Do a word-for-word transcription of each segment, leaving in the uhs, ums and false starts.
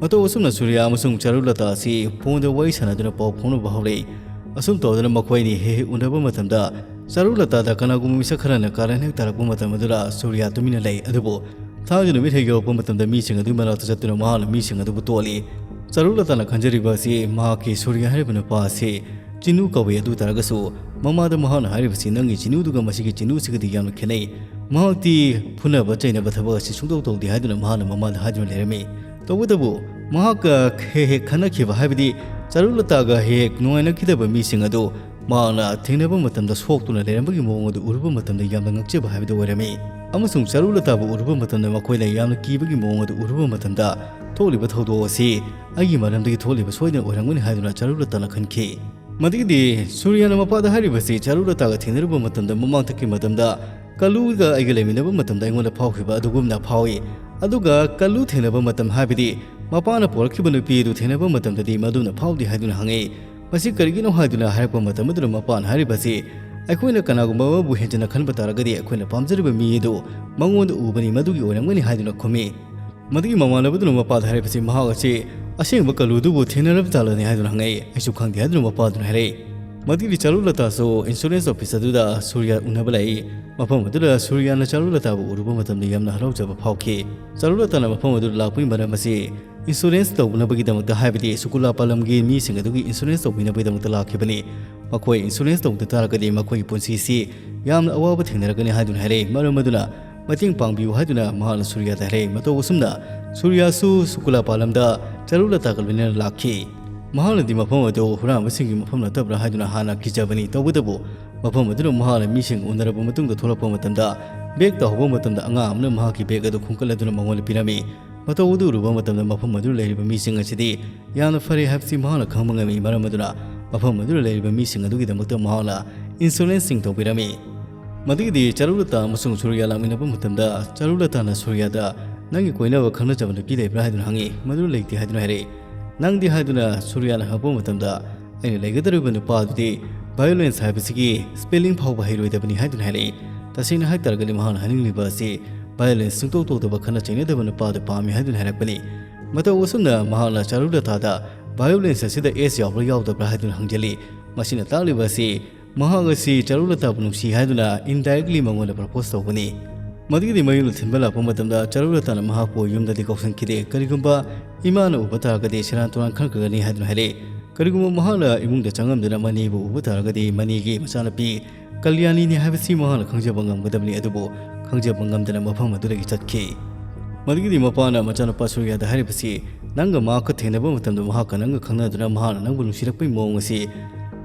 ꯃꯇꯧ ꯑꯁꯨꯝꯅ ꯁꯨꯔꯤꯌꯥ ꯑꯃꯁꯨꯡ ꯆꯥꯔꯨꯂꯇꯥ ꯑꯁꯤ ꯐꯣꯟꯗ ꯋꯥꯔꯤ ꯁꯥꯟꯅꯗꯨꯅ ꯄꯥꯎ ꯐꯥꯎꯅꯕ ꯍꯧꯔꯛꯏ꯫ ꯑꯁꯨꯝ ꯇꯧꯗꯨꯅ ꯃꯈꯣꯏ ꯑꯅꯤ ꯍꯦꯛ ꯍꯦꯛ ꯎꯅꯕ ꯃꯇꯝꯗ ꯆꯥꯔꯨꯂꯇꯥꯗ ꯀꯅꯥꯒꯨꯝꯕ ꯃꯤꯁꯛ ꯈꯔꯅ ꯀꯥꯔꯟ ꯍꯦꯛ ꯇꯥꯔꯛꯄ ꯃꯇꯝ ꯑꯗꯨꯗ ꯁꯨꯔꯤꯌꯥ ꯇꯨꯃꯤꯟꯅ ꯂꯩ꯫ ꯑꯗꯨꯕꯨ ꯊꯥꯡꯖ ꯅꯨꯃꯤꯠ ꯍꯦꯛ ꯌꯧꯔꯛꯄ ꯃꯇꯝꯗ ꯃꯤꯁꯤꯡ ꯑꯗꯨꯒꯤ ꯃꯅꯥꯛꯇ ꯆꯠꯇꯨꯅ ꯃꯍꯥꯛꯅ ꯃꯤꯁꯤꯡ ꯑꯗꯨꯕꯨ ꯇꯣꯠꯂꯤ꯫ ꯆꯥꯔꯨꯂꯇꯥꯅ ꯈꯟꯖꯔꯤꯕ ꯑꯁꯤ ꯃꯍꯥꯛꯀꯤ ꯁꯨꯔꯤꯌꯥ ꯍꯥꯏꯔꯤꯕ ꯅꯨꯄꯥ ꯑꯁꯤ ꯆꯤꯅꯨ ꯀꯧꯏ꯫ ꯑꯗꯨ ꯇꯥꯔꯒꯁꯨ ꯃꯃꯥꯗ ꯃꯍꯥꯛꯅ ꯍꯥꯏꯔꯤꯕꯁꯤ, "ꯅꯪꯒꯤ ꯆꯤꯅꯨꯗꯨꯒ ꯃꯁꯤꯒꯤ ꯆꯤꯅꯨꯁꯤꯒꯗꯤ ꯌꯥꯝꯅ ꯈꯦꯠꯅꯩ꯫ ꯃꯍꯥꯛꯇꯤ ꯐꯨꯅꯕ ꯆꯩꯅꯕ ꯊꯕꯛ ꯑꯁꯤ ꯁꯨꯡꯇꯧ ꯇꯧꯗꯦ" ꯍꯥꯏꯗꯨꯅ ꯃꯍꯥꯛꯅ ꯃꯃꯥꯗ ꯍꯥꯏꯗꯨꯅ ꯂꯩꯔꯝꯃꯤ꯫ ꯇꯧꯕꯇꯕꯨ ꯃꯍꯥꯛꯀ ꯍꯦꯛ ꯍꯦꯛ ꯈꯟꯅꯈꯤꯕ, ꯍꯥꯏꯕꯗꯤ ꯆꯥꯔꯨꯂꯇꯥꯒ ꯍꯦꯛ ꯍꯦꯛ ꯅꯨꯡꯉꯥꯏꯅꯈꯤꯗꯕ ꯃꯤꯁꯤꯡ ꯑꯗꯨ ꯃꯍꯥꯛꯅ ꯊꯦꯡꯅꯕ ꯃꯇꯝꯗ ꯁꯣꯛꯇꯨꯅ ꯂꯩꯔꯝꯕꯒꯤ ꯃꯑꯣꯡ ꯑꯗꯨ ꯎꯔꯨꯕ ꯃꯇꯝꯗ ꯌꯥꯝꯅ ꯉꯛꯆꯕ ꯍꯥꯏꯕꯗꯨ ꯑꯣꯏꯔꯝꯃꯤ꯫ ꯑꯃꯁꯨꯡ ꯆꯥꯔꯨꯂꯇꯥꯕꯨ ꯎꯔꯨꯕ ꯃꯇꯝꯗ ꯃꯈꯣꯏꯅ ꯌꯥꯝꯅ ꯀꯤꯕꯒꯤ ꯃꯑꯣꯡ ꯑꯗꯨ ꯎꯔꯨꯕ ꯃꯇꯝꯗ, ꯊꯣꯛꯂꯤꯕ ꯊꯧꯗꯣꯛ ꯑꯁꯤ ꯑꯩꯒꯤ ꯃꯔꯝꯗꯒꯤ ꯊꯣꯛꯂꯤꯕ ꯁꯣꯏꯗꯅ ꯑꯣꯏꯔꯝꯒꯅꯤ ꯍꯥꯏꯗꯨꯅ ꯆꯥꯔꯨꯂꯇꯥꯅ ꯈꯟꯈꯤ꯫ ꯃꯗꯨꯒꯤꯗꯤ ꯁꯨꯔꯤꯌꯥꯅ ꯃꯄꯥꯗ ꯍꯥꯏꯔꯤꯕꯁꯤ ꯆꯥꯔꯨꯂꯇꯥꯒ ꯊꯦꯡꯅꯔꯨꯕ ꯃꯇꯝꯗ ꯃꯃꯥꯡꯊꯛꯀꯤ ꯃꯇꯝꯗ ꯀꯜꯂꯨꯒ ꯑꯩꯒ ꯂꯩꯃꯤꯟꯅꯕ ꯃꯇꯝꯗ ꯑꯩꯉꯣꯟꯗ ꯐꯥꯎꯈꯤꯕ ꯑꯗꯨꯒꯨꯝꯅ ꯐꯥꯎꯏ꯫ ꯑꯗꯨꯒ ꯀꯜꯂꯨ ꯊꯦꯡꯅꯕ ꯃꯇꯝ, ꯍꯥꯏꯕꯗꯤ ꯃꯄꯥꯅ ꯄꯣꯔꯛꯈꯤꯕ ꯅꯨꯄꯤ ꯑꯗꯨ ꯊꯦꯡꯅꯕ ꯃꯇꯝꯗꯗꯤ ꯃꯗꯨꯅ ꯐꯥꯎꯗꯦ ꯍꯥꯏꯗꯨꯅ ꯍꯪꯉꯤ꯫ ꯃꯁꯤ ꯀꯔꯤꯒꯤꯅꯣ ꯍꯥꯏꯗꯨꯅ ꯍꯥꯏꯔꯛꯄ ꯃꯇꯝ ꯑꯗꯨꯗ ꯃꯄꯥꯅ ꯍꯥꯏꯔꯤꯕꯁꯤ, ꯑꯩꯈꯣꯏꯅ ꯀꯅꯥꯒꯨꯝꯕ ꯑꯃꯕꯨ ꯍꯦꯟꯖꯟꯅ ꯈꯟꯕ ꯇꯥꯔꯒꯗꯤ ꯑꯩꯈꯣꯏꯅ ꯄꯥꯝꯖꯔꯤꯕ ꯃꯤ ꯑꯗꯨ ꯃꯉꯣꯟꯗ ꯎꯕꯅꯤ, ꯃꯗꯨꯒꯤ ꯑꯣꯏꯔꯝꯒꯅꯤ ꯍꯥꯏꯗꯨꯅ ꯈꯨꯝꯃꯤ꯫ ꯃꯗꯨꯒꯤ ꯃꯃꯥꯟꯅꯕꯗꯨꯅ ꯃꯄꯥꯗ ꯍꯥꯏꯔꯛꯄꯁꯤ, ꯃꯍꯥꯛ ꯑꯁꯤ ꯑꯁꯦꯡꯕ ꯀꯜꯂꯨꯗꯨꯕꯨ ꯊꯦꯡꯅꯔꯕ ꯖꯥꯠꯂꯅꯦ ꯍꯥꯏꯗꯨꯅ ꯍꯪꯉꯛꯏ꯫ "ꯑꯩꯁꯨ ꯈꯪꯗꯦ" ꯍꯥꯏꯗꯨꯅ ꯃꯄꯥꯗꯨꯅ ꯍꯥꯏꯔꯛꯏ꯫ ꯃꯗꯨꯒꯤ ꯆꯥꯔꯨꯂꯇꯥꯁꯨ insurance office ꯑꯗꯨꯗ ꯁꯨꯔꯤꯌꯥ ꯎꯅꯕ ꯂꯥꯛꯏ꯫ ꯃꯐꯝ ꯑꯗꯨꯗ ꯁꯨꯔꯤꯌꯥꯅ ꯆꯥꯔꯨꯂꯇꯥꯕꯨ ꯎꯔꯨꯕ ꯃꯇꯝꯗ ꯌꯥꯝꯅ ꯍꯔꯥꯎꯖꯕ ꯐꯥꯎꯈꯤ꯫ ꯆꯥꯔꯨꯂꯇꯥꯅ ꯃꯐꯝ ꯑꯗꯨꯗ ꯂꯥꯛꯄꯒꯤ ꯃꯔꯝ ꯑꯁꯤ insurance ꯇꯧꯅꯕꯒꯤꯗꯃꯛꯇ, ꯍꯥꯏꯕꯗꯤ ꯁꯨꯀꯨꯂꯥ ꯄꯥꯂꯝꯒꯤ ꯃꯤꯁꯤꯡ ꯑꯗꯨꯒꯤ insurance ꯇꯧꯕꯤꯅꯕꯒꯤꯗꯃꯛꯇ ꯂꯥꯛꯈꯤꯕꯅꯤ꯫ ꯃꯈꯣꯏ insurance ꯇꯧꯗ ꯇꯥꯔꯒꯗꯤ ꯃꯈꯣꯏꯒꯤ ꯄꯨꯟꯁꯤꯁꯤ ꯌꯥꯝꯅ ꯑꯋꯥꯕ ꯊꯦꯡꯅꯔꯒꯅꯤ ꯍꯥꯏꯗꯨꯅ ꯍꯥꯏꯔꯛꯏ꯫ ꯃꯔꯝ ꯑꯗꯨꯅ ꯃꯇꯦꯡ ꯄꯥꯡꯕꯤꯌꯨ ꯍꯥꯏꯗꯨꯅ ꯃꯍꯥꯛꯅ ꯁꯨꯔꯤꯌꯥꯗ ꯍꯥꯏꯔꯛꯏ꯫ ꯃꯇꯧ ꯑꯁꯨꯝꯅ ꯁꯨꯔꯤꯌꯥꯁꯨ ꯁꯨꯀꯨꯂꯥ ꯄꯥꯂꯝꯗ ꯆꯥꯔꯨꯂꯇꯥꯒ ꯂꯣꯏꯅꯅ ꯂꯥꯛꯈꯤ꯫ ꯃꯍꯥꯛꯅꯗꯤ ꯃꯐꯝ ꯑꯗꯨ ꯍꯨꯔꯥꯟꯕꯁꯤꯡꯒꯤ ꯃꯐꯝ ꯅꯠꯇꯕ꯭ꯔꯥ ꯍꯥꯏꯗꯨꯅ ꯍꯥꯟꯅ ꯀꯤꯖꯕꯅꯤ꯫ ꯇꯧꯕꯇꯕꯨ ꯃꯐꯝ ꯑꯗꯨꯗ ꯃꯍꯥꯛꯅ ꯃꯤꯁꯤꯡ ꯎꯅꯔꯕ ꯃꯇꯨꯡꯗ ꯊꯣꯛꯂꯛꯄ ꯃꯇꯝꯗ, bag ꯇꯥꯍꯧꯕ ꯃꯇꯝꯗ ꯑꯉꯥꯡ ꯑꯃꯅ ꯃꯍꯥꯛꯀꯤ bag ꯑꯗꯨ ꯈꯣꯝꯀꯠꯂꯗꯨꯅ ꯃꯉꯣꯟꯗ ꯄꯤꯔꯝꯃꯤ꯫ ꯃꯇꯧ ꯑꯗꯨ ꯎꯔꯨꯕ ꯃꯇꯝꯗ ꯃꯐꯝ ꯑꯗꯨꯗ ꯂꯩꯔꯤꯕ ꯃꯤꯁꯤꯡ ꯑꯁꯤꯗꯤ ꯌꯥꯝꯅ ꯐꯔꯦ ꯍꯥꯏꯕꯁꯤ ꯃꯍꯥꯛꯅ ꯈꯪꯕ ꯉꯝꯃꯤ꯫ ꯃꯔꯝ ꯑꯗꯨꯅ ꯃꯐꯝ ꯑꯗꯨꯗ ꯂꯩꯔꯤꯕ ꯃꯤꯁꯤꯡ ꯑꯗꯨꯒꯤꯗꯃꯛꯇ ꯃꯍꯥꯛꯅ insurance ꯁꯤꯡ ꯇꯧꯕꯤꯔꯝꯃꯤ꯫ ꯃꯗꯨꯒꯤꯗꯤ ꯆꯥꯔꯨꯂꯇꯥ ꯑꯃꯁꯨꯡ ꯁꯨꯔꯤꯌꯥ ꯂꯥꯛꯃꯤꯟꯅꯕ ꯃꯇꯝꯗ, ꯆꯥꯔꯨꯂꯇꯥꯅ ꯁꯨꯔꯤꯌꯥꯗ, "ꯅꯪꯒꯤ ꯀꯣꯏꯅꯕ ꯈꯪꯅꯖꯕ ꯅꯨꯄꯤ ꯂꯩꯕ꯭ꯔꯥ?" ꯍꯥꯏꯗꯨꯅ ꯍꯪꯉꯤ꯫ "ꯃꯗꯨ ꯂꯩꯇꯦ" ꯍꯥꯏꯗꯨꯅ ꯍꯥꯏꯔꯛꯏ꯫ "ꯅꯪꯗꯤ?" ꯍꯥꯏꯗꯨꯅ ꯁꯨꯔꯤꯌꯥꯅ ꯍꯪꯉꯛꯄ ꯃꯇꯝꯗ, "ꯑꯩꯅ ꯂꯩꯒꯗꯧꯔꯤꯕ ꯅꯨꯄꯥ ꯑꯗꯨꯗꯤ violence ꯍꯥꯏꯕꯁꯤꯒꯤ spelling ꯐꯥꯎꯕ ꯍꯩꯔꯣꯏꯗꯕꯅꯤ" ꯍꯥꯏꯗꯨꯅ ꯍꯥꯏꯔꯛꯏ꯫ ꯇꯁꯦꯡꯅ ꯍꯥꯏꯇꯥꯔꯒꯗꯤ ꯃꯍꯥꯛꯅ ꯍꯥꯏꯅꯤꯡꯂꯤꯕ ꯑꯁꯤ violence ꯁꯨꯡꯇꯧ ꯇꯧꯗꯕ, ꯈꯠꯅ ꯆꯩꯅꯗꯕ ꯅꯨꯄꯥ ꯑꯗꯨ ꯄꯥꯝꯃꯤ ꯍꯥꯏꯗꯨꯅ ꯍꯥꯏꯔꯛꯄꯅꯤ꯫ ꯃꯇꯧ ꯑꯁꯨꯝꯅ ꯃꯍꯥꯛꯅ ꯆꯥꯔꯨꯂꯇꯥꯗ violence ꯑꯁꯤꯗ S ꯌꯥꯎꯕ꯭ꯔꯥ ꯌꯥꯎꯗꯕ꯭ꯔꯥ ꯍꯥꯏꯗꯨꯅ ꯍꯪꯖꯜꯂꯤ꯫ ꯃꯁꯤꯅ ꯇꯥꯛꯂꯤꯕ ꯑꯁꯤ ꯃꯍꯥꯛ ꯑꯁꯤ ꯆꯥꯔꯨꯂꯇꯥꯕꯨ ꯅꯨꯡꯁꯤ ꯍꯥꯏꯗꯨꯅ indirectly ꯃꯉꯣꯟꯗ propose ꯇꯧꯕꯅꯤ꯫ ꯃꯗꯨꯒꯤꯗꯤ ꯃꯌꯨꯝꯗ ꯊꯤꯟꯕ ꯂꯥꯛꯄ ꯃꯇꯝꯗ ꯆꯥꯔꯨꯂꯇꯥꯅ ꯃꯍꯥꯛꯄꯨ ꯌꯨꯝꯗꯗꯤ ꯀꯧꯁꯤꯟꯈꯤꯗꯦ꯫ ꯀꯔꯤꯒꯨꯝꯕ ꯏꯃꯥꯅ ꯎꯕ ꯇꯥꯔꯒꯗꯤ ꯁꯦꯔꯥꯟ ꯇꯨꯔꯥꯟ ꯈꯟꯈ꯭ꯔꯒꯅꯤ ꯍꯥꯏꯗꯨꯅ ꯍꯥꯏꯔꯛꯏ꯫ ꯀꯔꯤꯒꯨꯝꯕ ꯃꯍꯥꯛꯅ ꯏꯃꯨꯡꯗ ꯆꯪꯉꯝꯗꯨꯅ ꯃꯅꯤꯕꯨ ꯎꯕ ꯇꯥꯔꯒꯗꯤ ꯃꯅꯤꯒꯤ ꯃꯆꯥꯅꯨꯄꯤ ꯀꯜꯌꯥꯅꯤꯅꯤ ꯍꯥꯏꯕꯁꯤ ꯃꯍꯥꯛꯅ ꯈꯪꯖꯕ ꯉꯝꯒꯗꯕꯅꯤ, ꯑꯗꯨꯕꯨ ꯈꯪꯖꯕ ꯉꯝꯗꯅ ꯃꯐꯝ ꯑꯗꯨꯗꯒꯤ ꯆꯠꯈꯤ꯫ ꯃꯗꯨꯒꯤꯗꯤ ꯃꯄꯥꯅ ꯃꯆꯥꯅꯨꯄꯥ ꯁꯨꯔꯤꯌꯥꯗ ꯍꯥꯏꯔꯤꯕꯁꯤ, ꯅꯪꯒ ꯃꯍꯥꯛꯀ ꯊꯦꯡꯅꯕ ꯃꯇꯝꯗ ꯃꯍꯥꯛꯀ ꯅꯪꯒ ꯈꯪꯅꯗꯨꯅ ꯃꯍꯥꯛꯅ ꯅꯪꯕꯨ ꯅꯨꯡꯁꯤꯔꯛꯄꯒꯤ ꯃꯑꯣꯡ ꯑꯁꯤ,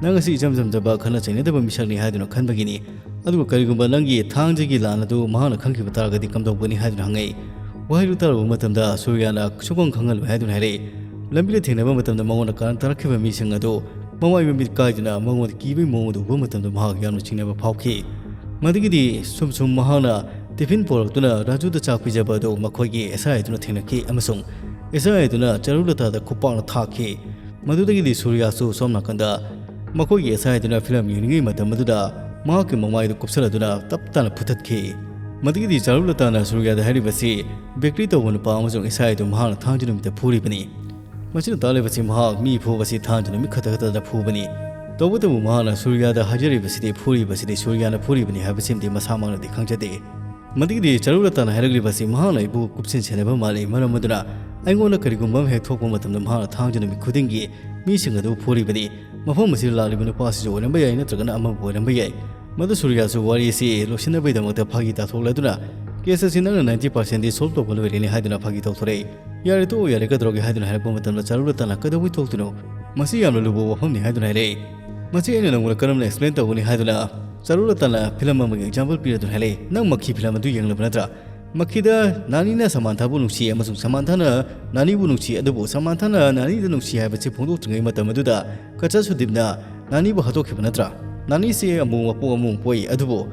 ꯅꯪ ꯑꯁꯤ ꯏꯆꯝ ꯆꯝꯖꯕ ꯈꯠꯅ ꯆꯩꯅꯗꯕ ꯃꯤꯁꯛꯅꯤ ꯍꯥꯏꯗꯨꯅ ꯈꯟꯕꯒꯤꯅꯤ꯫ ꯑꯗꯨꯒ ꯀꯔꯤꯒꯨꯝꯕ ꯅꯪꯒꯤ ꯊꯥꯡꯖꯒꯤ ꯂꯥꯟ ꯑꯗꯨ ꯃꯍꯥꯛꯅ ꯈꯪꯈꯤꯕ ꯇꯥꯔꯒꯗꯤ ꯀꯝꯗꯧꯒꯅꯤ ꯍꯥꯏꯗꯨꯅ ꯍꯪꯉꯛꯏ꯫ ꯋꯥꯍꯩꯗꯨ ꯇꯥꯔꯨꯕ ꯃꯇꯝꯗ ꯁꯨꯔꯤꯌꯥꯅ ꯁꯨꯡꯈꯪ ꯈꯪꯍꯜꯂꯣꯏ ꯍꯥꯏꯗꯨꯅ ꯍꯥꯏꯔꯛꯏ꯫ ꯂꯝꯕꯤꯗ ꯊꯦꯡꯅꯕ ꯃꯇꯝꯗ ꯃꯉꯣꯟꯗ ꯀꯥꯔꯟ ꯇꯥꯔꯛꯈꯤꯕ ꯃꯤꯁꯤꯡ ꯑꯗꯨ ꯃꯃꯥꯏ ꯃꯃꯤꯠ ꯀꯥꯏꯗꯨꯅ ꯃꯉꯣꯟꯗ ꯀꯤꯕꯒꯤ ꯃꯑꯣꯡ ꯑꯗꯨ ꯎꯕ ꯃꯇꯝꯗ ꯃꯍꯥꯛ ꯌꯥꯝꯅ ꯆꯤꯡꯅꯕ ꯐꯥꯎꯈꯤ꯫ ꯃꯗꯨꯒꯤꯗꯤ ꯁꯨꯝ ꯁꯨꯝ ꯃꯍꯥꯛꯅ ꯇꯤꯐꯤꯟ ꯄꯨꯔꯛꯇꯨꯅ ꯔꯥꯖꯨꯗ ꯆꯥꯛ ꯄꯤꯖꯕ ꯑꯗꯨ ꯃꯈꯣꯏꯒꯤ ꯑꯦꯁ ꯑꯥꯏ ꯑꯗꯨꯅ ꯊꯦꯡꯅꯈꯤ ꯑꯃꯁꯨꯡ ꯑꯦꯁ ꯑꯥꯏ ꯑꯗꯨꯅ ꯆꯔꯨꯂꯇꯥꯗ ꯈꯨꯄꯥꯛꯅ ꯊꯥꯈꯤ꯫ ꯃꯗꯨꯗꯒꯤꯗꯤ ꯁꯨꯔꯤꯌꯥꯁꯨ ꯁꯣꯝ ꯅꯥꯀꯟꯗ ꯃꯈꯣꯏꯒꯤ ꯑꯦꯁ ꯑꯥꯏ ꯑꯗꯨꯅ ꯐꯤꯂꯝ ꯌꯦꯡꯂꯤꯉꯩ ꯃꯇꯝ ꯑꯗꯨꯗ ꯃꯍꯥꯛꯀꯤ ꯃꯃꯥꯏꯗꯨ ꯀꯨꯞꯁꯜꯂꯗꯨꯅ ꯇꯞ ꯇꯥꯅ ꯐꯨꯊꯠꯈꯤ꯫ ꯃꯗꯨꯒꯤꯗꯤ ꯆꯔꯨꯂꯇꯥꯅ ꯁꯨꯔꯤꯌꯥꯗ ꯍꯥꯏꯔꯤꯕꯁꯤ ꯕꯦꯀꯔꯤ ꯇꯧꯕ ꯅꯨꯄꯥ ꯑꯃꯁꯨꯡ ꯑꯦꯁ ꯑꯥꯏ ꯑꯗꯨ ꯃꯍꯥꯛꯅ ꯊꯥꯡꯖ ꯅꯨꯃꯤꯠꯇ ꯐꯨꯔꯤꯕꯅꯤ꯫ ꯃꯁꯤꯅ ꯇꯥꯛꯂꯤꯕꯁꯤ ꯃꯍꯥꯛ ꯃꯤ ꯐꯨꯕꯁꯤ ꯊꯥꯡꯖ ꯅꯨꯃꯤꯠ ꯈꯛꯇ ꯈꯛꯇꯗ ꯐꯨꯕꯅꯤ꯫ ꯇꯧꯕꯇꯕꯨ ꯃꯍꯥꯛꯅ ꯁꯨꯔꯤꯌꯥꯗ ꯍꯥꯏꯖꯔꯤꯕꯁꯤꯗꯤ ꯐꯨꯔꯤꯕꯁꯤꯗꯤ ꯁꯨꯔꯤꯌꯥꯅ ꯐꯨꯔꯤꯕꯅꯤ ꯍꯥꯏꯕꯁꯤꯃꯗꯤ ꯃꯁꯥꯃꯛꯅꯗꯤ ꯈꯪꯖꯗꯦ꯫ ꯃꯗꯨꯒꯤꯗꯤ ꯆꯔꯨꯂꯇꯥꯅ ꯍꯥꯏꯔꯛꯂꯤꯕꯁꯤ ꯃꯍꯥꯛꯅ ꯑꯩꯕꯨ ꯀꯨꯞꯁꯤꯟ ꯁꯦꯟꯅꯕ ꯃꯥꯜꯂꯤ, ꯃꯔꯝ ꯑꯗꯨꯅ ꯑꯩꯉꯣꯟꯗ ꯀꯔꯤꯒꯨꯝꯕ ꯑꯃ ꯍꯦꯛ ꯊꯣꯛꯄ ꯃꯇꯝꯗ ꯃꯍꯥꯛꯅ ꯊꯥꯡꯖ ꯅꯨꯃꯤꯠ ꯈꯨꯗꯤꯡꯒꯤ ꯃꯤꯁꯤꯡ ꯑꯗꯨ ꯐꯨꯔꯤꯕꯅꯤ꯫ ꯃꯐꯝ ꯑꯁꯤꯗ ꯂꯥꯛꯂꯤꯕ ꯅꯨꯄꯥ ꯑꯁꯤꯁꯨ ꯑꯣꯏꯔꯝꯕ ꯌꯥꯏ, ꯅꯠꯇ꯭ꯔꯒꯅ ꯑꯃꯕꯨ ꯑꯣꯏꯔꯝꯕ ꯌꯥꯏ꯫ ꯃꯗꯨ ꯁꯨꯔꯤꯌꯥꯁꯨ ꯋꯥꯔꯤ ꯑꯁꯤ ꯂꯣꯏꯁꯤꯟꯅꯕꯒꯤꯗꯃꯛꯇ ꯐꯥꯒꯤ ꯇꯥꯊꯣꯛꯂꯗꯨꯅ, "ꯀꯦꯁ ꯑꯁꯤ ꯅꯪꯅ ninety percent ꯗꯤ solve ꯇꯧꯕ ꯂꯣꯏꯔꯦꯅꯦ" ꯍꯥꯏꯗꯨꯅ ꯐꯥꯒꯤ ꯇꯧꯊꯣꯔꯛꯏ꯫ "ꯌꯥꯔꯦ, ꯇꯣꯛꯑꯣ, ꯌꯥꯔꯦ, ꯀꯩꯗꯧꯔꯒꯦ?" ꯍꯥꯏꯗꯨꯅ ꯍꯥꯏꯔꯛꯄ ꯃꯇꯝꯗ ꯆꯔꯨꯂꯇꯥꯅ "ꯀꯩꯗꯧꯕꯩ ꯇꯣꯛꯇꯣꯏꯅꯣ? ꯃꯁꯤ ꯌꯥꯝꯅ ꯂꯨꯕ ꯋꯥꯐꯝꯅꯤ" ꯍꯥꯏꯗꯨꯅ ꯍꯥꯏꯔꯛꯏ꯫ "ꯃꯁꯤ ꯑꯩꯅ ꯅꯪꯉꯣꯟꯗ ꯀꯔꯝꯅ explain ꯇꯧꯒꯅꯤ?" ꯍꯥꯏꯗꯨꯅ ꯆꯔꯨꯂꯇꯥꯅ ꯐꯤꯂꯝ ꯑꯃꯒꯤ example ꯄꯤꯔꯗꯨꯅ ꯍꯥꯏꯔꯛꯏ꯫ "ꯅꯪ ꯃꯈꯤ ꯐꯤꯂꯝ ꯑꯗꯨ ꯌꯦꯡꯂꯕ ꯅꯠꯇ꯭ꯔꯥ? ꯃꯈꯤꯗ ꯅꯥꯅꯤꯅ ꯁꯃꯥꯟꯊꯥꯕꯨ ꯅꯨꯡꯁꯤ ꯑꯃꯁꯨꯡ ꯁꯃꯥꯟꯊꯥꯅ ꯅꯥꯅꯤꯕꯨ ꯅꯨꯡꯁꯤ, ꯑꯗꯨꯕꯨ ꯁꯃꯥꯟꯊꯥꯅ ꯅꯥꯅꯤꯗ ꯅꯨꯡꯁꯤ ꯍꯥꯏꯕꯁꯤ ꯐꯣꯡꯗꯣꯛꯇ꯭ꯔꯤꯉꯩ ꯃꯇꯝ ꯑꯗꯨꯗ ꯀꯆꯥ ꯁꯨꯗꯤꯞꯅ ꯅꯥꯅꯤꯕꯨ ꯍꯥꯠꯇꯣꯛꯈꯤꯕ ꯅꯠꯇ꯭ꯔꯥ? ꯅꯥꯅꯤꯁꯤ ꯑꯃꯨꯛ ꯃꯄꯣꯛ ꯑꯃꯃꯨꯛ ꯄꯣꯛꯏ, ꯑꯗꯨꯕꯨ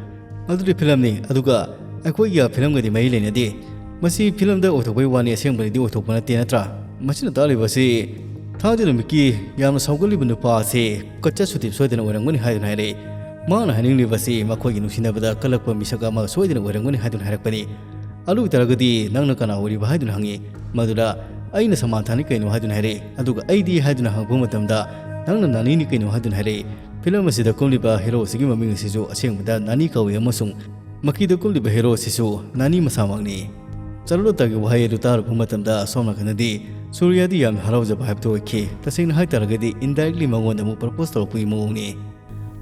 ꯑꯗꯨꯗꯤ ꯐꯤꯂꯝꯅꯤ꯫ ꯑꯗꯨꯒ ꯑꯩꯈꯣꯏꯒ ꯐꯤꯂꯝꯒꯗꯤ ꯃꯔꯤ ꯂꯩꯅꯗꯦ꯫ ꯃꯁꯤ ꯐꯤꯂꯝꯗ ꯑꯣꯏꯊꯣꯛꯄꯒꯤ ꯋꯥꯅꯤ, ꯑꯁꯦꯡꯕꯗꯗꯤ ꯑꯣꯏꯊꯣꯛꯄ ꯅꯠꯇꯦ ꯅꯠꯇ꯭ꯔꯥ?" ꯃꯁꯤꯅ ꯇꯥꯛꯂꯤꯕꯁꯤ ꯊꯥꯡꯖ ꯅꯨꯃꯤꯠꯀꯤ ꯌꯥꯝꯅ ꯁꯥꯎꯒꯠꯂꯤꯕ ꯅꯨꯄꯥ ꯑꯁꯤ ꯀꯆꯥ ꯁꯨꯗꯤꯞ ꯁꯣꯏꯗꯅ ꯑꯣꯏꯔꯝꯒꯅꯤ ꯍꯥꯏꯗꯨꯅ ꯍꯥꯏꯔꯛꯏ꯫ ꯃꯍꯥꯛꯅ ꯍꯥꯏꯅꯤꯡꯂꯤꯕꯁꯤ ꯃꯈꯣꯏꯒꯤ ꯅꯨꯡꯁꯤꯅꯕꯗ ꯀꯜꯂꯛꯄ ꯃꯤꯁꯛ ꯑꯃ ꯁꯣꯏꯗꯅ ꯑꯣꯏꯔꯝꯒꯅꯤ ꯍꯥꯏꯗꯨꯅ ꯍꯥꯏꯔꯛꯄꯅꯤ꯫ "ꯑꯗꯨ ꯑꯣꯏꯇꯥꯔꯒꯗꯤ ꯅꯪꯅ ꯀꯅꯥ ꯑꯣꯏꯔꯤꯕ?" ꯍꯥꯏꯗꯨꯅ ꯍꯪꯉꯤ꯫ ꯃꯗꯨꯗ "ꯑꯩꯅ ꯁꯃꯥꯟꯊꯥꯅꯤ ꯀꯩꯅꯣ?" ꯍꯥꯏꯗꯨꯅ ꯍꯥꯏꯔꯛꯏ꯫ ꯑꯗꯨꯒ "ꯑꯩꯗꯤ?" ꯍꯥꯏꯗꯨꯅ ꯍꯪꯉꯛꯄ ꯃꯇꯝꯗ, "ꯅꯪꯅ ꯅꯥꯅꯤꯅꯤ ꯀꯩꯅꯣ?" ꯍꯥꯏꯗꯨꯅ ꯍꯥꯏꯔꯛꯏ꯫ ꯐꯤꯂꯝ ꯑꯁꯤꯗ ꯀꯨꯝꯂꯤꯕ ꯍꯦꯔꯣ ꯑꯁꯤꯒꯤ ꯃꯃꯤꯡ ꯑꯁꯤꯁꯨ ꯑꯁꯦꯡꯕꯗ ꯅꯥꯅꯤ ꯀꯧꯏ ꯑꯃꯁꯨꯡ ꯃꯀꯤꯗ ꯀꯨꯝꯂꯤꯕ ꯍꯦꯔꯣ ꯑꯁꯤꯁꯨ ꯅꯥꯅꯤ ꯃꯁꯥꯃꯛꯅꯤ꯫ ꯆꯔꯨꯂꯇꯥꯒꯤ ꯋꯥꯍꯩ ꯑꯗꯨ ꯇꯥꯔꯨꯕ ꯃꯇꯝꯗ ꯁꯣꯝ ꯅꯥꯀꯟꯗꯗꯤ ꯁꯨꯔꯤꯌꯥꯗꯤ ꯌꯥꯝꯅ ꯍꯔꯥꯎꯖꯕ ꯍꯥꯏꯕꯗꯨ ꯑꯣꯏꯈꯤ꯫ ꯇꯁꯦꯡꯅ ꯍꯥꯏꯇꯥꯔꯒꯗꯤ indirectly ꯃꯉꯣꯟꯗ ꯑꯃꯨꯛ propose ꯇꯧꯔꯛꯄꯒꯤ ꯃꯑꯣꯡꯅꯤ꯫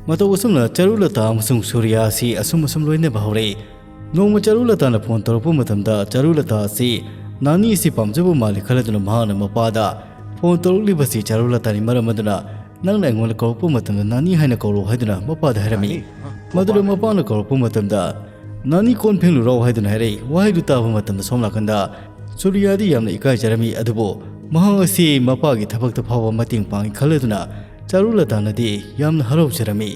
ꯃꯇꯧ ꯑꯁꯨꯝꯅ ꯆꯔꯨꯂꯇꯥ ꯑꯃꯁꯨꯡ ꯁꯨꯔꯤꯌꯥ ꯑꯁꯤ ꯑꯁꯨꯝ ꯑꯁꯨꯝ ꯂꯣꯏꯅꯕ ꯍꯧꯔꯛꯏ꯫ ꯅꯣꯡꯃ ꯆꯔꯨꯂꯇꯥꯅ ꯐꯣꯟ ꯇꯧꯔꯛꯄ ꯃꯇꯝꯗ ꯆꯔꯨꯂꯇꯥ ꯑꯁꯤ ꯅꯥꯅꯤ ꯑꯁꯤ ꯄꯥꯝꯖꯕ ꯃꯥꯜꯂꯤ ꯈꯜꯂꯗꯨꯅ ꯃꯍꯥꯛꯅ ꯃꯄꯥꯗ, "ꯐꯣꯟ ꯇꯧꯔꯛꯂꯤꯕꯁꯤ ꯆꯔꯨꯂꯇꯥꯅꯤ, ꯃꯔꯝ ꯑꯗꯨꯅ ꯅꯪꯅ ꯑꯩꯉꯣꯟꯗ ꯀꯧꯔꯛꯄ ꯃꯇꯝꯗ ꯅꯥꯅꯤ ꯍꯥꯏꯅ ꯀꯧꯔꯛꯎ" ꯍꯥꯏꯗꯨꯅ ꯃꯄꯥꯗ ꯍꯥꯏꯔꯝꯃꯤ꯫ ꯃꯗꯨꯗ ꯃꯄꯥꯅ ꯀꯧꯔꯛꯄ ꯃꯇꯝꯗ "ꯅꯥꯅꯤ ꯀꯣꯟ ꯐꯦꯡꯂꯨꯔꯣ" ꯍꯥꯏꯗꯨꯅ ꯍꯥꯏꯔꯛꯏ꯫ ꯋꯥꯍꯩꯗꯨ ꯇꯥꯕ ꯃꯇꯝꯗ ꯁꯣꯝ ꯅꯥꯀꯟꯗ ꯁꯨꯔꯤꯌꯥꯗꯤ ꯌꯥꯝꯅ ꯏꯀꯥꯏꯖꯔꯝꯃꯤ, ꯑꯗꯨꯕꯨ ꯃꯍꯥꯛ ꯑꯁꯤ ꯃꯄꯥꯒꯤ ꯊꯕꯛꯇ ꯐꯥꯎꯕ ꯃꯇꯦꯡ ꯄꯥꯡꯏ ꯈꯜꯂꯗꯨꯅ ꯆꯔꯨꯂꯇꯥꯅꯗꯤ ꯌꯥꯝꯅ ꯍꯔꯥꯎꯖꯔꯝꯃꯤ꯫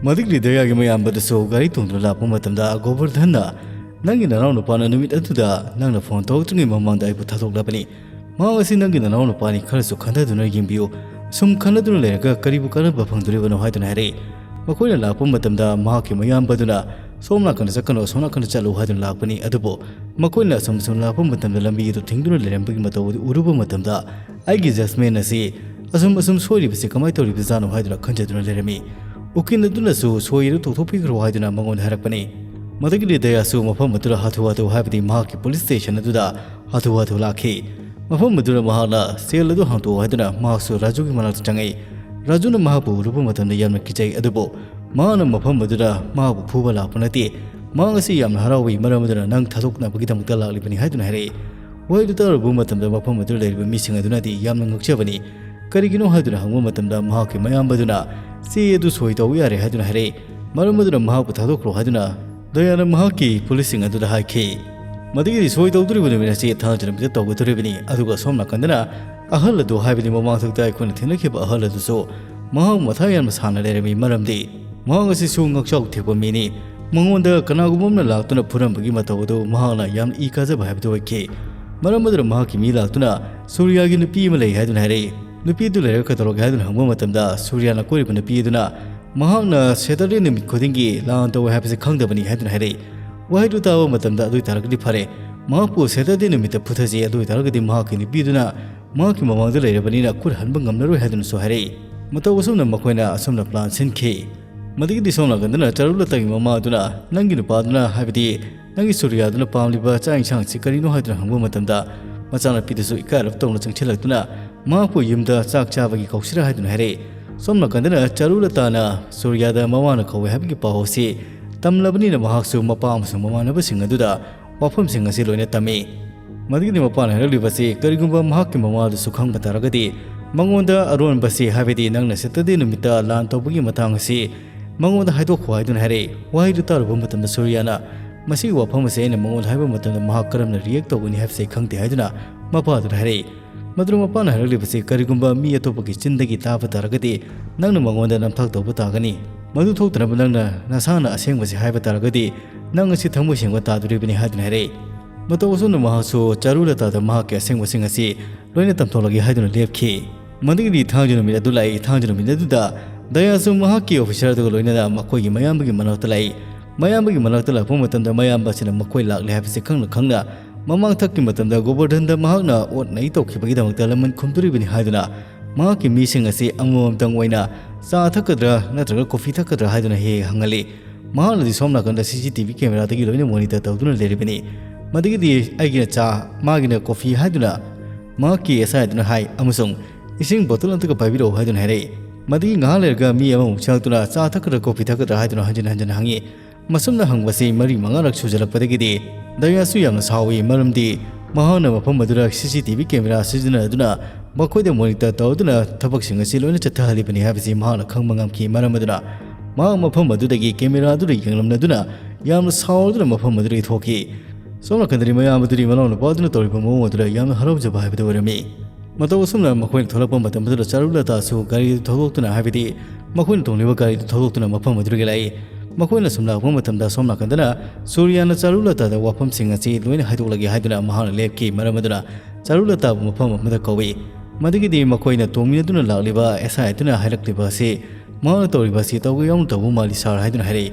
ꯃꯗꯨꯒꯤ ꯗꯌꯥꯒꯤ ꯃꯌꯥꯝꯕꯗꯁꯨ ꯒꯥꯔꯤ ꯇꯣꯡꯗꯨꯅ ꯂꯥꯛꯄ ꯃꯇꯝꯗ ꯒꯣꯕꯔꯙꯟꯅ, "ꯅꯪꯒꯤ ꯅꯅꯥꯎꯅꯨꯄꯥꯅ ꯅꯨꯃꯤꯠ ꯑꯗꯨꯗ ꯅꯪꯅ ꯐꯣꯟ ꯇꯧꯔꯛꯇ꯭ꯔꯤꯉꯩ ꯃꯃꯥꯡꯗ ꯑꯩꯕꯨ ꯊꯥꯗꯣꯛꯂꯕꯅꯤ꯫ ꯃꯍꯥꯛ ꯑꯁꯤ ꯅꯪꯒꯤ ꯅꯅꯥꯎꯅꯨꯄꯥꯅꯤ, ꯈꯔꯁꯨ ꯈꯟꯊꯗꯨꯅ ꯌꯦꯡꯕꯤꯌꯨ꯫ ꯁꯨꯝ ꯈꯟꯅꯗꯨꯅ ꯂꯩꯔꯒ ꯀꯔꯤꯕꯨ ꯀꯥꯟꯅꯕ ꯐꯪꯗꯣꯔꯤꯕꯅꯣ?" ꯍꯥꯏꯗꯨꯅ ꯍꯥꯏꯔꯛꯏ꯫ ꯃꯈꯣꯏꯅ ꯂꯥꯛꯄ ꯃꯇꯝꯗ ꯃꯍꯥꯛꯀꯤ ꯃꯌꯥꯝꯕꯗꯨꯅ, "ꯁꯣꯝ ꯅꯥꯀꯟꯗ ꯆꯠꯀꯅꯨ, ꯑꯁꯣꯝ ꯅꯥꯀꯟꯗ ꯆꯠꯂꯨ" ꯍꯥꯏꯗꯨꯅ ꯂꯥꯛꯄꯅꯤ꯫ ꯑꯗꯨꯕꯨ ꯃꯈꯣꯏꯅ ꯑꯁꯨꯝ ꯑꯁꯨꯝ ꯂꯥꯛꯄ ꯃꯇꯝꯗ ꯂꯝꯕꯤ ꯑꯗꯨ ꯊꯤꯡꯗꯨꯅ ꯂꯩꯔꯝꯕꯒꯤ ꯃꯇꯧ ꯑꯗꯨ ꯎꯔꯨꯕ ꯃꯇꯝꯗ, "ꯑꯩꯒꯤ judgment ꯑꯁꯤ ꯑꯁꯨꯝ ꯑꯁꯨꯝ ꯁꯣꯏꯔꯤꯕꯁꯤ ꯀꯃꯥꯏꯅ ꯇꯧꯔꯤꯕꯖꯥꯠꯅꯣ?" ꯍꯥꯏꯗꯨꯅ ꯈꯟꯖꯗꯨꯅ ꯂꯩꯔꯝꯃꯤ꯫ ꯎꯀꯤꯜ ꯑꯗꯨꯅꯁꯨ "ꯁꯣꯏ ꯑꯗꯨ ꯇꯧꯊꯣꯛꯄꯤꯈ꯭ꯔꯣ" ꯍꯥꯏꯗꯨꯅ ꯃꯉꯣꯟꯗ ꯍꯥꯏꯔꯛꯄꯅꯤ꯫ ꯃꯗꯨꯒꯤꯗꯤ ꯗꯌꯥꯁꯨ ꯃꯐꯝ ꯑꯗꯨꯗ ꯍꯥꯊꯨ ꯍꯥꯊꯨ, ꯍꯥꯏꯕꯗꯤ ꯃꯍꯥꯛꯀꯤ police station ꯑꯗꯨꯗ ꯍꯥꯊꯨ ꯍꯥꯊꯨ ꯂꯥꯛꯈꯤ꯫ ꯃꯐꯝ ꯑꯗꯨꯗ ꯃꯍꯥꯛꯅ "cell ꯑꯗꯨ ꯍꯥꯡꯗꯣꯛꯎ" ꯍꯥꯏꯗꯨꯅ ꯃꯍꯥꯛꯁꯨ ꯔꯥꯖꯨꯒꯤ ꯃꯅꯥꯛꯇ ꯆꯪꯉꯛꯏ꯫ ꯔꯥꯖꯨꯅ ꯃꯍꯥꯛꯄꯨ ꯎꯔꯨꯕ ꯃꯇꯝꯗ ꯌꯥꯝꯅ ꯀꯤꯖꯩ, ꯑꯗꯨꯕꯨ ꯃꯍꯥꯛꯅ ꯃꯐꯝ ꯑꯗꯨꯗ ꯃꯍꯥꯛꯄꯨ ꯐꯨꯕ ꯂꯥꯛꯄ ꯅꯠꯇꯦ꯫ ꯃꯍꯥꯛ ꯑꯁꯤ ꯌꯥꯝꯅ ꯍꯔꯥꯎꯏ, ꯃꯔꯝ ꯑꯗꯨꯅ "ꯅꯪ ꯊꯥꯗꯣꯛꯅꯕꯒꯤꯗꯃꯛꯇ ꯂꯥꯛꯂꯤꯕꯅꯤ" ꯍꯥꯏꯗꯨꯅ ꯍꯥꯏꯔꯛꯏ꯫ ꯋꯥꯍꯩꯗꯨ ꯇꯥꯔꯨꯕ ꯃꯇꯝꯗ ꯃꯐꯝ ꯑꯗꯨꯗ ꯂꯩꯔꯤꯕ ꯃꯤꯁꯤꯡ ꯑꯗꯨꯅꯗꯤ ꯌꯥꯝꯅ ꯉꯛꯆꯕꯅꯤ꯫ ꯀꯔꯤꯒꯤꯅꯣ ꯍꯥꯏꯗꯨꯅ ꯍꯪꯕ ꯃꯇꯝꯗ ꯃꯍꯥꯛꯀꯤ ꯃꯌꯥꯝꯕꯗꯨꯅ "ꯆꯦ ꯑꯗꯨ ꯁꯣꯏ ꯇꯧꯕ ꯌꯥꯔꯦ" ꯍꯥꯏꯗꯨꯅ ꯍꯥꯏꯔꯛꯏ꯫ ꯃꯔꯝ ꯑꯗꯨꯅ ꯃꯍꯥꯛꯄꯨ ꯊꯥꯗꯣꯛꯈ꯭ꯔꯣ ꯍꯥꯏꯗꯨꯅ ꯗꯌꯥꯅ ꯃꯍꯥꯛꯀꯤ police ꯁꯤꯡ ꯑꯗꯨꯗ ꯍꯥꯏꯈꯤ꯫ ꯃꯗꯨꯒꯤꯗꯤ ꯁꯣꯏ ꯇꯧꯗꯣꯔꯤꯕ ꯅꯨꯃꯤꯠ ꯑꯁꯤ ꯊꯥꯡꯖ ꯅꯨꯃꯤꯠꯇ ꯇꯧꯒꯗꯧꯔꯤꯕꯅꯤ꯫ ꯑꯗꯨꯒ ꯁꯣꯝ ꯅꯥꯀꯟꯗꯅ ꯑꯍꯜ ꯑꯗꯨ, ꯍꯥꯏꯕꯗꯤ ꯃꯃꯥꯡꯊꯛꯇ ꯑꯩꯈꯣꯏꯅ ꯊꯦꯡꯅꯈꯤꯕ ꯑꯍꯜ ꯑꯗꯨꯁꯨ ꯃꯍꯥꯛ ꯃꯊꯥ ꯌꯥꯝꯅ ꯁꯥꯅ ꯂꯩꯔꯝꯃꯤ, ꯃꯔꯝꯗꯤ ꯃꯍꯥꯛ ꯑꯁꯤꯁꯨ ꯉꯛꯆꯥꯎ ꯊꯦꯛꯄ ꯃꯤꯅꯤ꯫ ꯃꯉꯣꯟꯗ ꯀꯅꯥꯒꯨꯝꯕ ꯑꯃꯅ ꯂꯥꯛꯇꯨꯅ ꯐꯨꯔꯝꯕꯒꯤ ꯃꯇꯧ ꯑꯗꯨ ꯃꯍꯥꯛꯅ ꯌꯥꯝꯅ ꯏ ꯀꯥꯖꯕ ꯍꯥꯏꯕꯗꯨ ꯑꯣꯏꯈꯤ꯫ ꯃꯔꯝ ꯑꯗꯨꯅ ꯃꯍꯥꯛꯀꯤ ꯃꯤ ꯂꯥꯛꯇꯨꯅ "ꯁꯨꯔꯤꯌꯥꯒꯤ ꯅꯨꯄꯤ ꯑꯃ ꯂꯩ" ꯍꯥꯏꯗꯨꯅ ꯍꯥꯏꯔꯛꯏ꯫ "ꯅꯨꯄꯤ ꯑꯗꯨ ꯂꯩꯔꯒ ꯀꯩꯗꯧꯔꯒꯦ?" ꯍꯥꯏꯗꯨꯅ ꯍꯪꯕ ꯃꯇꯝꯗ ꯁꯨꯔꯤꯌꯥꯅ ꯀꯣꯏꯔꯤꯕ ꯅꯨꯄꯤ ꯑꯗꯨꯅ ꯃꯍꯥꯛꯅ Saturday ꯅꯨꯃꯤꯠ ꯈꯨꯗꯤꯡꯒꯤ ꯂꯥꯟ ꯇꯧꯋꯦ ꯍꯥꯏꯕꯁꯤ ꯈꯪꯗꯕꯅꯤ ꯍꯥꯏꯗꯨꯅ ꯍꯥꯏꯔꯛꯏ꯫ ꯋꯥꯍꯩꯗꯨ ꯇꯥꯕ ꯃꯇꯝꯗ "ꯑꯗꯨ ꯑꯣꯏꯇꯥꯔꯒꯗꯤ ꯐꯔꯦ, ꯃꯍꯥꯛꯄꯨ ꯁꯦꯇꯔꯗꯦ ꯅꯨꯃꯤꯠꯇ ꯐꯨꯊꯁꯤ, ꯑꯗꯨ ꯑꯣꯏꯇꯥꯔꯒꯗꯤ ꯃꯍꯥꯛꯀꯤ ꯅꯨꯄꯤꯗꯨꯅ ꯃꯍꯥꯛꯀꯤ ꯃꯃꯥꯡꯗ ꯂꯩꯔꯕꯅꯤꯅ ꯈꯨꯠ ꯍꯟꯕ ꯉꯝꯂꯔꯣꯏ ꯍꯥꯏꯗꯨꯅꯁꯨ ꯍꯥꯏꯔꯛꯏ꯫ ꯃꯇꯧ ꯑꯁꯨꯝꯅ ꯃꯈꯣꯏꯅ ꯑꯁꯨꯝꯅ ꯄ꯭ꯂꯥꯟ ꯁꯤꯟꯈꯤ꯫ ꯃꯗꯨꯒꯤꯗꯤ ꯁꯣꯝ ꯅꯥꯀꯟꯗꯅ ꯆꯔꯨꯂꯇꯥꯒꯤ ꯃꯃꯥ ꯑꯗꯨꯅ ꯅꯪꯒꯤ ꯅꯨꯄꯥꯗꯨꯅ, ꯍꯥꯏꯕꯗꯤ ꯅꯪꯒꯤ ꯁꯨꯔꯤꯌꯥꯗꯨꯅ ꯄꯥꯝꯂꯤꯕ ꯆꯥꯛ ꯏꯟꯁꯥꯡꯁꯤ ꯀꯔꯤꯅꯣ ꯍꯥꯏꯗꯨꯅ ꯍꯪꯕ ꯃꯇꯝꯗ, ꯃꯆꯥꯅꯨꯄꯤꯗꯨꯁꯨ ꯏꯀꯥꯏꯔꯞ ꯇꯧꯅ ꯆꯪꯁꯤꯜꯂꯛꯇꯨꯅ ꯃꯍꯥꯛꯄꯨ ꯌꯨꯝꯗ ꯆꯥꯛ ꯆꯥꯕꯒꯤ ꯀꯧꯁꯤꯔꯥ ꯍꯥꯏꯗꯨꯅ ꯍꯥꯏꯔꯛꯏ꯫ ꯁꯣꯝ ꯅꯥꯀꯟꯗꯅ ꯆꯔꯨꯂꯇꯥꯅ ꯁꯨꯔꯤꯌꯥꯗ ꯃꯋꯥꯅ ꯀꯧꯏ ꯍꯥꯏꯕꯒꯤ ꯄꯥꯎ ꯑꯁꯤ ꯇꯝꯂꯕꯅꯤꯅ ꯃꯍꯥꯛꯁꯨ ꯃꯄꯥ ꯑꯃꯁꯨꯡ ꯃꯃꯥꯟꯅꯕꯁꯤꯡ ꯑꯗꯨꯗ ꯋꯥꯐꯝꯁꯤꯡ ꯑꯁꯤ ꯂꯣꯏꯅ ꯇꯝꯃꯤ꯫ ꯃꯗꯨꯒꯤꯗꯤ ꯃꯄꯥꯅ ꯍꯥꯏꯔꯛꯂꯤꯕꯁꯤ, ꯀꯔꯤꯒꯨꯝꯕ ꯃꯍꯥꯛꯀꯤ ꯃꯃꯥꯗꯨꯁꯨ ꯈꯪꯕ ꯇꯥꯔꯒꯗꯤ, ꯃꯉꯣꯟꯗ ꯑꯔꯣꯟꯕꯁꯤ, ꯍꯥꯏꯕꯗꯤ ꯅꯪꯅ ꯁꯦꯇꯔꯗꯦ ꯅꯨꯃꯤꯠꯇ ꯂꯥꯟ ꯇꯧꯕꯒꯤ ꯃꯇꯥꯡ ꯑꯁꯤ ꯃꯉꯣꯟꯗ ꯍꯥꯏꯗꯣꯛꯈꯣ ꯍꯥꯏꯗꯨꯅ ꯍꯥꯏꯔꯛꯏ꯫ ꯋꯥꯍꯩꯗꯨ ꯇꯥꯔꯨꯕ ꯃꯇꯝꯗ ꯁꯨꯔꯤꯌꯥꯅ, ꯃꯁꯤꯒꯤ ꯋꯥꯐꯝ ꯑꯁꯤ ꯑꯩꯅ ꯃꯉꯣꯟꯗ ꯍꯥꯏꯕ ꯃꯇꯝꯗ ꯃꯍꯥꯛ ꯀꯔꯝꯅ ꯔꯤꯌꯦꯛ ꯇꯧꯒꯅꯤ ꯍꯥꯏꯕꯁꯤ ꯑꯩ ꯈꯪꯗꯦ ꯍꯥꯏꯗꯨꯅ ꯃꯄꯥꯗꯨꯗ ꯍꯥꯏꯔꯛꯏ꯫ ꯃꯗꯨꯅ ꯃꯄꯥꯅ ꯍꯥꯏꯔꯛꯂꯤꯕꯁꯤ, ꯀꯔꯤꯒꯨꯝꯕ ꯃꯤ ꯑꯇꯣꯞꯄꯒꯤ ꯆꯤꯟꯗꯒꯤ ꯇꯥꯕ ꯇꯥꯔꯒꯗꯤ ꯅꯪꯅ ꯃꯉꯣꯟꯗ ꯅꯝꯊꯥꯛ ꯇꯧꯕ ꯇꯥꯒꯅꯤ꯫ ꯃꯗꯨ ꯊꯣꯛꯇꯅꯕ ꯅꯪꯅ ꯅꯁꯥꯅ ꯑꯁꯦꯡꯕꯁꯤ ꯍꯥꯏꯕ ꯇꯥꯔꯒꯗꯤ ꯅꯪ ꯑꯁꯤ ꯊꯃꯣꯏ ꯁꯦꯡꯕ ꯇꯥꯗꯣꯔꯤꯕꯅꯤ ꯍꯥꯏꯗꯨꯅ ꯍꯥꯏꯔꯛꯏ꯫ ꯃꯇꯧ ꯑꯁꯨꯝꯅ ꯃꯍꯥꯛꯁꯨ ꯆꯔꯨꯂꯇꯥꯗ ꯃꯍꯥꯛꯀꯤ ꯑꯁꯦꯡꯕꯁꯤꯡ ꯑꯁꯤ ꯂꯣꯏꯅ ꯇꯝꯊꯣꯛꯂꯒꯦ ꯍꯥꯏꯗꯨꯅ ꯂꯦꯞꯈꯤ꯫ ꯃꯗꯨꯒꯤꯗꯤ ꯊꯥꯡꯖ ꯅꯨꯃꯤꯠ ꯑꯗꯨ ꯂꯥꯛꯏ꯫ ꯊꯥꯡꯖ ꯅꯨꯃꯤꯠ ꯑꯗꯨꯗ ꯗꯌꯥꯁꯨ ꯃꯍꯥꯛꯀꯤ ꯑꯣꯐꯤꯁꯔ ꯑꯗꯨꯒ ꯂꯣꯏꯅꯅ ꯃꯈꯣꯏꯒꯤ ꯃꯌꯥꯝꯕꯒꯤ ꯃꯅꯥꯛꯇ ꯂꯥꯛꯏ꯫ ꯃꯌꯥꯝꯕꯒꯤ ꯃꯅꯥꯛꯇ ꯂꯥꯛꯄ ꯃꯇꯝꯗ ꯃꯌꯥꯝꯕ ꯑꯁꯤꯅ ꯃꯈꯣꯏ ꯂꯥꯛꯂꯦ ꯍꯥꯏꯕꯁꯤ ꯈꯪꯅ ꯈꯪꯅ ꯃꯃꯥꯡꯊꯛꯀꯤ ꯃꯇꯝꯗ ꯒꯣꯕꯔꯙꯟꯗ ꯃꯍꯥꯛꯅ ꯑꯣꯠ ꯅꯩ ꯇꯧꯈꯤꯕꯒꯤꯗꯃꯛꯇ ꯂꯃꯟ ꯈꯨꯝꯗꯣꯔꯤꯕꯅꯤ ꯍꯥꯏꯗꯨꯅ ꯃꯍꯥꯛꯀꯤ ꯃꯤꯁꯤꯡ ꯑꯁꯤ ꯑꯃꯃꯝꯇꯪ ꯑꯣꯏꯅ ꯆꯥ ꯊꯛꯀꯗ꯭ꯔꯥ ꯅꯠꯇ꯭ꯔꯒ ꯀꯣꯐꯤ ꯊꯛꯀꯗ꯭ꯔꯥ ꯍꯥꯏꯗꯨꯅ ꯍꯦꯛ ꯍꯦꯛ ꯍꯪꯍꯜꯂꯤ꯫ ꯃꯍꯥꯛꯅꯗꯤ ꯁꯣꯝ ꯅꯥꯀꯟꯗ ꯁꯤ ꯁꯤ ꯇꯤ ꯚꯤ ꯀꯦꯃꯦꯔꯥꯗꯒꯤ ꯂꯣꯏꯅ ꯃꯣꯅꯤꯇꯔ ꯇꯧꯗꯨꯅ ꯂꯩꯔꯤꯕꯅꯤ꯫ ꯃꯗꯨꯒꯤꯗꯤ ꯑꯩꯒꯤꯅ ꯆꯥ, ꯃꯥꯒꯤꯅ ꯀꯣꯐꯤ ꯍꯥꯏꯗꯨꯅ ꯃꯍꯥꯛꯀꯤ ꯑꯦꯁ ꯑꯥꯏ ꯑꯗꯨꯅ ꯍꯥꯏ ꯑꯃꯁꯨꯡ ꯏꯁꯤꯡ ꯕꯣꯇꯜ ꯑꯃꯇꯒ ꯄꯥꯏꯕꯤꯔꯛꯎ ꯍꯥꯏꯗꯨꯅ ꯍꯥꯏꯔꯛꯏ꯫ ꯃꯗꯨꯒꯤ ꯉꯥꯏꯍꯥꯛ ꯂꯩꯔꯒ ꯃꯤ ꯑꯃꯃꯨꯛ ꯆꯪꯂꯛꯇꯨꯅ ꯆꯥ ꯊꯛꯀꯗ꯭ꯔꯥ ꯀꯣꯐꯤ ꯊꯛꯀꯗ꯭ꯔꯥ ꯍꯥꯏꯗꯨꯅ ꯍꯟꯖꯤꯟ ꯍꯟꯖꯤꯟ ꯍꯪꯉꯤ꯫ ꯃꯁꯨꯝꯅ ꯍꯪꯕꯁꯤ ꯃꯔꯤ ꯃꯉꯥꯔꯛ ꯁꯨꯖꯜꯂꯛꯄꯗꯒꯤꯗꯤ ꯗꯌꯥꯁꯨ ꯌꯥꯝꯅ ꯁꯥꯎꯏ, ꯃꯔꯝꯗꯤ ꯃꯍꯥꯛꯅ ꯃꯐꯝ ꯑꯗꯨꯗ ꯁꯤ ꯁꯤ ꯇꯤ ꯚꯤ ꯀꯦꯃꯦꯔꯥ ꯁꯤꯖꯤꯟꯅꯗꯨꯅ ꯃꯈꯣꯏꯗ ꯃꯣꯅꯤꯇꯔ ꯇꯧꯗꯨꯅ ꯊꯕꯛꯁꯤꯡ ꯑꯁꯤ ꯂꯣꯏꯅ ꯆꯠꯊꯍꯜꯂꯤꯕꯅꯤ ꯍꯥꯏꯕꯁꯤ ꯃꯍꯥꯛꯅ ꯈꯪꯕ ꯉꯝꯈꯤ꯫ ꯃꯔꯝ ꯑꯗꯨꯅ ꯃꯍꯥꯛ ꯃꯐꯝ ꯑꯗꯨꯗꯒꯤ ꯀꯦꯃꯦꯔꯥ ꯑꯗꯨꯗ ꯌꯦꯡꯂꯝꯂꯗꯨꯅ ꯌꯥꯝꯅ ꯁꯥꯎꯗꯨꯅ ꯃꯐꯝ ꯑꯗꯨꯗꯒꯤ ꯊꯣꯛꯈꯤ꯫ ꯁꯣꯝ ꯅꯥꯀꯟꯗꯗꯤ ꯃꯌꯥꯝ ꯑꯗꯨꯗꯤ ꯃꯅꯥꯎꯅꯨꯄꯥ ꯑꯗꯨꯅ ꯇꯧꯔꯤꯕ ꯃꯑꯣꯡ ꯑꯗꯨꯗ ꯌꯥꯝꯅ ꯍꯔꯥꯎꯖꯕ ꯍꯥꯏꯕꯗꯨ ꯑꯣꯏꯔꯝꯃꯤ꯫ ꯃꯇꯧ ꯑꯁꯨꯝꯅ ꯃꯈꯣꯏꯅ ꯊꯣꯛꯂꯛꯄ ꯃꯇꯝ ꯑꯗꯨꯗ ꯆꯔꯨꯂꯇꯥꯁꯨ ꯒꯥꯔꯤ ꯑꯗꯨ ꯊꯧꯗꯣꯛꯇꯨꯅ, ꯍꯥꯏꯕꯗꯤ ꯃꯈꯣꯏꯅ ꯇꯣꯡꯂꯤꯕ ꯒꯥꯔꯤ ꯑꯗꯨ ꯊꯧꯗꯣꯛꯇꯨꯅ ꯃꯐꯝ ꯑꯗꯨꯗꯒꯤ ꯂꯥꯛꯏ꯫ ꯃꯈꯣꯏꯅ ꯁꯨꯝ ꯂꯥꯛꯄ ꯃꯇꯝꯗ ꯁꯣꯝ ꯅꯥꯀꯟꯗꯅ ꯁꯨꯔꯤꯌꯥꯅ ꯆꯔꯨꯂꯇꯥꯗ ꯋꯥꯐꯝꯁꯤꯡ ꯑꯁꯤ ꯂꯣꯏꯅ ꯍꯥꯏꯗꯣꯛꯂꯒꯦ ꯍꯥꯏꯗꯨꯅ ꯃꯍꯥꯛꯅ ꯂꯦꯞꯈꯤ꯫ ꯃꯔꯝ ꯑꯗꯨꯅ ꯆꯔꯨꯂꯇꯥꯕꯨ ꯃꯐꯝ ꯑꯃꯗ ꯀꯧꯏ꯫ ꯃꯗꯨꯒꯤꯗꯤ ꯃꯈꯣꯏꯅ ꯇꯣꯡꯃꯤꯟꯅꯗꯨꯅ ꯂꯥꯛꯂꯤꯕ ꯑꯦꯁ ꯑꯥꯏ ꯑꯗꯨꯅ ꯍꯥꯏꯔꯛꯂꯤꯕ ꯑꯁꯤ ꯃꯍꯥꯛꯅ ꯇꯧꯔꯤꯕ ꯑꯁꯤ ꯇꯧꯒꯦ ꯌꯥꯎꯅ ꯇꯧꯕ ꯃꯥꯜꯂꯤ ꯁꯥꯔ ꯍꯥꯏꯗꯨꯅ ꯍꯥꯏꯔꯛꯏ꯫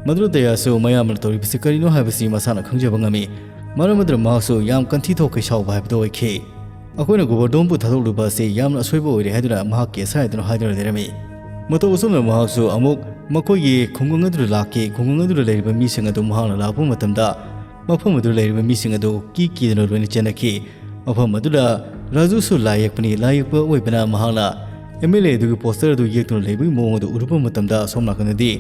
ꯃꯗꯨꯗ ꯗꯌꯥꯁꯨ ꯃꯌꯥꯝꯕꯅ ꯇꯧꯔꯤꯕꯁꯤ ꯀꯔꯤꯅꯣ ꯍꯥꯏꯕꯁꯤ ꯃꯁꯥꯅ ꯈꯪꯖꯕ ꯉꯝꯃꯤ꯫ ꯃꯔꯝ ꯑꯗꯨꯅ ꯃꯍꯥꯛꯁꯨ ꯌꯥꯝ ꯀꯟꯊꯤ ꯊꯣꯛꯈꯩ ꯁꯥꯎꯕ ꯍꯥꯏꯕꯗꯨ ꯑꯣꯏꯈꯤ꯫ ꯑꯩꯈꯣꯏꯅ ꯒꯣꯕꯔꯗꯣꯟꯕꯨ ꯊꯥꯗꯣꯛꯂꯨꯕ ꯑꯁꯤ ꯌꯥꯝꯅ ꯑꯁꯣꯏꯕ ꯑꯣꯏꯔꯦ ꯍꯥꯏꯗꯨꯅ ꯃꯍꯥꯛꯀꯤ ꯑꯁꯥꯏ ꯑꯗꯨꯅ ꯍꯥꯏꯗꯨꯅ ꯂꯩꯔꯝꯃꯤ꯫ ꯃꯇꯧ ꯑꯁꯨꯝꯅ ꯃꯍꯥꯛꯁꯨ ꯑꯃꯨꯛ ꯃꯈꯣꯏꯒꯤ ꯈꯨꯡꯒꯪ ꯑꯗꯨꯗ ꯂꯥꯛꯈꯤ꯫ ꯈꯨꯡꯒꯪ ꯑꯗꯨꯗ ꯂꯩꯔꯤꯕ ꯃꯤꯁꯤꯡ ꯑꯗꯨ ꯃꯍꯥꯛꯅ ꯂꯥꯛꯄ ꯃꯇꯝꯗ ꯃꯐꯝ ꯑꯗꯨꯗ ꯂꯩꯔꯤꯕ ꯃꯤꯁꯤꯡ ꯑꯗꯨ ꯀꯤ ꯀꯤꯗꯨꯅ ꯂꯣꯏꯅ ꯆꯦꯟꯅꯈꯤ꯫ ꯃꯐꯝ ꯑꯗꯨꯗ ꯔꯥꯖꯨꯁꯨ ꯂꯥꯏ ꯌꯦꯛꯄꯅꯤ꯫ ꯂꯥꯏ ꯌꯦꯛꯄ ꯑꯣꯏꯕꯅ ꯃꯍꯥꯛꯅ ꯑꯦꯝ ꯑꯦꯜ ꯑꯦ ꯑꯗꯨꯒꯤ ꯄꯣꯁꯇꯔ ꯑꯗꯨ ꯌꯦꯛꯇꯨꯅ ꯂꯩꯕꯒꯤ ꯃꯑꯣꯡ ꯑꯗꯨ ꯎꯔꯨꯕ ꯃꯇꯝꯗ ꯑꯁꯣꯝ ꯅꯥꯀꯟꯗꯗꯤ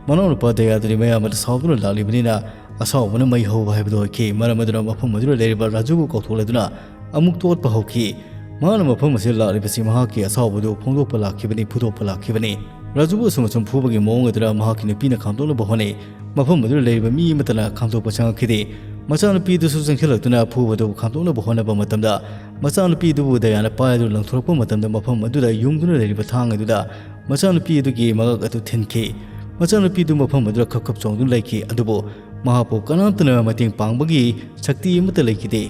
ꯃꯅꯥꯎꯅꯨꯄꯥ ꯗꯌꯥꯗꯨꯗꯤ ꯃꯌꯥꯝ ꯑꯗꯨ ꯁꯥꯎꯗꯨꯅ ꯂꯥꯛꯂꯤꯕꯅꯤꯅ ꯑꯁꯥꯎꯕꯅ ꯃꯩ ꯍꯧꯕ ꯍꯥꯏꯕꯗꯨ ꯑꯣꯏꯈꯤ꯫ ꯃꯔꯝ ꯑꯗꯨꯅ ꯃꯐꯝ ꯑꯗꯨꯗ ꯂꯩꯔꯤꯕ ꯔꯥꯖꯨꯕꯨ ꯀꯧꯊꯣꯛꯂꯗꯨꯅ ꯑꯃꯨꯛ ꯇꯣꯠꯄ ꯍꯧꯈꯤ꯫ ꯃꯍꯥꯛꯅ ꯃꯐꯝ ꯑꯁꯤꯗ ꯂꯥꯛꯂꯤꯕꯁꯤ ꯃꯍꯥꯛꯀꯤ ꯑꯁꯥꯎꯕꯗꯨ ꯐꯣꯡꯗꯣꯛꯄ ꯂꯥꯛꯈꯤꯕꯅꯤ, ꯐꯨꯗꯣꯛꯄ ꯂꯥꯛꯈꯤꯕꯅꯤ꯫ ꯔꯥꯖꯨꯕꯨ ꯑꯁꯨꯝ ꯑꯁꯨꯝ ꯐꯨꯕꯒꯤ ꯃꯑꯣꯡ ꯑꯗꯨꯗ ꯃꯍꯥꯛꯀꯤ ꯅꯨꯄꯤꯅ ꯈꯥꯝꯗꯣꯛꯅꯕ ꯍꯣꯠꯅꯩ꯫ ꯃꯐꯝ ꯑꯗꯨꯗ ꯂꯩꯔꯤꯕ ꯃꯤ ꯑꯃꯠꯇꯅ ꯈꯥꯝꯗꯣꯛꯄ ꯆꯪꯉꯛꯈꯤꯗꯦ꯫ ꯃꯆꯥꯅꯨꯄꯤꯗꯨꯁꯨ ꯆꯪꯁꯤꯜꯂꯛꯇꯨꯅ ꯐꯨꯕꯗꯨ ꯈꯥꯝꯗꯣꯛꯅꯕ ꯍꯣꯠꯅꯕ ꯃꯇꯝꯗ ꯃꯆꯥꯅꯨꯄꯤꯗꯨꯕꯨ ꯗꯌꯥꯅ ꯄꯥꯏꯗꯨꯅ ꯂꯪꯊꯣꯔꯛꯄ ꯃꯇꯝꯗ ꯃꯐꯝ ꯑꯗꯨꯗ ꯌꯨꯡꯗꯨꯅ ꯂꯩꯔꯤꯕ ꯊꯥꯡ ꯑꯗꯨꯗ ꯃꯆꯥꯅꯨꯄꯤ ꯑꯗꯨꯒꯤ ꯃꯉꯛ ꯑꯗꯨ ꯊꯤꯟꯈꯤ꯫ ꯃꯆꯥꯅꯨꯄꯤ ꯑꯗꯨ ꯃꯐꯝ ꯑꯗꯨꯗ ꯈꯞ ꯈꯞ ꯆꯣꯡꯗꯨꯅ ꯂꯩꯈꯤ, ꯑꯗꯨꯕꯨ ꯃꯍꯥꯛꯄꯨ ꯀꯅꯥꯝꯇꯅ ꯃꯇꯦꯡ ꯄꯥꯡꯕꯒꯤ ꯁꯛꯇꯤ ꯑꯃꯠꯇ ꯂꯩꯈꯤꯗꯦ꯫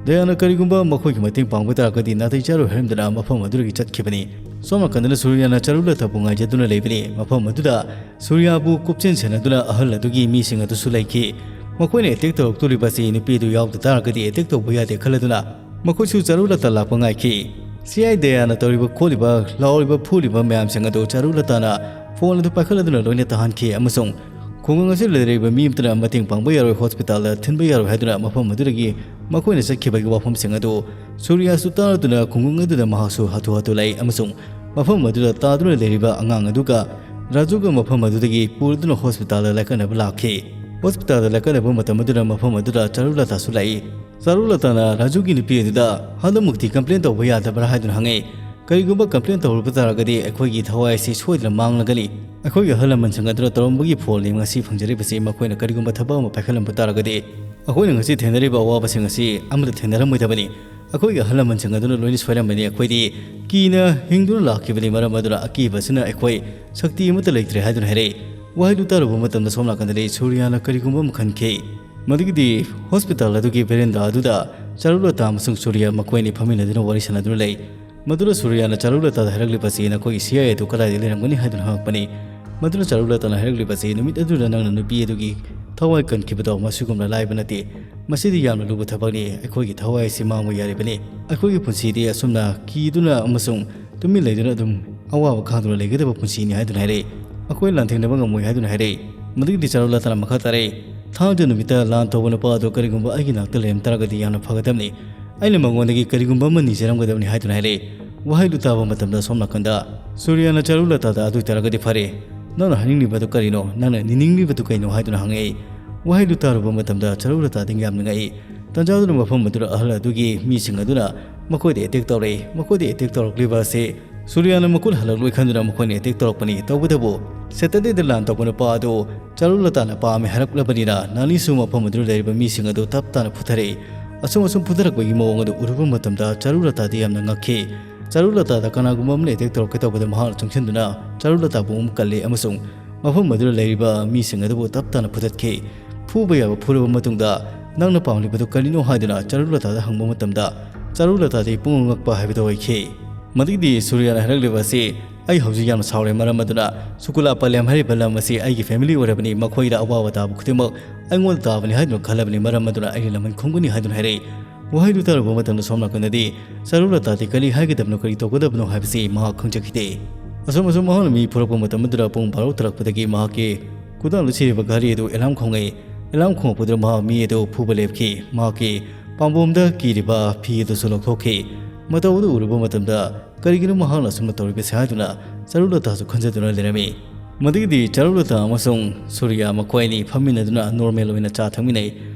ꯗꯌꯥꯅ ꯀꯔꯤꯒꯨꯝꯕ ꯃꯈꯣꯏꯒꯤ ꯃꯇꯦꯡ ꯄꯥꯡꯕ ꯇꯥꯔꯒꯗꯤ ꯅꯥꯇꯩ ꯆꯥꯔꯣꯏ ꯍꯥꯏꯔꯝꯗꯅ ꯃꯐꯝ ꯑꯗꯨꯗꯒꯤ ꯆꯠꯈꯤꯕꯅꯤ꯫ ꯁꯣꯝ ꯅꯥꯀꯟꯗꯅ ꯁꯨꯔꯤꯌꯥꯅ ꯆꯥꯔꯨꯂꯇꯥꯕꯨ ꯉꯥꯏꯖꯗꯨꯅ ꯂꯩꯕꯅꯤ꯫ ꯃꯐꯝ ꯑꯗꯨꯗ ꯁꯨꯔꯤꯌꯥꯕꯨ ꯀꯨꯞꯁꯦꯟ ꯁꯦꯟꯅꯗꯨꯅ ꯑꯍꯜ ꯑꯗꯨꯒꯤ ꯃꯤꯁꯤꯡ ꯑꯗꯨꯁꯨ ꯂꯩꯈꯤ꯫ ꯃꯈꯣꯏꯅ ꯑꯦꯇꯦꯛ ꯇꯧꯔꯛꯇꯣꯔꯤꯕ ꯑꯁꯤ ꯅꯨꯄꯤ ꯑꯗꯨ ꯌꯥꯎꯗ ꯇꯥꯔꯒꯗꯤ ꯑꯦꯇꯦꯛ ꯇꯧꯕ ꯌꯥꯗꯦ ꯈꯜꯂꯗꯨꯅ ꯃꯈꯣꯏꯁꯨ ꯆꯥꯔꯨꯂꯇꯥ ꯂꯥꯛꯄ ꯉꯥꯏꯈꯤ꯫ ꯁꯤ ꯑꯥꯏ ꯗꯌꯥꯅ ꯇꯧꯔꯤꯕ ꯈꯣꯠꯂꯤꯕ, ꯂꯥꯎꯔꯤꯕ ꯐꯨꯔꯤꯕ ꯃꯌꯥꯝꯁꯤꯡ ꯑꯗꯨ ꯆꯥꯔꯨꯂꯇꯥꯅ ꯐꯣꯟ ꯑꯗꯨ ꯄꯥꯏꯈꯠꯂꯗꯨꯅ ꯂꯣꯏꯅ ꯇꯥꯍꯟꯈꯤ ꯑꯃꯁꯨꯡ ꯈꯨꯡꯒꯪ ꯑꯁꯤꯗ ꯂꯩꯔꯤꯕ ꯃꯤ ꯑꯃꯠꯇꯅ ꯃꯇꯦꯡ ꯄꯥꯡꯕ ꯌꯥꯔꯣꯏ, ꯍꯣꯁꯄꯤꯇꯥꯜꯗ ꯊꯤꯟꯕ ꯌꯥꯔꯣꯏ ꯍꯥꯏꯗꯨꯅ ꯃꯐꯝ ꯑꯗꯨꯗꯒꯤ ꯃꯈꯣꯏꯅ ꯆꯠꯈꯤꯕꯒꯤ ꯋꯥꯐꯝꯁꯤꯡ ꯑꯗꯨ ꯁꯨꯔꯤꯌꯥꯁꯨ ꯇꯥꯔꯗꯨꯅ ꯈꯨꯡꯒꯪ ꯑꯗꯨꯗ ꯃꯍꯥꯛꯁꯨ ꯍꯥꯊꯨ ꯍꯥꯊꯨ ꯂꯥꯛꯏ ꯑꯃꯁꯨꯡ ꯃꯐꯝ ꯑꯗꯨꯗ ꯇꯥꯗꯨꯅ ꯂꯩꯔꯤꯕ ꯑꯉꯥꯡ ꯑꯗꯨꯒ ꯔꯥꯖꯨꯒ ꯃꯐꯝ ꯑꯗꯨꯗꯒꯤ ꯄꯨꯔꯗꯨꯅ ꯍꯣꯁꯄꯤꯇꯥꯜꯗ ꯂꯥꯏꯀꯠꯅꯕ ꯂꯥꯛꯈꯤ꯫ ꯍꯣꯁꯄꯤꯇꯥꯜꯗ ꯂꯥꯏꯀꯠꯅꯕ ꯃꯇꯝ ꯑꯗꯨꯗ ꯃꯐꯝ ꯑꯗꯨꯗ ꯆꯥꯔꯨꯂꯇꯥꯁꯨ ꯂꯥꯛꯏ꯫ ꯆꯥꯔꯨꯂꯇꯥꯅ ꯔꯥꯖꯨꯒꯤ ꯅꯨꯄꯤ ꯑꯗꯨꯗ ꯍꯟꯗꯛꯃꯨꯛꯇꯤ ꯀꯝꯄ꯭ꯂꯦꯟ ꯇꯧꯕ ꯌꯥꯗꯕ꯭ꯔꯥ ꯍꯥꯏꯗꯨꯅ ꯍꯪꯉꯤ꯫ ꯀꯔꯤꯒꯨꯝꯕ ꯀꯝꯄ꯭ꯂꯦꯟ ꯇꯧꯔꯨꯕ ꯇꯥꯔꯒꯗꯤ ꯑꯩꯈꯣꯏꯒꯤ ꯊꯋꯥꯏ ꯑꯁꯤ ꯁꯣꯏꯗꯅ ꯃꯥꯡꯂꯒꯅꯤ꯫ ꯑꯩꯈꯣꯏꯒꯤ ꯑꯍꯜ ꯂꯃꯟꯁꯤꯡ ꯑꯗꯨꯅ ꯇꯧꯔꯝꯕꯒꯤ ꯐꯣꯜꯅꯤ ꯉꯁꯤ ꯐꯪꯖꯔꯤꯕꯁꯤ꯫ ꯃꯈꯣꯏꯅ ꯀꯔꯤꯒꯨꯝꯕ ꯊꯕꯛ ꯑꯃ ꯄꯥꯏꯈꯠꯂꯝꯕ ꯇꯥꯔꯒꯗꯤ ꯑꯩꯈꯣꯏꯅ ꯉꯁꯤ ꯊꯦꯡꯅꯔꯤꯕ ꯑꯋꯥꯕꯁꯤꯡ ꯑꯁꯤ ꯑꯃꯠꯇ ꯊꯦꯡꯅꯔꯝꯃꯣꯏꯗꯕꯅꯤ꯫ ꯑꯩꯈꯣꯏꯒꯤ ꯑꯍꯜ ꯂꯃꯟꯁꯤꯡ ꯑꯗꯨꯅ ꯂꯣꯏꯅ ꯁꯣꯏꯔꯝꯕꯅꯤ꯫ ꯑꯩꯈꯣꯏꯗꯤ ꯀꯤꯅ ꯍꯤꯡꯗꯨꯅ ꯂꯥꯛꯈꯤꯕꯅꯤ꯫ ꯃꯔꯝ ꯑꯗꯨꯅ ꯑꯀꯤꯕ ꯑꯁꯤꯅ ꯑꯩꯈꯣꯏ ꯁꯛꯇꯤ ꯑꯃꯠꯇ ꯂꯩꯇ꯭ꯔꯦ ꯍꯥꯏꯗꯨꯅ ꯍꯥꯏꯔꯛꯏ꯫ ꯋꯥꯍꯩꯗꯨ ꯇꯥꯔꯨꯕ ꯃꯇꯝꯗ ꯁꯣꯝ ꯅꯥꯀꯟꯗꯗꯤ ꯁꯨꯔꯤꯌꯥꯅ ꯀꯔꯤꯒꯨꯝꯕ ꯑꯃ ꯈꯟꯈꯤ꯫ ꯃꯗꯨꯒꯤꯗꯤ ꯍꯣꯁꯄꯤꯇꯥꯜ ꯑꯗꯨꯒꯤ ꯚꯦꯔꯦꯟꯗꯥ ꯑꯗꯨꯗ ꯆꯥꯔꯨꯂꯇꯥ ꯑꯃꯁꯨꯡ ꯁꯨꯔꯤꯌꯥ ꯃꯈꯣꯏ ꯑꯅꯤ ꯐꯝꯃꯤꯟꯅꯗꯨꯅ ꯋꯥꯔꯤ ꯁꯥꯟꯅꯗꯨꯅ ꯂꯩ꯫ ꯃꯗꯨꯗ ꯁꯨꯔꯤꯌꯥꯅ ꯆꯥꯔꯨꯂꯇꯥꯗ ꯍꯥꯏꯔꯛꯂꯤꯕꯁꯤ, "ꯅꯈꯣꯏꯒꯤ ꯁꯤ ꯑꯥꯏ ꯑꯦ ꯑꯗꯨ ꯀꯗꯥꯏꯗ ꯂꯩꯔꯝꯒꯅꯤ?" ꯍꯥꯏꯗꯨꯅ ꯍꯪꯉꯛꯄꯅꯤ꯫ ꯃꯗꯨꯗ ꯆꯥꯔꯨꯂꯇꯥꯅ ꯍꯥꯏꯔꯛꯂꯤꯕꯁꯤ, "ꯅꯨꯃꯤꯠ ꯑꯗꯨꯗ ꯅꯪꯅ ꯅꯨꯄꯤ ꯑꯗꯨꯒꯤ ꯊꯋꯥꯏ ꯀꯟꯈꯤꯕꯗꯣ ꯃꯁꯤꯒꯨꯝꯅ ꯂꯥꯏꯕ ꯅꯠꯇꯦ꯫ ꯃꯁꯤꯗꯤ ꯌꯥꯝꯅ ꯂꯨꯕ ꯊꯕꯛꯅꯤ꯫ ꯑꯩꯈꯣꯏꯒꯤ ꯊꯋꯥꯏ ꯑꯁꯤ ꯃꯥꯡꯕ ꯌꯥꯔꯤꯕꯅꯤ꯫ ꯑꯩꯈꯣꯏꯒꯤ ꯄꯨꯟꯁꯤꯗꯤ ꯑꯁꯨꯝꯅ ꯀꯤꯗꯨꯅ ꯑꯃꯁꯨꯡ ꯇꯨꯃꯤꯟ ꯂꯩꯗꯨꯅ ꯑꯗꯨꯝ ꯑꯋꯥꯕ ꯈꯥꯡꯗꯨꯅ ꯂꯩꯒꯗꯕ ꯄꯨꯟꯁꯤꯅꯤ ꯍꯥꯏꯗꯨꯅ ꯍꯥꯏꯔꯛꯏ꯫ ꯑꯩꯈꯣꯏ ꯂꯥꯟꯊꯦꯡꯅꯕ ꯉꯝꯃꯣꯏ ꯍꯥꯏꯗꯨꯅ ꯍꯥꯏꯔꯛꯏ꯫ ꯃꯗꯨꯒꯤꯗꯤ ꯆꯥꯔꯨꯂꯇꯥꯅ ꯃꯈꯥ ꯇꯥꯔꯛꯏ, "ꯊꯥꯡꯖ ꯅꯨꯃꯤꯠꯇ ꯂꯥꯟ ꯇꯧꯕ ꯅꯨꯄꯥ ꯑꯗꯨ ꯀꯔꯤꯒꯨꯝꯕ ꯑꯩꯒꯤ ꯅꯥꯛꯇ ꯂꯩꯔꯝ ꯇꯥꯔꯒꯗꯤ ꯌꯥꯝꯅ ꯐꯒꯗꯕꯅꯤ꯫ ꯑꯩꯅ ꯃꯉꯣꯟꯗꯒꯤ ꯀꯔꯤꯒꯨꯝꯕ ꯑꯃ ꯅꯤꯖꯔꯝꯒꯗꯕꯅꯤ" ꯍꯥꯏꯗꯨꯅ ꯍꯥꯏꯔꯛꯏ꯫ ꯋꯥꯍꯩꯗꯨ ꯇꯥꯕ ꯃꯇꯝꯗ ꯁꯣꯝ ꯅꯥꯀꯟꯗ ꯁꯨꯔꯤꯌꯥꯅ ꯆꯥꯔꯨꯂꯇꯥꯗ, "ꯑꯗꯨ ꯑꯣꯏꯇꯥꯔꯒꯗꯤ ꯐꯔꯦ, ꯅꯪꯅ ꯍꯥꯏꯅꯤꯡꯂꯤꯕꯗꯨ ꯀꯔꯤꯅꯣ? ꯅꯪꯅ ꯅꯤꯅꯤꯡꯂꯤꯕꯗꯨ ꯀꯩꯅꯣ?" ꯍꯥꯏꯗꯨꯅ ꯍꯪꯉꯛꯏ꯫ ꯋꯥꯍꯩꯗꯨ ꯇꯥꯔꯨꯕ ꯃꯇꯝꯗ ꯆꯥꯔꯨꯂꯇꯥꯗꯤ ꯌꯥꯝꯅ ꯉꯛꯏ꯫ ꯇꯟꯖꯥꯗꯨꯅ ꯃꯐꯝ ꯑꯗꯨꯗ ꯑꯍꯜ ꯑꯗꯨꯒꯤ ꯃꯤꯁꯤꯡ ꯑꯗꯨꯅ ꯃꯈꯣꯏꯗ ꯑꯦꯇꯦꯛ ꯇꯧꯔꯛꯏ꯫ ꯃꯈꯣꯏꯗ ꯑꯦꯇꯦꯛ ꯇꯧꯔꯛꯂꯤꯕ ꯑꯁꯤ ꯁꯨꯔꯤꯌꯥꯅ ꯃꯈꯨꯠ ꯍꯜꯂꯛꯂꯣꯏ ꯈꯟꯗꯨꯅ ꯃꯈꯣꯏꯅ ꯑꯦꯇꯦꯛ ꯇꯧꯔꯛꯄꯅꯤ꯫ ꯇꯧꯕꯇꯕꯨ ꯁꯦꯇꯔꯗꯦꯗ ꯂꯥꯟ ꯇꯧꯕ ꯅꯨꯄꯥ ꯑꯗꯨ ꯆꯥꯔꯨꯂꯇꯥꯅ ꯄꯥꯝꯃꯤ ꯍꯥꯏꯔꯛꯂꯕꯅꯤꯅ ꯅꯥꯅꯤꯁꯨ ꯃꯐꯝ ꯑꯗꯨꯗ ꯂꯩꯔꯤꯕ ꯃꯤꯁꯤꯡ ꯑꯗꯨ ꯇꯞ ꯇꯥꯅ ꯐꯨꯊꯔꯛꯏ꯫ ꯑꯁꯨꯝ ꯑꯁꯨꯝ ꯐꯨꯊꯔꯛꯄꯒꯤ ꯃꯑꯣꯡ ꯑꯗꯨ ꯎꯔꯨꯕ ꯃꯇꯝꯗ ꯆꯥꯔꯨꯂꯇꯥꯗꯤ ꯌꯥꯝꯅ ꯉꯛꯈꯤ꯫ ꯆꯥꯔꯨꯂꯇꯥꯗ ꯀꯅꯥꯒꯨꯝꯕ ꯑꯃꯅ ꯑꯦꯇꯦꯛ ꯇꯧꯔꯛꯀꯦ ꯇꯧꯕꯗ ꯃꯍꯥꯛꯅ ꯆꯪꯁꯤꯟꯗꯨꯅ ꯆꯥꯔꯨꯂꯇꯥꯕꯨ ꯑꯃꯨꯛ ꯀꯜꯂꯤ ꯑꯃꯁꯨꯡ ꯃꯐꯝ ꯑꯗꯨꯗ ꯂꯩꯔꯤꯕ ꯃꯤꯁꯤꯡ ꯑꯗꯨꯕꯨ ꯇꯞ ꯇꯥꯅ ꯐꯨꯗꯠꯈꯤ꯫ ꯐꯨꯕ ꯌꯥꯕ ꯐꯨꯔꯕ ꯃꯇꯨꯡꯗ, "ꯅꯪꯅ ꯄꯥꯝꯂꯤꯕꯗꯨ ꯀꯔꯤꯅꯣ?" ꯍꯥꯏꯗꯨꯅ ꯆꯥꯔꯨꯂꯇꯥꯗ ꯍꯪꯕ ꯃꯇꯝꯗ, ꯆꯥꯔꯨꯂꯇꯥꯗꯤ ꯄꯨꯡꯉꯛ ꯉꯛꯄ ꯍꯥꯏꯕꯗꯨ ꯑꯣꯏꯈꯤ꯫ ꯃꯗꯨꯒꯤꯗꯤ ꯁꯨꯔꯤꯌꯥꯅ ꯍꯥꯏꯔꯛꯂꯤꯕ ꯑꯁꯤ, "ꯑꯩ ꯍꯧꯖꯤꯛ ꯌꯥꯝꯅ ꯁꯥꯎꯔꯦ, ꯃꯔꯝ ꯑꯗꯨꯅ ꯁꯨꯀꯨꯂꯥ ꯄꯂꯦꯝ ꯍꯥꯏꯔꯤꯕ ꯂꯝ ꯑꯁꯤ ꯑꯩꯒꯤ ꯐꯦꯃꯤꯂꯤ ꯑꯣꯏꯔꯕꯅꯤ, ꯃꯈꯣꯏꯗ ꯑꯋꯥꯕ ꯇꯥꯕ ꯈꯨꯗꯤꯡꯃꯛ ꯑꯩꯉꯣꯟꯗ ꯇꯥꯕꯅꯤ ꯍꯥꯏꯗꯨꯅ ꯈꯜꯂꯕꯅꯤ, ꯃꯔꯝ ꯑꯗꯨꯅ ꯑꯩꯅ ꯂꯃꯟ ꯈꯨꯝꯒꯅꯤ" ꯍꯥꯏꯗꯨꯅ ꯍꯥꯏꯔꯛꯏ꯫ ꯋꯥꯍꯩꯗꯨ ꯇꯥꯔꯨꯕ ꯃꯇꯝꯗ ꯁꯣꯝ ꯅꯥꯀꯟꯗꯗꯤ ꯆꯥꯔꯨꯂꯇꯥꯗꯤ ꯀꯔꯤ ꯍꯥꯏꯒꯗꯕꯅꯣ, ꯀꯔꯤ ꯇꯧꯒꯗꯕꯅꯣ ꯍꯥꯏꯕꯁꯤ ꯃꯍꯥꯛ ꯈꯪꯖꯈꯤꯗꯦ꯫ ꯑꯁꯨꯝ ꯑꯁꯨꯝ ꯃꯍꯥꯛꯅ ꯃꯤ ꯐꯨꯔꯛꯄ ꯃꯇꯝ ꯑꯗꯨꯗ ꯄꯨꯡ ꯕꯥꯔꯣ ꯇꯥꯔꯛꯄꯗꯒꯤ ꯃꯍꯥꯛꯀꯤ ꯈꯨꯗꯥꯡꯗ ꯁꯤꯔꯤꯕ ꯘꯔꯤ ꯑꯗꯨ ꯑꯦꯂꯥꯝ ꯈꯣꯡꯉꯛꯏ꯫ ꯑꯦꯂꯥꯝ ꯈꯣꯡꯉꯛꯄꯗꯨꯗ ꯃꯍꯥꯛ ꯃꯤ ꯑꯗꯨ ꯐꯨꯕ ꯂꯦꯞꯈꯤ꯫ ꯃꯍꯥꯛꯀꯤ ꯄꯥꯝꯕꯣꯝꯗ ꯀꯤꯔꯤꯕ ꯐꯤ ꯑꯗꯨꯁꯨ ꯂꯧꯊꯣꯛꯈꯤ꯫ ꯃꯇꯧ ꯑꯗꯨ ꯎꯔꯨꯕ ꯃꯇꯝꯗ, "ꯀꯔꯤꯒꯤꯅꯣ ꯃꯍꯥꯛꯅ ꯑꯁꯨꯝꯅ ꯇꯧꯔꯤꯕꯁꯤ?" ꯍꯥꯏꯗꯨꯅ ꯆꯥꯔꯨꯂꯇꯥꯁꯨ ꯈꯟꯖꯗꯨꯅ ꯂꯩꯔꯝꯃꯤ꯫ ꯃꯗꯨꯒꯤꯗꯤ ꯆꯥꯔꯨꯂꯇꯥ ꯑꯃꯁꯨꯡ ꯁꯨꯔꯤꯌꯥ ꯃꯈꯣꯏ ꯑꯅꯤ ꯐꯝꯃꯤꯟꯅꯗꯨꯅ ꯅꯣꯔꯃꯦꯜ ꯑꯣꯏꯅ ꯆꯥ ꯊꯛꯃꯤꯟꯅꯩ꯫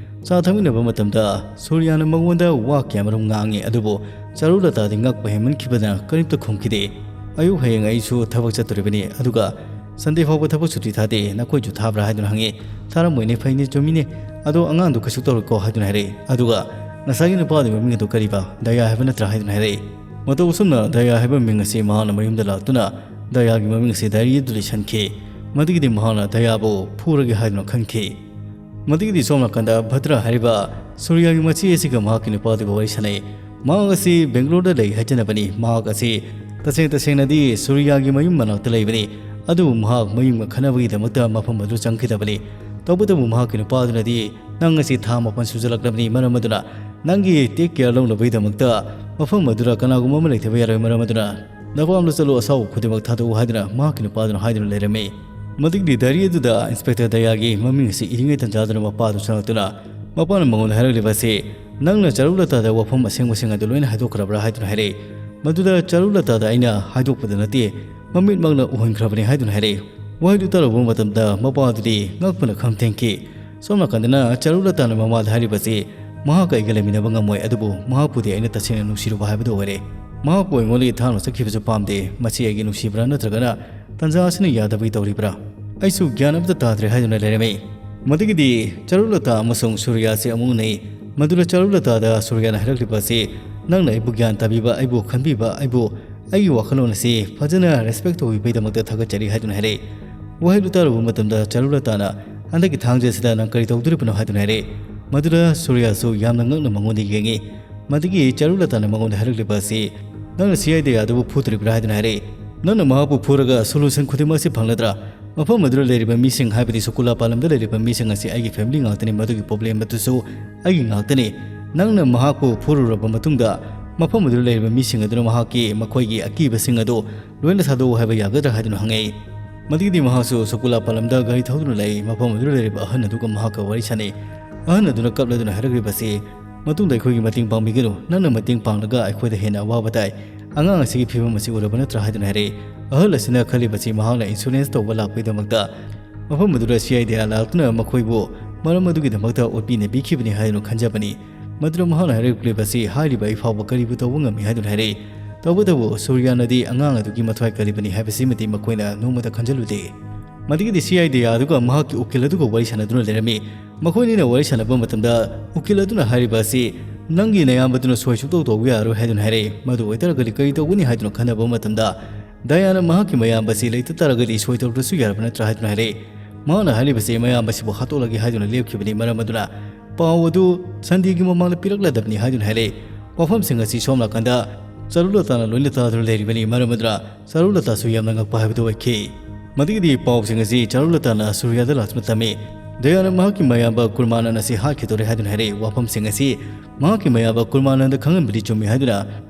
ꯆꯥ ꯊꯛꯃꯤꯟꯅꯕ ꯃꯇꯝꯗ ꯁꯨꯔꯤꯌꯥꯅ ꯃꯉꯣꯟꯗ ꯋꯥ ꯀꯌꯥꯃꯔꯨꯝ ꯉꯥꯡꯉꯤ, ꯑꯗꯨꯕꯨ ꯆꯥꯔꯨꯂꯇꯥꯗꯤ ꯉꯛꯄ ꯍꯦꯟꯃꯟꯈꯤꯕꯅ ꯀꯔꯤꯝꯇ ꯈꯨꯝꯈꯤꯗꯦ꯫ "ꯑꯌꯨꯛ ꯍꯌꯦꯡ ꯑꯩꯁꯨ ꯊꯕꯛ ꯆꯠꯇꯣꯔꯤꯕꯅꯤ, ꯑꯗꯨꯒ ꯁꯟꯗꯦ ꯐꯥꯎꯕ ꯊꯕꯛ ꯁꯨꯇꯤ ꯊꯥꯗꯦ, ꯅꯈꯣꯏꯁꯨ ꯊꯥꯕ꯭ꯔꯥ?" ꯍꯥꯏꯗꯨꯅ ꯍꯪꯉꯤ꯫ "ꯊꯥꯔꯝꯃꯣꯏꯅꯦ, ꯐꯩꯅꯦ, ꯆꯨꯝꯃꯤꯅꯦ, ꯑꯗꯣ ꯑꯉꯥꯡꯗꯣ ꯀꯩꯁꯨ ꯇꯧꯔꯣꯏꯀꯣ?" ꯍꯥꯏꯗꯨꯅ ꯍꯥꯏꯔꯛꯏ꯫ ꯑꯗꯨꯒ ꯉꯁꯥꯏꯒꯤ ꯅꯨꯄꯥꯗꯨꯒꯤ ꯃꯃꯤꯡ ꯑꯗꯨ ꯀꯔꯤꯕ? ꯗꯌꯥ ꯍꯥꯏꯕ ꯅꯠꯇ꯭ꯔꯥ? ꯍꯥꯏꯗꯨꯅ ꯍꯥꯏꯔꯛꯏ꯫ ꯃꯇꯧ ꯑꯁꯨꯝꯅ ꯗꯌꯥ ꯍꯥꯏꯕ ꯃꯤꯡ ꯑꯁꯤ ꯃꯍꯥꯛꯅ ꯃꯌꯨꯝꯗ ꯂꯥꯛꯇꯨꯅ ꯗꯌꯥꯒꯤ ꯃꯃꯤꯡ ꯑꯁꯤ ꯗꯥꯏꯔꯤ ꯑꯗꯨꯗ ꯏꯁꯤꯟꯈꯤ꯫ ꯃꯗꯨꯒꯤꯗꯤ ꯃꯍꯥꯛꯅ ꯗꯌꯥꯕꯨ ꯐꯨꯔꯒꯦ ꯍꯥꯏꯗꯨꯅ ꯈꯟꯈꯤ꯫ ꯃꯗꯨꯒꯤꯗꯤ ꯁꯣꯝ ꯅꯥꯀꯟꯗ ꯚꯗ꯭ꯔ ꯍꯥꯏꯔꯤꯕ ꯁꯨꯔꯤꯌꯥꯒꯤ ꯃꯆꯦ ꯑꯁꯤꯒ ꯃꯍꯥꯛꯀꯤ ꯅꯨꯄꯥꯗꯨꯒ ꯋꯥꯔꯤ ꯁꯥꯟꯅꯩ꯫ ꯃꯍꯥꯛ ꯑꯁꯤ ꯕꯦꯡꯒ꯭ꯂꯣꯔꯗ ꯂꯩ ꯍꯥꯏꯖꯅꯕꯅꯤ꯫ ꯃꯍꯥꯛ ꯑꯁꯤ ꯇꯁꯦꯡ ꯇꯁꯦꯡꯅꯗꯤ ꯁꯨꯔꯤꯌꯥꯒꯤ ꯃꯌꯨꯝ ꯃꯅꯥꯛꯇ ꯂꯩꯕꯅꯤ, ꯑꯗꯨꯕꯨ ꯃꯍꯥꯛ ꯃꯌꯨꯝꯒ ꯈꯠꯅꯕꯒꯤꯗꯃꯛꯇ ꯃꯐꯝ ꯑꯗꯨ ꯆꯪꯈꯤꯗꯕꯅꯤ꯫ ꯇꯧꯕꯇꯕꯨ ꯃꯍꯥꯛꯀꯤ ꯅꯨꯄꯥꯗꯨꯅꯗꯤ, "ꯅꯪ ꯑꯁꯤ ꯊꯥ ꯃꯥꯄꯟ ꯁꯨꯖꯜꯂꯛꯂꯕꯅꯤ, ꯃꯔꯝ ꯑꯗꯨꯅ ꯅꯪꯒꯤ take care ꯂꯧꯅꯕꯒꯤꯗꯃꯛꯇ ꯃꯐꯝ ꯑꯗꯨꯗ ꯀꯅꯥꯒꯨꯝꯕ ꯑꯃ ꯂꯩꯇꯕ ꯌꯥꯔꯣꯏ, ꯃꯔꯝ ꯑꯗꯨꯅ ꯅꯄꯥꯝꯗ ꯆꯠꯂꯨ, ꯑꯁꯥꯎꯕ ꯈꯨꯗꯤꯡꯃꯛ ꯊꯥꯗꯣꯛꯎ" ꯍꯥꯏꯗꯨꯅ ꯃꯍꯥꯛꯀꯤ ꯅꯨꯄꯥꯗꯨꯅ ꯍꯥꯏꯗꯨꯅ ꯂꯩꯔꯝꯃꯤ꯫ ꯃꯗꯨꯒꯤ diary ꯑꯗꯨꯗ Inspector ꯗꯌꯥꯒꯤ ꯃꯃꯤꯡ ꯑꯁꯤ ꯏꯔꯤꯉꯩ ꯇꯟꯖꯥꯗꯨꯅ ꯃꯄꯥꯗꯨ ꯆꯪꯂꯛꯇꯨꯅ ꯃꯄꯥꯅ ꯃꯉꯣꯟꯗ ꯍꯥꯏꯔꯛꯂꯤꯕ ꯑꯁꯤ, "ꯅꯪꯅ ꯆꯔꯨꯂꯇꯥꯗ ꯋꯥꯐꯝ ꯑꯁꯦꯡꯕꯁꯤꯡ ꯑꯗꯨ ꯂꯣꯏꯅ ꯍꯥꯏꯗꯣꯛꯈ꯭ꯔꯕ꯭ꯔꯥ?" ꯍꯥꯏꯗꯨꯅ ꯍꯥꯏꯔꯛꯏ꯫ ꯃꯗꯨꯗ ꯆꯔꯨꯂꯇꯥꯗ ꯑꯩꯅ ꯍꯥꯏꯗꯣꯛꯄꯗ ꯅꯠꯇꯦ, ꯃꯃꯤꯠꯃꯛꯅ ꯎꯍꯟꯈ꯭ꯔꯕꯅꯤ ꯍꯥꯏꯗꯨꯅ ꯍꯥꯏꯔꯛꯏ꯫ ꯋꯥꯍꯩꯗꯨ ꯇꯥꯔꯨꯕ ꯃꯇꯝꯗ ꯃꯄꯥꯗꯨꯗꯤ ꯉꯛꯄꯅ ꯈꯝ ꯊꯦꯡꯈꯤ꯫ ꯁꯣꯝ ꯅꯥꯀꯟꯗꯅ ꯆꯔꯨꯂꯇꯥꯅ ꯃꯃꯥꯗ ꯍꯥꯏꯔꯤꯕꯁꯤ, "ꯃꯍꯥꯛꯀ ꯑꯩꯒ ꯂꯩꯃꯤꯟꯅꯕ ꯉꯝꯃꯣꯏ, ꯑꯗꯨꯕꯨ ꯃꯍꯥꯛꯄꯨꯗꯤ ꯑꯩꯅ ꯇꯁꯦꯡꯅ ꯅꯨꯡꯁꯤꯔꯨꯕ ꯍꯥꯏꯕꯗꯨ ꯑꯣꯏꯔꯦ꯫ ꯃꯍꯥꯛꯄꯨ ꯑꯩꯉꯣꯟꯗꯒꯤ ꯊꯥꯗꯨꯅ ꯆꯠꯈꯤꯕꯁꯨ ꯄꯥꯝꯗꯦ꯫ ꯃꯁꯤ ꯑꯩꯒꯤ ꯅꯨꯡꯁꯤꯕ꯭ꯔꯥ ꯅꯠꯇ꯭ꯔꯒꯅ ꯇꯟꯖꯥ ꯑꯁꯤꯅ ꯌꯥꯗꯕꯒꯤ ꯇꯧꯔꯤꯕ꯭ꯔꯥ? ꯑꯩꯁꯨ ꯒ꯭ꯌꯥꯟ ꯑꯃꯠꯇ ꯇꯥꯗ꯭ꯔꯦ" ꯍꯥꯏꯗꯨꯅ ꯂꯩꯔꯝꯃꯤ꯫ ꯃꯗꯨꯒꯤꯗꯤ ꯆꯔꯨꯂꯇꯥ ꯑꯃꯁꯨꯡ ꯁꯨꯔꯤꯌꯥꯁꯤ ꯑꯃꯨꯛ ꯎꯅꯩ꯫ ꯃꯗꯨꯗ ꯆꯔꯨꯂꯇꯥꯗ ꯁꯨꯔꯤꯌꯥꯅ ꯍꯥꯏꯔꯛꯂꯤꯕ ꯑꯁꯤ, "ꯅꯪꯅ ꯑꯩꯕꯨ ꯒ꯭ꯌꯥꯟ ꯇꯥꯕꯤꯕ, ꯑꯩꯕꯨ ꯈꯟꯕꯤꯕ, ꯑꯩꯕꯨ, ꯑꯩꯒꯤ ꯋꯥꯈꯜꯂꯣꯟ ꯑꯁꯤ ꯐꯖꯅ respect ꯇꯧꯕꯤꯕꯒꯤꯗꯃꯛꯇ ꯊꯥꯒꯠꯆꯔꯤ" ꯍꯥꯏꯗꯨꯅ ꯍꯥꯏꯔꯛꯏ꯫ ꯋꯥꯍꯩꯗꯨ ꯇꯥꯔꯨꯕ ꯃꯇꯝꯗ ꯆꯔꯨꯂꯇꯥꯅ, "ꯍꯟꯗꯛꯀꯤ ꯊꯥꯡꯖ ꯑꯁꯤꯗ ꯅꯪ ꯀꯔꯤ ꯇꯧꯗꯣꯔꯤꯕꯅꯣ?" ꯍꯥꯏꯗꯨꯅ ꯍꯥꯏꯔꯛꯏ꯫ ꯃꯗꯨꯗ ꯁꯨꯔꯤꯌꯥꯁꯨ ꯌꯥꯝꯅ ꯉꯛꯅ ꯃꯉꯣꯟꯗ ꯌꯦꯡꯉꯤ꯫ ꯃꯗꯨꯒꯤ ꯆꯔꯨꯂꯇꯥꯅ ꯃꯉꯣꯟꯗ ꯍꯥꯏꯔꯛꯂꯤꯕ ꯑꯁꯤ, "ꯅꯪꯅ ꯁꯤ ꯑꯥꯏ ꯗꯌꯥꯗꯨꯕꯨ ꯐꯨꯗꯣꯔꯤꯕ꯭ꯔꯥ?" ꯍꯥꯏꯗꯨꯅ ꯍꯥꯏꯔꯛꯏ꯫ "ꯅꯪꯅ ꯃꯍꯥꯛꯄꯨ ꯐꯨꯔꯒ solution ꯈꯨꯗꯤꯡꯃꯛ ꯑꯁꯤ ꯐꯪꯂꯗ꯭ꯔꯥ? ꯃꯐꯝ ꯑꯗꯨꯗ ꯂꯩꯔꯤꯕ ꯃꯤꯁꯤꯡ, ꯍꯥꯏꯕꯗꯤ ꯁꯨꯀꯨꯂꯥ ꯄꯥꯂꯝꯗ ꯂꯩꯔꯤꯕ ꯃꯤꯁꯤꯡ ꯑꯁꯤ ꯑꯩꯒꯤ family ꯉꯥꯛꯇꯅꯤ, ꯃꯗꯨꯒꯤ problem ꯑꯗꯨꯁꯨ ꯑꯩꯒꯤ ꯉꯥꯛꯇꯅꯤ꯫ ꯅꯪꯅ ꯃꯍꯥꯛꯄꯨ ꯐꯨꯔꯨꯔꯕ ꯃꯇꯨꯡꯗ, ꯃꯐꯝ ꯑꯗꯨꯗ ꯂꯩꯔꯤꯕ ꯃꯤꯁꯤꯡ ꯑꯗꯨꯅ ꯃꯍꯥꯛꯀꯤ, ꯃꯈꯣꯏꯒꯤ ꯑꯀꯤꯕꯁꯤꯡ ꯑꯗꯨ ꯂꯣꯏꯅ ꯊꯥꯗꯣꯛꯎ ꯍꯥꯏꯕ ꯌꯥꯒꯗ꯭ꯔꯥ?" ꯍꯥꯏꯗꯨꯅ ꯍꯪꯉꯛꯏ꯫ ꯃꯗꯨꯒꯤꯗꯤ ꯃꯍꯥꯛꯁꯨ ꯁꯨꯀꯨꯂꯥ ꯄꯥꯂꯝꯗ ꯒꯥꯔꯤ ꯊꯧꯗꯨꯅ ꯂꯩ꯫ ꯃꯐꯝ ꯑꯗꯨꯗ ꯂꯩꯔꯤꯕ ꯑꯍꯟ ꯑꯗꯨꯒ ꯃꯍꯥꯛꯀ ꯋꯥꯔꯤ ꯁꯥꯟꯅꯩ꯫ ꯑꯍꯟ ꯑꯗꯨꯅ ꯀꯞꯂꯗꯨꯅ ꯍꯥꯏꯔꯛꯂꯤꯕꯁꯤ, "ꯃꯇꯨꯡꯗ ꯑꯩꯈꯣꯏꯒꯤ ꯃꯇꯦꯡ ꯄꯥꯡꯕꯤꯒꯅꯨ꯫ ꯅꯪꯅ ꯃꯇꯦꯡ ꯄꯥꯡꯂꯒ ꯑꯩꯈꯣꯏꯗ ꯍꯦꯟꯅ ꯑꯋꯥꯕ ꯇꯥꯏ꯫ ꯑꯉꯥꯡ ꯑꯁꯤꯒꯤ ꯐꯤꯕꯝ ꯑꯁꯤ ꯎꯔꯕ ꯅꯠꯇ꯭ꯔꯥ?" ꯍꯥꯏꯗꯨꯅ ꯍꯥꯏꯔꯛꯏ꯫ ꯑꯍꯜ ꯑꯁꯤꯅ ꯈꯜꯂꯤꯕꯁꯤ ꯃꯍꯥꯛꯅ insurance ꯇꯧꯕ ꯂꯥꯛꯄꯒꯤꯗꯃꯛꯇ ꯃꯐꯝ ꯑꯗꯨꯗ ꯁꯤ ꯑꯥꯏ ꯗꯤ ꯂꯥꯛꯇꯨꯅ ꯃꯈꯣꯏꯕꯨ ꯃꯔꯝ ꯑꯗꯨꯒꯤꯗꯃꯛꯇ ꯑꯣꯠꯄꯤ ꯅꯩꯕꯤꯈꯤꯕꯅꯤ ꯍꯥꯏꯗꯨꯅ ꯈꯟꯖꯕꯅꯤ꯫ ꯃꯗꯨꯗ ꯃꯍꯥꯛꯅ ꯍꯥꯏꯔꯛꯂꯤꯕꯁꯤ, "ꯍꯥꯏꯔꯤꯕ ꯑꯩ ꯐꯥꯎꯕ ꯀꯔꯤꯕꯨ ꯇꯧꯕ ꯉꯝꯃꯤ?" ꯍꯥꯏꯗꯨꯅ ꯍꯥꯏꯔꯛꯏ꯫ ꯇꯧꯕꯇꯕꯨ ꯁꯨꯔꯤꯌꯥꯅꯗꯤ ꯑꯉꯥꯡ ꯑꯗꯨꯒꯤ ꯃꯊ꯭ꯋꯥꯏ ꯀꯔꯤꯕꯅꯤ ꯍꯥꯏꯕꯁꯤꯃꯗꯤ ꯃꯈꯣꯏꯅ ꯅꯣꯡꯃꯇ ꯈꯟꯖꯜꯂꯨꯗꯦ꯫ ꯃꯗꯨꯒꯤꯗꯤ ꯁꯤ ꯑꯥꯏ ꯗꯤ ꯑꯗꯨꯒ ꯃꯍꯥꯛꯀꯤ ꯎꯀꯤꯜ ꯑꯗꯨꯒ ꯋꯥꯔꯤ ꯁꯥꯟꯅꯗꯨꯅ ꯂꯩꯔꯝꯃꯤ꯫ ꯃꯈꯣꯏꯅꯤꯅ ꯋꯥꯔꯤ ꯁꯥꯟꯅꯕ ꯃꯇꯝꯗ ꯎꯀꯤꯜ ꯑꯗꯨꯅ ꯍꯥꯏꯔꯤꯕ ꯑꯁꯤ, "ꯅꯪꯒꯤ ꯅꯌꯥꯝꯕꯗꯨꯅ ꯁꯣꯏ ꯁꯨꯡꯇꯧ ꯇꯧꯕ ꯌꯥꯔꯣꯏ" ꯍꯥꯏꯗꯨꯅ ꯍꯥꯏꯔꯛꯏ꯫ ꯃꯗꯨ ꯑꯣꯏꯇꯥꯔꯒꯗꯤ ꯀꯔꯤ ꯇꯧꯒꯅꯤ ꯍꯥꯏꯗꯨꯅ ꯈꯟꯅꯕ ꯃꯇꯝꯗ, ꯗꯥꯌꯥꯅ ꯃꯍꯥꯛꯀꯤ ꯃꯌꯥꯝꯕꯁꯤ ꯂꯩꯇ ꯇꯥꯔꯒꯗꯤ ꯁꯣꯏ ꯇꯧꯗ꯭ꯔꯁꯨ ꯌꯥꯔꯕ ꯅꯠꯇ꯭ꯔꯥ ꯍꯥꯏꯗꯨꯅ ꯍꯥꯏꯔꯛꯏ꯫ ꯃꯍꯥꯛꯅ ꯍꯥꯏꯔꯤꯕꯁꯤ ꯃꯌꯥꯝꯕꯁꯤꯕꯨ ꯍꯥꯠꯇꯣꯛꯂꯒꯦ ꯍꯥꯏꯗꯨꯅ ꯂꯦꯞꯈꯤꯕꯅꯤ, ꯃꯔꯝ ꯑꯗꯨꯅ ꯄꯥꯎ ꯑꯗꯨ ꯁꯟꯗꯦꯒꯤ ꯃꯃꯥꯡꯗ ꯄꯤꯔꯛꯂꯗꯕꯅꯤ ꯍꯥꯏꯗꯨꯅ ꯍꯥꯏꯔꯛꯏ꯫ ꯋꯥꯐꯝꯁꯤꯡ ꯑꯁꯤ ꯁꯣꯝ ꯅꯥꯀꯟꯗ ꯆꯔꯨꯂꯇꯥꯅ ꯂꯣꯏꯅ ꯇꯥꯗꯨꯅ ꯂꯩꯔꯤꯕꯅꯤ, ꯃꯔꯝ ꯑꯗꯨꯅ ꯆꯔꯨꯂꯇꯥꯁꯨ ꯌꯥꯝꯅ ꯉꯛꯄ ꯍꯥꯏꯕꯗꯨ ꯑꯣꯏꯈꯤ꯫ ꯃꯗꯨꯒꯤꯗꯤ ꯄꯥꯎꯁꯤꯡ ꯑꯁꯤ ꯆꯔꯨꯂꯇꯥꯅ ꯁꯨꯔꯤꯌꯥꯗ ꯂꯥꯛꯇꯨꯅ ꯇꯝꯃꯤ꯫ ꯗꯌꯥꯅ ꯃꯍꯥꯛꯀꯤ ꯃꯌꯥꯝꯕ ꯀꯨꯔꯃꯥꯅꯟ ꯑꯁꯤ ꯍꯥꯠꯈꯤꯗꯣꯔꯦ ꯍꯥꯏꯗꯨꯅ ꯍꯥꯏꯔꯛꯏ꯫ ꯋꯥꯐꯝꯁꯤꯡ ꯑꯁꯤ ꯃꯍꯥꯛꯀꯤ ꯃꯌꯥꯝꯕ ꯀꯨꯔꯃꯥꯅꯟꯗ ꯈꯪꯍꯟꯕꯗꯤ ꯆꯨꯝꯃꯤ ꯍꯥꯏꯗꯨꯅ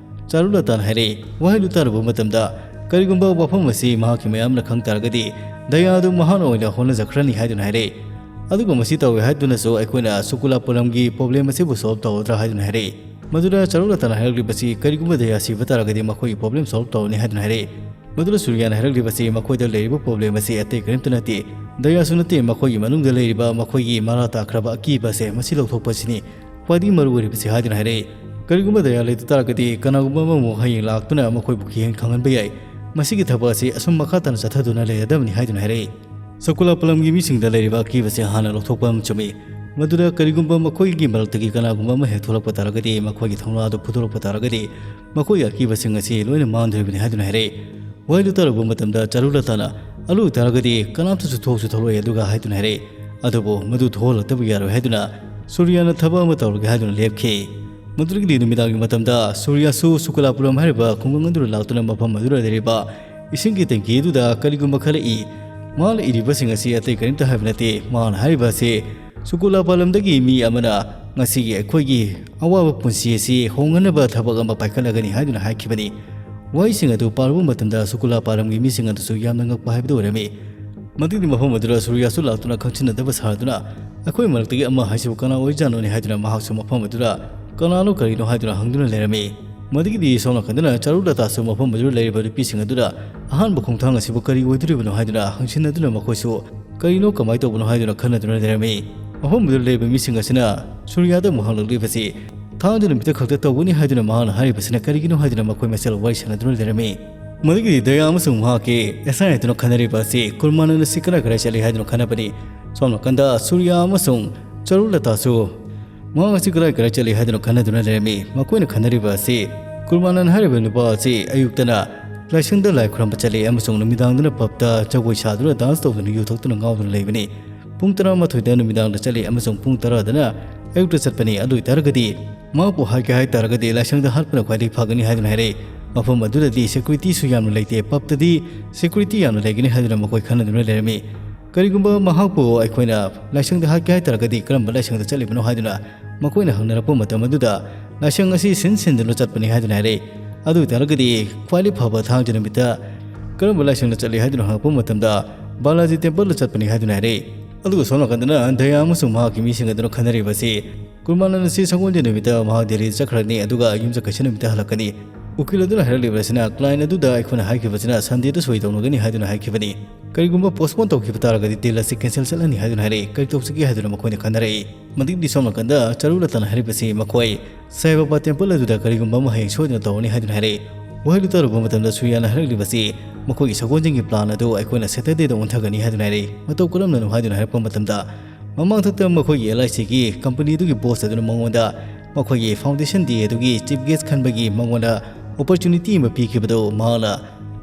ꯆꯥꯔꯨꯂꯇꯥꯅ ꯍꯥꯏꯔꯛꯏ꯫ ꯋꯥꯍꯩꯗꯨ ꯇꯥꯔꯨꯕ ꯃꯇꯝꯗ ꯀꯔꯤꯒꯨꯝꯕ ꯋꯥꯐꯝ ꯑꯁꯤ ꯃꯍꯥꯛꯀꯤ ꯃꯌꯥꯝꯅ ꯈꯪ ꯇꯥꯔꯒꯗꯤ ꯗꯌꯥ ꯑꯗꯨ ꯃꯍꯥꯛꯅ ꯑꯣꯏꯅ ꯍꯣꯠꯅꯖꯈ꯭ꯔꯅꯤ ꯍꯥꯏꯗꯨꯅ ꯍꯥꯏꯔꯛꯏ꯫ ꯑꯗꯨꯒ ꯃꯁꯤ ꯇꯧꯋꯦ ꯍꯥꯏꯗꯨꯅꯁꯨ ꯑꯩꯈꯣꯏꯅ ꯁꯨꯀꯨꯂꯥꯄꯨꯔꯝꯒꯤ problem ꯑꯁꯤꯕꯨ solve ꯇꯧꯔꯗ꯭ꯔꯥ ꯍꯥꯏꯗꯨꯅ ꯍꯥꯏꯔꯛꯏ꯫ ꯃꯗꯨꯗ ꯆꯥꯔꯨꯂꯇꯥꯅ ꯍꯥꯏꯔꯛꯂꯤꯕꯁꯤ ꯀꯔꯤꯒꯨꯝꯕ ꯗꯌꯥ ꯁꯤꯕ ꯇꯥꯔꯒꯗꯤ ꯃꯈꯣꯏꯒꯤ problem solve ꯇꯧꯔꯅꯤ ꯍꯥꯏꯗꯨꯅ ꯍꯥꯏꯔꯛꯏ꯫ ꯃꯗꯨꯗ ꯁꯨꯔꯤꯌꯥꯅ ꯍꯥꯏꯔꯛꯂꯤꯕꯁꯤ ꯃꯈꯣꯏꯗ ꯂꯩꯔꯤꯕ problem ꯑꯁꯤ ꯑꯇꯩ ꯀꯔꯤꯝꯇ ꯅꯠꯇꯦ, ꯗꯌꯥꯁꯨ ꯅꯠꯇꯦ, ꯃꯈꯣꯏꯒꯤ ꯃꯅꯨꯡꯗ ꯂꯩꯔꯤꯕ ꯃꯈꯣꯏꯒꯤ ꯃꯔꯥ ꯇꯥꯈ꯭ꯔꯕ ꯑꯀꯤꯕ ꯑꯁꯦ ꯃꯁꯤ ꯂꯧꯊꯣꯛꯄ ꯑꯁꯤꯅꯤ ꯈ꯭ꯋꯥꯏꯗꯒꯤ ꯃꯔꯨ ꯑꯣꯏꯔꯤꯕꯁꯤ ꯍꯥꯏꯗꯨꯅ ꯍꯥꯏꯔꯛꯏ꯫ ꯀꯔꯤꯒꯨꯝꯕ ꯗꯌꯥ ꯂꯩꯇ ꯇꯥꯔꯒꯗꯤ ꯀꯅꯥꯒꯨꯝꯕ ꯑꯃꯃꯨꯛ ꯍꯌꯦꯡ ꯂꯥꯛꯇꯨꯅ ꯃꯈꯣꯏꯕꯨ ꯀꯤꯍꯟ ꯈꯪꯍꯟꯕ ꯌꯥꯏ꯫ ꯃꯁꯤꯒꯤ ꯊꯕꯛ ꯑꯁꯤ ꯑꯁꯨꯝ ꯃꯈꯥ ꯇꯥꯅ ꯆꯠꯊꯗꯨꯅ ꯂꯩꯔꯗꯕꯅꯤ ꯍꯥꯏꯗꯨꯅ ꯍꯥꯏꯔꯛꯏ꯫ ꯁꯀꯨꯂꯥꯄꯂꯝꯒꯤ ꯃꯤꯁꯤꯡꯗ ꯂꯩꯔꯤꯕ ꯑꯀꯤꯕꯁꯤ ꯍꯥꯟꯅ ꯂꯧꯊꯣꯛꯄ ꯑꯃ ꯆꯨꯝꯃꯤ꯫ ꯃꯗꯨꯗ ꯀꯔꯤꯒꯨꯝꯕ ꯃꯈꯣꯏꯒꯤ ꯃꯔꯛꯇꯒꯤ ꯀꯅꯥꯒꯨꯝꯕ ꯑꯃ ꯍꯦꯛ ꯊꯣꯛꯂꯛꯄ ꯇꯥꯔꯒꯗꯤ ꯃꯈꯣꯏꯒꯤ ꯊꯧꯅꯥ ꯑꯗꯨ ꯐꯨꯗꯣꯔꯛꯄ ꯇꯥꯔꯒꯗꯤ ꯃꯈꯣꯏꯒꯤ ꯑꯀꯤꯕꯁꯤꯡ ꯑꯁꯤ ꯂꯣꯏꯅ ꯃꯥꯡꯗꯣꯔꯤꯕꯅꯤ ꯍꯥꯏꯗꯨꯅ ꯍꯥꯏꯔꯛꯏ꯫ ꯋꯥꯍꯩꯗꯨ ꯇꯥꯔꯨꯕ ꯃꯇꯝꯗ ꯆꯥꯔꯨꯂꯇꯥꯅ ꯑꯗꯨ ꯑꯣꯏꯇꯥꯔꯒꯗꯤ ꯀꯅꯥꯝꯇꯁꯨ ꯊꯣꯛꯁꯨ ꯊꯣꯛꯂꯛꯑꯣꯏ ꯑꯗꯨꯒ ꯍꯥꯏꯗꯨꯅ ꯍꯥꯏꯔꯛꯏ꯫ ꯑꯗꯨꯕꯨ ꯃꯗꯨ ꯊꯣꯛꯍꯜꯂꯛꯇꯕ ꯌꯥꯔꯣꯏ ꯍꯥꯏꯗꯨꯅ ꯁꯨꯔꯤꯌꯥꯅ ꯊꯕꯛ ꯑꯃ ꯇꯧꯔꯒꯦ ꯍꯥꯏꯗꯨꯅ ꯂꯦꯞꯈꯤ꯫ ꯃꯗꯨꯗꯒꯤꯗꯤ ꯅꯨꯃꯤꯗꯥꯡꯒꯤ ꯃꯇꯝꯗ ꯁꯨꯔꯤꯌꯥꯁꯨ ꯁꯨꯀꯂꯥꯄꯨꯔꯝ ꯍꯥꯏꯔꯤꯕ ꯈꯨꯡꯒꯪ ꯑꯗꯨꯗ ꯂꯥꯛꯇꯨꯅ ꯃꯐꯝ ꯑꯗꯨꯗ ꯂꯩꯔꯤꯕ ꯏꯁꯤꯡꯒꯤ ꯇꯦꯡꯀꯤ ꯑꯗꯨꯗ ꯀꯔꯤꯒꯨꯝꯕ ꯈꯜꯂꯛꯏ꯫ ꯃꯥꯅ ꯏꯔꯤꯕꯁꯤꯡ ꯑꯁꯤ ꯑꯇꯩ ꯀꯔꯤꯝꯇ ꯍꯥꯏꯕ ꯅꯠꯇꯦ꯫ ꯃꯥꯅ ꯍꯥꯏꯔꯤꯕ ꯑꯁꯤ ꯁꯨꯀꯨꯂꯥꯄꯥꯂꯝꯗꯒꯤ ꯃꯤ ꯑꯃꯅ ꯉꯁꯤꯒꯤ ꯑꯩꯈꯣꯏꯒꯤ ꯑꯋꯥꯕ ꯄꯨꯟꯁꯤ ꯑꯁꯤ ꯍꯣꯡꯍꯟꯅꯕ ꯊꯕꯛ ꯑꯃ ꯄꯥꯏꯈꯠꯂꯒꯅꯤ ꯍꯥꯏꯗꯨꯅ ꯍꯥꯏꯈꯤꯕꯅꯤ꯫ ꯋꯥꯍꯩꯁꯤꯡ ꯑꯗꯨ ꯄꯥꯔꯨꯕ ꯃꯇꯝꯗ ꯁꯨꯀꯨꯂꯥꯄꯥꯂꯝꯒꯤ ꯃꯤꯁꯤꯡ ꯑꯗꯨꯁꯨ ꯌꯥꯝꯅ ꯉꯛꯄ ꯍꯥꯏꯕꯗꯨ ꯑꯣꯏꯔꯝꯃꯤ꯫ ꯃꯗꯨꯒꯤ ꯃꯐꯝ ꯑꯗꯨꯗ ꯁꯨꯔꯤꯌꯥꯁꯨ ꯂꯥꯛꯇꯨꯅ ꯈꯪꯁꯤꯟꯅꯗꯕ ꯁꯥꯗꯨꯅ ꯑꯩꯈꯣꯏ ꯃꯔꯛꯇꯒꯤ ꯑꯃ ꯍꯥꯏꯁꯤꯕꯨ ꯀꯅꯥ ꯑꯣꯏꯖꯥꯠꯅꯣꯅꯦ ꯍꯥꯏꯗꯨꯅ ꯃꯍꯥꯛꯁꯨ ꯃꯐꯝ ꯑꯗꯨꯗ ꯀꯅꯥꯅꯣ ꯀꯔꯤꯅꯣ ꯍꯥꯏꯗꯨꯅ ꯍꯪꯗꯨꯅ ꯂꯩꯔꯝꯃꯤ꯫ ꯃꯗꯨꯒꯤꯗꯤ ꯁꯣꯝ ꯅꯥꯀꯟꯗꯅ ꯆꯥꯔꯨꯂꯇꯥꯁꯨ ꯃꯐꯝ ꯑꯗꯨꯗ ꯂꯩꯔꯤꯕ ꯅꯨꯄꯤꯁꯤꯡ ꯑꯗꯨꯗ ꯑꯍꯥꯟꯕ ꯈꯣꯡꯊꯥꯡ ꯑꯁꯤꯕꯨ ꯀꯔꯤ ꯑꯣꯏꯗꯣꯔꯤꯕꯅꯣ ꯍꯥꯏꯗꯨꯅ ꯍꯪꯁꯤꯟꯅꯗꯨꯅ ꯃꯈꯣꯏꯁꯨ ꯀꯔꯤꯅꯣ ꯀꯃꯥꯏꯅ ꯇꯧꯕꯅꯣ ꯍꯥꯏꯗꯨꯅ ꯈꯟꯅꯗꯨꯅ ꯂꯩꯔꯝꯃꯤ꯫ ꯃꯐꯝ ꯑꯗꯨꯗ ꯂꯩꯔꯤꯕ ꯃꯤꯁꯤꯡ ꯑꯁꯤꯅ ꯁꯨꯔꯤꯌꯥꯗ ꯑꯃꯨꯛ ꯍꯪꯂꯛꯂꯤꯕꯁꯤ ꯊꯥꯡꯖ ꯅꯨꯃꯤꯠꯇ ꯈꯛꯇ ꯇꯧꯒꯅꯤ ꯍꯥꯏꯗꯨꯅ ꯃꯍꯥꯛꯅ ꯍꯥꯏꯔꯤꯕꯁꯤꯅ ꯀꯔꯤꯒꯤꯅꯣ ꯍꯥꯏꯗꯨꯅ ꯃꯈꯣꯏ ꯃꯁꯦꯜ ꯋꯥꯔꯤ ꯁꯥꯟꯅꯗꯨꯅ ꯂꯩꯔꯝꯃꯤ꯫ ꯃꯗꯨꯒꯤꯗꯤ ꯗꯌꯥ ꯑꯃꯁꯨꯡ ꯃꯍꯥꯛꯀꯤ ꯑꯦꯁꯥꯏ ꯑꯗꯨꯅ ꯈꯟꯅꯔꯤꯕ ꯑꯁꯤ ꯀꯨꯔꯃꯥꯅꯟ ꯑꯁꯤ ꯀꯗꯥꯏ ꯀꯗꯥꯏ ꯆꯠꯂꯤ ꯍꯥꯏꯗꯨꯅ ꯈꯟꯅꯕꯅꯤ꯫ ꯁꯣꯝ ꯅꯥꯀꯟꯗ ꯁꯨꯔꯤꯌꯥ ꯑꯃꯁꯨꯡ ꯆꯔꯨꯂꯇꯥꯁꯨ ꯃꯍꯥꯛ ꯑꯁꯤ ꯀꯗꯥꯏ ꯀꯗꯥꯏ ꯆꯠꯂꯤ ꯍꯥꯏꯗꯨꯅ ꯈꯟꯅꯗꯨꯅ ꯂꯩꯔꯝꯃꯤ꯫ ꯃꯈꯣꯏꯅ ꯈꯟꯅꯔꯤꯕ ꯑꯁꯤ ꯀꯨꯔꯃꯥꯅꯟ ꯍꯥꯏꯔꯤꯕ ꯅꯨꯄꯥ ꯑꯁꯤ ꯑꯌꯨꯛꯇꯅ ꯂꯥꯏꯁꯪꯗ ꯂꯥꯏ ꯈꯨꯔꯨꯝꯕ ꯆꯠꯂꯤ ꯑꯃꯁꯨꯡ ꯅꯨꯃꯤꯗꯥꯡꯗꯅ ꯄꯕꯇ ꯖꯒꯣꯏ ꯁꯥꯗꯨꯅ ꯗꯥꯟꯁ ꯇꯧꯗꯨꯅ ꯌꯨ ꯊꯛꯇꯨꯅ ꯉꯥꯎꯗꯨꯅ ꯂꯩꯕꯅꯤ꯫ ꯄꯨꯡ ꯇꯔꯥꯃꯥꯊꯣꯏꯗ ꯅꯨꯃꯤꯗꯥꯡꯗ ꯆꯠꯂꯤ ꯑꯃꯁꯨꯡ ꯄꯨꯡ ꯇꯔꯥꯗꯅ ꯑꯌꯨꯛꯇ ꯆꯠꯄꯅꯤ꯫ ꯑꯗꯨ ꯑꯣꯏꯇꯥꯔꯒꯗꯤ ꯃꯍꯥꯛꯄꯨ ꯍꯥꯠꯀꯦ ꯍꯥꯏ ꯇꯥꯔꯒꯗꯤ ꯂꯥꯏꯁꯪꯗ ꯍꯥꯠꯄꯅ ꯈ꯭ꯋꯥꯏꯗꯒꯤ ꯐꯒꯅꯤ ꯍꯥꯏꯗꯨꯅ ꯍꯥꯏꯔꯛꯏ꯫ ꯃꯐꯝ ꯑꯗꯨꯗꯗꯤ ꯁꯦꯀ꯭ꯌꯨꯔꯤꯇꯤꯁꯨ ꯌꯥꯝꯅ ꯂꯩꯇꯦ, ꯄꯕꯇꯗꯤ ꯁꯦꯀ꯭ꯌꯨꯔꯤꯇꯤ ꯌꯥꯝꯅ ꯂꯩꯒꯅꯤ ꯍꯥꯏꯗꯨꯅ ꯃꯈꯣꯏ ꯈꯟꯅꯗꯨꯅ ꯂꯩꯔꯝꯃꯤ꯫ ꯀꯔꯤꯒꯨꯝꯕ ꯃꯍꯥꯛꯄꯨ ꯑꯩꯈꯣꯏꯅ ꯂꯥꯏꯁꯪꯗ ꯍꯥꯠꯀꯦ ꯍꯥꯏ ꯇꯥꯔꯒꯗꯤ ꯀꯔꯝꯕ ꯂꯥꯏꯁꯪꯗ ꯆꯠꯂꯤꯕꯅꯣ ꯍꯥꯏꯗꯨꯅ ꯃꯈꯣꯏꯅ ꯍꯪꯅꯔꯛꯄ ꯃꯇꯝ ꯑꯗꯨꯗ, ꯂꯥꯏꯁꯪ ꯑꯁꯤ ꯁꯤꯟ ꯁꯤꯟꯗꯨꯅ ꯆꯠꯄꯅꯤ ꯍꯥꯏꯗꯨꯅ ꯍꯥꯏꯔꯛꯏ꯫ ꯑꯗꯨ ꯑꯣꯏ ꯇꯥꯔꯒꯗꯤ ꯈ꯭ꯋꯥꯏꯗꯒꯤ ꯐꯕ ꯊꯥꯡꯖ ꯅꯨꯃꯤꯠꯇ ꯀꯔꯝꯕ ꯂꯥꯏꯁꯪꯗ ꯆꯠꯂꯤ ꯍꯥꯏꯗꯨꯅ ꯍꯪꯉꯛꯄ ꯃꯇꯝꯗ, ꯕꯥꯂꯥꯖꯤ ꯇꯦꯝꯄꯜꯗ ꯆꯠꯄꯅꯤ ꯍꯥꯏꯗꯨꯅ ꯍꯥꯏꯔꯛꯏ꯫ ꯑꯗꯨꯒ ꯁꯣꯝ ꯅꯥꯀꯟꯗꯅ ꯗꯌꯥ ꯑꯃꯁꯨꯡ ꯃꯍꯥꯛꯀꯤ ꯃꯤꯁꯤꯡ ꯑꯗꯨꯅ ꯈꯟꯅꯔꯤꯕ ꯑꯁꯤ ꯀꯨꯔꯃꯥꯅꯟ ꯑꯁꯤ ꯁꯒꯣꯜꯁꯦꯟ ꯅꯨꯃꯤꯠꯇ ꯃꯍꯥꯛ ꯗꯦꯜꯂꯤꯗ ꯆꯠꯈ꯭ꯔꯅꯤ, ꯑꯗꯨꯒ ꯌꯨꯝꯁꯀꯩꯁ ꯅꯨꯃꯤꯠꯇ ꯍꯜꯂꯛꯀꯅꯤ꯫ ꯎꯀꯤꯜ ꯑꯗꯨꯅ ꯍꯥꯏꯔꯛꯂꯤꯕ ꯑꯁꯤꯅ, ꯀ꯭ꯂꯥꯏꯟ ꯑꯗꯨꯗ ꯑꯩꯈꯣꯏꯅ ꯍꯥꯏꯈꯤꯕꯁꯤꯅ ꯁꯟꯗꯦꯗ ꯁꯣꯏ ꯇꯧꯅꯒꯅꯤ ꯍꯥꯏꯗꯨꯅ ꯍꯥꯏꯈꯤꯕꯅꯤ꯫ ꯀꯔꯤꯒꯨꯝꯕ ꯄꯣꯁꯄꯣꯟ ꯇꯧꯈꯤꯕ ꯇꯥꯔꯒꯗꯤ ꯗꯤꯜ ꯑꯁꯤ ꯀꯦꯟꯁꯦꯜ ꯆꯠꯂꯅꯤ ꯍꯥꯏꯗꯨꯅ ꯍꯥꯏꯔꯛꯏ꯫ ꯀꯔꯤ ꯇꯧꯁꯤꯒꯦ ꯍꯥꯏꯗꯨꯅ ꯃꯈꯣꯏꯅ ꯈꯟꯅꯔꯛꯏ꯫ ꯃꯗꯨꯒꯤꯗꯤ ꯁꯣꯝ ꯅꯥꯀꯟꯗ ꯆꯔꯨ ꯂꯇꯥꯅ ꯍꯥꯏꯔꯤꯕꯁꯤ ꯃꯈꯣꯏ ꯁꯥꯏ ꯕꯥꯕꯥ ꯇꯦꯝꯄꯜ ꯑꯗꯨꯗ ꯀꯔꯤꯒꯨꯝꯕ ꯑꯃ ꯍꯌꯦꯡ ꯁꯣꯏꯗꯅ ꯇꯧꯔꯅꯤ ꯍꯥꯏꯗꯨꯅ ꯍꯥꯏꯔꯛꯏ꯫ ꯋꯥꯍꯩꯗꯨ ꯇꯥꯔꯨꯕ ꯃꯇꯝꯗ ꯁꯨꯔꯤꯌꯥꯅ ꯍꯥꯏꯔꯛꯂꯤꯕꯁꯤ ꯃꯈꯣꯏꯒꯤ ꯁꯒꯣꯜꯁꯦꯟꯒꯤ ꯄ꯭ꯂꯥꯟ ꯑꯗꯨ ꯑꯩꯈꯣꯏꯅ ꯁꯦꯇꯔꯗꯦꯗ ꯑꯣꯟꯊꯒꯅꯤ ꯍꯥꯏꯗꯨꯅ ꯍꯥꯏꯔꯛꯏ꯫ ꯃꯇꯧ ꯀꯔꯝꯅꯅꯣ ꯍꯥꯏꯗꯨꯅ ꯍꯥꯏꯔꯛꯄ ꯃꯇꯝꯗ, ꯃꯃꯥꯡꯊꯛꯇ ꯃꯈꯣꯏꯒꯤ ꯑꯦꯜ ꯑꯥꯏ ꯁꯤꯒꯤ ꯀꯝꯄꯅꯤ ꯑꯗꯨꯒꯤ ꯕꯣꯁ ꯑꯗꯨꯅ ꯃꯉꯣꯟꯗ ꯃꯈꯣꯏꯒꯤ ꯐꯥꯎꯟꯗꯦꯁꯟ ꯗꯦ ꯑꯗꯨꯒꯤ ꯆꯤꯐ ꯒꯦꯁ ꯈꯟꯕꯒꯤ ꯃꯉꯣꯟꯗ ꯑꯣꯄꯣꯔꯆꯨꯅꯤꯇꯤ ꯑꯃ ꯄꯤꯈꯤꯕꯗꯨ ꯃꯍꯥꯛꯅ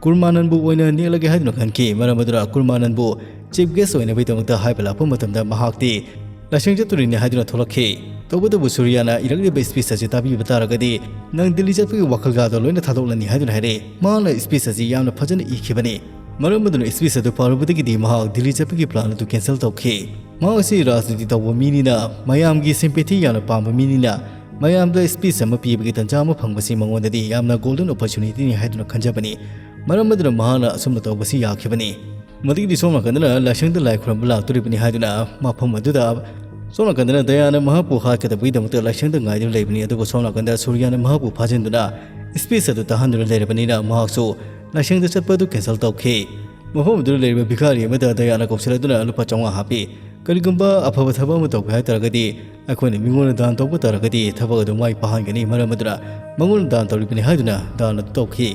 ꯀꯨꯔꯃꯥꯅꯟꯕꯨ ꯑꯣꯏꯅ ꯅꯦꯛꯂꯒꯦ ꯍꯥꯏꯗꯨꯅ ꯈꯟꯈꯤ꯫ ꯃꯔꯝ ꯑꯗꯨꯅ ꯀꯨꯔꯃꯥꯅꯟꯕꯨ ꯆꯤꯐ ꯒꯦꯁ ꯑꯣꯏꯅꯕꯒꯤꯗꯃꯛꯇ ꯍꯥꯏꯕ ꯂꯥꯛꯄ ꯃꯇꯝꯗ ꯃꯍꯥꯛꯇꯤ ꯂꯥꯏꯁꯪ ꯆꯠꯇꯣꯔꯤꯅꯤ ꯍꯥꯏꯗꯨꯅ ꯊꯣꯛꯂꯛꯈꯤ꯫ ꯇꯧꯕꯇꯕꯨ ꯁꯨꯔꯤꯌꯥꯅ ꯏꯔꯛꯂꯤꯕ ꯁ꯭ꯄꯤꯆ ꯑꯁꯤ ꯇꯥꯕꯤꯕ ꯇꯥꯔꯒꯗꯤ ꯅꯪ ꯗꯤꯜꯂꯤ ꯆꯠꯄꯒꯤ ꯋꯥꯈꯜꯒꯥꯗꯣ ꯂꯣꯏꯅ ꯊꯥꯗꯣꯛꯂꯅꯤ ꯍꯥꯏꯗꯨꯅ ꯍꯥꯏꯔꯛꯏ꯫ ꯃꯍꯥꯛꯅ ꯁ꯭ꯄꯤꯆ ꯑꯁꯤ ꯌꯥꯝꯅ ꯐꯖꯅ ꯏꯈꯤꯕꯅꯤ꯫ ꯃꯔꯝ ꯑꯗꯨꯅ ꯁ꯭ꯄꯤꯆ ꯑꯗꯨ ꯄꯥꯔꯨꯕꯗꯒꯤꯗꯤ ꯃꯍꯥꯛ ꯗꯤꯜꯂꯤ ꯆꯠꯄꯒꯤ ꯄ꯭ꯂꯥꯟ ꯑꯗꯨ ꯀꯦꯟꯁꯦꯜ ꯇꯧꯈꯤ꯫ ꯃꯍꯥꯛ ꯑꯁꯤ ꯔꯥꯖꯅꯤꯇꯤ ꯇꯧꯕ ꯃꯤꯅꯤꯅ, ꯃꯌꯥꯝꯒꯤ ꯁꯤꯝꯄꯦꯊꯤ ꯌꯥꯝꯅ ꯄꯥꯝꯕ ꯃꯤꯅꯤꯅ, ꯃꯌꯥꯝꯗ ꯁ꯭ꯄꯤꯆ ꯑꯃ ꯄꯤꯕꯒꯤ ꯇꯥꯟꯖꯥ ꯑꯃ ꯐꯪꯕꯁꯤ ꯃꯉꯣꯟꯗꯗꯤ ꯌꯥꯝꯅ ꯒꯣꯜꯗꯟ ꯑꯣꯄꯣꯔꯆꯨꯅꯤꯇꯤꯅꯤ ꯍꯥꯏꯗꯨꯅ ꯈꯟꯖꯕꯅꯤ꯫ ꯃꯔꯝ ꯑꯗꯨꯅ ꯃꯍꯥꯛꯅ ꯑꯁꯨꯝꯅ ꯇꯧꯕꯁꯤ ꯌꯥꯈꯤꯕꯅꯤ꯫ ꯃꯗꯨꯒꯤꯗꯤ ꯁꯣꯝ ꯅꯥꯀꯟꯗꯅ ꯂꯥꯏꯁꯪꯗ ꯂꯥꯏ ꯈꯨꯔꯨꯝꯕ ꯂꯥꯛꯇꯣꯔꯤꯕꯅꯤ ꯍꯥꯏꯗꯨꯅ ꯃꯐꯝ ꯑꯗꯨꯗ ꯁꯣꯝ ꯅꯥꯀꯟꯗꯅ ꯗꯌꯥꯅ ꯃꯍꯥꯛꯄꯨ ꯍꯥꯠꯀꯗꯕꯒꯤꯗꯃꯛꯇ ꯂꯥꯏꯁꯪꯗ ꯉꯥꯏꯗꯨꯅ ꯂꯩꯕꯅꯤ꯫ ꯑꯗꯨꯒ ꯁꯣꯝ ꯅꯥꯀꯟꯗ ꯁꯨꯔꯤꯌꯥꯅ ꯃꯍꯥꯛꯄꯨ ꯐꯥꯖꯤꯟꯗꯨꯅ ꯁ꯭ꯄꯤꯆ ꯑꯗꯨ ꯇꯥꯍꯟꯗꯨꯅ ꯂꯩꯔꯕꯅꯤꯅ ꯃꯍꯥꯛꯁꯨ ꯂꯥꯏꯁꯪꯗ ꯆꯠꯄ ꯑꯗꯨ ꯀꯦꯟꯁꯦꯜ ꯇꯧꯈꯤ꯫ ꯃꯐꯝ ꯑꯗꯨꯗ ꯂꯩꯔꯤꯕ ꯚꯤꯈꯥꯔꯤ ꯑꯃꯗ ꯗꯌꯥꯅ ꯀꯧꯁꯤꯜꯂꯗꯨꯅ ꯂꯨꯄꯥ ꯆꯥꯝꯃꯉꯥ ꯍꯥꯞꯄꯤ꯫ ꯀꯔꯤꯒꯨꯝꯕ ꯑꯐꯕ ꯊꯕꯛ ꯑꯃ ꯇꯧꯒꯦ ꯍꯥꯏ ꯇꯥꯔꯒꯗꯤ ꯑꯩꯈꯣꯏꯅ ꯃꯤꯉꯣꯟꯗ ꯗꯥꯟ ꯇꯧꯕ ꯇꯥꯔꯒꯗꯤ ꯊꯕꯛ ꯑꯗꯨ ꯃꯥꯏ ꯄꯥꯛꯍꯟꯒꯅꯤ꯫ ꯃꯔꯝ ꯑꯗꯨꯅ ꯃꯉꯣꯟꯗ ꯗꯥꯟ ꯇꯧꯔꯤꯕꯅꯤ ꯍꯥꯏꯗꯨꯅ ꯗꯥꯟ ꯑꯗꯨ ꯇꯧꯈꯤ꯫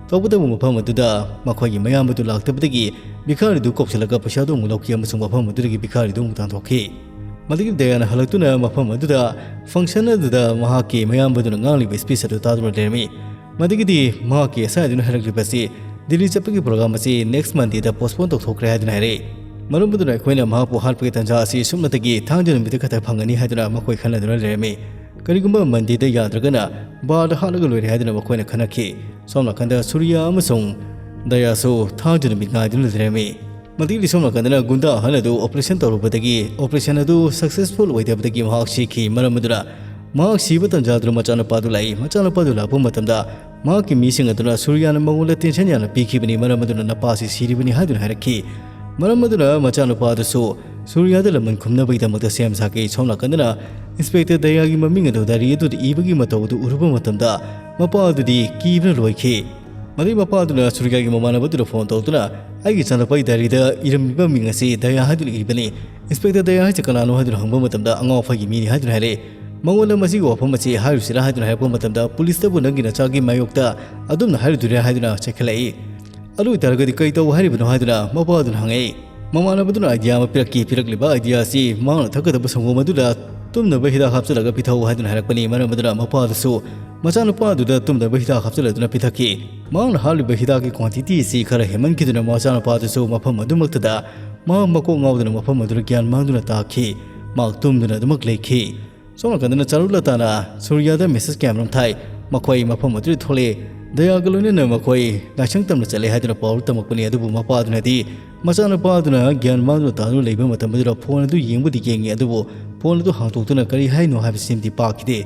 ꯇꯧꯕꯇꯕꯨ ꯃꯐꯝ ꯑꯗꯨꯗ ꯃꯈꯣꯏꯒꯤ ꯃꯌꯥꯝꯕꯗꯨ ꯂꯥꯛꯇꯕꯗꯒꯤ ꯚꯤꯈꯥꯔꯤꯗꯨ ꯀꯧꯁꯤꯜꯂꯒ ꯄꯩꯁꯥꯗꯨ ꯑꯃꯨꯛ ꯂꯧꯈꯤ ꯑꯃꯁꯨꯡ ꯃꯐꯝ ꯑꯗꯨꯗꯒꯤ ꯚꯤꯈꯥꯔꯤꯗꯨ ꯑꯃꯨꯛ ꯇꯥꯟꯊꯣꯛꯈꯤ꯫ ꯃꯗꯨꯒꯤ ꯗꯌꯥꯅ ꯍꯜꯂꯛꯇꯨꯅ ꯃꯐꯝ ꯑꯗꯨꯗ ꯐꯪꯁꯟ ꯑꯗꯨꯗ ꯃꯍꯥꯛꯀꯤ ꯃꯌꯥꯝꯕꯗꯨꯅ ꯉꯥꯡꯂꯤꯕ ꯁ꯭ꯄꯤꯆ ꯑꯗꯨ ꯇꯥꯗꯨꯅ ꯂꯩꯔꯝꯃꯤ꯫ ꯃꯗꯨꯒꯤꯗꯤ ꯃꯍꯥꯛꯀꯤ ꯉꯁꯥꯏ ꯑꯗꯨꯅ ꯍꯥꯏꯔꯛꯂꯤꯕ ꯑꯁꯤ ꯗꯤꯜꯂꯤ ꯆꯠꯄꯒꯤ ꯄ꯭ꯔꯣꯒ꯭ꯔꯥꯝ ꯑꯁꯤ ꯅꯦꯛꯁ ꯃꯟꯗꯦꯗ ꯄꯣꯁꯄꯣꯟ ꯇꯧꯊꯣꯛꯈ꯭ꯔꯦ ꯍꯥꯏꯗꯨꯅ ꯍꯥꯏꯔꯛꯏ꯫ ꯃꯔꯝ ꯑꯗꯨꯅ ꯑꯩꯈꯣꯏꯅ ꯃꯍꯥꯛꯄꯨ ꯍꯥꯠꯄꯒꯤ ꯇꯥꯟꯖꯥ ꯑꯁꯤ ꯁꯨꯞꯅꯇꯒꯤ ꯊꯥꯡꯖ ꯅꯨꯃꯤꯠꯇ ꯈꯛꯇ ꯐꯪꯒꯅꯤ ꯍꯥꯏꯗꯨꯅ ꯃꯈꯣꯏ ꯈꯟꯅꯗꯨꯅ ꯂꯩꯔꯝꯃꯤ꯫ ꯀꯔꯤꯒꯨꯝꯕ ꯃꯟꯗꯦꯗ ꯌꯥꯗ꯭ꯔꯒꯅ ꯕꯥꯔꯗ ꯍꯥꯠꯂꯒ ꯂꯣꯏꯔꯦ ꯍꯥꯏꯗꯨꯅ ꯃꯈꯣꯏꯅ ꯈꯟꯅꯈꯤ꯫ ꯁꯣꯝ ꯅꯥꯀꯟꯗ ꯁꯨꯔꯤꯌꯥ ꯑꯃꯁꯨꯡ ꯗꯌꯥꯁꯨ ꯊꯥꯡꯖ ꯅꯨꯃꯤꯠ ꯉꯥꯏꯗꯨꯅ ꯂꯩꯔꯝꯃꯤ꯫ ꯃꯗꯨꯒꯤ ꯁꯣꯝ ꯅꯥꯀꯟꯗꯅ ꯒꯨꯟꯗꯥ ꯑꯍꯜ ꯑꯗꯨ operation ꯇꯧꯔꯨꯕꯗꯒꯤ operation ꯑꯗꯨ successful ꯑꯣꯏꯗꯕꯗꯒꯤ ꯃꯍꯥꯛ ꯁꯤꯈꯤ꯫ ꯃꯔꯝ ꯑꯗꯨꯅ ꯃꯍꯥꯛ ꯁꯤꯕ ꯇꯟꯖꯥꯗꯨꯅ ꯃꯆꯥꯅꯨꯄꯥꯗꯨ ꯂꯥꯛꯏ꯫ ꯃꯆꯥꯅꯨꯄꯥꯗꯨ ꯂꯥꯛꯄ ꯃꯇꯝꯗ ꯃꯍꯥꯛꯀꯤ ꯃꯤꯁꯤꯡ ꯑꯗꯨꯅ ꯁꯨꯔꯤꯌꯥꯅ ꯃꯉꯣꯟꯗ tension ꯌꯥꯝꯅ ꯄꯤꯈꯤꯕꯅꯤ, ꯃꯔꯝ ꯑꯗꯨꯅ ꯅꯄꯥꯁꯤ ꯁꯤꯔꯤꯕꯅꯤ ꯍꯥꯏꯗꯨꯅ ꯍꯥꯏꯔꯛꯈꯤ꯫ ꯃꯔꯝ ꯑꯗꯨꯅ ꯃꯆꯥꯅꯨꯄꯥ ꯑꯗꯨꯁꯨ ꯁꯨꯔꯤꯌꯥꯗ ꯂꯃꯟ ꯈꯨꯝꯅꯕꯒꯤꯗꯃꯛꯇ ꯁꯦꯝ ꯁꯥꯈꯤ꯫ ꯁꯣꯝ ꯅꯥꯀꯟꯗꯅ Inspector ꯗꯌꯥꯒꯤ ꯃꯃꯤꯡ ꯑꯗꯨ diary ꯑꯗꯨꯗ ꯏꯕꯒꯤ ꯃꯇꯧ ꯑꯗꯨ ꯎꯔꯨꯕ ꯃꯇꯝꯗ ꯃꯄꯥ ꯑꯗꯨꯗꯤ ꯀꯤꯕꯅ ꯂꯣꯏꯈꯤ꯫ ꯃꯗꯨꯒꯤ ꯃꯄꯥ ꯑꯗꯨꯅ ꯁꯨꯔꯤꯌꯥꯒꯤ ꯃꯃꯥꯟꯅꯕ ꯑꯗꯨꯗ phone ꯇꯧꯗꯨꯅ, "ꯑꯩꯒꯤ ꯏꯆꯥꯅꯨꯄꯥꯒꯤ diaryꯗ ꯏꯔꯝꯃꯤꯕ ꯃꯤꯡ ꯑꯁꯤ ꯗꯌꯥ ꯍꯥꯏꯗꯨꯅ ꯏꯕꯅꯤ꯫ Inspector ꯗꯌꯥ ꯍꯥꯏꯁꯤ ꯀꯅꯥꯅꯣ?" ꯍꯥꯏꯗꯨꯅ ꯍꯪꯕ ꯃꯇꯝꯗ, "ꯑꯉꯥꯎ ꯑꯐꯩꯒꯤ ꯃꯤꯅꯤ" ꯍꯥꯏꯗꯨꯅ ꯍꯥꯏꯔꯛꯏ꯫ ꯃꯉꯣꯟꯗ ꯃꯁꯤꯒꯤ ꯋꯥꯐꯝ ꯑꯁꯤ ꯍꯥꯏꯔꯨꯁꯤꯔꯥ ꯍꯥꯏꯗꯨꯅ ꯍꯥꯏꯔꯛꯄ ꯃꯇꯝꯗ, "ꯄꯨꯂꯤꯁꯇꯕꯨ ꯅꯪꯒꯤ ꯅꯆꯥꯒꯤ ꯃꯥꯌꯣꯛꯇ ꯑꯗꯨꯝꯅ ꯍꯥꯏꯔꯨꯗꯣꯏꯔꯥ?" ꯍꯥꯏꯗꯨꯅ ꯆꯦꯛꯈꯠꯂꯛꯏ꯫ "ꯑꯗꯨ ꯑꯣꯏꯇꯥꯔꯒꯗꯤ ꯀꯔꯤ ꯇꯧ ꯍꯥꯏꯔꯤꯕꯅꯣ?" ꯍꯥꯏꯗꯨꯅ ꯃꯄꯥ ꯑꯗꯨꯅ ꯍꯪꯉꯛꯏ꯫ ꯃꯃꯥꯟꯅꯕꯗꯨꯅ idea ꯑꯃ ꯄꯤꯔꯛꯈꯤ꯫ ꯄꯤꯔꯛꯂꯤꯕ idea ꯑꯁꯤ ꯃꯍꯥꯛꯅ ꯊꯛꯀꯗꯕ ꯁꯪꯒꯣꯝ ꯑꯗꯨꯗ ꯇꯨꯝꯅꯕ ꯍꯤꯗꯥꯛ ꯍꯥꯞꯆꯤꯜꯂꯒ ꯄꯤꯊꯛꯎ ꯍꯥꯏꯗꯨꯅ ꯍꯥꯏꯔꯛꯄꯅꯤ꯫ ꯃꯔꯝ ꯑꯗꯨꯅ ꯃꯄꯥ ꯑꯗꯨꯁꯨ ꯃꯆꯥꯅꯨꯄꯥ ꯑꯗꯨꯗ ꯇꯨꯝꯅꯕ ꯍꯤꯗꯥꯛ ꯍꯥꯞꯆꯤꯜꯂꯗꯨꯅ ꯄꯤꯊꯛꯈꯤ꯫ ꯃꯍꯥꯛꯅ ꯍꯥꯞꯂꯤꯕ ꯍꯤꯗꯥꯛꯀꯤ quantity ꯑꯁꯤ ꯈꯔ ꯍꯦꯟꯃꯟꯈꯤꯗꯨꯅ ꯃꯆꯥꯅꯨꯄꯥ ꯑꯗꯨꯁꯨ ꯃꯐꯝ ꯑꯗꯨꯃꯛꯇꯗ ꯃꯍꯥꯛ ꯃꯀꯣꯛ ꯉꯥꯎꯗꯨꯅ ꯃꯐꯝ ꯑꯗꯨꯗ ꯒ꯭ꯌꯥꯟ ꯃꯥꯡꯗꯨꯅ ꯇꯥꯈꯤ꯫ ꯃꯍꯥꯛ ꯇꯨꯝꯗꯨꯅ ꯑꯗꯨꯃꯛ ꯂꯩꯈꯤ꯫ ꯁꯣꯝ ꯅꯥꯀꯟꯗꯅ ꯆꯥꯔꯨꯂꯇꯥꯅ ꯁꯨꯔꯤꯌꯥꯗ message ꯀꯌꯥꯃꯔꯨꯝ ꯊꯥꯏ꯫ ꯃꯈꯣꯏ ꯃꯐꯝ ꯑꯗꯨꯗ ꯊꯣꯛꯂꯛꯏ꯫ ꯗꯌꯥꯒ ꯂꯣꯏꯅꯅ ꯃꯈꯣꯏ ꯂꯥꯏꯁꯪ ꯇꯝꯅ ꯆꯠꯂꯦ ꯍꯥꯏꯗꯨꯅ ꯄꯥꯎ ꯇꯝꯃꯛꯄꯅꯤ꯫ ꯑꯗꯨꯕꯨ ꯃꯄꯥ ꯑꯗꯨꯅꯗꯤ ꯃꯆꯥꯅꯨꯄꯥ ꯑꯗꯨꯅ ꯒ꯭ꯌꯥꯟ ꯃꯥꯡꯗꯨꯅ ꯇꯥꯗꯨꯅ ꯂꯩꯕ ꯃꯇꯝ ꯑꯗꯨꯗ phone ꯑꯗꯨ ꯌꯦꯡꯕꯨꯗꯤ ꯌꯦꯡꯉꯤ, ꯑꯗꯨꯕꯨ phone ꯑꯗꯨ ꯍꯥꯡꯗꯣꯛꯇꯨꯅ ꯀꯔꯤ ꯍꯥꯏꯅꯣ ꯍꯥꯏꯕꯁꯤꯃꯗꯤ ꯄꯥꯈꯤꯗꯦ꯫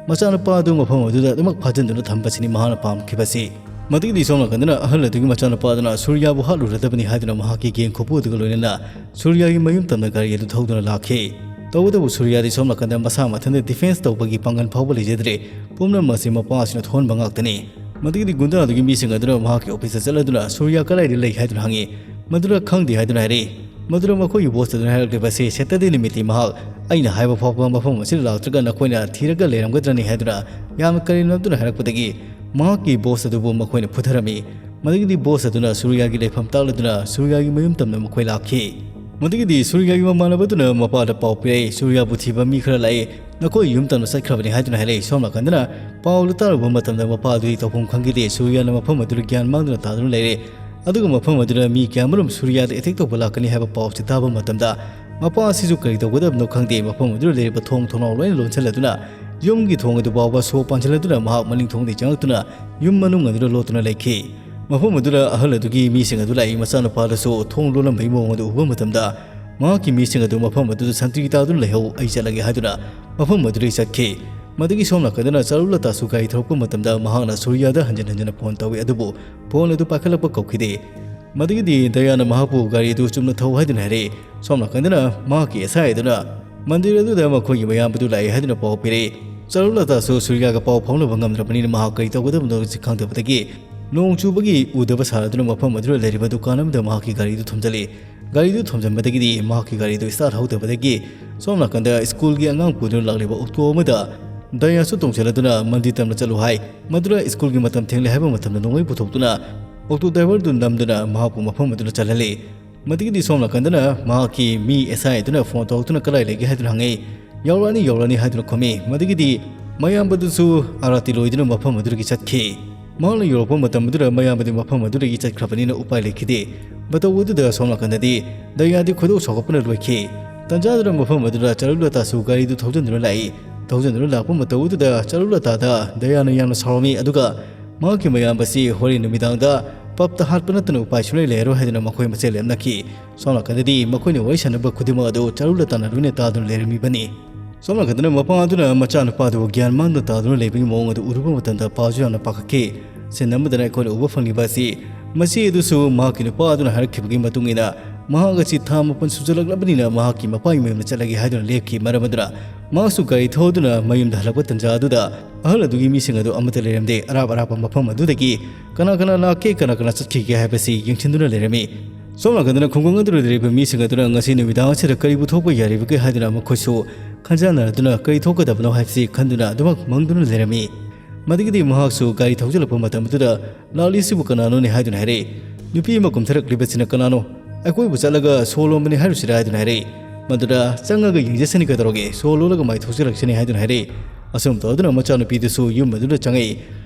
ꯃꯆꯥꯅꯨꯄꯥ ꯑꯗꯨ ꯃꯐꯝ ꯑꯗꯨꯗ ꯑꯗꯨꯃꯛ ꯐꯥꯖꯤꯟꯗꯨꯅ ꯊꯝꯕꯁꯤꯅꯤ ꯃꯍꯥꯛꯅ ꯄꯥꯝꯈꯤꯕꯁꯤ꯫ ꯃꯗꯨꯒꯤꯗꯤ ꯁꯣꯝ ꯅꯥꯀꯟꯗꯅ ꯑꯍꯜ ꯑꯗꯨꯒꯤ ꯃꯆꯥꯅꯨꯄꯥ ꯑꯗꯨꯅ ꯁꯨꯔꯤꯌꯥꯕꯨ ꯍꯥꯠꯂꯨꯔꯗꯕꯅꯤ ꯍꯥꯏꯗꯨꯅ ꯃꯍꯥꯛꯀꯤ ꯒꯦꯡ ꯈꯨꯄꯨ ꯑꯗꯨꯒ ꯂꯣꯏꯅꯅ ꯁꯨꯔꯤꯌꯥꯒꯤ ꯃꯌꯨꯝ ꯇꯝꯅ ꯒꯥꯔꯤ ꯑꯗꯨ ꯊꯧꯗꯨꯅ ꯂꯥꯛꯈꯤ꯫ ꯇꯧꯕꯇꯕꯨ ꯁꯨꯔꯤꯌꯥꯗꯤ ꯁꯣꯝ ꯅꯥꯀꯟꯗ ꯃꯁꯥ ꯃꯊꯟꯇ defence ꯇꯧꯕꯒꯤ ꯄꯥꯡꯒꯜ ꯐꯥꯎꯕ ꯂꯩꯖꯗ꯭ꯔꯦ꯫ ꯄꯨꯝꯅꯃꯛ ꯑꯁꯤ ꯃꯄꯥ ꯑꯁꯤꯅ ꯊꯣꯛꯍꯟꯕ ꯉꯥꯛꯇꯅꯤ꯫ ꯃꯗꯨꯒꯤꯗꯤ ꯒꯨꯟꯗꯥ ꯑꯗꯨꯒꯤ ꯃꯤꯁꯤꯡ ꯑꯗꯨꯅ ꯃꯍꯥꯛꯀꯤ office ꯇ ꯆꯠꯂꯗꯨꯅ ꯁꯨꯔꯤꯌꯥ ꯀꯗꯥꯏꯗ ꯂꯩ ꯍꯥꯏꯗꯨꯅ ꯍꯪꯉꯤ꯫ ꯃꯗꯨꯗ ꯈꯪꯗꯦ ꯍꯥꯏꯗꯨꯅ ꯍꯥꯏꯔꯛꯏ꯫ ꯃꯗꯨꯗ ꯃꯈꯣꯏꯒꯤ boss ꯑꯗꯨꯅ ꯍꯥꯏꯔꯛꯂꯤꯕ ꯑꯁꯤ Saturday ꯅꯨꯃꯤꯠꯇꯤ ꯃꯍꯥꯛ ꯑꯩꯅ ꯍꯥꯏꯕ ꯐꯥꯎꯕ ꯃꯐꯝ ꯑꯁꯤꯗ ꯂꯥꯛꯇ꯭ꯔꯒ ꯅꯈꯣꯏꯅ ꯊꯤꯔꯒ ꯂꯩꯔꯝꯒꯗ꯭ꯔꯅꯤ ꯍꯥꯏꯗꯨꯅ ꯌꯥꯝꯅ ꯀꯔꯦꯝꯅꯗꯨꯅ ꯍꯥꯏꯔꯛꯄꯗꯒꯤ ꯃꯍꯥꯛꯀꯤ boss ꯑꯗꯨꯕꯨ ꯃꯈꯣꯏꯅ ꯐꯨꯊꯔꯝꯃꯤ꯫ ꯃꯗꯨꯒꯤꯗꯤ boss ꯑꯗꯨꯅ ꯁꯨꯔꯤꯌꯥꯒꯤ ꯂꯩꯐꯝ ꯇꯥꯛꯂꯗꯨꯅ ꯁꯨꯔꯤꯌꯥꯒꯤ ꯃꯌꯨꯝ ꯇꯝꯅ ꯃꯈꯣꯏ ꯂꯥꯛꯈꯤ꯫ ꯃꯗꯨꯒꯤꯗꯤ ꯁꯨꯔꯤꯌꯥꯒꯤ ꯃꯃꯥꯟꯅꯕꯗꯨꯅ ꯃꯄꯥꯗ ꯄꯥꯎ ꯄꯤꯔꯛꯏ, "ꯁꯨꯔꯤꯌꯥꯕꯨ ꯊꯤꯕ ꯃꯤ ꯈꯔ ꯂꯥꯛꯏ, ꯅꯈꯣꯏ ꯌꯨꯝ ꯇꯝꯅ ꯆꯠꯈ꯭ꯔꯕꯅꯤ" ꯍꯥꯏꯗꯨꯅ ꯍꯥꯏꯔꯛꯏ꯫ ꯁꯣꯝ ꯅꯥꯀꯟꯗꯅ ꯄꯥꯎꯗꯨ ꯇꯥꯔꯨꯕ ꯃꯇꯝꯗ ꯃꯄꯥ ꯑꯗꯨꯗꯤ ꯇꯧꯐꯝ ꯈꯪꯈꯤꯗꯦ꯫ ꯁꯨꯔꯤꯌꯥꯅ ꯃꯐꯝ ꯑꯗꯨꯗ ꯒ꯭ꯌꯥꯟ ꯃꯥꯡꯗꯨꯅ ꯇꯥꯗꯨꯅ ꯂꯩꯔꯦ꯫ ꯑꯗꯨꯒ ꯃꯐꯝ ꯑꯗꯨꯗ ꯃꯤ ꯀꯌꯥꯃꯔꯨꯝ ꯁꯨꯔꯤꯌꯥꯗ attack ꯇꯧꯕ ꯂꯥꯛꯀꯅꯤ ꯍꯥꯏꯕ ꯄꯥꯎꯁꯤ ꯇꯥꯕ ꯃꯇꯝꯗ ꯃꯄꯥ ꯑꯁꯤꯁꯨ ꯀꯔꯤ ꯇꯧꯒꯗꯕꯅꯣ ꯈꯪꯗꯦ꯫ ꯃꯐꯝ ꯑꯗꯨꯗ ꯂꯩꯔꯤꯕ ꯊꯣꯡ ꯊꯣꯡꯅꯥꯎ ꯂꯣꯏꯅ ꯂꯣꯟꯁꯤꯜꯂꯗꯨꯅ ꯌꯨꯝꯒꯤ ꯊꯣꯡ ꯑꯗꯨ ꯐꯥꯎꯕ ꯁꯣ ꯄꯥꯟꯁꯤꯜꯂꯗꯨꯅ ꯃꯍꯥꯛ ꯃꯅꯤꯡ ꯊꯣꯡꯗꯒꯤ ꯆꯪꯂꯛꯇꯨꯅ ꯌꯨꯝ ꯃꯅꯨꯡ ꯑꯗꯨꯗ ꯂꯣꯠꯇꯨꯅ ꯂꯩꯈꯤ꯫ ꯃꯐꯝ ꯑꯗꯨꯗ ꯑꯍꯜ ꯑꯗꯨꯒꯤ ꯃꯤꯁꯤꯡ ꯑꯗꯨ ꯂꯥꯛꯏ꯫ ꯃꯆꯥꯅꯨꯄꯥꯗꯨꯁꯨ ꯊꯣꯡ ꯂꯣꯜꯂꯝꯕꯒꯤ ꯃꯑꯣꯡ ꯑꯗꯨ ꯎꯕ ꯃꯇꯝꯗ, ꯃꯍꯥꯛꯀꯤ ꯃꯤꯁꯤꯡ ꯑꯗꯨ ꯃꯐꯝ ꯑꯗꯨꯗ ꯁꯟꯇ꯭ꯔꯤ ꯇꯥꯗꯨꯅ ꯂꯩꯍꯧ, ꯑꯩ ꯆꯠꯂꯒꯦ ꯍꯥꯏꯗꯨꯅ ꯃꯐꯝ ꯑꯗꯨꯗꯒꯤ ꯆꯠꯈꯤ꯫ ꯃꯗꯨꯒꯤ ꯁꯣꯝ ꯅꯥꯀꯟꯗꯅ ꯆꯔꯨꯂꯇꯥꯁꯨ ꯒꯥꯔꯤ ꯊꯧꯔꯛꯄ ꯃꯇꯝꯗ ꯃꯍꯥꯛꯅ ꯁꯨꯔꯤꯌꯥꯗ ꯍꯟꯖꯤꯟ ꯍꯟꯖꯤꯟꯅ ꯐꯣꯟ ꯇꯧꯏ, ꯑꯗꯨꯕꯨ ꯐꯣꯟ ꯑꯗꯨ ꯄꯥꯏꯈꯠꯂꯛꯄ ꯀꯧꯈꯤꯗꯦ꯫ ꯃꯗꯨꯒꯤꯗꯤ ꯗꯌꯥꯅ ꯃꯍꯥꯛꯄꯨ ꯒꯥꯔꯤ ꯑꯗꯨ ꯆꯨꯝꯅ ꯊꯧ ꯍꯥꯏꯗꯨꯅ ꯍꯥꯏꯔꯛꯏ꯫ ꯁꯣꯝ ꯅꯥꯀꯟꯗꯅ ꯃꯍꯥꯛꯀꯤ ꯑꯦꯁ ꯑꯥꯏ ꯑꯗꯨꯅ ꯃꯟꯗꯤꯔ ꯑꯗꯨꯗ ꯃꯈꯣꯏꯒꯤ ꯃꯌꯥꯝꯕꯗꯨ ꯂꯥꯛꯏ ꯍꯥꯏꯗꯨꯅ ꯄꯥꯎ ꯄꯤꯔꯛꯏ꯫ ꯆꯔꯨꯂꯇꯥꯁꯨ ꯁꯨꯔꯤꯌꯥꯒ ꯄꯥꯎ ꯐꯥꯎꯅꯕ ꯉꯝꯗ꯭ꯔꯕꯅꯤꯅ ꯃꯍꯥꯛ ꯀꯔꯤ ꯇꯧꯒꯗꯕꯅꯣ ꯍꯥꯏꯕꯁꯤ ꯈꯪꯗꯕꯗꯒꯤ ꯅꯣꯡ ꯆꯨꯕꯒꯤ ꯎꯗꯕ ꯁꯥꯔꯗꯨꯅ ꯃꯐꯝ ꯑꯗꯨꯗ ꯂꯩꯔꯤꯕ ꯗꯨꯀꯥꯟ ꯑꯃꯗ ꯃꯍꯥꯛꯀꯤ ꯒꯥꯔꯤꯗꯨ ꯊꯝꯖꯤꯜꯂꯤ꯫ ꯒꯥꯔꯤꯗꯨ ꯊꯝꯖꯤꯟꯕꯗꯒꯤꯗꯤ ꯃꯍꯥꯛꯀꯤ ꯒꯥꯔꯤꯗꯨ ꯁ꯭ꯇꯥꯔꯠ ꯍꯧꯗꯕꯗꯒꯤ ꯁꯣꯝ ꯅꯥꯀꯟꯗ ꯁ꯭ꯀꯨꯜꯒꯤ ꯑꯉꯥꯡ ꯄꯨꯗꯨꯅ ꯂꯥꯛꯂꯤꯕ ꯑꯣꯛꯇꯣ ꯑꯃꯗ ꯗꯌꯥꯁꯨ ꯇꯣꯡꯁꯤꯜꯂꯗꯨꯅ ꯃꯟꯗꯤꯔ ꯇꯝꯅ ꯆꯠꯂꯨ ꯍꯥꯏ꯫ ꯃꯗꯨꯗ ꯁ꯭ꯀꯨꯜꯒꯤ ꯃꯇꯝ ꯊꯦꯡꯂꯦ ꯍꯥꯏꯕ ꯃꯇꯝꯗ ꯅꯣꯡꯃꯩ ꯄꯨꯊꯣꯛꯇꯨꯅ ꯑꯣꯛꯇꯣ ꯗ꯭ꯔꯥꯏꯚꯔꯗꯨ ꯅꯝꯗꯨꯅ ꯃꯍꯥꯛꯄꯨ ꯃꯐꯝ ꯑꯗꯨꯗ ꯆꯠꯍꯜꯂꯤ꯫ ꯃꯗꯨꯒꯤꯗꯤ ꯁꯣꯝ ꯅꯥꯀꯟꯗꯅ ꯃꯍꯥꯛꯀꯤ ꯃꯤ ꯑꯦꯁ ꯑꯥꯏ ꯑꯗꯨꯅ ꯐꯣꯟ ꯇꯧꯔꯛꯇꯨꯅ ꯀꯗꯥꯏ ꯂꯩꯒꯦ ꯍꯥꯏꯗꯨꯅ ꯍꯪꯉꯤ꯫ "ꯌꯧꯔꯛꯑꯅꯤ, ꯌꯧꯔꯛꯑꯅꯤ" ꯍꯥꯏꯗꯨꯅ ꯈꯨꯝꯃꯤ꯫ ꯃꯗꯨꯒꯤꯗꯤ ꯃꯌꯥꯝꯕꯗꯨꯁꯨ ꯑꯥꯔꯥꯇꯤ ꯂꯣꯏꯗꯨꯅ ꯃꯐꯝ ꯑꯗꯨꯗꯒꯤ ꯆꯠꯈꯤ꯫ ꯃꯍꯥꯛꯅ ꯌꯧꯔꯛꯄ ꯃꯇꯝ ꯑꯗꯨꯗ ꯃꯌꯥꯝꯕꯗꯤ ꯃꯐꯝ ꯑꯗꯨꯗꯒꯤ ꯆꯠꯈ꯭ꯔꯕꯅꯤꯅ ꯎꯄꯥꯏ ꯂꯩꯈꯤꯗꯦ꯫ ꯃꯇꯧ ꯑꯗꯨꯗ ꯁꯣꯝ ꯅꯥꯀꯟꯗꯗꯤ ꯗꯌꯥꯗꯤ ꯈꯣꯏꯗꯧ ꯁꯥꯎꯒꯠꯄꯅ ꯂꯣꯏꯈꯤ꯫ ꯇꯟꯖꯥꯗꯨꯗ ꯃꯐꯝ ꯑꯗꯨꯗ ꯆꯔꯨꯂꯇꯥꯁꯨ ꯒꯥꯔꯤꯗꯨ ꯊꯧꯖꯤꯟꯗꯨꯅ ꯂꯥꯛꯏ꯫ ꯊꯧꯖꯤꯟꯗꯨꯅ ꯂꯥꯛꯄ ꯃꯇꯧ ꯑꯗꯨꯗ ꯆꯔꯨꯂꯇꯥꯗ ꯗꯌꯥꯅ ꯌꯥꯝꯅ ꯁꯥꯎꯔꯝꯃꯤ, ꯑꯗꯨꯒ ꯃꯍꯥꯛꯀꯤ ꯃꯌꯥꯝꯕꯁꯤ ꯍꯣꯔꯦꯟ ꯅꯨꯃꯤꯗꯥꯡꯗ ꯄꯞꯇ ꯍꯥꯠꯄ ꯅꯠꯇꯅ ꯎꯄꯥꯏ ꯁꯨꯡꯂꯩ ꯂꯩꯔꯔꯣꯏ ꯍꯥꯏꯗꯨꯅ ꯃꯈꯣꯏ ꯃꯁꯦꯜ ꯂꯦꯞꯅꯈꯤ꯫ ꯁꯣꯝ ꯅꯥꯀꯟꯗꯗꯤ ꯃꯈꯣꯏꯅ ꯋꯥꯔꯤ ꯁꯥꯟꯅꯕ ꯈꯨꯗꯤꯡꯃꯛ ꯑꯗꯨ ꯆꯔꯨꯂꯇꯥꯅ ꯂꯣꯏꯅ ꯇꯥꯗꯨꯅ ꯂꯩꯔꯝꯃꯤꯕꯅꯤ꯫ ꯁꯣꯝ ꯅꯥꯀꯟꯗꯅ ꯃꯄꯥ ꯑꯗꯨꯅ ꯃꯆꯥꯅꯨꯄꯥꯗꯨ ꯒ꯭ꯌꯥꯟ ꯃꯥꯡꯗꯨꯅ ꯇꯥꯗꯨꯅ ꯂꯩꯕꯒꯤ ꯃꯑꯣꯡ ꯑꯗꯨ ꯎꯔꯨꯕ ꯃꯇꯝꯗ ꯄꯥꯁꯨ ꯌꯥꯝꯅ ꯄꯥꯈꯠꯈꯤ꯫ ꯁꯤꯟ ꯑꯃꯗꯅ ꯑꯩꯈꯣꯏꯅ ꯎꯕ ꯐꯪꯂꯤꯕ ꯑꯁꯤ, ꯃꯆꯦ ꯑꯗꯨꯁꯨ ꯃꯍꯥꯛꯀꯤ ꯅꯨꯄꯥ ꯑꯗꯨꯅ ꯍꯥꯏꯔꯛꯈꯤꯕꯒꯤ ꯃꯇꯨꯡ ꯏꯟꯅ ꯃꯍꯥꯛ ꯑꯁꯤ ꯊꯥ ꯃꯥꯄꯟ ꯁꯨꯖꯜꯂꯛꯂꯕꯅꯤꯅ ꯃꯍꯥꯛꯀꯤ ꯃꯄꯥꯒꯤ ꯃꯌꯨꯝꯗ ꯆꯠꯂꯒꯦ ꯍꯥꯏꯗꯨꯅ ꯂꯦꯞꯈꯤ꯫ ꯃꯔꯝ ꯑꯗꯨꯅ ꯃꯍꯥꯛꯁꯨ ꯒꯥꯔꯤ ꯊꯧꯗꯨꯅ ꯃꯌꯨꯝꯗ ꯍꯜꯂꯛꯄ ꯇꯟꯖꯥ ꯑꯗꯨꯗ ꯑꯍꯜ ꯑꯗꯨꯒꯤ ꯃꯤꯁꯤꯡ ꯑꯗꯨ ꯑꯃꯠꯇ ꯂꯩꯔꯝꯗꯦ꯫ ꯑꯔꯥꯞ ꯑꯔꯥꯞꯄ ꯃꯐꯝ ꯑꯗꯨꯗꯒꯤ ꯀꯅꯥ ꯀꯅꯥ ꯂꯥꯛꯀꯦ, ꯀꯅꯥ ꯀꯅꯥ ꯆꯠꯈꯤꯒꯦ ꯍꯥꯏꯕꯁꯤ ꯌꯦꯡꯁꯤꯟꯗꯨꯅ ꯂꯩꯔꯝꯃꯤ꯫ ꯁꯣꯝ ꯅꯥꯀꯟꯗꯅ ꯈꯨꯡꯒꯪ ꯑꯗꯨꯗ ꯂꯩꯔꯤꯕ ꯃꯤꯁꯤꯡ ꯑꯗꯨꯅ ꯉꯁꯤ ꯅꯨꯃꯤꯗꯥꯡ ꯑꯁꯤꯗ ꯀꯔꯤꯕꯨ ꯊꯣꯛꯄ ꯌꯥꯔꯤꯕꯒꯦ ꯍꯥꯏꯗꯨꯅ ꯃꯈꯣꯏꯁꯨ ꯈꯟꯖꯥꯟꯅꯔꯗꯨꯅ ꯀꯔꯤ ꯊꯣꯛꯀꯗꯕꯅꯣ ꯍꯥꯏꯕꯁꯤ ꯈꯟꯗꯨꯅ ꯑꯗꯨꯃꯛ ꯃꯪꯗꯨꯅ ꯂꯩꯔꯝꯃꯤ꯫ ꯃꯗꯨꯒꯤꯗꯤ ꯃꯍꯥꯛꯁꯨ ꯒꯥꯔꯤ ꯊꯧꯖꯤꯜꯂꯛꯄ ꯃꯇꯝ ꯑꯗꯨꯗ ꯂꯥꯛꯂꯤꯁꯤꯕꯨ ꯀꯅꯥꯅꯣꯅꯦ ꯍꯥꯏꯗꯨꯅ ꯍꯥꯏꯔꯛꯏ꯫ "ꯅꯨꯄꯤ ꯑꯃ ꯀꯨꯝꯊꯔꯛꯂꯤꯕꯁꯤꯅ ꯀꯅꯥꯅꯣ? ꯑꯩꯈꯣꯏꯕꯨ ꯆꯠꯂꯒ ꯁꯣ ꯂꯣꯟꯕꯅꯤ ꯍꯥꯏꯔꯨꯁꯤꯔꯥ?" ꯍꯥꯏꯗꯨꯅ ꯍꯥꯏꯔꯛꯏ꯫ ꯃꯗꯨꯗ "ꯆꯪꯉꯒ ꯌꯦꯡꯖꯁꯅꯤ, ꯀꯩꯗꯧꯔꯒꯦ? ꯁꯣ ꯂꯣꯜꯂꯒ ꯃꯥꯏ ꯊꯣꯛꯆꯔꯛꯁꯅꯤ" ꯍꯥꯏꯗꯨꯅ ꯍꯥꯏꯔꯛꯏ꯫ ꯑꯁꯨꯝ ꯇꯧꯗꯨꯅ ꯃꯆꯥꯅꯨꯄꯤꯗꯨꯁꯨ ꯌꯨꯝ ꯑꯗꯨꯗ ꯆꯪꯉꯛꯏ꯫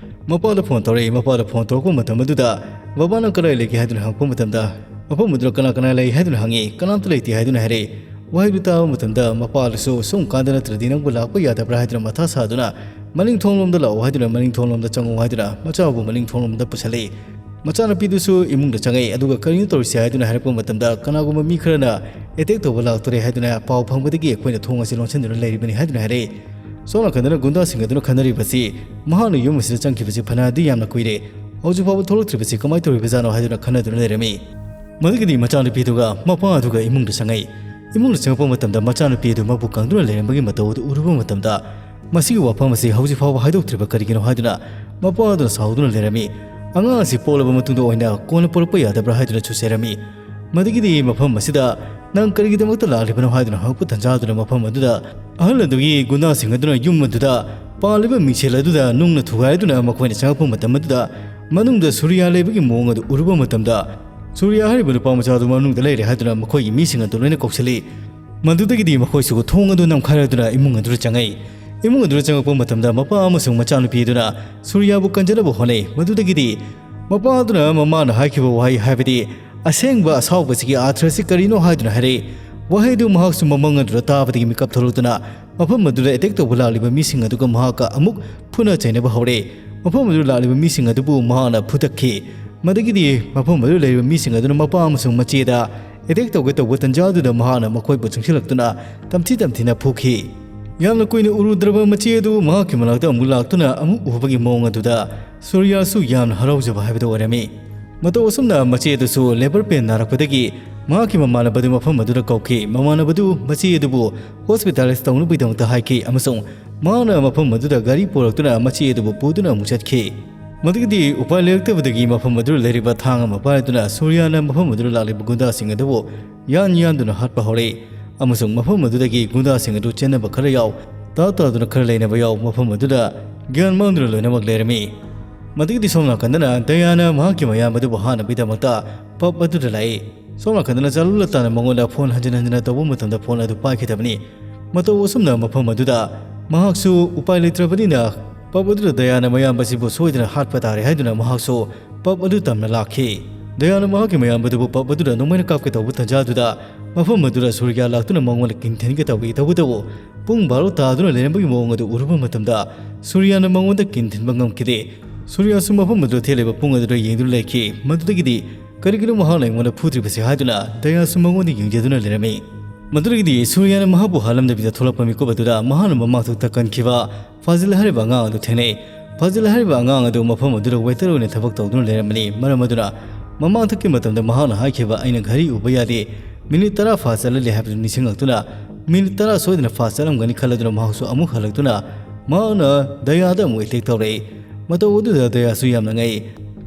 ꯃꯄꯥꯗ ꯐꯣꯟ ꯇꯧꯔꯛꯏ꯫ ꯃꯄꯥꯗ ꯐꯣꯟ ꯇꯧꯔꯛꯄ ꯃꯇꯝ ꯑꯗꯨꯗ ꯕꯕꯥꯅ ꯀꯗꯥꯏ ꯂꯩꯒꯦ ꯍꯥꯏꯗꯨꯅ ꯍꯪꯉꯛꯄ ꯃꯇꯝꯗ, ꯃꯐꯝ ꯑꯗꯨꯗ ꯀꯅꯥ ꯀꯅꯥ ꯂꯩ ꯍꯥꯏꯗꯨꯅ ꯍꯪꯉꯤ꯫ "ꯀꯅꯥꯝꯇ ꯂꯩꯇꯦ" ꯍꯥꯏꯗꯨꯅ ꯍꯥꯏꯔꯛꯏ꯫ ꯋꯥꯍꯩꯗꯨ ꯇꯥꯕ ꯃꯇꯝꯗ ꯃꯄꯥꯗꯨꯁꯨ "ꯁꯨꯝ ꯀꯥꯟꯗ ꯅꯠꯇ꯭ꯔꯗꯤ ꯅꯪꯕꯨ ꯂꯥꯛꯄ ꯌꯥꯗꯕ꯭ꯔꯥ?" ꯍꯥꯏꯗꯨꯅ ꯃꯊꯥ ꯁꯥꯗꯨꯅ "ꯃꯅꯤꯡ ꯊꯣꯡꯂꯣꯝꯗ ꯂꯥꯛꯑꯣ" ꯍꯥꯏꯗꯨꯅ ꯃꯅꯤꯡ ꯊꯣꯡꯂꯣꯝꯗ ꯆꯪꯉꯣ ꯍꯥꯏꯗꯨꯅ ꯃꯆꯥꯕꯨ ꯃꯅꯤꯡ ꯊꯣꯡꯂꯣꯝꯗ ꯄꯨꯁꯜꯂꯛꯏ꯫ ꯃꯆꯥꯅꯨꯄꯤꯗꯨꯁꯨ ꯏꯃꯨꯡꯗ ꯆꯪꯉꯛꯏ꯫ ꯑꯗꯨꯒ ꯀꯔꯤꯅꯣ ꯇꯧꯔꯤꯁꯦ ꯍꯥꯏꯗꯨꯅ ꯍꯥꯏꯔꯛꯄ ꯃꯇꯝꯗ, ꯀꯅꯥꯒꯨꯝꯕ ꯃꯤ ꯈꯔꯅ ꯑꯦꯇꯦꯛ ꯇꯧꯕ ꯂꯥꯛꯇꯣꯔꯦ ꯍꯥꯏꯗꯨꯅ ꯄꯥꯎ ꯐꯪꯕꯗꯒꯤ ꯑꯩꯈꯣꯏꯅ ꯊꯣꯡ ꯑꯁꯤ ꯂꯣꯟꯁꯤꯟꯗꯨꯅ ꯂꯩꯔꯤꯕꯅꯤ ꯍꯥꯏꯗꯨꯅ ꯍꯥꯏꯔꯛꯏ꯫ ꯁꯣꯝ ꯅꯥꯀꯟꯗꯅ ꯒꯨꯟꯗꯥꯁꯤꯡ ꯑꯗꯨꯅ ꯈꯟꯅꯔꯤꯕꯁꯤ, ꯃꯍꯥꯛꯅ ꯌꯨꯝ ꯑꯁꯤꯗ ꯆꯪꯈꯤꯕꯁꯤ ꯐꯅꯗꯤ ꯌꯥꯝꯅ ꯀꯨꯏꯔꯦ, ꯍꯧꯖꯤꯛ ꯐꯥꯎꯕ ꯊꯣꯛꯂꯛꯇ꯭ꯔꯤꯕꯁꯤ ꯀꯃꯥꯏꯅ ꯇꯧꯔꯤꯕꯖꯥꯠꯅꯣ ꯍꯥꯏꯗꯨꯅ ꯈꯟꯅꯗꯨꯅ ꯂꯩꯔꯝꯃꯤ꯫ ꯃꯗꯨꯒꯤꯗꯤ ꯃꯆꯥꯅꯨꯄꯤꯗꯨꯒ ꯃꯄꯥ ꯑꯗꯨꯒ ꯏꯃꯨꯡꯗ ꯆꯪꯉꯛꯏ꯫ ꯏꯃꯨꯡꯗ ꯆꯪꯉꯛꯄ ꯃꯇꯝꯗ ꯃꯆꯥꯅꯨꯄꯤ ꯑꯗꯨ ꯃꯕꯨꯛ ꯀꯪꯗꯨꯅ ꯂꯩꯔꯝꯕꯒꯤ ꯃꯇꯧ ꯑꯗꯨ ꯎꯔꯨꯕ ꯃꯇꯝꯗ, ꯃꯁꯤꯒꯤ ꯋꯥꯐꯝ ꯑꯁꯤ ꯍꯧꯖꯤꯛ ꯐꯥꯎꯕ ꯍꯥꯏꯗꯣꯛꯇ꯭ꯔꯤꯕ ꯀꯔꯤꯒꯤꯅꯣ ꯍꯥꯏꯗꯨꯅ ꯃꯄꯥ ꯑꯗꯨꯅ ꯁꯥꯎꯗꯨꯅ ꯂꯩꯔꯝꯃꯤ꯫ ꯑꯉꯥꯡ ꯑꯁꯤ ꯄꯣꯛꯂꯕ ꯃꯇꯨꯡꯗ ꯑꯣꯏꯅ ꯀꯣꯟꯅ ꯄꯣꯔꯛꯄ ꯌꯥꯗꯕ꯭ꯔꯥ ꯍꯥꯏꯗꯨꯅ ꯆꯨꯁꯦꯔꯝꯃꯤ꯫ ꯃꯗꯨꯒꯤꯗꯤ ꯃꯐꯝ ꯑꯁꯤꯗ ꯅꯪ ꯀꯔꯤꯒꯤꯗꯃꯛꯇ ꯂꯥꯛꯂꯤꯕꯅꯣ ꯍꯥꯏꯗꯨꯅ ꯍꯪꯉꯛꯄ ꯇꯟꯖꯥꯗꯨꯅ ꯃꯐꯝ ꯑꯗꯨꯗ ꯑꯍꯜ ꯑꯗꯨꯒꯤ ꯒꯨꯟꯗꯥꯁꯤꯡ ꯑꯗꯨꯅ ꯌꯨꯝ ꯑꯗꯨꯗ ꯄꯥꯜꯂꯤꯕ ꯃꯤꯡꯁꯦꯜ ꯑꯗꯨꯗ ꯅꯨꯡꯅ ꯊꯨꯒꯥꯏꯗꯨꯅ ꯃꯈꯣꯏꯅ ꯆꯪꯉꯛꯄ ꯃꯇꯝ ꯑꯗꯨꯗ ꯃꯅꯨꯡꯗ ꯁꯨꯔꯤꯌꯥ ꯂꯩꯕꯒꯤ ꯃꯑꯣꯡ ꯑꯗꯨ ꯎꯔꯨꯕ ꯃꯇꯝꯗ, ꯁꯨꯔꯤꯌꯥ ꯍꯥꯏꯔꯤꯕ ꯅꯨꯄꯥ ꯃꯆꯥ ꯑꯗꯨ ꯃꯅꯨꯡꯗ ꯂꯩꯔꯦ ꯍꯥꯏꯗꯨꯅ ꯃꯈꯣꯏꯒꯤ ꯃꯤꯁꯤꯡ ꯑꯗꯨ ꯂꯣꯏꯅ ꯀꯧꯁꯤꯜꯂꯤ꯫ ꯃꯗꯨꯗꯒꯤꯗꯤ ꯃꯈꯣꯏꯁꯨ ꯊꯣꯡ ꯑꯗꯨ ꯅꯝꯈꯥꯏꯔꯗꯨꯅ ꯏꯃꯨꯡ ꯑꯗꯨꯗ ꯆꯪꯉꯛꯏ꯫ ꯏꯃꯨꯡ ꯑꯗꯨꯗ ꯆꯪꯉꯛꯄ ꯃꯇꯝꯗ ꯃꯄꯥ ꯑꯃꯁꯨꯡ ꯃꯆꯥꯅꯨꯄꯤ ꯑꯗꯨꯅ ꯁꯨꯔꯤꯌꯥꯕꯨ ꯀꯟꯖꯅꯕ ꯍꯣꯠꯅꯩ꯫ ꯃꯗꯨꯗꯒꯤꯗꯤ ꯃꯄꯥ ꯑꯗꯨꯅ ꯃꯃꯥꯅ ꯍꯥꯏꯈꯤꯕ ꯋꯥꯍꯩ, ꯍꯥꯏꯕꯗꯤ ꯑꯁꯦꯡꯕ ꯑꯁꯥꯎꯕꯁꯤꯒꯤ ꯑꯥꯔꯊ ꯑꯁꯤ ꯀꯔꯤꯅꯣ ꯍꯥꯏꯗꯨꯅ ꯍꯥꯏꯔꯛꯏ꯫ ꯋꯥꯍꯩꯗꯨ ꯃꯍꯥꯛꯁꯨ ꯃꯃꯪ ꯑꯗꯨꯗ ꯇꯥꯕꯗꯒꯤ ꯃꯤꯀꯞ ꯊꯣꯛꯂꯛꯇꯨꯅ ꯃꯐꯝ ꯑꯗꯨꯗ ꯑꯦꯇꯦꯛ ꯇꯧꯕ ꯂꯥꯛꯂꯤꯕ ꯃꯤꯁꯤꯡ ꯑꯗꯨꯒ ꯃꯍꯥꯛꯀ ꯑꯃꯨꯛ ꯐꯨꯅ ꯆꯩꯅꯕ ꯍꯧꯔꯦ꯫ ꯃꯐꯝ ꯑꯗꯨꯗ ꯂꯥꯛꯂꯤꯕ ꯃꯤꯁꯤꯡ ꯑꯗꯨꯕꯨ ꯃꯍꯥꯛꯅ ꯐꯨꯗꯠꯈꯤ꯫ ꯃꯗꯨꯒꯤꯗꯤ ꯃꯐꯝ ꯑꯗꯨꯗ ꯂꯩꯔꯤꯕ ꯃꯤꯁꯤꯡ ꯑꯗꯨꯅ ꯃꯄꯥ ꯑꯃꯁꯨꯡ ꯃꯆꯦꯗ ꯑꯦꯇꯦꯛ ꯇꯧꯒꯦ ꯇꯧꯕ ꯇꯟꯖꯥꯗꯨꯗ ꯃꯍꯥꯛꯅ ꯃꯈꯣꯏꯕꯨ ꯆꯪꯁꯤꯜꯂꯛꯇꯨꯅ ꯇꯝꯊꯤ ꯇꯝꯊꯤꯅ ꯐꯨꯈꯤ꯫ ꯌꯥꯝꯅ ꯀꯨꯏꯅ ꯎꯔꯨꯗ꯭ꯔꯕ ꯃꯆꯦ ꯑꯗꯨ ꯃꯍꯥꯛꯀꯤ ꯃꯅꯥꯛꯇ ꯑꯃꯨꯛ ꯂꯥꯛꯇꯨꯅ ꯑꯃꯨꯛ ꯎꯕꯒꯤ ꯃꯑꯣꯡ ꯑꯗꯨꯗ ꯁꯨꯔꯤꯌꯥꯁꯨ ꯌꯥꯝꯅ ꯍꯔꯥꯎꯖꯕ ꯍꯥꯏꯕꯗꯨ ꯑꯣꯏꯔꯝꯃꯤ꯫ ꯃꯇꯧ ꯑꯁꯨꯝꯅ ꯃꯆꯦ ꯑꯗꯨꯁꯨ ꯂꯦꯕꯔ ꯄꯦꯟ ꯅꯥꯔꯛꯄꯗꯒꯤ ꯃꯍꯥꯛꯀꯤ ꯃꯃꯥꯟꯅꯕꯗꯨ ꯃꯐꯝ ꯑꯗꯨꯗ ꯀꯧꯈꯤ꯫ ꯃꯃꯥꯟꯅꯕꯗꯨ ꯃꯆꯦ ꯑꯗꯨꯕꯨ ꯍꯣꯁꯄꯤꯇꯥꯂꯥꯏꯁ ꯇꯧꯅꯕꯒꯤꯗꯃꯛꯇ ꯍꯥꯏꯈꯤ ꯑꯃꯁꯨꯡ ꯃꯍꯥꯛꯅ ꯃꯐꯝ ꯑꯗꯨꯗ ꯒꯥꯔꯤ ꯄꯨꯔꯛꯇꯨꯅ ꯃꯆꯦ ꯑꯗꯨꯕꯨ ꯄꯨꯗꯨꯅ ꯑꯃꯨꯛ ꯆꯠꯈꯤ꯫ ꯃꯗꯨꯒꯤꯗꯤ ꯎꯄꯥꯏ ꯂꯩꯔꯛꯇꯕꯗꯒꯤ ꯃꯐꯝ ꯑꯗꯨꯗ ꯂꯩꯔꯤꯕ ꯊꯥꯡ ꯑꯃ ꯄꯥꯏꯗꯨꯅ ꯁꯨꯔꯤꯌꯥꯅ ꯃꯐꯝ ꯑꯗꯨꯗ ꯂꯥꯛꯂꯤꯕ ꯒꯨꯟꯗꯥꯁꯤꯡ ꯑꯗꯨꯕꯨ ꯌꯥꯟ ꯌꯥꯟꯗꯨꯅ ꯍꯥꯠꯄ ꯍꯧꯔꯛꯏ ꯑꯃꯁꯨꯡ ꯃꯐꯝ ꯑꯗꯨꯗꯒꯤ ꯒꯨꯟꯗꯥꯁꯤꯡ ꯑꯗꯨ ꯆꯦꯟꯅꯕ ꯈꯔ ꯌꯥꯎ, ꯇꯥ ꯇꯥꯗꯨꯅ ꯈꯔ ꯂꯩꯅꯕ ꯌꯥꯎ, ꯃꯐꯝ ꯑꯗꯨꯗ ꯒ꯭ꯌꯥꯟ ꯃꯥꯡꯗꯨꯅ ꯂꯣꯏꯅꯃꯛ ꯂꯩꯔꯝꯃꯤ꯫ ꯃꯗꯨꯒꯤꯗꯤ ꯁꯣꯝ ꯅꯥꯀꯟꯗꯅ ꯗꯌꯥꯅ ꯃꯍꯥꯛꯀꯤ ꯃꯌꯥꯝꯕꯗꯨꯕꯨ ꯍꯥꯠꯅꯕꯒꯤꯗꯃꯛꯇ ꯄꯕ ꯑꯗꯨꯗ ꯂꯥꯛꯏ꯫ ꯁꯣꯝ ꯅꯥꯀꯟꯗꯅ ꯆꯥꯂꯨꯂꯇꯥꯅ ꯃꯉꯣꯟꯗ ꯐꯣꯟ ꯍꯟꯖꯤꯟ ꯍꯟꯖꯤꯟꯅ ꯇꯧꯕ ꯃꯇꯝꯗ ꯐꯣꯟ ꯑꯗꯨ ꯄꯥꯏꯈꯤꯗꯕꯅꯤ꯫ ꯃꯇꯧ ꯑꯁꯨꯝꯅ ꯃꯐꯝ ꯑꯗꯨꯗ ꯃꯍꯥꯛꯁꯨ ꯎꯄꯥꯏ ꯂꯩꯇ꯭ꯔꯕꯅꯤꯅ ꯄꯕ ꯑꯗꯨꯗ ꯗꯌꯥꯅ ꯃꯌꯥꯝꯕꯁꯤꯕꯨ ꯁꯣꯏꯗꯅ ꯍꯥꯠꯄ ꯇꯥꯔꯦ ꯍꯥꯏꯗꯨꯅ ꯃꯍꯥꯛꯁꯨ ꯄꯕ ꯑꯗꯨ ꯇꯝꯅ ꯂꯥꯛꯈꯤ꯫ ꯗꯌꯥꯅ ꯃꯍꯥꯛꯀꯤ ꯃꯌꯥꯝꯕꯗꯨꯕꯨ ꯄꯕ ꯑꯗꯨꯗ ꯅꯣꯡꯃꯩꯅ ꯀꯥꯞꯀꯦ ꯇꯧꯕ ꯇꯟꯖꯥꯗꯨꯗ ꯃꯐꯝ ꯑꯗꯨꯗ ꯁꯨꯔꯤꯌꯥ ꯂꯥꯛꯇꯨꯅ ꯃꯉꯣꯟꯗ ꯀꯤꯟꯊꯤꯟꯒꯦ ꯇꯧꯏ꯫ ꯇꯧꯕꯇꯕꯨ ꯄꯨꯡ ꯕꯥꯔꯣ ꯇꯥꯗꯨꯅ ꯂꯩꯔꯝꯕꯒꯤ ꯃꯑꯣꯡ ꯑꯗꯨ ꯎꯔꯨꯕ ꯃꯇꯝꯗ ꯁꯨꯔꯤꯌꯥꯅ ꯃꯉꯣꯟꯗ ꯀꯤꯟꯊꯤꯟꯕ ꯉꯝꯈꯤꯗꯦ꯫ ꯁꯨꯔꯤꯌꯥꯁꯨ ꯃꯐꯝ ꯑꯗꯨꯗ ꯊꯦꯠꯂꯤꯕ ꯄꯨꯡ ꯑꯗꯨꯗ ꯌꯦꯡꯗꯨꯅ ꯂꯩꯈꯤ꯫ ꯃꯗꯨꯗꯒꯤꯗꯤ ꯀꯔꯤꯒꯤꯅꯣ ꯃꯍꯥꯛꯅ ꯑꯩꯉꯣꯟꯗ ꯐꯨꯗ꯭ꯔꯤꯕꯁꯤ ꯍꯥꯏꯗꯨꯅ ꯗꯌꯥꯁꯨ ꯃꯉꯣꯟꯗ ꯌꯦꯡꯖꯗꯨꯅ ꯂꯩꯔꯝꯃꯤ꯫ ꯃꯗꯨꯗꯒꯤꯗꯤ ꯁꯨꯔꯤꯌꯥꯅ ꯃꯍꯥꯛꯄꯨ ꯍꯥꯠꯂꯝꯗꯕꯤꯗ ꯊꯣꯛꯂꯛꯄ ꯃꯤꯀꯨꯞ ꯑꯗꯨꯗ ꯃꯍꯥꯛꯅ ꯃꯃꯥꯡꯊꯛꯇ ꯀꯟꯈꯤꯕ ꯐꯥꯖꯤꯜ ꯍꯥꯏꯔꯤꯕ ꯑꯉꯥꯡ ꯑꯗꯨ ꯊꯦꯡꯅꯩ꯫ ꯐꯥꯖꯤꯜ ꯍꯥꯏꯔꯤꯕ ꯑꯉꯥꯡ ꯑꯗꯨ ꯃꯐꯝ ꯑꯗꯨꯗ ꯋꯦꯇꯔ ꯑꯣꯏꯅ ꯊꯕꯛ ꯇꯧꯗꯨꯅ ꯂꯩꯔꯝꯕꯅꯤ꯫ ꯃꯔꯝ ꯑꯗꯨꯅ ꯃꯃꯥꯡꯊꯛꯀꯤ ꯃꯇꯝꯗ ꯃꯍꯥꯛꯅ ꯍꯥꯏꯈꯤꯕ "ꯑꯩꯅ ꯘꯔꯤ ꯎꯕ ꯌꯥꯗꯦ, ꯃꯤꯅꯤꯠ ꯇꯔꯥ ꯐꯥ ꯆꯠꯂꯜꯂꯦ" ꯍꯥꯏꯕꯗꯨ ꯅꯤꯡꯁꯤꯡꯂꯛꯇꯨꯅ, ꯃꯤꯅꯤꯠ ꯇꯔꯥ ꯁꯣꯏꯗꯅ ꯐꯥ ꯆꯠꯂꯝꯒꯅꯤ ꯈꯜꯂꯗꯨꯅ ꯃꯍꯥꯛꯁꯨ ꯑꯃꯨꯛ ꯍꯜꯂꯛꯇꯨꯅ ꯃꯍꯥꯛꯅ ꯗꯌꯥꯗ ꯑꯃꯨꯛ ꯑꯦꯇꯦꯛ ꯇꯧꯔꯛꯏ꯫ ꯃꯇꯧ ꯑꯗꯨꯗ ꯗꯌꯥꯁꯨ ꯌꯥꯝꯅ ꯉꯛꯏ꯫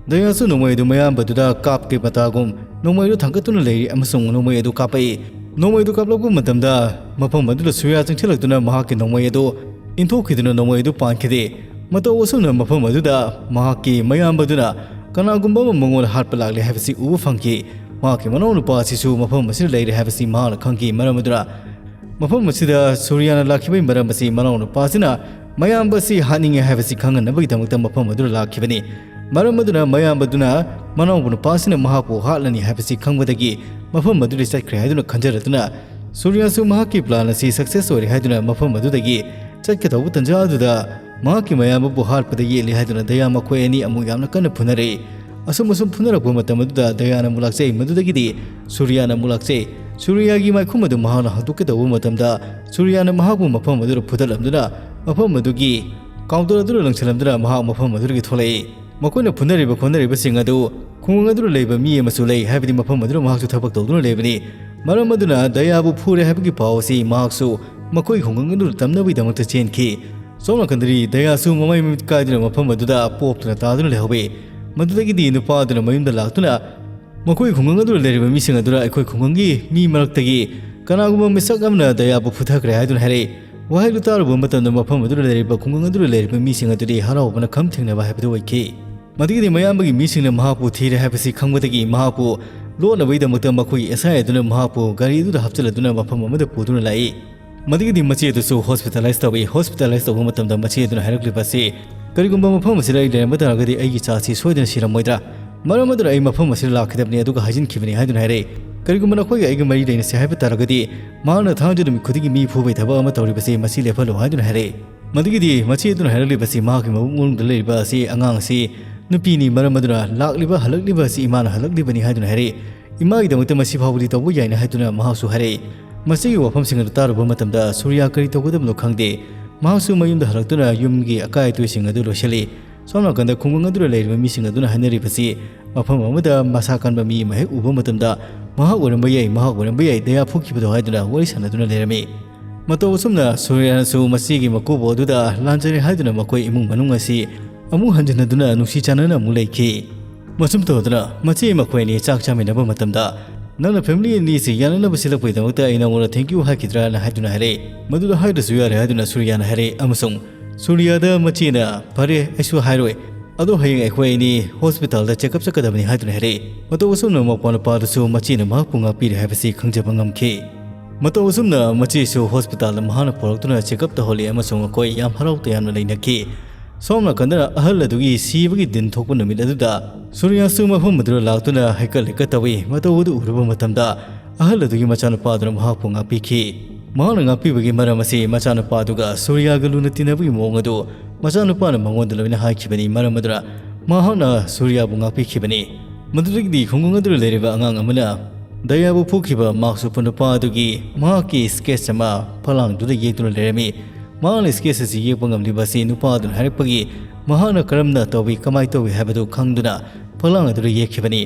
ꯗꯌꯥꯁꯨ ꯅꯣꯡꯃꯩ ꯑꯗꯨ ꯃꯌꯥꯝꯕꯗꯨꯗ ꯀꯥꯞꯀꯦ ꯃꯇꯥꯒꯨꯝ ꯅꯣꯡꯃꯩ ꯑꯗꯨ ꯊꯥꯡꯒꯠꯇꯨꯅ ꯂꯩꯔꯤ ꯑꯃꯁꯨꯡ ꯅꯣꯡꯃꯩ ꯑꯗꯨ ꯀꯥꯞꯄꯛꯏ꯫ ꯅꯣꯡꯃꯩ ꯑꯗꯨ ꯀꯥꯞꯂꯛꯄ ꯃꯇꯝꯗ ꯃꯐꯝ ꯑꯗꯨꯗ ꯁꯨꯔꯤꯌꯥ ꯆꯪꯁꯤꯜꯂꯛꯇꯨꯅ ꯃꯍꯥꯛꯀꯤ ꯅꯣꯡꯃꯩ ꯑꯗꯨ ꯏꯟꯊꯣꯛꯈꯤꯗꯨꯅ ꯅꯣꯡꯃꯩ ꯑꯗꯨ ꯄꯥꯟꯈꯤꯗꯦ꯫ ꯃꯇꯧ ꯑꯁꯨꯝꯅ ꯃꯐꯝ ꯑꯗꯨꯗ ꯃꯍꯥꯛꯀꯤ ꯃꯌꯥꯝꯕꯗꯨꯅ ꯀꯅꯥꯒꯨꯝꯕ ꯑꯃ ꯃꯉꯣꯟꯗ ꯍꯥꯠꯄ ꯂꯥꯛꯂꯦ ꯍꯥꯏꯕꯁꯤ ꯎꯕ ꯐꯪꯈꯤ꯫ ꯃꯍꯥꯛꯀꯤ ꯃꯅꯥꯎꯅꯨꯄꯥ ꯑꯁꯤꯁꯨ ꯃꯐꯝ ꯑꯁꯤꯗ ꯂꯩꯔꯦ ꯍꯥꯏꯕꯁꯤ ꯃꯍꯥꯛꯅ ꯈꯪꯈꯤ꯫ ꯃꯔꯝ ꯑꯗꯨꯅ ꯃꯐꯝ ꯑꯁꯤꯗ ꯁꯨꯔꯤꯌꯥꯅ ꯂꯥꯛꯈꯤꯕꯒꯤ ꯃꯔꯝ ꯑꯁꯤ ꯃꯅꯥꯎꯅꯨꯄꯥꯁꯤꯅ ꯃꯌꯥꯝꯕ ꯑꯁꯤ ꯍꯥꯠꯅꯤꯡꯉꯦ ꯍꯥꯏꯕꯁꯤ ꯈꯪꯍꯟꯅꯕꯒꯤꯗꯃꯛꯇ ꯃꯐꯝ ꯑꯗꯨꯗ ꯂꯥꯛꯈꯤꯕꯅꯤ꯫ ꯃꯔꯝ ꯑꯗꯨꯅ ꯃꯌꯥꯝꯕꯗꯨꯅ ꯃꯅꯥꯎ ꯅꯨꯄꯥꯁꯤꯅ ꯃꯍꯥꯛꯄꯨ ꯍꯥꯠꯂꯅꯤ ꯍꯥꯏꯕꯁꯤ ꯈꯪꯕꯗꯒꯤ ꯃꯐꯝ ꯑꯗꯨꯗ ꯆꯠꯈ꯭ꯔꯦ ꯍꯥꯏꯗꯨꯅ ꯈꯟꯖꯔꯗꯨꯅ ꯁꯨꯔꯤꯌꯥꯁꯨ ꯃꯍꯥꯛꯀꯤ ꯄ꯭ꯂꯥꯟ ꯑꯁꯤ ꯁꯛꯁꯦꯁ ꯑꯣꯏꯔꯦ ꯍꯥꯏꯗꯨꯅ ꯃꯐꯝ ꯑꯗꯨꯗꯒꯤ ꯆꯠꯀꯗꯧꯕ ꯇꯟꯖꯥ ꯑꯗꯨꯗ ꯃꯍꯥꯛꯀꯤ ꯃꯌꯥꯝꯕꯕꯨ ꯍꯥꯠꯄꯗ ꯌꯦꯠꯂꯦ ꯍꯥꯏꯗꯨꯅ ꯗꯌꯥ ꯃꯈꯣꯏ ꯑꯅꯤ ꯑꯃꯨꯛ ꯌꯥꯝꯅ ꯀꯟꯅ ꯐꯨꯅꯔꯛꯏ꯫ ꯑꯁꯨꯝ ꯑꯁꯨꯝ ꯐꯨꯅꯔꯛꯄ ꯃꯇꯝ ꯑꯗꯨꯗ ꯗꯌꯥꯅ ꯑꯃꯨꯛ ꯂꯥꯛꯆꯩ꯫ ꯃꯗꯨꯗꯒꯤꯗꯤ ꯁꯨꯔꯤꯌꯥꯅ ꯑꯃꯨꯛ ꯂꯥꯛꯆꯩ꯫ ꯁꯨꯔꯤꯌꯥꯒꯤ ꯃꯥꯏꯈꯨꯝ ꯑꯗꯨ ꯃꯍꯥꯛꯅ ꯍꯥꯡꯗꯣꯛꯀꯗꯧꯕ ꯃꯇꯝꯗ ꯁꯨꯔꯤꯌꯥꯅ ꯃꯍꯥꯛꯄꯨ ꯃꯐꯝ ꯑꯗꯨꯗ ꯐꯨꯗꯠꯂꯝꯗꯨꯅ ꯃꯐꯝ ꯑꯗꯨꯒꯤ ꯀꯥꯎꯟꯇꯔ ꯑꯗꯨꯗ ꯂꯪꯁꯤꯜꯂꯝꯗꯨꯅ ꯃꯍꯥꯛ ꯃꯐꯝ ꯑꯗꯨꯗꯒꯤ ꯊꯣꯛꯂꯛꯏ꯫ ꯃꯈꯣꯏꯅ ꯐꯨꯅꯔꯤꯕ ꯈꯣꯠꯅꯔꯤꯕꯁꯤꯡ ꯑꯗꯨ ꯈꯨꯡꯒꯪ ꯑꯗꯨꯗ ꯂꯩꯕ ꯃꯤ ꯑꯃꯁꯨ ꯂꯩ ꯍꯥꯏꯕꯗꯤ ꯃꯐꯝ ꯑꯗꯨꯗ ꯃꯍꯥꯛꯁꯨ ꯊꯕꯛ ꯇꯧꯗꯨꯅ ꯂꯩꯕꯅꯤ꯫ ꯃꯔꯝ ꯑꯗꯨꯅ ꯗꯌꯥꯕꯨ ꯐꯨꯔꯦ ꯍꯥꯏꯕꯒꯤ ꯄꯥꯎ ꯑꯁꯤ ꯃꯍꯥꯛꯁꯨ ꯃꯈꯣꯏ ꯈꯨꯡꯒꯪ ꯑꯗꯨꯗ ꯇꯝꯅꯕꯒꯤꯗꯃꯛꯇ ꯆꯦꯟꯈꯤ꯫ ꯁꯣꯝ ꯅꯥꯀꯟꯗꯗꯤ ꯗꯌꯥꯁꯨ ꯃꯃꯩ ꯃꯃꯤꯠ ꯀꯥꯏꯗꯨꯅ ꯃꯐꯝ ꯑꯗꯨꯗ ꯄꯣꯞꯇꯨꯅ ꯇꯥꯗꯨꯅ ꯂꯩꯍꯧꯋꯤ꯫ ꯃꯗꯨꯗꯒꯤꯗꯤ ꯅꯨꯄꯥ ꯑꯗꯨꯅ ꯃꯌꯨꯝꯗ ꯂꯥꯛꯇꯨꯅ ꯃꯈꯣꯏ ꯈꯨꯡꯒꯪ ꯑꯗꯨꯗ ꯂꯩꯔꯤꯕ ꯃꯤꯁꯤꯡ ꯑꯗꯨꯗ ꯑꯩꯈꯣꯏ ꯈꯨꯡꯒꯪꯒꯤ ꯃꯤ ꯃꯔꯛꯇꯒꯤ ꯀꯅꯥꯒꯨꯝꯕ ꯃꯤꯁꯛ ꯑꯃꯅ ꯗꯌꯥꯕꯨ ꯐꯨꯊꯈ꯭ꯔꯦ ꯍꯥꯏꯗꯨꯅ ꯍꯥꯏꯔꯛꯏ꯫ ꯋꯥꯍꯩꯗꯨ ꯇꯥꯔꯨꯕ ꯃꯇꯝꯗ ꯃꯐꯝ ꯑꯗꯨꯗ ꯂꯩꯔꯤꯕ ꯈꯨꯡꯒꯪ ꯑꯗꯨꯗ ꯂꯩꯔꯤꯕ ꯃꯤꯁꯤꯡ ꯑꯗꯨꯗꯤ ꯍꯔꯥꯎꯕꯅ ꯈꯝ ꯊꯦꯡꯅꯕ ꯍꯥꯏꯕꯗꯨ ꯑꯣꯏꯈꯤ꯫ ꯃꯗꯨꯒꯤꯗꯤ ꯃꯌꯥꯝꯕꯒꯤ ꯃꯤꯁꯤꯡꯅ ꯃꯍꯥꯛꯄꯨ ꯊꯤꯔꯦ ꯍꯥꯏꯕꯁꯤ ꯈꯪꯕꯗꯒꯤ ꯃꯍꯥꯛꯄꯨ ꯂꯣꯠꯅꯕꯒꯤꯗꯃꯛꯇ ꯃꯈꯣꯏꯒꯤ ꯑꯦꯁ ꯑꯥꯏ ꯑꯗꯨꯅ ꯃꯍꯥꯛꯄꯨ ꯒꯥꯔꯤ ꯑꯗꯨꯗ ꯍꯥꯞꯆꯤꯜꯂꯗꯨꯅ ꯃꯐꯝ ꯑꯃꯗ ꯄꯨꯗꯨꯅ ꯂꯥꯛꯏ꯫ ꯃꯗꯨꯒꯤꯗꯤ ꯃꯆꯦ ꯑꯗꯨꯁꯨ ꯍꯣꯁꯄꯤꯇꯥꯂꯥꯏꯁ ꯇꯧꯏ꯫ ꯍꯣꯁꯄꯤꯇꯥꯂꯥꯏꯁ ꯇꯧꯕ ꯃꯇꯝꯗ ꯃꯆꯦ ꯑꯗꯨꯅ ꯍꯥꯏꯔꯛꯂꯤꯕ ꯑꯁꯤ, "ꯀꯔꯤꯒꯨꯝꯕ ꯃꯐꯝ ꯑꯁꯤꯗ ꯑꯩ ꯂꯩꯔꯝꯕ ꯇꯥꯔꯒꯗꯤ ꯑꯩꯒꯤ ꯏꯆꯥꯁꯤ ꯁꯣꯏꯗꯅ ꯁꯤꯔꯝꯃꯣꯏꯗ꯭ꯔꯥ? ꯃꯔꯝ ꯑꯗꯨꯅ ꯑꯩ ꯃꯐꯝ ꯑꯁꯤꯗ ꯂꯥꯛꯀꯗꯕꯅꯤ ꯑꯗꯨꯒ ꯍꯥꯏꯖꯤꯟꯈꯤꯕꯅꯤ" ꯍꯥꯏꯗꯨꯅ ꯍꯥꯏꯔꯛꯏ꯫ "ꯀꯔꯤꯒꯨꯝꯕ ꯅꯈꯣꯏꯒ ꯑꯩꯒ ꯃꯔꯤ ꯂꯩꯅꯁꯦ ꯍꯥꯏꯕ ꯇꯥꯔꯒꯗꯤ ꯃꯍꯥꯛꯅ ꯊꯥꯡꯖ ꯅꯨꯃꯤꯠ ꯈꯨꯗꯤꯡꯒꯤ ꯃꯤ ꯐꯨꯕꯒꯤ ꯊꯕꯛ ꯑꯃ ꯇꯧꯔꯤꯕꯁꯤ ꯃꯁꯤ ꯂꯦꯞꯍꯜꯂꯨ" ꯍꯥꯏꯗꯨꯅ ꯍꯥꯏꯔꯛꯏ꯫ ꯃꯗꯨꯒꯤꯗꯤ ꯃꯆꯦ ꯑꯗꯨꯅ ꯍꯥꯏꯔꯛꯂꯤꯕꯁꯤ ꯃꯍꯥꯛꯀꯤ ꯃꯕꯨꯛ ꯃꯅꯨꯡꯗ ꯂꯩꯔꯤꯕ ꯑꯁꯤ ꯑꯉꯥꯡ ꯑꯁꯤ ꯅꯨꯄꯤꯅꯤ, ꯃꯔꯝ ꯑꯗꯨꯅ ꯂꯥꯛꯂꯤꯕ, ꯍꯜꯂꯛꯂꯤꯕ ꯑꯁꯤ ꯏꯃꯥꯅ ꯍꯜꯂꯛꯂꯤꯕꯅꯤ ꯍꯥꯏꯗꯨꯅ ꯍꯥꯏꯔꯛꯏ꯫ ꯏꯃꯥꯒꯤꯗꯃꯛꯇ ꯃꯁꯤ ꯐꯥꯎꯕꯗꯤ ꯇꯧꯕ ꯌꯥꯏꯅ ꯍꯥꯏꯗꯨꯅ ꯃꯍꯥꯛꯁꯨ ꯍꯥꯏꯔꯛꯏ꯫ ꯃꯁꯤꯒꯤ ꯋꯥꯐꯝꯁꯤꯡ ꯑꯗꯨ ꯇꯥꯔꯨꯕ ꯃꯇꯝꯗ ꯁꯨꯔꯤꯌꯥ ꯀꯔꯤ ꯇꯧꯒꯗꯕꯅꯣ ꯈꯪꯗꯦ꯫ ꯃꯍꯥꯛꯁꯨ ꯃꯌꯨꯝꯗ ꯍꯜꯂꯛꯇꯨꯅ ꯌꯨꯝꯒꯤ ꯑꯀꯥꯏ ꯑꯇꯣꯏꯁꯤꯡ ꯑꯗꯨ ꯂꯣꯏꯁꯤꯜꯂꯤ꯫ ꯁꯣꯝ ꯅꯥꯀꯟꯗ ꯈꯨꯡꯒꯪ ꯑꯗꯨꯗ ꯂꯩꯔꯤꯕ ꯃꯤꯁꯤꯡ ꯑꯗꯨꯅ ꯍꯥꯏꯅꯔꯤꯕꯁꯤ, ꯃꯐꯝ ꯑꯃꯗ ꯃꯁꯥ ꯀꯟꯕ ꯃꯤ ꯑꯃ ꯍꯦꯛ ꯎꯕ ꯃꯇꯝꯗ, "ꯃꯍꯥꯛ ꯑꯣꯏꯔꯝꯕ ꯌꯥꯏ, ꯃꯍꯥꯛ ꯑꯣꯏꯔꯝꯕ ꯌꯥꯏ," ꯗꯌꯥ ꯐꯨꯈꯤꯕꯗꯣ ꯍꯥꯏꯗꯨꯅ ꯋꯥꯔꯤ ꯁꯥꯟꯅꯗꯨꯅ ꯂꯩꯔꯝꯃꯤ꯫ ꯃꯇꯧ ꯑꯁꯨꯝꯅ ꯁꯨꯔꯤꯌꯥꯅꯁꯨ ꯃꯁꯤꯒꯤ ꯃꯀꯨꯕꯣꯛ ꯑꯗꯨꯗ ꯂꯥꯟꯖꯔꯦ ꯍꯥꯏꯗꯨꯅ ꯃꯈꯣꯏ ꯏꯃꯨꯡ ꯃꯅꯨꯡ ꯑꯁꯤ ꯑꯃꯨꯛ ꯍꯟꯖꯤꯟꯅꯗꯨꯅ ꯅꯨꯡꯁꯤ ꯆꯥꯟꯅꯅ ꯑꯃꯨꯛ ꯂꯩꯈꯤ꯫ ꯃꯁꯨꯝ ꯇꯧꯗꯨꯅ ꯃꯆꯦ ꯃꯈꯣꯏ ꯑꯅꯤ ꯆꯥꯛ ꯆꯥꯃꯤꯟꯅꯕ ꯃꯇꯝꯗ, "ꯅꯪꯅ ꯐꯦꯃꯤꯂꯤ ꯑꯅꯤꯁꯤ ꯌꯥꯅꯅꯕ ꯁꯤꯜꯂꯛꯄꯒꯤꯗꯃꯛꯇ ꯑꯩ ꯅꯉꯣꯟꯗ thank you ꯍꯥꯏꯈꯤꯗ꯭ꯔꯥꯅ?" ꯍꯥꯏꯗꯨꯅ ꯍꯥꯏꯔꯛꯏ꯫ ꯃꯗꯨꯗ ꯍꯥꯏꯗ꯭ꯔꯁꯨ ꯌꯥꯔꯦ ꯍꯥꯏꯗꯨꯅ ꯁꯨꯔꯤꯌꯥꯅ ꯍꯥꯏꯔꯛꯏ, ꯑꯃꯁꯨꯡ ꯁꯨꯔꯤꯌꯥꯗ ꯃꯆꯦꯅ, "ꯐꯔꯦ, ꯑꯩꯁꯨ ꯍꯥꯏꯔꯣꯏ, ꯑꯗꯣ ꯍꯌꯦꯡ ꯑꯩꯈꯣꯏ ꯑꯅꯤ ꯍꯣꯁꯄꯤꯇꯥꯜꯗ ꯆꯦꯛꯑꯞ ꯆꯠꯀꯗꯕꯅꯤ" ꯍꯥꯏꯗꯨꯅ ꯍꯥꯏꯔꯛꯏ꯫ ꯃꯇꯧ ꯑꯁꯨꯝꯅ ꯃꯧꯄ꯭ꯋꯥ ꯅꯨꯄꯥꯗꯨꯁꯨ ꯃꯆꯦꯅ ꯃꯍꯥꯛꯄꯨ ꯉꯥꯛꯄꯤꯔꯦ ꯍꯥꯏꯕꯁꯤ ꯈꯪꯖꯕ ꯉꯝꯈꯤ꯫ ꯃꯇꯧ ꯑꯁꯨꯝꯅ ꯃꯆꯦꯁꯨ ꯍꯣꯁꯄꯤꯇꯥꯜꯗ ꯃꯍꯥꯛꯅ ꯄꯨꯔꯛꯇꯨꯅ ꯆꯦꯛꯑꯞ ꯇꯧꯍꯜꯂꯤ, ꯑꯃꯁꯨꯡ ꯃꯈꯣꯏ ꯌꯥꯝ ꯍꯔꯥꯎ ꯇꯌꯥꯝꯅ ꯂꯩꯅꯈꯤ꯫ ꯁꯣꯝ ꯅꯥꯀꯟꯗꯅ ꯑꯍꯜ ꯑꯗꯨꯒꯤ ꯁꯤꯕꯒꯤ ꯗꯤꯟ ꯊꯣꯛꯄ ꯅꯨꯃꯤꯠ ꯑꯗꯨꯗ ꯁꯨꯔꯤꯌꯥꯁꯨ ꯃꯐꯝ ꯑꯗꯨꯗ ꯂꯥꯛꯇꯨꯅ ꯍꯩꯀꯠ ꯂꯩꯀꯠ ꯇꯧꯏ꯫ ꯃꯇꯧ ꯑꯗꯨ ꯎꯔꯨꯕ ꯃꯇꯝꯗ ꯑꯍꯜ ꯑꯗꯨꯒꯤ ꯃꯆꯥꯅꯨꯄꯥꯗꯨꯅ ꯃꯍꯥꯛꯄꯨ ꯉꯥꯛꯄꯤꯈꯤ꯫ ꯃꯍꯥꯛꯅ ꯉꯥꯛꯄꯤꯕꯒꯤ ꯃꯔꯝ ꯑꯁꯤ ꯃꯆꯥꯅꯨꯄꯥꯗꯨꯒ ꯁꯨꯔꯤꯌꯥꯒ ꯂꯨꯅ ꯇꯤꯟꯅꯕꯒꯤ ꯃꯑꯣꯡ ꯑꯗꯨ ꯃꯆꯥꯅꯨꯄꯥꯅ ꯃꯉꯣꯟꯗ ꯂꯣꯏꯅ ꯍꯥꯏꯈꯤꯕꯅꯤ꯫ ꯃꯔꯝ ꯑꯗꯨꯅ ꯃꯍꯥꯛꯅ ꯁꯨꯔꯤꯌꯥꯕꯨ ꯉꯥꯛꯄꯤꯈꯤꯕꯅꯤ꯫ ꯃꯗꯨꯗꯒꯤꯗꯤ ꯈꯨꯡꯒꯪ ꯑꯗꯨꯗ ꯂꯩꯔꯤꯕ ꯑꯉꯥꯡ ꯑꯃꯅ ꯗꯌꯥꯕꯨ ꯐꯨꯈꯤꯕ ꯃꯥꯛꯁꯨꯞꯄ ꯅꯨꯄꯥ ꯑꯗꯨꯒꯤ ꯃꯍꯥꯛꯀꯤ sketch ꯑꯃ ꯐꯂꯥꯡꯗꯨꯗ ꯌꯦꯛꯇꯨꯅ ꯂꯩꯔꯝꯃꯤ꯫ ꯃꯍꯥꯛꯅ sketch ꯑꯁꯤ ꯌꯦꯛꯄ ꯉꯝꯂꯤꯕ ꯑꯁꯤ ꯅꯨꯄꯥ ꯑꯗꯨꯅ ꯍꯥꯏꯔꯛꯄꯒꯤ, ꯃꯍꯥꯛꯅ ꯀꯔꯝꯅ ꯇꯧꯏ, ꯀꯃꯥꯏ ꯇꯧꯏ ꯍꯥꯏꯕꯗꯨ ꯈꯪꯗꯨꯅ ꯐꯂꯥꯡ ꯑꯗꯨꯗ ꯌꯦꯛꯈꯤꯕꯅꯤ꯫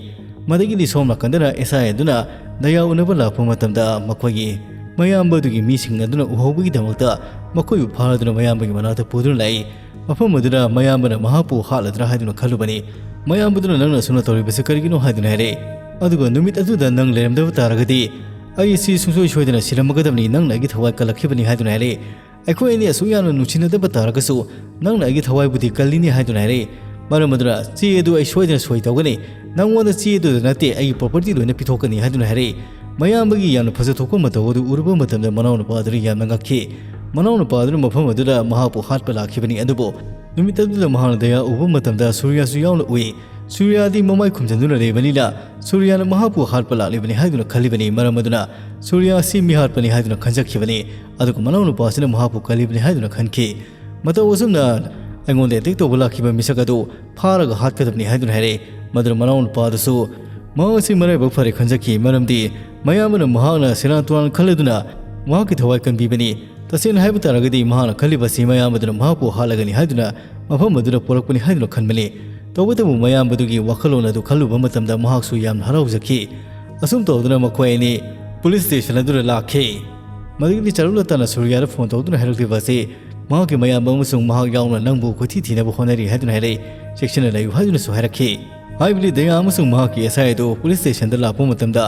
ꯃꯗꯒꯤꯗꯤ ꯁꯣꯝ ꯅꯥꯀꯟꯗꯅ S I ꯑꯗꯨꯅ ꯗꯌꯥ ꯎꯅꯕ ꯂꯥꯛꯄ ꯃꯇꯝꯗ ꯃꯈꯣꯏꯒꯤ ꯃꯌꯥꯝꯕ ꯑꯗꯨꯒꯤ ꯃꯤꯁꯤꯡ ꯑꯗꯨꯅ ꯎꯍꯧꯕꯒꯤꯗꯃꯛꯇ ꯃꯈꯣꯏꯕꯨ ꯐꯥꯔꯗꯨꯅ ꯃꯌꯥꯝꯕꯒꯤ ꯃꯅꯥꯛꯇ ꯄꯨꯗꯨꯅ ꯂꯥꯛꯏ꯫ ꯃꯐꯝ ꯑꯗꯨꯗ ꯃꯌꯥꯝꯕꯅ ꯃꯍꯥꯛꯄꯨ ꯍꯥꯠꯂꯗ꯭ꯔꯥ ꯍꯥꯏꯗꯨꯅ ꯈꯜꯂꯨꯕꯅꯤ꯫ ꯃꯌꯥꯝꯕꯗꯨꯅ, "ꯅꯪꯅ ꯑꯁꯨꯝꯅ ꯇꯧꯔꯤꯕꯁꯤ ꯀꯔꯤꯒꯤꯅꯣ?" ꯍꯥꯏꯗꯨꯅ ꯍꯥꯏꯔꯛꯏ꯫ "ꯑꯗꯨꯒ ꯅꯨꯃꯤꯠ ꯑꯗꯨꯗ ꯅꯪ ꯂꯩꯔꯝꯗꯕ ꯇꯥꯔꯒꯗꯤ ꯑꯩ ꯑꯁꯤ ꯁꯨꯡꯁꯣꯏ ꯁꯣꯏꯗꯅ ꯁꯤꯔꯝꯃꯒꯗꯕꯅꯤ, ꯅꯪꯅ ꯑꯩꯒꯤ ꯊꯋꯥꯏ ꯀꯜꯂꯛꯈꯤꯕꯅꯤ" ꯍꯥꯏꯗꯨꯅ ꯍꯥꯏꯔꯛꯏ꯫ "ꯑꯩꯈꯣꯏ ꯑꯅꯤ ꯑꯁꯨꯛ ꯌꯥꯝꯅ ꯅꯨꯡꯁꯤꯅꯗꯕ ꯇꯥꯔꯒꯁꯨ ꯅꯪꯅ ꯑꯩꯒꯤ ꯊꯋꯥꯏꯕꯨꯗꯤ ꯀꯜꯂꯤꯅꯤ" ꯍꯥꯏꯗꯨꯅ ꯍꯥꯏꯔꯛꯏ꯫ ꯃꯔꯝ ꯑꯗꯨꯅ, "ꯆꯦ ꯑꯗꯨ ꯑꯩ ꯁꯣꯏꯗꯅ ꯁꯣꯏ ꯇꯧꯒꯅꯤ, ꯅꯪꯉꯣꯟꯗ ꯆꯦ ꯑꯗꯨꯗ ꯅꯠꯇꯦ, ꯑꯩꯒꯤ property ꯂꯣꯏꯅ ꯄꯤꯊꯣꯛꯀꯅꯤ" ꯍꯥꯏꯗꯨꯅ ꯍꯥꯏꯔꯛꯏ꯫ ꯃꯌꯥꯝꯕꯒꯤ ꯌꯥꯝꯅ ꯐꯖꯊꯣꯛꯄ ꯃꯇꯧ ꯑꯗꯨ ꯎꯔꯨꯕ ꯃꯇꯝꯗ ꯃꯅꯥꯎꯅꯨꯄꯥ ꯑꯗꯨꯅ ꯌꯥꯝꯅ ꯉꯛꯈꯤ꯫ ꯃꯅꯥꯎꯅꯨꯄꯥ ꯑꯗꯨꯅ ꯃꯐꯝ ꯑꯗꯨꯗ ꯃꯍꯥꯛꯄꯨ ꯍꯥꯠꯄ ꯂꯥꯛꯈꯤꯕꯅꯤ, ꯑꯗꯨꯕꯨ ꯅꯨꯃꯤꯠ ꯑꯗꯨꯗ ꯃꯍꯥꯛꯅ ꯗꯌꯥ ꯎꯕ ꯃꯇꯝꯗ ꯁꯨꯔꯤꯌꯥꯁꯨ ꯌꯥꯎꯅ ꯎꯏ꯫ ꯁꯨꯔꯤꯌꯥꯗꯤ ꯃꯃꯥꯏ ꯈꯨꯝꯖꯤꯟꯗꯨꯅ ꯂꯩꯕꯅꯤꯅ ꯁꯨꯔꯤꯌꯥꯅ ꯃꯍꯥꯛꯄꯨ ꯍꯥꯠꯄ ꯂꯥꯛꯂꯤꯕꯅꯤ ꯍꯥꯏꯗꯨꯅ ꯈꯜꯂꯤꯕꯅꯤ꯫ ꯃꯔꯝ ꯑꯗꯨꯅ ꯁꯨꯔꯤꯌꯥ ꯑꯁꯤ ꯃꯤꯍꯥꯠꯄꯅꯤ ꯍꯥꯏꯗꯨꯅ ꯈꯟꯖꯈꯤꯕꯅꯤ꯫ ꯑꯗꯨꯒ ꯃꯅꯥꯎꯅꯨꯄꯥ ꯑꯁꯤꯅ ꯃꯍꯥꯛꯄꯨ ꯀꯜꯂꯤꯕꯅꯤ ꯍꯥꯏꯗꯨꯅ ꯈꯟꯈꯤ꯫ ꯃꯇꯧ ꯑꯁꯨꯝꯅ ꯑꯩꯉꯣꯟꯗ ꯑꯦꯇꯦꯛ ꯇꯧꯕ ꯂꯥꯛꯈꯤꯕ ꯃꯤꯁꯛ ꯑꯗꯨ ꯐꯥꯔꯒ ꯍꯥꯠꯀꯗꯕꯅꯤ ꯍꯥꯏꯗꯨꯅ ꯍꯥꯏꯔꯛꯏ꯫ ꯃꯗꯨꯅ ꯃꯅꯥꯎꯅꯨꯄꯥ ꯑꯗꯨꯁꯨ ꯃꯍꯥꯛ ꯑꯁꯤ ꯃꯔꯥꯏꯕꯛ ꯐꯔꯦ ꯈꯟꯖꯈꯤ꯫ ꯃꯔꯝꯗꯤ ꯃꯌꯥꯝꯕꯅ ꯃꯍꯥꯛꯅ ꯁꯦꯔꯥꯟ ꯇꯨꯔꯥꯟ ꯈꯜꯂꯗꯨꯅ ꯃꯍꯥꯛꯀꯤ ꯊꯋꯥꯏ ꯀꯟꯕꯤꯕꯅꯤ꯫ ꯇꯁꯦꯡꯅ ꯍꯥꯏꯕ ꯇꯥꯔꯒꯗꯤ ꯃꯍꯥꯛꯅ ꯈꯜꯂꯤꯕꯁꯤ ꯃꯌꯥꯝꯕꯗꯨꯅ ꯃꯍꯥꯛꯄꯨ ꯍꯥꯠꯂꯒꯅꯤ ꯍꯥꯏꯗꯨꯅ ꯃꯐꯝ ꯑꯗꯨꯗ ꯄꯣꯔꯛꯄꯅꯤ ꯍꯥꯏꯗꯨꯅ ꯈꯟꯕꯅꯤ꯫ ꯇꯧꯕꯇꯕꯨ ꯃꯌꯥꯝꯕꯗꯨꯒꯤ ꯋꯥꯈꯜꯂꯣꯟ ꯑꯗꯨ ꯈꯜꯂꯨꯕ ꯃꯇꯝꯗ ꯃꯍꯥꯛꯁꯨ ꯌꯥꯝꯅ ꯍꯔꯥꯎꯖꯈꯤ꯫ ꯑꯁꯨꯝ ꯇꯧꯗꯨꯅ ꯃꯈꯣꯏ ꯑꯅꯤ ꯄꯨꯂꯤꯁ ꯁ꯭ꯇꯦꯁꯟ ꯑꯗꯨꯗ ꯂꯥꯛꯈꯤ꯫ ꯃꯗꯨꯒꯤꯗꯤ ꯆꯥꯔꯨꯂꯇꯥꯅ ꯁꯨꯔꯤꯌꯥꯗ ꯐꯣꯟ ꯇꯧꯗꯨꯅ ꯍꯥꯏꯔꯛꯂꯤꯕ ꯑꯁꯤ ꯃꯍꯥꯛꯀꯤ ꯃꯌꯥꯝꯕ ꯑꯃꯁꯨꯡ ꯃꯍꯥꯛ ꯌꯥꯎꯅ ꯅꯪꯕꯨ ꯀꯣꯏꯊꯤ ꯊꯤꯅꯕ ꯍꯣꯠꯅꯔꯤ ꯍꯥꯏꯗꯨꯅ ꯍꯥꯏꯔꯛꯏ꯫ ꯆꯦꯛꯁꯤꯟꯅ ꯂꯩꯌꯨ ꯍꯥꯏꯗꯨꯅꯁꯨ ꯍꯥꯏꯔꯛꯈꯤ꯫ ꯍꯥꯏꯕꯗꯤ ꯗꯌꯥ ꯑꯃꯁꯨꯡ ꯃꯍꯥꯛꯀꯤ ꯑꯦꯁ ꯑꯥꯏ ꯑꯗꯨ ꯄꯨꯂꯤꯁ ꯁ꯭ꯇꯦꯁꯟꯗ ꯂꯥꯛꯄ ꯃꯇꯝꯗ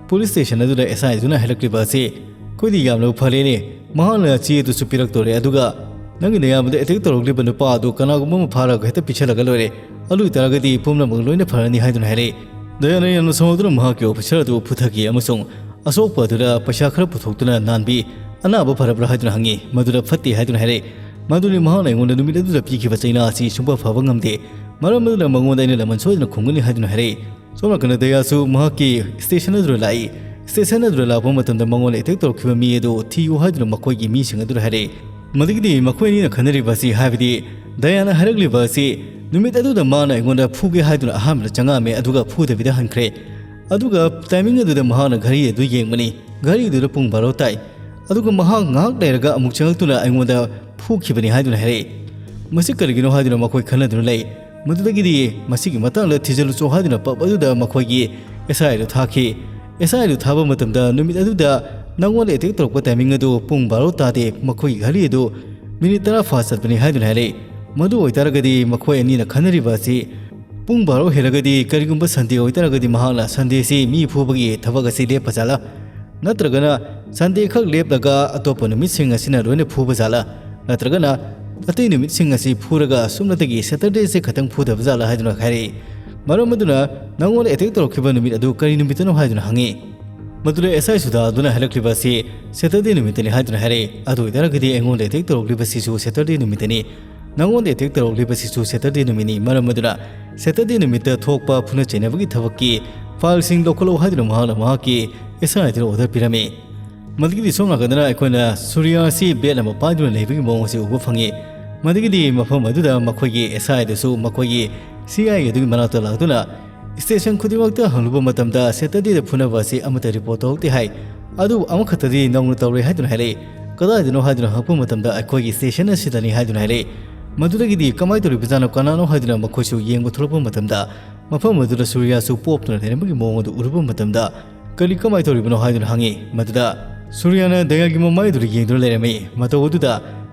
ꯄꯨꯂꯤꯁ ꯁ꯭ꯇꯦꯁꯟ ꯑꯗꯨꯗ ꯑꯦꯁ ꯑꯥꯏ ꯑꯗꯨꯅ ꯍꯥꯏꯔꯛꯂꯤꯕ ꯑꯁꯤ ꯑꯩꯈꯣꯏꯗꯤ ꯌꯥꯝꯅ ꯐꯔꯦꯅꯦ꯫ ꯃꯍꯥꯛꯅ ꯆꯦ ꯑꯗꯨꯁꯨ ꯄꯤꯔꯛꯇꯣꯔꯦ, ꯑꯗꯨꯒ ꯅꯪꯒꯤ ꯅꯌꯥꯝꯕꯗ ꯑꯦꯇꯦꯛ ꯇꯧꯔꯛꯂꯤꯕ ꯅꯨꯄꯥ ꯑꯗꯨ ꯀꯅꯥꯒꯨꯝꯕ ꯑꯃ ꯐꯥꯔꯒ ꯍꯦꯛꯇ ꯄꯤꯁꯜꯂꯒ ꯂꯣꯏꯔꯦ꯫ ꯑꯗꯨ ꯑꯣꯏꯇꯥꯔꯒꯗꯤ ꯄꯨꯝꯅꯃꯛ ꯂꯣꯏꯅ ꯐꯔꯅꯤ ꯍꯥꯏꯗꯨꯅ ꯍꯥꯏꯔꯛꯏ꯫ ꯗꯌꯥꯅ ꯌꯥꯝꯅ ꯁꯥꯎꯗꯨꯅ ꯃꯍꯥꯛꯀꯤ ꯑꯣꯐꯤꯁꯔ ꯑꯗꯨ ꯐꯨꯊꯈꯤ ꯑꯃꯁꯨꯡ ꯑꯁꯣꯛꯄ ꯑꯗꯨꯗ ꯄꯩꯁꯥ ꯈꯔ ꯄꯨꯊꯣꯛꯇꯨꯅ ꯅꯥꯟꯕꯤ꯫ "ꯑꯅꯥꯕ ꯐꯔꯕ꯭ꯔꯥ?" ꯍꯥꯏꯗꯨꯅ ꯍꯪꯉꯤ꯫ ꯃꯗꯨꯗ "ꯐꯠꯇꯦ" ꯍꯥꯏꯗꯨꯅ ꯍꯥꯏꯔꯛꯏ꯫ ꯃꯗꯨꯅꯤ ꯃꯍꯥꯛꯅ ꯑꯩꯉꯣꯟꯗ ꯅꯨꯃꯤꯠ ꯑꯗꯨꯗ ꯄꯤꯈꯤꯕ ꯆꯩꯅꯥ ꯑꯁꯤ ꯁꯨꯡꯐ ꯐꯕ ꯉꯝꯗꯦ꯫ ꯃꯔꯝ ꯑꯗꯨꯅ ꯃꯉꯣꯟꯗ ꯑꯩꯅ ꯂꯃꯟ ꯁꯣꯏꯗꯅ ꯈꯨꯝꯒꯅꯤ ꯍꯥꯏꯗꯨꯅ ꯍꯥꯏꯔꯛꯏ꯫ ꯁꯣꯝ ꯅꯥꯀꯟꯗ ꯗꯌꯥꯁꯨ ꯃꯍꯥꯛꯀꯤ ꯁ꯭ꯇꯦꯁꯟ ꯑꯗꯨꯗ ꯂꯥꯛꯏ꯫ ꯁ꯭ꯇꯦꯁꯟ ꯑꯗꯨꯗ ꯂꯥꯛꯄ ꯃꯇꯝꯗ ꯃꯉꯣꯟꯗ ꯑꯦꯇꯦꯛ ꯇꯧꯔꯛꯈꯤꯕ ꯃꯤ ꯑꯗꯨ ꯊꯤꯌꯨ ꯍꯥꯏꯗꯨꯅ ꯃꯈꯣꯏꯒꯤ ꯃꯤꯁꯤꯡ ꯑꯗꯨꯗ ꯍꯥꯏꯔꯛꯏ꯫ ꯃꯗꯨꯒꯤꯗꯤ ꯃꯈꯣꯏ ꯑꯅꯤꯅ ꯈꯟꯅꯔꯤꯕ ꯑꯁꯤ, ꯍꯥꯏꯕꯗꯤ ꯗꯌꯥꯅ ꯍꯥꯏꯔꯛꯂꯤꯕ ꯑꯁꯤ ꯅꯨꯃꯤꯠ ꯑꯗꯨꯗ ꯃꯥꯅ ꯑꯩꯉꯣꯟꯗ ꯐꯨꯒꯦ ꯍꯥꯏꯗꯨꯅ ꯑꯍꯥꯟꯕꯗ ꯆꯪꯉꯛꯑꯝꯃꯦ, ꯑꯗꯨꯒ ꯐꯨꯗꯕꯤꯗ ꯍꯟꯈ꯭ꯔꯦ꯫ ꯑꯗꯨꯒ ꯇꯥꯏꯃꯤꯡ ꯑꯗꯨꯗ ꯃꯍꯥꯛꯅ ꯘꯔꯤ ꯑꯗꯨ ꯌꯦꯡꯕꯅꯤ꯫ ꯘꯔꯤꯗꯨꯗ ꯄꯨꯡ ꯕꯥꯔꯣ ꯇꯥꯏ꯫ ꯑꯗꯨꯒ ꯃꯍꯥꯛ ꯉꯥꯏꯍꯥꯛ ꯂꯩꯔꯒ ꯑꯃꯨꯛ ꯆꯪꯉꯛꯇꯨꯅ ꯑꯩꯉꯣꯟꯗ ꯐꯨꯈꯤꯕꯅꯤ ꯍꯥꯏꯗꯨꯅ ꯍꯥꯏꯔꯛꯏ꯫ ꯃꯁꯤ ꯀꯔꯤꯒꯤꯅꯣ ꯍꯥꯏꯗꯨꯅ ꯃꯈꯣꯏ ꯈꯟꯅꯗꯨꯅ ꯂꯩ꯫ ꯃꯗꯨꯗꯒꯤꯗꯤ ꯃꯁꯤꯒꯤ ꯃꯇꯥꯡꯗ ꯊꯤꯖꯤꯜꯂꯨꯆꯣ ꯍꯥꯏꯗꯨꯅ ꯄꯞ ꯑꯗꯨꯗ ꯃꯈꯣꯏꯒꯤ ꯑꯦꯁ ꯑꯥꯏ ꯑꯗꯨ ꯊꯥꯈꯤ꯫ ꯑꯦꯁ ꯑꯥꯏ ꯑꯗꯨ ꯊꯥꯕ ꯃꯇꯝꯗ ꯅꯨꯃꯤꯠ ꯑꯗꯨꯗ ꯅꯪꯉꯣꯟꯗ ꯑꯦꯇꯦꯛ ꯇꯧꯔꯛꯄ ꯇꯥꯏꯃꯤꯡ ꯑꯗꯨ ꯄꯨꯡ ꯕꯥꯔꯣ ꯇꯥꯗꯦ, ꯃꯈꯣꯏꯒꯤ ꯘꯔꯤ ꯑꯗꯨ ꯃꯤꯅꯤꯠ ꯇꯔꯥ ꯐꯥ ꯆꯠꯄꯅꯤ ꯍꯥꯏꯗꯨꯅ ꯍꯥꯏꯔꯛꯏ꯫ ꯃꯗꯨ ꯑꯣꯏꯇꯥꯔꯒꯗꯤ ꯃꯈꯣꯏ ꯑꯅꯤꯅ ꯈꯟꯅꯔꯤꯕ ꯑꯁꯤ ꯄꯨꯡ ꯕꯥꯔꯣ ꯍꯦꯜꯂꯒꯗꯤ, ꯀꯔꯤꯒꯨꯝꯕ ꯁꯟꯗꯦ ꯑꯣꯏꯇꯥꯔꯒꯗꯤ ꯃꯍꯥꯛꯅ ꯁꯟꯗꯦꯁꯤ ꯃꯤ ꯐꯨꯕꯒꯤ ꯊꯕꯛ ꯑꯁꯤ ꯂꯦꯞꯄ ꯖꯥꯠꯂꯥ? ꯅꯠꯇ꯭ꯔꯒꯅ ꯁꯟꯗꯦ ꯈꯛ ꯂꯦꯞꯂꯒ ꯑꯇꯣꯞꯄ ꯅꯨꯃꯤꯠꯁꯤꯡ ꯑꯁꯤꯅ ꯂꯣꯏꯅ ꯐꯨꯕ ꯖꯥꯠꯂꯥ? ꯅꯠꯇ꯭ꯔꯒꯅ ꯑꯇꯩ ꯅꯨꯃꯤꯠꯁꯤꯡ ꯑꯁꯤ ꯐꯨꯔꯒ ꯁꯨꯞꯅꯇꯒꯤ ꯁꯦꯇꯔꯗꯦꯁꯦ ꯈꯛꯇꯪ ꯐꯨꯗꯕ ꯖꯥꯠꯂꯥ ꯍꯥꯏꯗꯨꯅ ꯍꯥꯏꯔꯛꯏ꯫ ꯃꯔꯝ ꯑꯗꯨꯅ ꯅꯉꯣꯟꯗ ꯑꯦꯇꯦꯛ ꯇꯧꯔꯛꯈꯤꯕ ꯅꯨꯃꯤꯠ ꯑꯗꯨ ꯀꯔꯤ ꯅꯨꯃꯤꯠꯇꯅꯣ ꯍꯥꯏꯗꯨꯅ ꯍꯪꯉꯤ꯫ ꯃꯗꯨꯗ ꯑꯦꯁ ꯑꯥꯏ ꯁꯨꯗꯥ ꯑꯗꯨꯅ ꯍꯥꯏꯔꯛꯂꯤꯕ ꯑꯁꯤ ꯁꯦꯇꯔꯗꯦ ꯅꯨꯃꯤꯠꯇꯅꯤ ꯍꯥꯏꯗꯨꯅ ꯍꯥꯏꯔꯛꯏ꯫ ꯑꯗꯨ ꯑꯣꯏꯇꯥꯔꯒꯗꯤ ꯑꯩꯉꯣꯟꯗ ꯑꯦꯇꯦꯛ ꯇꯧꯔꯛꯂꯤꯕꯁꯤꯁꯨ ꯁꯦꯇꯔꯗꯦ ꯅꯨꯃꯤꯠꯇꯅꯤ꯫ ꯅꯉꯣꯟꯗ ꯑꯦꯇꯦꯛ ꯇꯧꯔꯛꯂꯤꯕꯁꯤꯁꯨ ꯁꯦꯇꯔꯗꯦ ꯅꯨꯃꯤꯠꯅꯤ, ꯃꯔꯝ ꯑꯗꯨꯅ ꯁꯦꯇꯔꯗꯦ ꯅꯨꯃꯤꯠꯇ ꯊꯣꯛꯄ ꯐꯨꯅ ꯆꯩꯅꯕꯒꯤ ꯊꯕꯛꯀꯤ ꯐꯥꯏꯜꯁꯤꯡ ꯂꯧꯈꯠꯂꯛꯎ ꯍꯥꯏꯗꯨꯅ ꯃꯍꯥꯛꯅ ꯃꯍꯥꯛꯀꯤ ꯑꯦꯁ ꯑꯥꯏ ꯑꯗꯨꯗ ꯑꯣꯔꯗꯔ ꯄꯤꯔꯝꯃꯤ꯫ ꯃꯗꯨꯒꯤꯗꯤ ꯁꯣꯝ ꯅꯥꯀꯟꯗꯅ ꯑꯩꯈꯣꯏꯅ ꯁꯨꯔꯤꯌꯥ ꯑꯁꯤ ꯕꯦꯠ ꯑꯃ ꯄꯥꯏꯗꯨꯅ ꯂꯩꯕꯒꯤ ꯃꯑꯣꯡ ꯑꯁꯤ ꯎꯕ ꯐꯪꯉꯤ꯫ ꯃꯗꯨꯒꯤꯗꯤ ꯃꯐꯝ ꯑꯗꯨꯗ ꯃꯈꯣꯏꯒꯤ ꯑꯦꯁ ꯑꯥꯏ ꯑꯗꯨꯁꯨ ꯃꯈꯣꯏꯒꯤ ꯁꯤ ꯑꯥꯏ ꯑꯦ ꯑꯗꯨꯒꯤ ꯃꯅꯥꯛꯇ ꯂꯥꯛꯇꯨꯅ ꯁ꯭ꯇꯦꯁꯟ ꯈꯨꯗꯤꯡꯃꯛꯇ ꯍꯪꯂꯨꯕ ꯃꯇꯝꯗ ꯁꯦꯇꯔꯗꯦꯗ ꯐꯨꯅꯕ ꯑꯁꯤ ꯑꯃꯠꯇ ꯔꯤꯄꯣꯔꯠ ꯇꯧꯔꯛꯇꯦ ꯍꯥꯏ꯫ ꯑꯗꯨꯕꯨ ꯑꯃꯈꯛꯇꯗꯤ ꯅꯧꯅ ꯇꯧꯔꯦ ꯍꯥꯏꯗꯨꯅ ꯍꯥꯏꯔꯛꯏ꯫ ꯀꯗꯥꯏꯗꯅꯣ ꯍꯥꯏꯗꯨꯅ ꯍꯪꯉꯛꯄ ꯃꯇꯝꯗ ꯑꯩꯈꯣꯏꯒꯤ ꯁ꯭ꯇꯦꯁꯟ ꯑꯁꯤꯗꯅꯤ ꯍꯥꯏꯗꯨꯅ ꯍꯥꯏꯔꯛꯏ꯫ ꯃꯗꯨꯗꯒꯤꯗꯤ ꯀꯃꯥꯏꯅ ꯇꯧꯔꯤꯕꯖꯥꯠꯅꯣ, ꯀꯅꯥꯅꯣ ꯍꯥꯏꯗꯨꯅ ꯃꯈꯣꯏꯁꯨ ꯌꯦꯡꯕ ꯊꯣꯛꯂꯛꯄ ꯃꯇꯝꯗ ꯃꯐꯝ ꯑꯗꯨꯗ ꯁꯨꯔꯤꯌꯥꯁꯨ ꯄꯣꯞꯇꯨꯅ ꯂꯩꯔꯝꯕꯒꯤ ꯃꯑꯣꯡ ꯑꯗꯨ ꯎꯔꯨꯕ ꯃꯇꯝꯗ ꯀꯔꯤ ꯀꯃꯥꯏꯅ ꯇꯧꯔꯤꯕꯅꯣ ꯍꯥꯏꯗꯨꯅ ꯍꯪꯉꯤ꯫ ꯃꯗꯨꯗ ꯁꯨꯔꯤꯌꯥꯅ ꯗꯌꯥꯒꯤ ꯃꯃꯥꯏ ꯑꯗꯨꯗ ꯌꯦꯡꯗꯨꯅ ꯂꯩꯔꯝꯃꯤ꯫ ꯃꯇꯧ ꯑꯗꯨꯗ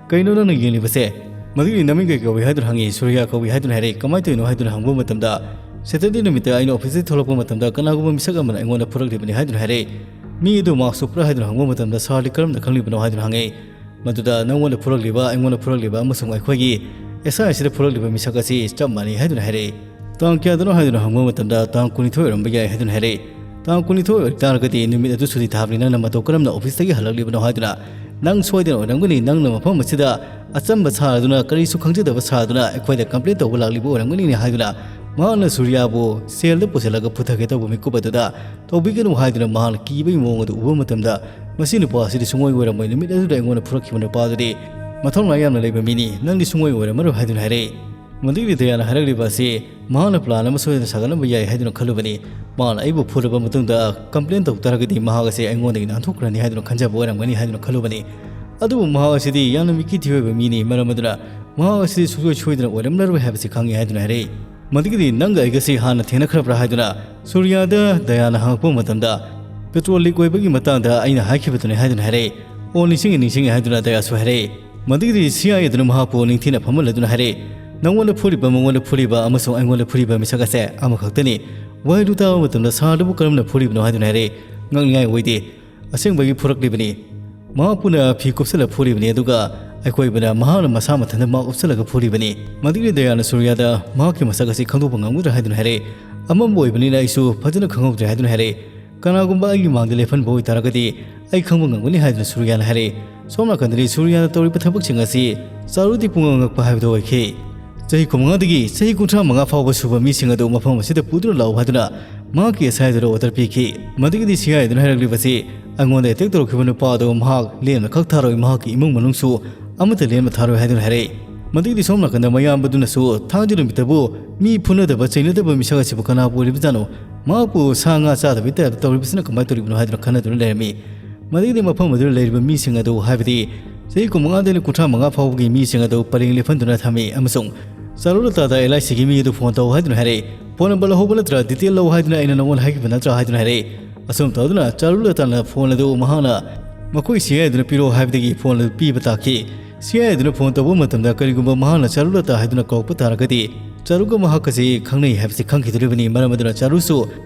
"ꯀꯩꯅꯣ ꯅꯪꯅ ꯌꯦꯡꯂꯤꯕꯁꯦ?" "ꯃꯗꯨꯒꯤ ꯅꯃꯤꯡ ꯀꯩ ꯀꯧꯏ?" ꯍꯥꯏꯗꯨꯅ ꯍꯪꯉꯤ꯫ "ꯁꯨꯔꯤꯌꯥ ꯀꯧꯏ" ꯍꯥꯏꯗꯨꯅ ꯍꯥꯏꯔꯛꯏ꯫ "ꯀꯃꯥꯏꯅ ꯇꯧꯔꯤꯅꯣ?" ꯍꯥꯏꯗꯨꯅ ꯍꯪꯕ ꯃꯇꯝꯗ, "ꯁꯦꯇꯔꯗꯦ ꯅꯨꯃꯤꯠꯇ ꯑꯩꯅ ꯑꯣꯐꯤꯁꯇꯒꯤ ꯊꯣꯛꯂꯛꯄ ꯃꯇꯝꯗ ꯀꯅꯥꯒꯨꯝꯕ ꯃꯤꯁꯛ ꯑꯃꯅ ꯑꯩꯉꯣꯟꯗ ꯐꯨꯔꯛꯂꯤꯕꯅꯤ" ꯍꯥꯏꯗꯨꯅ ꯍꯥꯏꯔꯛꯏ꯫ "ꯃꯤ ꯑꯗꯨ ꯃꯥꯛꯁ ꯎꯞꯄ꯭ꯔꯥ?" ꯍꯥꯏꯗꯨꯅ ꯍꯪꯕ ꯃꯇꯝꯗ, "ꯁꯥꯔꯗꯤ ꯀꯔꯝꯅ ꯈꯪꯂꯤꯕꯅꯣ?" ꯍꯥꯏꯗꯨꯅ ꯍꯪꯉꯛꯏ꯫ ꯃꯗꯨꯗ ꯅꯪꯉꯣꯟꯗ ꯐꯨꯔꯛꯂꯤꯕ, ꯑꯩꯉꯣꯟꯗ ꯐꯨꯔꯛꯂꯤꯕ ꯑꯃꯁꯨꯡ ꯑꯩꯈꯣꯏꯒꯤ ꯑꯦꯁ ꯑꯥꯏ ꯑꯁꯤꯗ ꯐꯨꯔꯛꯂꯤꯕ ꯃꯤꯁꯛ ꯑꯁꯤ ꯆꯞ ꯃꯥꯟꯅꯩ ꯍꯥꯏꯗꯨꯅ ꯍꯥꯏꯔꯛꯏ꯫ "ꯇꯥꯡ ꯀꯌꯥꯗꯅꯣ?" ꯍꯥꯏꯗꯨꯅ ꯍꯪꯕ ꯃꯇꯝꯗ, "ꯇꯥꯡ ꯀꯨꯟꯅꯤꯊꯣꯏ ꯑꯣꯏꯔꯝꯕ ꯌꯥꯏ" ꯍꯥꯏꯗꯨꯅ ꯍꯥꯏꯔꯛꯏ꯫ "ꯇꯥꯡ ꯀꯨꯟꯅꯤꯊꯣꯏ ꯑꯣꯏꯇꯥꯔꯒꯗꯤ ꯅꯨꯃꯤꯠ ꯑꯗꯨ ꯁꯨꯇꯤ ꯊꯥꯕꯅꯤ, ꯅꯪꯅ ꯃꯇꯧ ꯀꯔꯝꯅ ꯑꯣꯐꯤꯁꯇꯒꯤ ꯍꯜꯂꯛꯂꯤꯕꯅꯣ?" ꯍꯥꯏꯗꯨꯅ, "ꯅꯪ ꯁꯣꯏꯗꯅ ꯑꯣꯏꯔꯝꯒꯅꯤ, ꯅꯪꯅ ꯃꯐꯝ ꯑꯁꯤꯗ ꯑꯆꯝꯕ ꯁꯥꯗꯨꯅ, ꯀꯔꯤꯁꯨ ꯈꯪꯖꯗꯕ ꯁꯥꯗꯨꯅ ꯑꯩꯈꯣꯏꯗ ꯀꯝꯄ꯭ꯂꯦꯟ ꯇꯧꯕ ꯂꯥꯛꯂꯤꯕ ꯑꯣꯏꯔꯝꯒꯅꯤꯅꯦ" ꯍꯥꯏꯗꯨꯅ ꯃꯍꯥꯛꯅ ꯁꯨꯔꯤꯌꯥꯕꯨ ꯁꯦꯜꯗ ꯄꯨꯁꯤꯜꯂꯒ ꯄꯨꯊꯒꯦ ꯇꯧꯕ ꯃꯤꯀꯨꯞ ꯑꯗꯨꯗ ꯇꯧꯕꯤꯒꯅꯨ ꯍꯥꯏꯗꯨꯅ ꯃꯍꯥꯛꯅ ꯀꯤꯕꯒꯤ ꯃꯑꯣꯡ ꯑꯗꯨ ꯎꯕ ꯃꯇꯝꯗ, "ꯃꯁꯤ ꯅꯨꯄꯥ ꯑꯁꯤꯗꯤ ꯁꯨꯡꯑꯣꯏ ꯑꯣꯏꯔꯝꯃꯣꯏ, ꯅꯨꯃꯤꯠ ꯑꯗꯨꯗ ꯑꯩꯉꯣꯟꯗ ꯐꯨꯔꯛꯈꯤꯕ ꯅꯨꯄꯥ ꯑꯗꯨꯗꯤ ꯃꯊꯧꯅꯥ ꯌꯥꯝꯅ ꯂꯩꯕ ꯃꯤꯅꯤ, ꯅꯪꯗꯤ ꯁꯨꯡꯑꯣꯏ ꯑꯣꯏꯔꯝꯃꯔꯣꯏ" ꯍꯥꯏꯗꯨꯅ ꯍꯥꯏꯔꯛꯏ꯫ ꯃꯗꯨꯒꯤꯗꯤ ꯗꯌꯥꯅ ꯍꯥꯏꯔꯛꯂꯤꯕ ꯑꯁꯤ ꯃꯍꯥꯛꯅ ꯄ꯭ꯂꯥꯟ ꯑꯃ ꯁꯣꯏꯗꯅ ꯁꯥꯒꯠꯂꯝꯕ ꯌꯥꯏ ꯍꯥꯏꯗꯨꯅ ꯈꯜꯂꯨꯕꯅꯤ꯫ ꯃꯍꯥꯛꯅ ꯑꯩꯕꯨ ꯐꯨꯔꯕ ꯃꯇꯨꯡꯗ ꯀꯝꯄ꯭ꯂꯦꯟ ꯇꯧ ꯇꯥꯔꯒꯗꯤ ꯃꯍꯥꯛ ꯑꯁꯤ ꯑꯩꯉꯣꯟꯗꯒꯤ ꯅꯥꯟꯊꯣꯛꯈ꯭ꯔꯅꯤ ꯍꯥꯏꯗꯨꯅ ꯈꯟꯖꯕ ꯑꯣꯏꯔꯝꯒꯅꯤ ꯍꯥꯏꯗꯨꯅ ꯈꯜꯂꯨꯕꯅꯤ꯫ ꯑꯗꯨꯕꯨ ꯃꯍꯥꯛ ꯑꯁꯤꯗꯤ ꯌꯥꯝꯅ ꯃꯤꯀꯤ ꯊꯤꯑꯣꯏꯕ ꯃꯤꯅꯤ, ꯃꯔꯝ ꯑꯗꯨꯅ ꯃꯍꯥꯛ ꯑꯁꯤꯗꯤ ꯁꯨꯡꯁꯣꯏ ꯁꯣꯏꯗꯅ ꯑꯣꯏꯔꯝꯂꯔꯣꯏ ꯍꯥꯏꯕꯁꯤ ꯈꯪꯉꯤ ꯍꯥꯏꯗꯨꯅ ꯍꯥꯏꯔꯛꯏ꯫ ꯃꯗꯨꯒꯤꯗꯤ ꯅꯪꯒ ꯑꯩꯒꯁꯤ ꯍꯥꯟꯅ ꯊꯦꯡꯅꯈ꯭ꯔꯕ꯭ꯔꯥ ꯍꯥꯏꯗꯨꯅ ꯁꯨꯔꯤꯌꯥꯗ ꯗꯌꯥꯅ ꯍꯪꯉꯛꯄ ꯃꯇꯝꯗ, ꯄꯦꯇ꯭ꯔꯣꯜ ꯂꯤꯛ ꯑꯣꯏꯕꯒꯤ ꯃꯇꯥꯡꯗ ꯑꯩꯅ ꯍꯥꯏꯈꯤꯕꯗꯨꯅꯤ ꯍꯥꯏꯗꯨꯅ ꯍꯥꯏꯔꯛꯏ꯫ "ꯑꯣ, ꯅꯤꯡꯁꯤꯡꯉꯤ, ꯅꯤꯡꯁꯤꯡꯉꯤ" ꯍꯥꯏꯗꯨꯅ ꯗꯌꯥꯁꯨ ꯍꯥꯏꯔꯛꯏ꯫ ꯃꯗꯨꯒꯤꯗꯤ ꯁꯤ ꯑꯥꯏ ꯑꯦꯗꯨꯅ ꯃꯍꯥꯛꯄꯨ ꯅꯤꯡꯊꯤꯅ ꯐꯝꯍꯜꯂꯗꯨꯅ ꯍꯥꯏꯔꯛꯏ, "ꯅꯉꯣꯟꯗ ꯐꯨꯔꯤꯕ, ꯃꯉꯣꯟꯗ ꯐꯨꯔꯤꯕ ꯑꯃꯁꯨꯡ ꯑꯩꯉꯣꯟꯗ ꯐꯨꯔꯤꯕ ꯃꯤꯁꯛ ꯑꯁꯦ ꯑꯃꯈꯛꯇꯅꯤ"꯫ ꯋꯥꯍꯩꯗꯨ ꯇꯥꯕ ꯃꯇꯝꯗ ꯁꯥꯔꯗꯨꯕꯨ ꯀꯔꯝꯅ ꯐꯨꯔꯤꯕꯅꯣ ꯍꯥꯏꯗꯨꯅ ꯍꯥꯏꯔꯛꯏ꯫ "ꯉꯛꯅꯤꯡꯉꯥꯏ ꯑꯣꯏꯗꯦ, ꯑꯁꯦꯡꯕꯒꯤ ꯐꯨꯔꯛꯂꯤꯕꯅꯤ꯫ ꯃꯍꯥꯛꯄꯨꯅ ꯐꯤ ꯀꯨꯞꯁꯜꯂ ꯐꯨꯔꯤꯕꯅꯤ, ꯑꯗꯨꯒ ꯑꯩꯈꯣꯏꯕꯨꯅ ꯃꯍꯥꯛꯅ ꯃꯁꯥ ꯃꯊꯟꯇ ꯃꯥꯛ ꯎꯞꯁꯜꯂꯒ ꯐꯨꯔꯤꯕꯅꯤ"꯫ ꯃꯗꯨꯒꯤ ꯗꯌꯥꯅ ꯁꯨꯔꯤꯌꯥꯗ ꯃꯍꯥꯛꯀꯤ ꯃꯁꯛ ꯑꯁꯤ ꯈꯪꯗꯣꯛꯄ ꯉꯝꯒꯗ꯭ꯔꯥ ꯍꯥꯏꯗꯨꯅ ꯍꯥꯏꯔꯛꯏ꯫ "ꯑꯃꯝꯕ ꯑꯣꯏꯕꯅꯤꯅ ꯑꯩꯁꯨ ꯐꯖꯅ ꯈꯪꯍꯧꯗ꯭ꯔꯦ" ꯍꯥꯏꯗꯨꯅ ꯍꯥꯏꯔꯛꯏ꯫ "ꯀꯅꯥꯒꯨꯝꯕ ꯑꯩꯒꯤ ꯃꯥꯡꯗ ꯂꯦꯞꯍꯟꯕ ꯑꯣꯏꯇꯥꯔꯒꯗꯤ ꯑꯩ ꯈꯪꯕ ꯉꯝꯒꯅꯤ" ꯍꯥꯏꯗꯨꯅ ꯁꯨꯔꯤꯌꯥꯅ ꯍꯥꯏꯔꯛꯏ꯫ ꯁꯣꯝ ꯅꯥꯀꯟꯗꯗꯤ ꯁꯨꯔꯤꯌꯥꯅ ꯇꯧꯔꯤꯕ ꯊꯕꯛꯁꯤꯡ ꯑꯁꯤ ꯆꯥꯔꯨꯗꯤ ꯄꯨꯡꯉꯛ ꯉꯛꯄ ꯍꯥꯏꯕꯗꯨ ꯑꯣꯏꯈꯤ꯫ ꯆꯍꯤ ꯀꯨꯟꯃꯉꯥꯗꯒꯤ ꯆꯍꯤ ꯀꯨꯟꯊ꯭ꯔꯥ ꯃꯉꯥ ꯐꯥꯎꯕ ꯁꯨꯕ ꯃꯤꯁꯤꯡ ꯑꯗꯨ ꯃꯐꯝ ꯑꯁꯤꯗ ꯄꯨꯗꯨꯅ ꯂꯥꯛꯎ ꯍꯥꯏꯗꯨꯅ ꯃꯍꯥꯛꯀꯤ ꯁꯤ ꯑꯥꯏ ꯑꯦꯗꯨꯗ ꯑꯣꯔꯗꯔ ꯄꯤꯈꯤ꯫ ꯃꯗꯨꯒꯤꯗꯤ ꯁꯤ ꯑꯥꯏ ꯑꯦꯗꯨꯅ ꯍꯥꯏꯔꯛꯂꯤꯕꯁꯤ, ꯑꯩꯉꯣꯟꯗ ꯑꯦꯇꯦꯛ ꯇꯧꯔꯛꯈꯤꯕ ꯅꯨꯄꯥ ꯑꯗꯨ ꯃꯍꯥꯛ ꯂꯦꯝꯅ ꯈꯛ ꯊꯥꯔꯣꯏ, ꯃꯍꯥꯛꯀꯤ ꯏꯃꯨꯡ ꯃꯅꯨꯡꯁꯨ ꯑꯃꯠꯇ ꯂꯦꯝꯅ ꯊꯥꯔꯣꯏ ꯍꯥꯏꯗꯨꯅ ꯍꯥꯏꯔꯛꯏ꯫ ꯃꯗꯨꯒꯤꯗꯤ ꯁꯣꯝ ꯅꯥꯀꯟꯗ ꯃꯌꯥꯝꯕꯗꯨꯅꯁꯨ ꯊꯥꯡꯖ ꯅꯨꯃꯤꯠꯇꯕꯨ ꯃꯤ ꯐꯨꯅꯗꯕ ꯆꯩꯅꯗꯕ ꯃꯤꯁꯛ ꯑꯁꯤꯕꯨ ꯀꯅꯥꯕꯨ ꯑꯣꯏꯔꯤꯕꯖꯥꯠꯅꯣ? ꯃꯍꯥꯛꯄꯨ ꯁꯥ ꯉꯥ ꯆꯥꯗꯕꯒꯤ ꯇꯥꯏꯞꯇ ꯇꯧꯔꯤꯕꯁꯤꯅ ꯀꯃꯥꯏꯅ ꯇꯧꯔꯤꯕꯅꯣ ꯍꯥꯏꯗꯨꯅ ꯈꯟꯅꯗꯨꯅ ꯂꯩꯔꯝꯃꯤ꯫ ꯃꯗꯨꯒꯤꯗꯤ ꯃꯐꯝ ꯑꯗꯨꯗ ꯂꯩꯔꯤꯕ ꯃꯤꯁꯤꯡ ꯑꯗꯨ, ꯍꯥꯏꯕꯗꯤ ꯆꯍꯤ ꯀꯨꯟꯃꯉꯥꯗꯒꯤ ꯀꯨꯟꯊ꯭ꯔꯥ ꯃꯉꯥ ꯐꯥꯎꯕꯒꯤ ꯃꯤꯁꯤꯡ ꯑꯗꯨ ꯄꯔꯦꯡ ꯂꯦꯞꯍꯟꯗꯨꯅ ꯊꯝꯃꯤ ꯑꯃꯁꯨꯡ ꯆꯥꯔꯨꯂꯇꯥꯗ ꯑꯦꯜ ꯑꯥꯏ ꯁꯤꯒꯤ ꯃꯤ ꯑꯗꯨ ꯐꯣꯟ ꯇꯧ ꯍꯥꯏꯗꯨꯅ ꯍꯥꯏꯔꯛꯏ꯫ "ꯐꯣꯟ ꯅꯝꯕꯔ ꯂꯧꯍꯧꯕ ꯅꯠꯇ꯭ꯔꯥ? ꯗꯤꯇꯦꯜ ꯂꯧ ꯍꯥꯏꯗꯨꯅ ꯑꯩꯅ ꯅꯉꯣꯟꯗ ꯍꯥꯏꯈꯤꯕ ꯅꯠꯇ꯭ꯔꯥ?" ꯍꯥꯏꯗꯨꯅ ꯍꯥꯏꯔꯛꯏ꯫ ꯑꯁꯨꯝ ꯇꯧꯗꯨꯅ ꯆꯥꯔꯨꯂꯇꯥꯅ ꯐꯣꯟ ꯑꯗꯨ ꯃꯍꯥꯛꯅ ꯃꯈꯣꯏ ꯁꯤ ꯑꯥꯏ ꯑꯦꯗꯨꯅ ꯄꯤꯔꯛꯑꯣ ꯍꯥꯏꯕꯗꯒꯤ ꯐꯣꯟ ꯑꯗꯨ ꯄꯤꯕ ꯇꯥꯈꯤ꯫ ꯁꯤ ꯑꯥꯏ ꯑꯦꯗꯨꯅ ꯐꯣꯟ ꯇꯧꯕ ꯃꯇꯝꯗ ꯀꯔꯤꯒꯨꯝꯕ ꯃꯍꯥꯛꯅ ꯆꯥꯔꯨꯂꯇꯥ ꯍꯥꯏꯗꯨꯅ ꯀꯧꯔꯛꯄ ꯇꯥꯔꯒꯗꯤ ꯆꯥꯔꯨꯒ ꯃꯍꯥꯛ ꯑꯁꯤ ꯈꯪꯅꯩ ꯍꯥꯏꯕꯁꯤ ꯈꯪꯈꯤꯗꯣꯔꯤꯕꯅꯤ꯫ ꯃꯔꯝ ꯑꯗꯨꯅ ꯆꯥꯔꯨꯁꯨ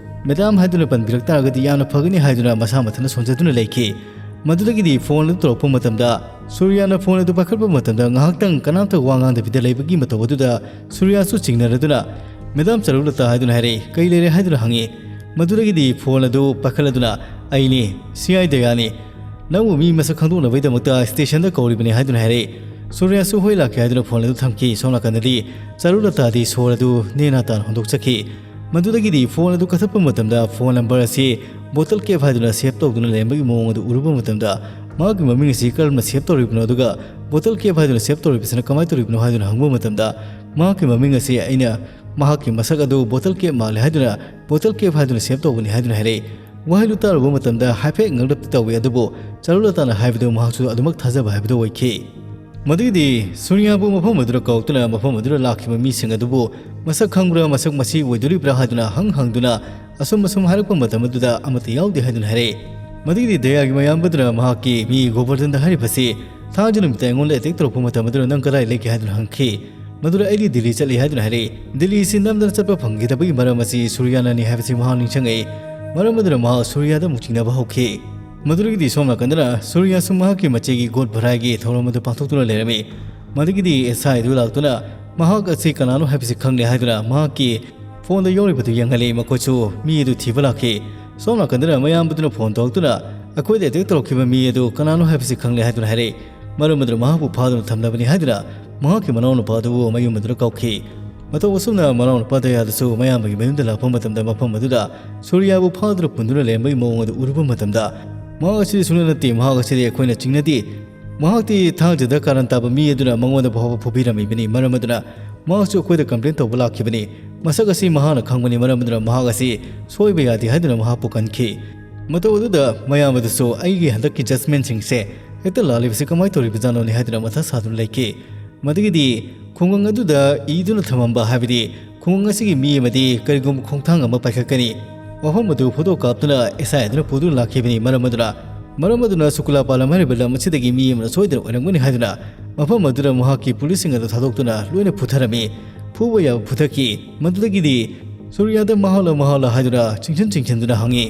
"ꯃꯦꯗꯥꯝ" ꯍꯥꯏꯗꯨꯅ ꯄꯟꯕꯤꯔꯛ ꯇꯥꯔꯒꯗꯤ ꯌꯥꯝꯅ ꯐꯒꯅꯤ ꯍꯥꯏꯗꯨꯅ ꯃꯁꯥ ꯃꯊꯟꯇ ꯁꯣꯟꯖꯗꯨꯅ ꯂꯩꯈꯤ꯫ ꯃꯗꯨꯗꯒꯤꯗꯤ ꯐꯣꯟ ꯑꯗꯨ ꯇꯧꯔꯛꯄ ꯃꯇꯝꯗ ꯁꯨꯔꯤꯌꯥꯅ ꯐꯣꯟ ꯑꯗꯨ ꯄꯥꯏꯈꯠꯄ ꯃꯇꯝꯗ ꯉꯥꯏꯍꯥꯛꯇꯪ ꯀꯅꯥꯝꯇ ꯋꯥ ꯉꯥꯡꯗꯕꯤꯗ ꯂꯩꯕꯒꯤ ꯃꯇꯧ ꯑꯗꯨꯗ ꯁꯨꯔꯤꯌꯥꯁꯨ ꯆꯤꯡꯅꯔꯗꯨꯅ "ꯃꯦꯗꯥꯝ ꯆꯥꯔꯨꯂꯇꯥ" ꯍꯥꯏꯗꯨꯅ ꯍꯥꯏꯔꯛꯏ꯫ "ꯀꯩ ꯂꯩꯔꯦ?" ꯍꯥꯏꯗꯨꯅ ꯍꯪꯉꯤ꯫ ꯃꯗꯨꯗꯒꯤꯗꯤ ꯐꯣꯟ ꯑꯗꯨ ꯄꯥꯏꯈꯠꯂꯗꯨꯅ "ꯑꯩꯅꯤ, ꯁꯤ ꯑꯥꯏ ꯗꯌꯥꯅꯤ꯫ ꯅꯪꯕꯨ ꯃꯤ ꯃꯁꯛ ꯈꯪꯗꯣꯛꯅꯕꯒꯤꯗꯃꯛꯇ ꯁ꯭ꯇꯦꯁꯟꯗ ꯀꯧꯔꯤꯕꯅꯤ" ꯍꯥꯏꯗꯨꯅ ꯍꯥꯏꯔꯛꯏ꯫ ꯁꯨꯔꯤꯌꯥꯁꯨ "ꯍꯣꯏ, ꯂꯥꯛꯀꯦ" ꯍꯥꯏꯗꯨꯅ ꯐꯣꯟ ꯑꯗꯨ ꯊꯝꯈꯤ꯫ ꯁꯣꯝ ꯅꯥꯀꯟꯗꯗꯤ ꯆꯥꯔꯨꯂꯇꯥꯗꯤ ꯁꯣꯔ ꯑꯗꯨ ꯅꯦꯅꯥ ꯇꯥꯅ ꯍꯣꯟꯗꯣꯛꯆꯈꯤ꯫ ꯃꯗꯨꯗꯒꯤꯗꯤ ꯐꯣꯟ ꯑꯗꯨ ꯀꯛꯊꯠꯄ ꯃꯇꯝꯗ ꯐꯣꯟ ꯅꯝꯕꯔ ꯑꯁꯤ ꯕꯣꯇꯜ ꯀꯦꯞ ꯍꯥꯏꯗꯨꯅ ꯁꯦꯚ ꯇꯧꯗꯨꯅ ꯂꯩꯔꯝꯕꯒꯤ ꯃꯑꯣꯡ ꯑꯗꯨ ꯎꯔꯨꯕ ꯃꯇꯝꯗ ꯃꯍꯥꯛꯀꯤ ꯃꯃꯤꯡ ꯑꯁꯤ ꯀꯔꯝꯅ ꯁꯦꯚ ꯇꯧꯔꯤꯕꯅꯣ, ꯑꯗꯨꯒ ꯕꯣꯇꯜ ꯀꯦꯞ ꯍꯥꯏꯗꯨꯅ ꯁꯦꯚ ꯇꯧꯔꯤꯕꯁꯤꯅ ꯀꯃꯥꯏꯅ ꯇꯧꯔꯤꯕꯅꯣ ꯍꯥꯏꯗꯨꯅ ꯍꯪꯕ ꯃꯇꯝꯗ ꯃꯍꯥꯛꯀꯤ ꯃꯃꯤꯡ ꯑꯁꯤ ꯑꯩꯅ ꯃꯍꯥꯛꯀꯤ ꯃꯁꯛ ꯑꯗꯨ ꯕꯣꯇꯜ ꯀꯦꯞ ꯃꯥꯜꯂꯦ ꯍꯥꯏꯗꯨꯅ ꯕꯣꯇꯜ ꯀꯦꯞ ꯍꯥꯏꯗꯨꯅ ꯁꯦꯚ ꯇꯧꯕꯅꯤ ꯍꯥꯏꯗꯨꯅ ꯍꯥꯏꯔꯛꯏ꯫ ꯋꯥꯍꯩꯗꯨ ꯇꯥꯔꯨꯕ ꯃꯇꯝꯗ ꯍꯥꯏꯐꯦꯠ ꯉꯛꯂꯞꯇꯤ ꯇꯧꯏ, ꯑꯗꯨꯕꯨ ꯆꯥꯔꯨꯂꯇꯥꯅ ꯍꯥꯏꯕꯗꯨ ꯃꯍꯥꯛꯁꯨ ꯑꯗꯨꯃꯛ ꯊꯥꯖꯕ ꯍꯥꯏꯕꯗꯨ ꯑꯣꯏꯈꯤ꯫ ꯃꯗꯨꯒꯤꯗꯤ ꯁꯨꯔꯤꯌꯥꯕꯨ ꯃꯐꯝ ꯑꯗꯨꯗ ꯀꯧꯔꯛꯇꯨꯅ ꯃꯐꯝ ꯑꯗꯨꯗ ꯂꯥꯛꯈꯤꯕ ꯃꯤꯁꯤꯡ ꯑꯗꯨꯕꯨ ꯃꯁꯛ ꯈꯪꯕ꯭ꯔꯥ, ꯃꯁꯛ ꯃꯁꯤ ꯑꯣꯏꯗꯣꯔꯤꯕ꯭ꯔꯥ ꯍꯥꯏꯗꯨꯅ ꯍꯪ ꯍꯪꯗꯨꯅ ꯑꯁꯨꯝ ꯑꯁꯨꯝ ꯍꯥꯏꯔꯛꯄ ꯃꯇꯝ ꯑꯗꯨꯗ ꯑꯃꯠꯇ ꯌꯥꯎꯗꯦ ꯍꯥꯏꯗꯨꯅ ꯍꯥꯏꯔꯛꯏ꯫ ꯃꯗꯨꯒꯤꯗꯤ ꯗꯌꯥꯒꯤ ꯃꯌꯥꯝꯕꯗꯨꯅ ꯃꯍꯥꯛꯀꯤ ꯃꯤ ꯒꯣꯕꯔꯙꯟꯗ ꯍꯥꯏꯔꯤꯕꯁꯤ ꯊꯥꯡꯖ ꯅꯨꯃꯤꯠꯇ ꯑꯩꯉꯣꯟꯗ ꯑꯦꯇꯦꯛ ꯇꯧꯔꯛꯄ ꯃꯇꯝ ꯑꯗꯨꯗ ꯅꯪ ꯀꯗꯥꯏ ꯂꯩꯒꯦ ꯍꯥꯏꯗꯨꯅ ꯍꯪꯈꯤ꯫ ꯃꯗꯨꯗ ꯑꯩꯗꯤ ꯗꯤꯜꯂꯤ ꯆꯠꯂꯤ ꯍꯥꯏꯗꯨꯅ ꯍꯥꯏꯔꯛꯏ꯫ ꯗꯤꯜꯂꯤꯁꯤ ꯅꯝꯗꯅ ꯆꯠꯄ ꯐꯪꯈꯤꯗꯕꯒꯤ ꯃꯔꯝ ꯑꯁꯤ ꯁꯨꯔꯤꯌꯥꯅꯅꯤ ꯍꯥꯏꯕꯁꯤ ꯃꯍꯥꯛ ꯅꯤꯡꯁꯤꯡꯉꯛꯏ꯫ ꯃꯔꯝ ꯑꯗꯨꯅ ꯃꯍꯥꯛ ꯁꯨꯔꯤꯌꯥꯗ ꯑꯃꯨꯛ ꯆꯤꯡꯅꯕ ꯍꯧꯈꯤ꯫ ꯃꯗꯨꯗꯒꯤꯗꯤ ꯁꯣꯝ ꯅꯥꯀꯟꯗꯅ ꯁꯨꯔꯤꯌꯥꯁꯨ ꯃꯍꯥꯛꯀꯤ ꯃꯆꯦꯒꯤ ꯒꯣꯗ ꯚꯔꯥꯒꯤ ꯊꯧꯔꯝ ꯑꯗꯨ ꯄꯥꯡꯊꯣꯛꯇꯨꯅ ꯂꯩꯔꯝꯃꯤ꯫ ꯃꯗꯨꯒꯤꯗꯤ ꯑꯦꯁ ꯑꯥꯏ ꯑꯗꯨ ꯂꯥꯛꯇꯨꯅ ꯃꯍꯥꯛ ꯑꯁꯤ ꯀꯅꯥꯅꯣ ꯍꯥꯏꯕꯁꯤ ꯈꯪꯂꯦ ꯍꯥꯏꯗꯨꯅ ꯃꯍꯥꯛꯀꯤ ꯐꯣꯟꯗ ꯌꯥꯎꯔꯤꯕꯗꯨ ꯌꯦꯡꯍꯜꯂꯤ꯫ ꯃꯈꯣꯏꯁꯨ ꯃꯤ ꯑꯗꯨ ꯊꯤꯕ ꯂꯥꯛꯈꯤ꯫ ꯁꯣꯝ ꯅꯥꯀꯟꯗꯅ ꯃꯌꯥꯝꯕꯗꯨꯅ ꯐꯣꯟ ꯇꯧꯔꯛꯇꯨꯅ "ꯑꯩꯈꯣꯏꯗ ꯑꯦꯇꯦꯛ ꯇꯧꯔꯛꯈꯤꯕ ꯃꯤ ꯑꯗꯨ ꯀꯅꯥꯅꯣ ꯍꯥꯏꯕꯁꯤ ꯈꯪꯂꯦ" ꯍꯥꯏꯗꯨꯅ ꯍꯥꯏꯔꯛꯏ꯫ ꯃꯔꯝ ꯑꯗꯨꯅ ꯃꯍꯥꯛꯄꯨ ꯐꯥꯗꯨꯅ ꯊꯝꯂꯕꯅꯤ ꯍꯥꯏꯗꯨꯅ ꯃꯍꯥꯛꯀꯤ ꯃꯅꯥꯎꯅꯨꯄꯥ ꯑꯗꯨꯕꯨ ꯃꯌꯨꯝ ꯑꯗꯨꯗ ꯀꯧꯈꯤ꯫ ꯃꯇꯧ ꯑꯁꯨꯝꯅ ꯃꯅꯥꯎꯅꯨꯄꯥ ꯗꯌꯥꯗꯁꯨ ꯃꯌꯥꯝꯕꯒꯤ ꯃꯌꯨꯝꯗ ꯂꯥꯛꯄ ꯃꯇꯝꯗ ꯃꯐꯝ ꯑꯗꯨꯗ ꯁꯨꯔꯤꯌꯥꯕꯨ ꯐꯥꯗꯨꯅ ꯄꯨꯟꯗꯨꯅ ꯂꯩꯔꯝꯕꯒꯤ ꯃꯑꯣꯡ ꯑꯗꯨ ꯎꯔꯨꯕ ꯃꯇꯝꯗ, "ꯃꯍꯥꯛ ꯑꯁꯤꯗꯤ ꯁꯨꯡꯅ ꯅꯠꯇꯦ, ꯃꯍꯥꯛ ꯑꯁꯤꯗꯤ ꯑꯩꯈꯣꯏꯅ ꯆꯤꯡꯅꯗꯦ꯫ ꯃꯍꯥꯛꯇꯤ ꯊꯥꯡꯖꯗ ꯀꯥꯔꯟ ꯇꯥꯕ ꯃꯤ ꯑꯗꯨꯅ ꯃꯉꯣꯟꯗ ꯐꯥꯎꯕ ꯐꯨꯕꯤꯔꯝꯃꯤꯕꯅꯤ꯫ ꯃꯔꯝ ꯑꯗꯨꯅ ꯃꯍꯥꯛꯁꯨ ꯑꯩꯈꯣꯏꯗ ꯀꯝꯄ꯭ꯂꯦꯟ ꯇꯧꯕ ꯂꯥꯛꯈꯤꯕꯅꯤ꯫ ꯃꯁꯛ ꯑꯁꯤ ꯃꯍꯥꯛꯅ ꯈꯪꯕꯅꯤ, ꯃꯔꯝ ꯑꯗꯨꯅ ꯃꯍꯥꯛ ꯑꯁꯤ ꯁꯣꯏꯕ ꯌꯥꯗꯦ" ꯍꯥꯏꯗꯨꯅ ꯃꯍꯥꯛꯄꯨ ꯀꯟꯈꯤ꯫ ꯃꯇꯧ ꯑꯗꯨꯗ ꯃꯌꯥꯝ ꯑꯗꯨꯁꯨ ꯑꯩꯒꯤ ꯍꯟꯗꯛꯀꯤ ꯖꯁꯃꯦꯟꯁꯤꯡꯁꯦ ꯍꯦꯛꯇ ꯂꯥꯜꯂꯤꯕꯁꯤ ꯀꯃꯥꯏꯅ ꯇꯧꯔꯤꯕꯖꯥꯠꯅꯣꯅꯦ ꯍꯥꯏꯗꯨꯅ ꯃꯊꯥ ꯁꯥꯗꯨꯅ ꯂꯩꯈꯤ꯫ ꯃꯗꯨꯒꯤꯗꯤ ꯈꯨꯡꯒꯪ ꯑꯗꯨꯗ ꯏꯗꯨꯅ ꯊꯝꯃꯝꯕ, ꯍꯥꯏꯕꯗꯤ ꯈꯨꯡꯒꯪ ꯑꯁꯤꯒꯤ ꯃꯤ ꯑꯃꯗꯤ ꯀꯔꯤꯒꯨꯝꯕ ꯈꯣꯡꯊꯥꯡ ꯑꯃ ꯄꯥꯏꯈꯠꯀꯅꯤ꯫ ꯋꯥꯐꯝ ꯑꯗꯨ ꯐꯣꯇꯣ ꯀꯥꯞꯇꯨꯅ ꯑꯦꯁ ꯑꯥꯏ ꯑꯗꯨꯅ ꯄꯨꯗꯨꯅ ꯂꯥꯛꯈꯤꯕꯅꯤ꯫ ꯃꯔꯝ ꯑꯗꯨꯅ, ꯃꯔꯝ ꯑꯗꯨꯅ ꯁꯨꯀꯨꯂꯥ ꯄꯥꯂꯝ ꯍꯥꯏꯔꯤꯕ ꯂꯝ ꯑꯁꯤꯗꯒꯤ ꯃꯤ ꯑꯃꯅ ꯁꯣꯏꯗꯅ ꯑꯣꯏꯔꯝꯒꯅꯤ ꯍꯥꯏꯗꯨꯅ ꯃꯐꯝ ꯑꯗꯨꯗ ꯃꯍꯥꯛꯀꯤ ꯄꯨꯂꯤꯁꯁꯤꯡ ꯑꯗꯨ ꯊꯥꯗꯣꯛꯇꯨꯅ ꯂꯣꯏꯅ ꯐꯨꯊꯔꯝꯃꯤ꯫ ꯐꯨꯕ ꯌꯥꯕ ꯐꯨꯊꯈꯤ꯫ ꯃꯗꯨꯗꯒꯤꯗꯤ ꯁꯨꯔꯤꯌꯥꯗ "ꯃꯍꯥꯛꯂ, ꯃꯍꯥꯛꯂ" ꯍꯥꯏꯗꯨꯅ ꯆꯤꯡꯁꯤꯟ ꯆꯤꯡꯁꯤꯟꯗꯨꯅ ꯍꯪꯉꯤ꯫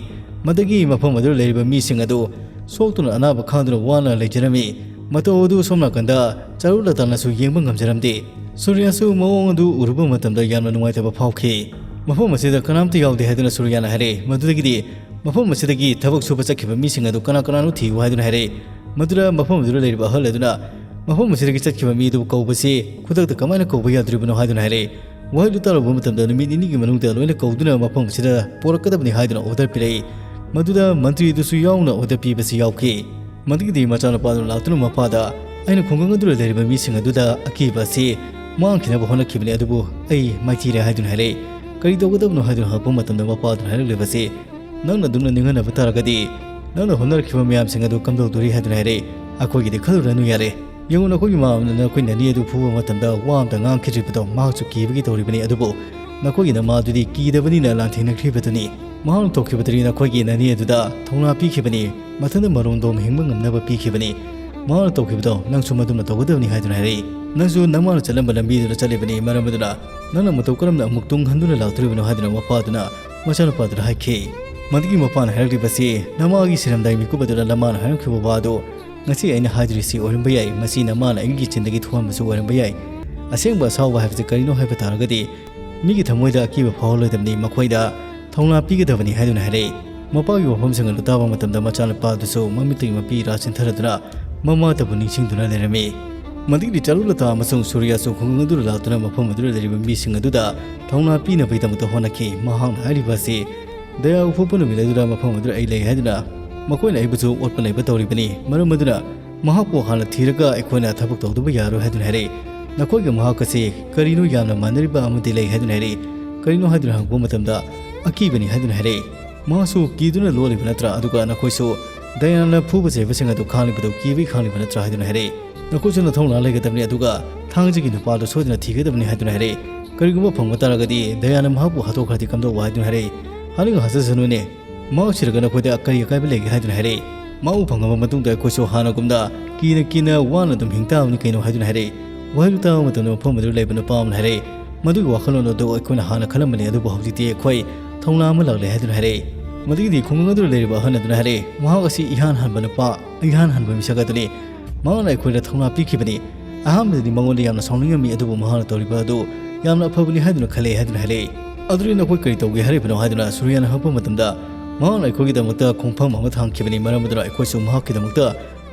ꯃꯗꯒꯤ ꯃꯐꯝ ꯑꯗꯨꯗ ꯂꯩꯔꯤꯕ ꯃꯤꯁꯤꯡ ꯑꯗꯨ ꯁꯣꯛꯇꯨꯅ ꯑꯅꯥꯕ ꯈꯥꯡꯗꯨꯅ ꯋꯥꯅ ꯂꯩꯖꯔꯝꯃꯤ꯫ ꯃꯇꯧ ꯑꯗꯨ ꯁꯣꯝ ꯅꯥꯀꯟꯗ ꯆꯥꯔꯨ ꯂꯇꯥꯅꯁꯨ ꯌꯦꯡꯕ ꯉꯝꯖꯔꯝꯗꯦ꯫ ꯁꯨꯔꯤꯌꯥꯁꯨ ꯃꯑꯣꯡ ꯑꯗꯨ ꯎꯔꯨꯕ ꯃꯇꯝꯗ ꯌꯥꯝꯅ ꯅꯨꯡꯉꯥꯏꯇꯕ ꯐꯥꯎꯈꯤ꯫ "ꯃꯐꯝ ꯑꯁꯤꯗ ꯀꯅꯥꯝꯇ ꯌꯥꯎꯗꯦ" ꯍꯥꯏꯗꯨꯅ ꯁꯨꯔꯤꯌꯥꯅ ꯍꯥꯏꯔꯛꯏ꯫ ꯃꯗꯨꯗꯒꯤꯗꯤ ꯃꯐꯝ ꯑꯁꯤꯗꯒꯤ ꯊꯕꯛ ꯁꯨꯕ ꯆꯠꯈꯤꯕ ꯃꯤꯁꯤꯡ ꯑꯗꯨ ꯀꯅꯥ ꯀꯅꯥꯅꯣ ꯊꯤꯌꯨ ꯍꯥꯏꯗꯨꯅ ꯍꯥꯏꯔꯛꯏ꯫ ꯃꯗꯨꯗ ꯃꯐꯝ ꯑꯗꯨꯗ ꯂꯩꯔꯤꯕ ꯑꯍꯜ ꯑꯗꯨꯅ ꯃꯐꯝ ꯑꯁꯤꯗꯒꯤ ꯆꯠꯈꯤꯕ ꯃꯤ ꯑꯗꯨꯕꯨ ꯀꯧꯕꯁꯤ ꯈꯨꯗꯛꯇ ꯀꯃꯥꯏꯅ ꯀꯧꯕ ꯌꯥꯗ꯭ꯔꯤꯕꯅꯣ ꯍꯥꯏꯗꯨꯅ ꯍꯥꯏꯔꯛꯏ꯫ ꯋꯥꯍꯩꯗꯨ ꯇꯥꯔꯨꯕ ꯃꯇꯝꯗ ꯅꯨꯃꯤꯠ ꯅꯤꯅꯤꯒꯤ ꯃꯅꯨꯡꯗ ꯂꯣꯏꯅ ꯀꯧꯗꯨꯅ ꯃꯐꯝ ꯑꯁꯤꯗ ꯄꯨꯔꯛꯀꯗꯕꯅꯤ ꯍꯥꯏꯗꯨꯅ ꯑꯣꯔꯗꯔ ꯄꯤꯔꯛꯏ꯫ ꯃꯗꯨꯗ ꯃꯟꯇ꯭ꯔꯤ ꯑꯗꯨꯁꯨ ꯌꯥꯎꯅ ꯑꯣꯔꯗꯔ ꯄꯤꯕꯁꯤ ꯌꯥꯎꯈꯤ꯫ ꯃꯗꯨꯒꯤꯗꯤ ꯃꯆꯥꯅꯨꯄꯥ ꯑꯗꯨꯅ ꯂꯥꯛꯇꯨꯅ ꯃꯄꯥꯗ, "ꯑꯩꯅ ꯈꯨꯡꯒꯪ ꯑꯗꯨꯗ ꯂꯩꯔꯤꯕ ꯃꯤꯁꯤꯡ ꯑꯗꯨꯗ ꯑꯀꯤꯕ ꯑꯁꯤ ꯃꯥꯡꯈꯤꯅꯕ ꯍꯣꯠꯅꯈꯤꯕꯅꯤ, ꯑꯗꯨꯕꯨ ꯑꯩ ꯃꯥꯏꯊꯤꯔꯦ" ꯍꯥꯏꯗꯨꯅ ꯍꯥꯏꯔꯛꯏ꯫ "ꯀꯔꯤ ꯇꯧꯒꯗꯕꯅꯣ?" ꯍꯥꯏꯗꯨꯅ ꯍꯪꯉꯛꯄ ꯃꯇꯝꯗ ꯃꯄꯥ ꯑꯗꯨꯅ ꯍꯥꯏꯔꯛꯂꯤꯕꯁꯤ, "ꯅꯪꯅ ꯑꯗꯨꯝꯅ ꯅꯤꯡꯍꯟꯅꯕ ꯇꯥꯔꯒꯗꯤ ꯅꯪꯅ ꯍꯣꯠꯅꯔꯛꯈꯤꯕ ꯃꯌꯥꯝꯁꯤꯡ ꯑꯗꯨ ꯀꯝꯗꯧꯗꯣꯔꯤ?" ꯍꯥꯏꯗꯨꯅ ꯍꯥꯏꯔꯛꯏ꯫ "ꯑꯩꯈꯣꯏꯒꯤꯗꯤ ꯈꯜꯂꯨꯔꯅꯨ ꯌꯥꯔꯦ꯫ ꯌꯦꯡꯉꯨ, ꯅꯈꯣꯏꯒꯤ ꯃꯃꯥ ꯑꯃꯅ ꯅꯈꯣꯏ ꯅꯅꯦ ꯑꯗꯨ ꯐꯨꯕ ꯃꯇꯝꯗ ꯋꯥ ꯑꯝꯇ ꯉꯥꯡꯈꯤꯗ꯭ꯔꯤꯕꯗꯣ ꯃꯍꯥꯛꯁꯨ ꯀꯤꯕꯒꯤ ꯇꯧꯔꯤꯕꯅꯤ, ꯑꯗꯨꯕꯨ ꯅꯈꯣꯏꯒꯤ ꯅꯃꯥ ꯑꯗꯨꯗꯤ ꯀꯤꯗꯕꯅꯤꯅ ꯂꯥꯟꯊꯦꯡꯅꯈ꯭ꯔꯤꯕꯗꯨꯅꯤ꯫ ꯃꯍꯥꯛꯅ ꯇꯧꯈꯤꯕꯗꯨꯅꯤ ꯅꯈꯣꯏꯒꯤ ꯅꯅꯦ ꯑꯗꯨꯗ ꯊꯧꯅꯥ ꯄꯤꯈꯤꯕꯅꯤ, ꯃꯊꯟꯇ ꯃꯔꯣꯝꯗꯣꯝ ꯍꯤꯡꯕ ꯉꯝꯅꯕ ꯄꯤꯈꯤꯕꯅꯤ꯫ ꯃꯍꯥꯛꯅ ꯇꯧꯈꯤꯕꯗꯣ ꯅꯪꯁꯨ ꯃꯗꯨꯝꯅ ꯇꯧꯒꯗꯕꯅꯤ" ꯍꯥꯏꯗꯨꯅ ꯍꯥꯏꯔꯛꯏ꯫ "ꯅꯪꯁꯨ ꯅꯃꯥꯅ ꯆꯠꯂꯝꯕ ꯂꯝꯕꯤꯗꯨꯗ ꯆꯠꯂꯤꯕꯅꯤ, ꯃꯔꯝ ꯑꯗꯨꯅ ꯅꯪꯅ ꯃꯇꯧ ꯀꯔꯝꯅ ꯑꯃꯨꯛ ꯇꯨꯡ ꯍꯟꯗꯨꯅ ꯂꯥꯛꯇꯣꯔꯤꯕꯅꯣ?" ꯍꯥꯏꯗꯨꯅ ꯃꯄꯥꯗꯨꯅ ꯃꯆꯥꯅꯨꯄꯥꯗꯨꯗ ꯍꯥꯏꯈꯤ꯫ ꯃꯗꯨꯒꯤ ꯃꯄꯥꯅ ꯍꯥꯏꯔꯛꯂꯤꯕꯁꯤ, "ꯅꯃꯥꯒꯤ ꯁꯤꯔꯝꯗꯥꯏ ꯃꯤꯀꯨꯞ ꯑꯗꯨꯗ ꯅꯃꯥꯅ ꯍꯥꯏꯔꯝꯈꯤꯕ ꯋꯥꯗꯨ ꯉꯁꯤ ꯑꯩꯅ ꯍꯥꯏꯗ꯭ꯔꯤꯁꯤ ꯑꯣꯏꯔꯝꯕ ꯌꯥꯏ, ꯃꯁꯤ ꯅꯃꯥꯅ ꯑꯩꯒꯤ ꯆꯤꯟꯗꯒꯤ ꯊꯣꯛꯍꯟꯕꯁꯨ ꯑꯣꯏꯔꯝꯕ ꯌꯥꯏ꯫ ꯑꯁꯦꯡꯕ ꯑꯁꯥꯎꯕ ꯍꯥꯏꯕꯁꯤ ꯀꯔꯤꯅꯣ ꯍꯥꯏꯕ ꯇꯥꯔꯒꯗꯤ, ꯃꯤꯒꯤ ꯊꯃꯣꯏꯗ ꯑꯀꯤꯕ ꯐꯥꯎꯍꯜꯂꯣꯏꯗꯕꯅꯤ, ꯃꯈꯣꯏꯗ ꯊꯧꯅꯥ ꯄꯤꯒꯗꯕꯅꯤ" ꯍꯥꯏꯗꯨꯅ ꯍꯥꯏꯔꯛꯏ꯫ ꯃꯄꯥꯒꯤ ꯋꯥꯐꯝꯁꯤꯡ ꯑꯗꯨ ꯇꯥꯕ ꯃꯇꯝꯗ ꯃꯆꯥꯅꯨꯄꯥ ꯑꯗꯨꯁꯨ ꯃꯃꯤꯠꯇꯒꯤ ꯃꯄꯤ ꯏꯔꯥ ꯆꯦꯟꯊꯔꯗꯨꯅ ꯃꯃꯥꯇꯕꯨ ꯅꯤꯡꯁꯤꯡꯗꯨꯅ ꯂꯩꯔꯝꯃꯤ꯫ ꯃꯗꯨꯒꯤꯗꯤ ꯆꯥꯔꯨꯂꯇꯥ ꯑꯃꯁꯨꯡ ꯁꯨꯔꯤꯌꯥꯁꯨ ꯈꯨꯡꯒꯪ ꯑꯗꯨꯗ ꯂꯥꯛꯇꯨꯅ ꯃꯐꯝ ꯑꯗꯨꯗ ꯂꯩꯔꯤꯕ ꯃꯤꯁꯤꯡ ꯑꯗꯨꯗ ꯊꯧꯅꯥ ꯄꯤꯅꯕꯒꯤꯗꯃꯛꯇ ꯍꯣꯠꯅꯈꯤ꯫ ꯃꯍꯥꯛꯅ ꯍꯥꯏꯔꯤꯕ ꯑꯁꯤ, "ꯗꯌꯥ ꯎꯐꯨꯞꯄ ꯅꯨꯃꯤꯠ ꯑꯗꯨꯗ ꯃꯐꯝ ꯑꯗꯨꯗ ꯑꯩ ꯂꯩ ꯍꯥꯏꯗꯨꯅ ꯃꯈꯣꯏꯅ ꯑꯩꯕꯨꯁꯨ ꯑꯣꯠꯄ ꯅꯩꯕ ꯇꯧꯔꯤꯕꯅꯤ꯫ ꯃꯔꯝ ꯑꯗꯨꯅ ꯃꯍꯥꯛꯄꯨ ꯍꯥꯟꯅ ꯊꯤꯔꯒ ꯑꯩꯈꯣꯏꯅ ꯊꯕꯛ ꯇꯧꯗꯕ ꯌꯥꯔꯣꯏ" ꯍꯥꯏꯗꯨꯅ ꯍꯥꯏꯔꯛꯏ꯫ "ꯅꯈꯣꯏꯒ ꯃꯍꯥꯛ ꯑꯁꯤ ꯀꯔꯤꯅꯣ ꯌꯥꯝꯅ ꯃꯥꯟꯅꯔꯤꯕ ꯑꯃꯗꯤ ꯂꯩ" ꯍꯥꯏꯗꯨꯅ ꯍꯥꯏꯔꯛꯏ꯫ "ꯀꯔꯤꯅꯣ?" ꯍꯥꯏꯗꯨꯅ ꯍꯪꯕ ꯃꯇꯝꯗ, "ꯑꯀꯤꯕꯅꯤ" ꯍꯥꯏꯗꯨꯅ ꯍꯥꯏꯔꯛꯏ꯫ "ꯃꯍꯥꯛꯁꯨ ꯀꯤꯗꯨꯅ ꯂꯣꯜꯂꯤꯕ ꯅꯠꯇ꯭ꯔꯥ? ꯑꯗꯨꯒ ꯅꯈꯣꯏꯁꯨ ꯗꯌꯥꯅ ꯐꯨꯕ ꯆꯩꯕꯁꯤꯡ ꯑꯗꯨ ꯈꯥꯡꯂꯤꯕꯗꯨ ꯀꯤꯕꯒꯤ ꯈꯥꯡꯂꯤꯕ ꯅꯠꯇ꯭ꯔꯥ?" ꯍꯥꯏꯗꯨꯅ ꯍꯥꯏꯔꯛꯏ꯫ "ꯅꯈꯣꯏꯁꯨ ꯅꯊꯧꯅꯥ ꯂꯩꯒꯗꯕꯅꯤ, ꯑꯗꯨꯒ ꯊꯥꯡꯖꯒꯤ ꯅꯨꯄꯥꯗꯨ ꯁꯣꯏꯗꯅ ꯊꯤꯒꯗꯕꯅꯤ" ꯍꯥꯏꯗꯨꯅ ꯍꯥꯏꯔꯛꯏ꯫ "ꯀꯔꯤꯒꯨꯝꯕ ꯐꯪꯕ ꯇꯥꯔꯒꯗꯤ ꯗꯌꯥꯅ ꯃꯍꯥꯛꯄꯨ ꯍꯥꯠꯇꯣꯛꯈ꯭ꯔꯗꯤ ꯀꯝꯗꯧꯕ?" ꯍꯥꯏꯗꯨꯅ ꯍꯥꯏꯔꯛꯏ꯫ "ꯍꯥꯠꯅꯤꯡ ꯍꯥꯠꯆꯁꯅꯨꯅꯦ, ꯃꯍꯥꯛ ꯁꯤꯔꯒ ꯅꯈꯣꯏꯗ ꯀꯔꯤ ꯑꯀꯥꯏꯕ ꯂꯩꯒꯦ?" ꯍꯥꯏꯗꯨꯅ ꯍꯥꯏꯔꯛꯏ꯫ "ꯃꯍꯥꯛꯄꯨ ꯐꯪꯉꯕ ꯃꯇꯨꯡꯗ ꯑꯩꯈꯣꯏꯁꯨ ꯍꯥꯟꯅꯒꯨꯝꯅ ꯀꯤꯅ ꯀꯤꯅ ꯋꯥꯅ ꯑꯗꯨꯝ ꯍꯤꯡ ꯇꯥꯕꯅꯤ ꯀꯩꯅꯣ" ꯍꯥꯏꯗꯨꯅ ꯍꯥꯏꯔꯛꯏ꯫ ꯋꯥꯍꯩꯗꯨ ꯇꯥꯕ ꯃꯇꯝꯗ ꯃꯐꯝ ꯑꯗꯨꯗ ꯂꯩꯕ ꯅꯨꯄꯥ ꯑꯃꯅ ꯍꯥꯏꯔꯛꯏ, "ꯃꯗꯨꯒꯤ ꯋꯥꯈꯜꯂꯣꯟ ꯑꯗꯨ ꯑꯩꯈꯣꯏꯅ ꯍꯥꯟꯅ ꯈꯜꯂꯝꯕꯅꯤ, ꯑꯗꯨꯕꯨ ꯍꯧꯖꯤꯛꯇꯤ ꯑꯩꯈꯣꯏ ꯊꯧꯅꯥ ꯑꯃ ꯂꯥꯛꯂꯦ" ꯍꯥꯏꯗꯨꯅ ꯍꯥꯏꯔꯛꯏ꯫ ꯃꯗꯨꯒꯤꯗꯤ ꯈꯨꯡꯒꯪ ꯑꯗꯨꯗ ꯂꯩꯔꯤꯕ ꯑꯍꯜ ꯑꯗꯨꯅ ꯍꯥꯏꯔꯛꯏ, "ꯃꯍꯥꯛ ꯑꯁꯤ ꯏꯍꯥꯟ ꯍꯥꯟꯕ ꯅꯨꯄꯥ, ꯏꯍꯥꯟ ꯍꯥꯟꯕ ꯃꯤꯁꯛ ꯑꯗꯨꯅꯤ꯫ ꯃꯍꯥꯛꯅ ꯑꯩꯈꯣꯏꯗ ꯊꯧꯅꯥ ꯄꯤꯈꯤꯕꯅꯤ꯫ ꯑꯍꯥꯟꯕꯗꯗꯤ ꯃꯉꯣꯟꯗ ꯌꯥꯝꯅ ꯁꯥꯎꯅꯤꯡꯉꯝꯃꯤ, ꯑꯗꯨꯕꯨ ꯃꯍꯥꯛꯅ ꯇꯧꯔꯤꯕ ꯑꯗꯨ ꯌꯥꯝꯅ ꯑꯐꯕꯅꯤ ꯍꯥꯏꯗꯨꯅ ꯈꯜꯂꯦ" ꯍꯥꯏꯗꯨꯅ ꯍꯥꯏꯔꯛꯏ꯫ "ꯑꯗꯨꯗꯤ ꯅꯈꯣꯏ ꯀꯔꯤ ꯇꯧꯒꯦ ꯍꯥꯏꯔꯤꯕꯅꯣ?" ꯍꯥꯏꯗꯨꯅ ꯁꯨꯔꯤꯌꯥꯅ ꯍꯪꯉꯛꯄ ꯃꯇꯝꯗ, "ꯃꯍꯥꯛꯅ ꯑꯩꯈꯣꯏꯒꯤꯗꯃꯛꯇ ꯈꯣꯡꯐꯝ ꯑꯃ ꯊꯥꯡꯈꯤꯕꯅꯤ, ꯃꯔꯝ ꯑꯗꯨꯅ ꯑꯩꯈꯣꯏꯁꯨ ꯃꯍꯥꯛꯀꯤꯗꯃꯛꯇ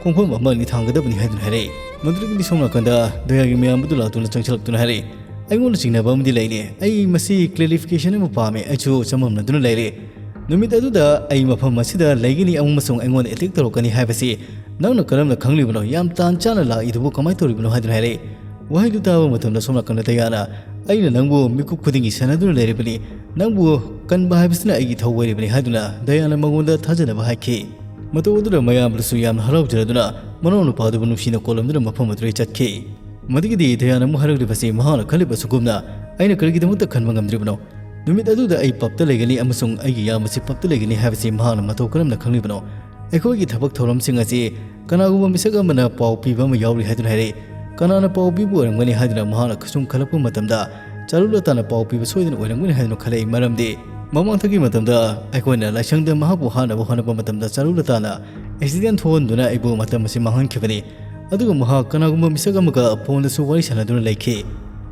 ꯈꯣꯡꯐꯝ ꯑꯃ ꯑꯅꯤ ꯊꯥꯡꯒꯗꯕꯅꯤ" ꯍꯥꯏꯗꯨꯅ ꯍꯥꯏꯔꯛꯏ꯫ ꯃꯗꯨꯗꯒꯤꯗꯤ ꯁꯣꯝ ꯅꯥꯀꯟꯗ ꯗꯌꯥꯒꯤ ꯃꯌꯥꯝ ꯑꯗꯨ ꯂꯥꯛꯇꯨꯅ ꯆꯪꯁꯤꯜꯂꯛꯇꯨꯅ ꯍꯥꯏꯔꯛꯏ, "ꯑꯩꯉꯣꯟꯗ ꯆꯤꯡꯅꯕ ꯑꯃꯗꯤ ꯂꯩꯔꯦ꯫ ꯑꯩ ꯃꯁꯤ ꯀ꯭ꯂꯦꯔꯤꯐꯤꯀꯦꯁꯟ ꯑꯃ ꯄꯥꯝꯃꯦ꯫ ꯑꯩꯁꯨ ꯆꯃꯝꯅꯗꯨꯅ ꯂꯩꯔꯦ꯫ ꯅꯨꯃꯤꯠ ꯑꯗꯨꯗ ꯑꯩ ꯃꯐꯝ ꯑꯁꯤꯗ ꯂꯩꯒꯅꯤ ꯑꯃꯁꯨꯡ ꯑꯩꯉꯣꯟꯗ ꯑꯦꯇꯦꯛ ꯇꯧꯔꯛꯀꯅꯤ ꯍꯥꯏꯕꯁꯤ ꯅꯪꯅ ꯀꯔꯝꯅ ꯈꯪꯂꯤꯕꯅꯣ? ꯌꯥꯝ ꯇꯥꯟ ꯆꯥꯅ ꯂꯥꯛꯏꯗꯨꯕꯨ ꯀꯃꯥꯏꯅ ꯇꯧꯔꯤꯕꯅꯣ?" ꯍꯥꯏꯗꯨꯅ ꯍꯥꯏꯔꯛꯏ꯫ ꯋꯥꯍꯩꯗꯨ ꯇꯥꯕ ꯃꯇꯝꯗ ꯁꯣꯝ ꯅꯥꯀꯟꯗ ꯗꯌꯥꯅ, "ꯑꯩꯅ ꯅꯪꯕꯨ ꯃꯤꯀꯨꯞ ꯈꯨꯗꯤꯡꯒꯤ ꯁꯦꯟꯅꯗꯨꯅ ꯂꯩꯔꯤꯕꯅꯤ꯫ ꯅꯪꯕꯨ ꯀꯟꯕ ꯍꯥꯏꯕꯁꯤꯅ ꯑꯩꯒꯤ ꯏꯊꯧ ꯑꯣꯏꯔꯤꯕꯅꯤ" ꯍꯥꯏꯗꯨꯅ ꯗꯌꯥꯅ ꯃꯉꯣꯟꯗ ꯊꯥꯖꯅꯕ ꯍꯥꯏꯈꯤ꯫ ꯃꯇꯧ ꯑꯗꯨꯗ ꯃꯌꯥꯝꯗꯨꯁꯨ ꯌꯥꯝꯅ ꯍꯔꯥꯎꯖꯔꯗꯨꯅ ꯃꯅꯥꯎꯅꯨꯄꯥꯗꯨꯕꯨ ꯅꯨꯡꯁꯤꯅ ꯀꯣꯜꯂꯝꯗꯨꯅ ꯃꯐꯝ ꯑꯗꯨꯗꯒꯤ ꯆꯠꯈꯤ꯫ ꯃꯗꯨꯒꯤꯗꯤ ꯗꯌꯥꯅ ꯑꯃꯨꯛ ꯍꯥꯏꯔꯛꯂꯤꯕꯁꯤ ꯃꯍꯥꯛꯅ ꯈꯜꯂꯤꯕ ꯑꯁꯨꯝꯒꯨꯝꯅ, "ꯑꯩꯅ ꯀꯔꯤꯒꯤꯗꯃꯛꯇ ꯈꯟꯕ ꯉꯝꯗ꯭ꯔꯤꯕꯅꯣ? ꯅꯨꯃꯤꯠ ꯑꯗꯨꯗ ꯑꯩ ꯄꯞꯇ ꯂꯩꯒꯅꯤ ꯑꯃꯁꯨꯡ ꯑꯩꯒꯤ ꯏꯌꯥꯝꯕꯁꯤ ꯄꯞꯇ ꯂꯩꯒꯅꯤ ꯍꯥꯏꯕꯁꯤ ꯃꯍꯥꯛꯅ ꯃꯇꯧ ꯀꯔꯝꯅ ꯈꯪꯂꯤꯕꯅꯣ? ꯑꯩꯈꯣꯏꯒꯤ ꯊꯕꯛ ꯊꯧꯔꯝꯁꯤꯡ ꯑꯁꯤ ꯀꯅꯥꯒꯨꯝꯕ ꯃꯤꯁꯛ ꯑꯃꯅ ꯄꯥꯎ ꯄꯤꯕ ꯑꯃ ꯌꯥꯎꯔꯤ" ꯍꯥꯏꯗꯨꯅ ꯍꯥꯏꯔꯛꯏ꯫ "ꯀꯅꯥꯅ ꯄꯥꯎ ꯄꯤꯕ ꯑꯣꯏꯔꯝꯒꯅꯤ?" ꯍꯥꯏꯗꯨꯅ ꯃꯍꯥꯛꯅ ꯁꯨꯝ ꯈꯜꯂꯛꯄ ꯃꯇꯝꯗ, ꯆꯥꯔꯨꯂꯇꯥꯅ ꯄꯥꯎ ꯄꯤꯕ ꯁꯣꯏꯗꯅ ꯑꯣꯏꯔꯝꯒꯅꯤ ꯍꯥꯏꯗꯨꯅ ꯈꯜꯂꯛꯏ꯫ ꯃꯔꯝꯗꯤ ꯃꯃꯥꯡꯊꯛꯀꯤ ꯃꯇꯝꯗ ꯑꯩꯈꯣꯏꯅ ꯂꯥꯏꯁꯪꯗ ꯃꯍꯥꯛꯄꯨ ꯍꯥꯠꯅꯕ ꯍꯣꯠꯅꯕ ꯃꯇꯝꯗ ꯆꯥꯔꯨꯂꯇꯥꯅ ꯑꯦꯛꯁꯤꯗꯦꯟ ꯊꯣꯛꯍꯟꯗꯨꯅ ꯑꯩꯕꯨ ꯃꯇꯝ ꯑꯁꯤ ꯃꯥꯡꯍꯟꯈꯤꯕꯅꯤ꯫ ꯑꯗꯨꯒ ꯃꯍꯥꯛ ꯀꯅꯥꯒꯨꯝꯕ ꯃꯤꯁꯛ ꯑꯃꯒ ꯐꯣꯟꯗꯁꯨ ꯋꯥꯔꯤ ꯁꯥꯟꯅꯗꯨꯅ ꯂꯩꯈꯤ꯫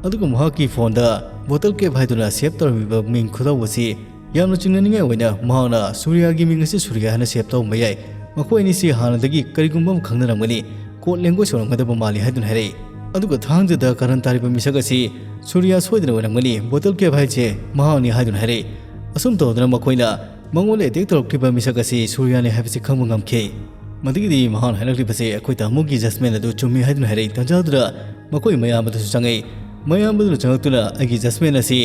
ꯑꯗꯨꯒ ꯃꯍꯥꯛꯀꯤ ꯐꯣꯟꯗ ꯕꯣꯇꯜ ꯀꯦꯞ ꯍꯥꯏꯗꯨꯅ ꯁꯦꯚ ꯇꯧꯔꯝꯃꯤꯕ ꯃꯤꯡ ꯈꯨꯗꯧ ꯑꯁꯤ ꯌꯥꯝꯅ ꯆꯤꯡꯅꯅꯤꯡꯉꯥꯏ ꯑꯣꯏꯅ ꯃꯍꯥꯛꯅ ꯁꯨꯔꯤꯌꯥꯒꯤ ꯃꯤꯡ ꯑꯁꯤ ꯁꯨꯔꯤꯌꯥ ꯍꯥꯏꯅ ꯁꯦꯞ ꯇꯧꯔꯝꯕ ꯌꯥꯏ, ꯃꯈꯣꯏ ꯑꯅꯤꯁꯤ ꯍꯥꯟꯅꯗꯒꯤ ꯀꯔꯤꯒꯨꯝꯕ ꯑꯃ ꯈꯪꯅꯔꯝꯒꯅꯤ, ꯀꯣꯗ ꯂꯦꯡꯒ꯭ꯋꯦꯖ ꯑꯣꯏꯔꯝꯒꯗꯕ ꯃꯥꯜꯂꯤ ꯍꯥꯏꯗꯨꯅ ꯍꯥꯏꯔꯛꯏ꯫ ꯑꯗꯨꯒ ꯊꯥꯡꯖꯗ ꯀꯥꯔꯟ ꯇꯥꯔꯤꯕ ꯃꯤꯁꯛ ꯑꯁꯤ ꯁꯨꯔꯤꯌꯥ ꯁꯣꯏꯗꯅ ꯑꯣꯏꯔꯝꯒꯅꯤ, ꯕꯣꯇꯜ ꯀꯦꯞ ꯍꯥꯏꯁꯦ ꯃꯍꯥꯛꯅꯤ ꯍꯥꯏꯗꯨꯅ ꯍꯥꯏꯔꯛꯏ꯫ ꯑꯁꯨꯝ ꯇꯧꯗꯅ ꯃꯈꯣꯏꯅ ꯃꯉꯣꯟꯗ ꯑꯦꯇꯦꯛ ꯇꯧꯔꯛꯈꯤꯕ ꯃꯤꯁꯛ ꯑꯁꯤ ꯁꯨꯔꯤꯌꯥꯅꯤ ꯍꯥꯏꯕꯁꯤ ꯈꯪꯕ ꯉꯝꯈꯤ꯫ ꯃꯗꯨꯒꯤꯗꯤ ꯃꯍꯥꯛꯅ ꯍꯥꯏꯔꯛꯂꯤꯕꯁꯦ ꯑꯩꯈꯣꯏ ꯇꯥꯃꯣꯒꯤ ꯖꯁꯃꯦꯟ ꯑꯗꯨ ꯆꯨꯝꯃꯤ ꯍꯥꯏꯗꯨꯅ ꯍꯥꯏꯔꯛꯏ꯫ ꯇꯥꯟꯖꯥꯗꯨꯗ ꯃꯈꯣꯏ ꯃꯌꯥꯝꯕꯗꯨꯁꯨ ꯆꯪꯉꯛꯏ꯫ ꯃꯌꯥꯝꯕꯗꯨꯅ ꯆꯪꯉꯛꯇꯨꯅ ꯑꯩꯒꯤ ꯖꯁꯃꯦꯟ ꯑꯁꯤ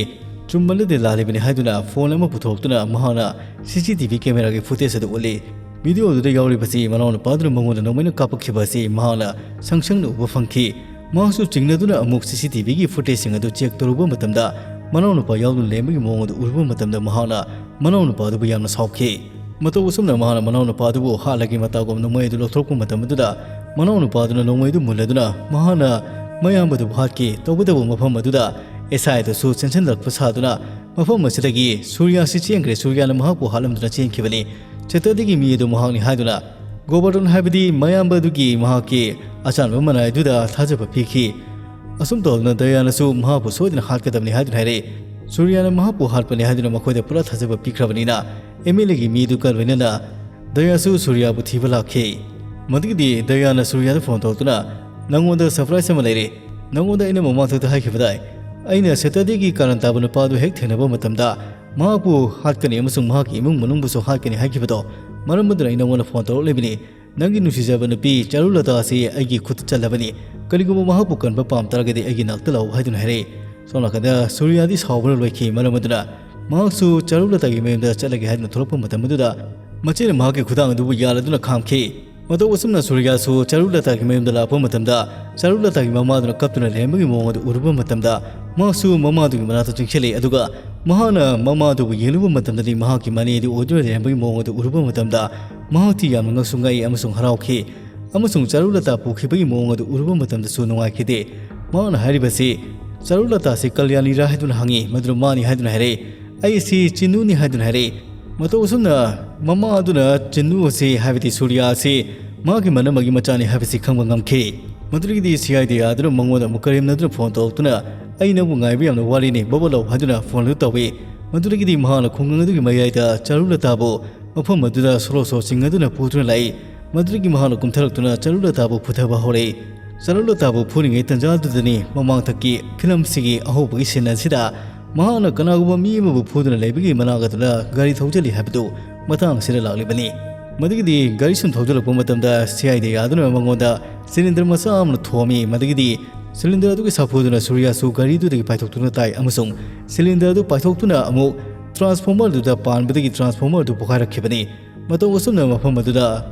ꯆꯨꯝꯕ ꯅꯠꯇꯦ ꯂꯥꯜꯂꯤꯕꯅꯤ ꯍꯥꯏꯗꯨꯅ ꯐꯣꯟ ꯑꯃ ꯄꯨꯊꯣꯛꯇꯨꯅ ꯃꯍꯥꯛꯅ ꯁꯤ ꯁꯤ ꯇꯤ ꯚꯤ ꯀꯦꯃꯦꯔꯥꯒꯤ ꯐꯨꯇꯦꯖ ꯑꯗꯨ ꯎꯠꯂꯤ꯫ ꯚꯤꯗꯤꯑꯣ ꯑꯗꯨꯗ ꯌꯥꯎꯔꯤꯕꯁꯤ ꯃꯅꯥꯎꯅꯨꯄꯥꯗꯨꯅ ꯃꯉꯣꯟꯗ ꯅꯣꯡꯃꯩꯅ ꯀꯥꯞꯄꯛꯈꯤꯕ ꯑꯁꯤ ꯃꯍꯥꯛꯅ ꯁꯪꯁꯪꯅ ꯎꯕ ꯐꯪꯈꯤ꯫ ꯃꯍꯥꯛꯁꯨ ꯆꯤꯡꯅꯗꯨꯅ ꯑꯃꯨꯛ ꯁꯤ ꯁꯤ ꯇꯤ ꯚꯤꯒꯤ ꯐꯨꯇꯦꯖꯁꯤꯡ ꯑꯗꯨ ꯆꯦꯛ ꯇꯧꯔꯨꯕ ꯃꯇꯝꯗ ꯃꯅꯥꯎꯅꯨꯄꯥ ꯌꯥꯎꯗꯨꯅ ꯂꯩꯔꯝꯕꯒꯤ ꯃꯑꯣꯡ ꯑꯗꯨ ꯎꯔꯨꯕ ꯃꯇꯝꯗ ꯃꯍꯥꯛꯅ ꯃꯅꯥꯎꯅꯨꯄꯥꯗꯨꯕꯨ ꯌꯥꯝꯅ ꯁꯥꯎꯈꯤ꯫ ꯃꯇꯧ ꯑꯁꯨꯝꯅ ꯃꯍꯥꯛꯅ ꯃꯅꯥꯎꯅꯨꯄꯥꯗꯨꯕꯨ ꯍꯥꯠꯂꯒꯦ ꯃꯇꯥꯒꯨꯝ ꯅꯣꯡꯃꯩ ꯑꯗꯨ ꯂꯧꯊꯣꯔꯛꯄ ꯃꯇꯝ ꯑꯗꯨꯗ ꯃꯅꯥꯎꯅꯨꯄꯥꯗꯨꯅ ꯅꯣꯡꯃꯩꯗꯨ ꯃꯨꯜꯂꯗꯨꯅ ꯃꯍꯥꯛꯅ ꯃꯌꯥꯝꯕꯗꯨꯕꯨ ꯍꯥꯠꯈꯤ꯫ ꯇꯧꯕꯇꯕꯨ ꯃꯐꯝ ꯑꯗꯨꯗ ꯑꯦꯁ ꯑꯥꯏ ꯑꯗꯨꯁꯨ ꯆꯦꯟꯁꯤꯜꯂꯛꯄ ꯁꯥꯗꯨꯅ ꯃꯐꯝ ꯑꯁꯤꯗꯒꯤ ꯁꯨꯔꯤꯌꯥ ꯑꯁꯤ ꯆꯦꯟꯈ꯭ꯔꯦ꯫ ꯁꯨꯔꯤꯌꯥꯅ ꯃꯍꯥꯛꯄꯨ ꯍꯥꯠꯂꯝꯗꯨꯅ ꯆꯦꯟꯈꯤꯕꯅꯤ꯫ ꯁꯦꯇꯔꯗꯦꯒꯤ ꯃꯤ ꯑꯗꯨ ꯃꯍꯥꯛꯅꯤ ꯍꯥꯏꯗꯨꯅ ꯒꯣꯕꯔꯇꯟ ꯍꯥꯏꯕꯗꯤ ꯃꯌꯥꯝꯕ ꯑꯗꯨꯒꯤ ꯃꯍꯥꯛꯀꯤ ꯑꯆꯥꯟꯕ ꯃꯅꯥꯏ ꯑꯗꯨꯗ ꯊꯥꯖꯕ ꯄꯤꯈꯤ꯫ ꯑꯁꯨꯝ ꯇꯧꯗꯅ ꯗꯌꯥꯅꯁꯨ ꯃꯍꯥꯛꯄꯨ ꯁꯣꯏꯗꯅ ꯍꯥꯠꯀꯗꯕꯅꯤ ꯍꯥꯏꯗꯨꯅ ꯍꯥꯏꯔꯛꯏ꯫ ꯁꯨꯔꯤꯌꯥꯅ ꯃꯍꯥꯛꯄꯨ ꯍꯥꯠꯄꯅꯤ ꯍꯥꯏꯗꯨꯅ ꯃꯈꯣꯏꯗ ꯄꯨꯔꯥ ꯊꯥꯖꯕ ꯄꯤꯈ꯭ꯔꯕꯅꯤꯅ ꯑꯦꯝ ꯑꯦꯜ ꯑꯦꯒꯤ ꯃꯤꯗꯨꯒ ꯂꯣꯏꯅꯅ ꯗꯌꯥꯁꯨ ꯁꯨꯔꯤꯌꯥꯕꯨ ꯊꯤꯕ ꯂꯥꯛꯈꯤ꯫ ꯃꯗꯨꯒꯤꯗꯤ ꯗꯌꯥꯅ ꯁꯨꯔꯤꯌꯥꯗ ꯐꯣꯟ ꯇꯧꯔꯛꯇꯨꯅ, "ꯅꯪꯉꯣꯟꯗ ꯁꯔꯄ꯭ꯔꯥꯏꯖ ꯑꯃ ꯂꯩꯔꯦ꯫ ꯅꯪꯉꯣꯟꯗ ꯑꯩꯅ ꯃꯃꯥꯡꯊꯛꯇ ꯍꯥꯏꯈꯤꯕꯗꯥꯏ? ꯑꯩꯅ ꯁꯦꯇꯔꯗꯦꯒꯤ ꯀꯥꯔꯟ ꯇꯥꯕ ꯅꯨꯄꯥꯗꯨ ꯍꯦꯛ ꯊꯦꯡꯅꯕ ꯃꯇꯝꯗ ꯃꯍꯥꯛꯄꯨ ꯍꯥꯠꯀꯅꯤ ꯑꯃꯁꯨꯡ ꯃꯍꯥꯛꯀꯤ ꯏꯃꯨꯡ ꯃꯅꯨꯡꯕꯨꯁꯨ ꯍꯥꯠꯀꯅꯤ ꯍꯥꯏꯈꯤꯕꯗꯣ꯫ ꯃꯔꯝ ꯑꯗꯨꯅ ꯑꯩ ꯅꯪꯉꯣꯟꯗ ꯐꯣꯟ ꯇꯧꯔꯛꯂꯤꯕꯅꯤ꯫ ꯅꯪꯒꯤ ꯅꯨꯡꯁꯤꯖꯕ ꯅꯨꯄꯤ ꯆꯥꯔꯨꯂꯇꯥ ꯑꯁꯤ ꯑꯩꯒꯤ ꯈꯨꯠꯇ ꯆꯜꯂꯕꯅꯤ꯫ ꯀꯔꯤꯒꯨꯝꯕ ꯃꯍꯥꯛꯄꯨ ꯀꯟꯕ ꯄꯥꯝ ꯇꯥꯔꯒꯗꯤ ꯑꯩꯒꯤ ꯅꯥꯛꯇ ꯂꯥꯛꯎ" ꯍꯥꯏꯗꯨꯅ ꯍꯥꯏꯔꯛꯏ꯫ ꯁꯣꯝ ꯅꯥꯀꯟꯗ ꯁꯨꯔꯤꯌꯥꯗꯤ ꯁꯥꯎꯕꯅ ꯂꯣꯏꯈꯤ꯫ ꯃꯔꯝ ꯑꯗꯨꯅ ꯃꯍꯥꯛꯁꯨ ꯆꯥꯔꯨꯂꯇꯥꯒꯤ ꯃꯌꯨꯝꯗ ꯆꯠꯂꯒꯦ ꯍꯥꯏꯗꯨꯅ ꯊꯣꯛꯂꯛꯄ ꯃꯇꯝ ꯑꯗꯨꯗ ꯃꯆꯦꯅ ꯃꯍꯥꯛꯀꯤ ꯈꯨꯗꯥꯡ ꯑꯗꯨꯕꯨ ꯌꯥꯜꯂꯗꯨꯅ ꯈꯥꯝꯈꯤ꯫ ꯃꯇꯧ ꯑꯁꯨꯝꯅ ꯁꯨꯔꯤꯌꯥꯁꯨ ꯆꯥꯔꯨꯂꯇꯥꯒꯤ ꯃꯌꯨꯝꯗ ꯂꯥꯛꯄ ꯃꯇꯝꯗ ꯆꯥꯔꯨꯂꯇꯥꯒꯤ ꯃꯃꯥꯗꯨꯅ ꯀꯞꯇꯨꯅ ꯂꯩꯔꯝꯕꯒꯤ ꯃꯑꯣꯡ ꯑꯗꯨ ꯎꯔꯨꯕ ꯃꯇꯝꯗ ꯃꯍꯥꯛꯁꯨ ꯃꯃꯥꯗꯨꯒꯤ ꯃꯅꯥꯛꯇ ꯆꯪꯁꯤꯜꯂꯤ꯫ ꯑꯗꯨꯒ ꯃꯍꯥꯛꯅ ꯃꯃꯥꯗꯨꯕꯨ ꯌꯦꯡꯂꯨꯕ ꯃꯇꯝꯗꯗꯤ ꯃꯍꯥꯛꯀꯤ ꯃꯅꯦ ꯑꯗꯨ ꯑꯣꯏꯗꯨꯅ ꯂꯩꯔꯝꯕꯒꯤ ꯃꯑꯣꯡ ꯑꯗꯨ ꯎꯔꯨꯕ ꯃꯇꯝꯗ ꯃꯍꯥꯛꯇꯤ ꯌꯥꯝꯅ ꯉꯛꯁꯨ ꯉꯛꯏ ꯑꯃꯁꯨꯡ ꯍꯔꯥꯎꯈꯤ꯫ ꯑꯃꯁꯨꯡ ꯆꯥꯔꯨꯂꯇꯥ ꯄꯨꯈꯤꯕꯒꯤ ꯃꯑꯣꯡ ꯑꯗꯨ ꯎꯔꯨꯕ ꯃꯇꯝꯗꯁꯨ ꯅꯨꯡꯉꯥꯏꯈꯤꯗꯦ꯫ ꯃꯍꯥꯛꯅ ꯍꯥꯏꯔꯤꯕꯁꯤ, "ꯆꯥꯔꯨꯂꯇꯥꯁꯤ ꯀꯜꯌꯥꯅꯤꯔꯥ?" ꯍꯥꯏꯗꯨꯅ ꯍꯪꯉꯤ꯫ ꯃꯗꯨꯗ ꯃꯥꯅꯤ ꯍꯥꯏꯗꯨꯅ ꯍꯥꯏꯔꯛꯏ꯫ "ꯑꯩꯁꯤ ꯆꯤꯟꯅꯨꯅꯤ" ꯍꯥꯏꯗꯨꯅ ꯍꯥꯏꯔꯛꯏ꯫ ꯃꯇꯧ ꯑꯁꯨꯝꯅ ꯃꯃꯥ ꯑꯗꯨꯅ ꯆꯤꯟꯅꯨ ꯑꯁꯤ, ꯍꯥꯏꯕꯗꯤ ꯁꯨꯔꯤꯌꯥ ꯑꯁꯤ ꯃꯍꯥꯛꯀꯤ ꯃꯅꯝꯃꯒꯤ ꯃꯆꯥꯅꯤ ꯍꯥꯏꯕꯁꯤ ꯈꯪꯕ ꯉꯝꯈꯤ꯫ ꯃꯗꯨꯗꯒꯤꯗꯤ ꯁꯤ ꯑꯥꯏ ꯗꯤ ꯑꯗꯨꯅ ꯃꯉꯣꯟꯗ ꯑꯃꯨꯛ ꯀꯔꯦꯝꯅꯗꯨꯅ ꯐꯣꯟ ꯇꯧꯔꯛꯇꯨꯅ, "ꯑꯩ ꯅꯪꯕꯨ ꯉꯥꯏꯕ ꯌꯥꯝꯅ ꯋꯥꯔꯤꯅꯤ, ꯕꯕ ꯂꯧ" ꯍꯥꯏꯗꯨꯅ ꯐꯣꯟ ꯑꯗꯨ ꯇꯧꯏ꯫ ꯃꯗꯨꯗꯒꯤꯗꯤ ꯃꯍꯥꯛꯅ ꯈꯨꯡꯒꯪ ꯑꯗꯨꯒꯤ ꯃꯌꯥꯏꯗ ꯆꯔꯨꯂꯇꯥꯕꯨ ꯃꯐꯝ ꯑꯗꯨꯗ ꯁꯣꯔꯣꯛ ꯁꯣꯔꯣꯛ ꯆꯤꯡ ꯑꯗꯨꯅ ꯄꯨꯗꯨꯅ ꯂꯥꯛꯏ꯫ ꯃꯗꯨꯗꯒꯤ ꯃꯍꯥꯛꯅ ꯀꯨꯝꯊꯔꯛꯇꯨꯅ ꯆꯔꯨꯂꯇꯥꯕꯨ ꯐꯨꯊꯕ ꯍꯧꯔꯛꯏ꯫ ꯆꯔꯨꯂꯇꯥꯕꯨ ꯐꯨꯔꯤꯉꯩ ꯇꯟꯖꯥ ꯑꯗꯨꯗꯅꯤ ꯃꯃꯥꯡꯊꯛꯀꯤ ꯐꯤꯂꯝꯁꯤꯒꯤ ꯑꯍꯧꯕꯒꯤ ꯁꯤꯟ ꯑꯁꯤꯗ ꯃꯍꯥꯛꯅ ꯀꯅꯥꯒꯨꯝꯕ ꯃꯤ ꯑꯃꯕꯨ ꯐꯨꯗꯨꯅ ꯂꯩꯕꯒꯤ ꯃꯅꯥꯛ ꯑꯗꯨꯗ ꯒꯥꯔꯤ ꯊꯧꯖꯤꯜꯂꯤ ꯍꯥꯏꯕꯗꯨ ꯃꯇꯥꯡ ꯑꯁꯤꯗ ꯂꯥꯛꯂꯤꯕꯅꯤ꯫ ꯃꯗꯨꯒꯤꯗꯤ ꯒꯥꯔꯤ ꯁꯨꯝ ꯊꯧꯖꯤꯜꯂꯛꯄ ꯃꯇꯝꯗ ꯁꯤ ꯑꯥꯏ ꯗꯤ ꯌꯥꯗꯨꯅ ꯃꯉꯣꯟꯗ ꯁꯤꯂꯤꯟꯗꯔ ꯃꯆꯥ ꯑꯃꯅ ꯊꯣꯝꯃꯤ꯫ ꯃꯗꯨꯒꯤꯗꯤ ꯁꯤꯂꯤꯟꯗꯔ ꯑꯗꯨꯒꯤ ꯁꯥꯐꯨꯗꯨꯅ ꯁꯨꯔꯤꯌꯥꯁꯨ ꯒꯥꯔꯤꯗꯨꯗꯒꯤ ꯄꯥꯏꯊꯣꯛꯇꯨꯅ ꯇꯥꯏ ꯑꯃꯁꯨꯡ ꯁꯤꯂꯤꯟꯗꯔ ꯑꯗꯨ ꯄꯥꯏꯊꯣꯛꯇꯨꯅ ꯑꯃꯨꯛ ꯇ꯭ꯔꯥꯟꯁꯐꯣꯔꯃꯔꯗꯨꯗ ꯄꯥꯟꯕꯗꯒꯤ ꯇ꯭ꯔꯥꯟꯁꯐꯣꯔꯃꯔ ꯑꯗꯨ ꯄꯣꯈꯥꯏꯔꯛꯈꯤꯕꯅꯤ꯫ ꯃꯇꯧ ꯑꯁꯨꯝꯅ ꯃꯐꯝ ꯑꯗꯨꯗ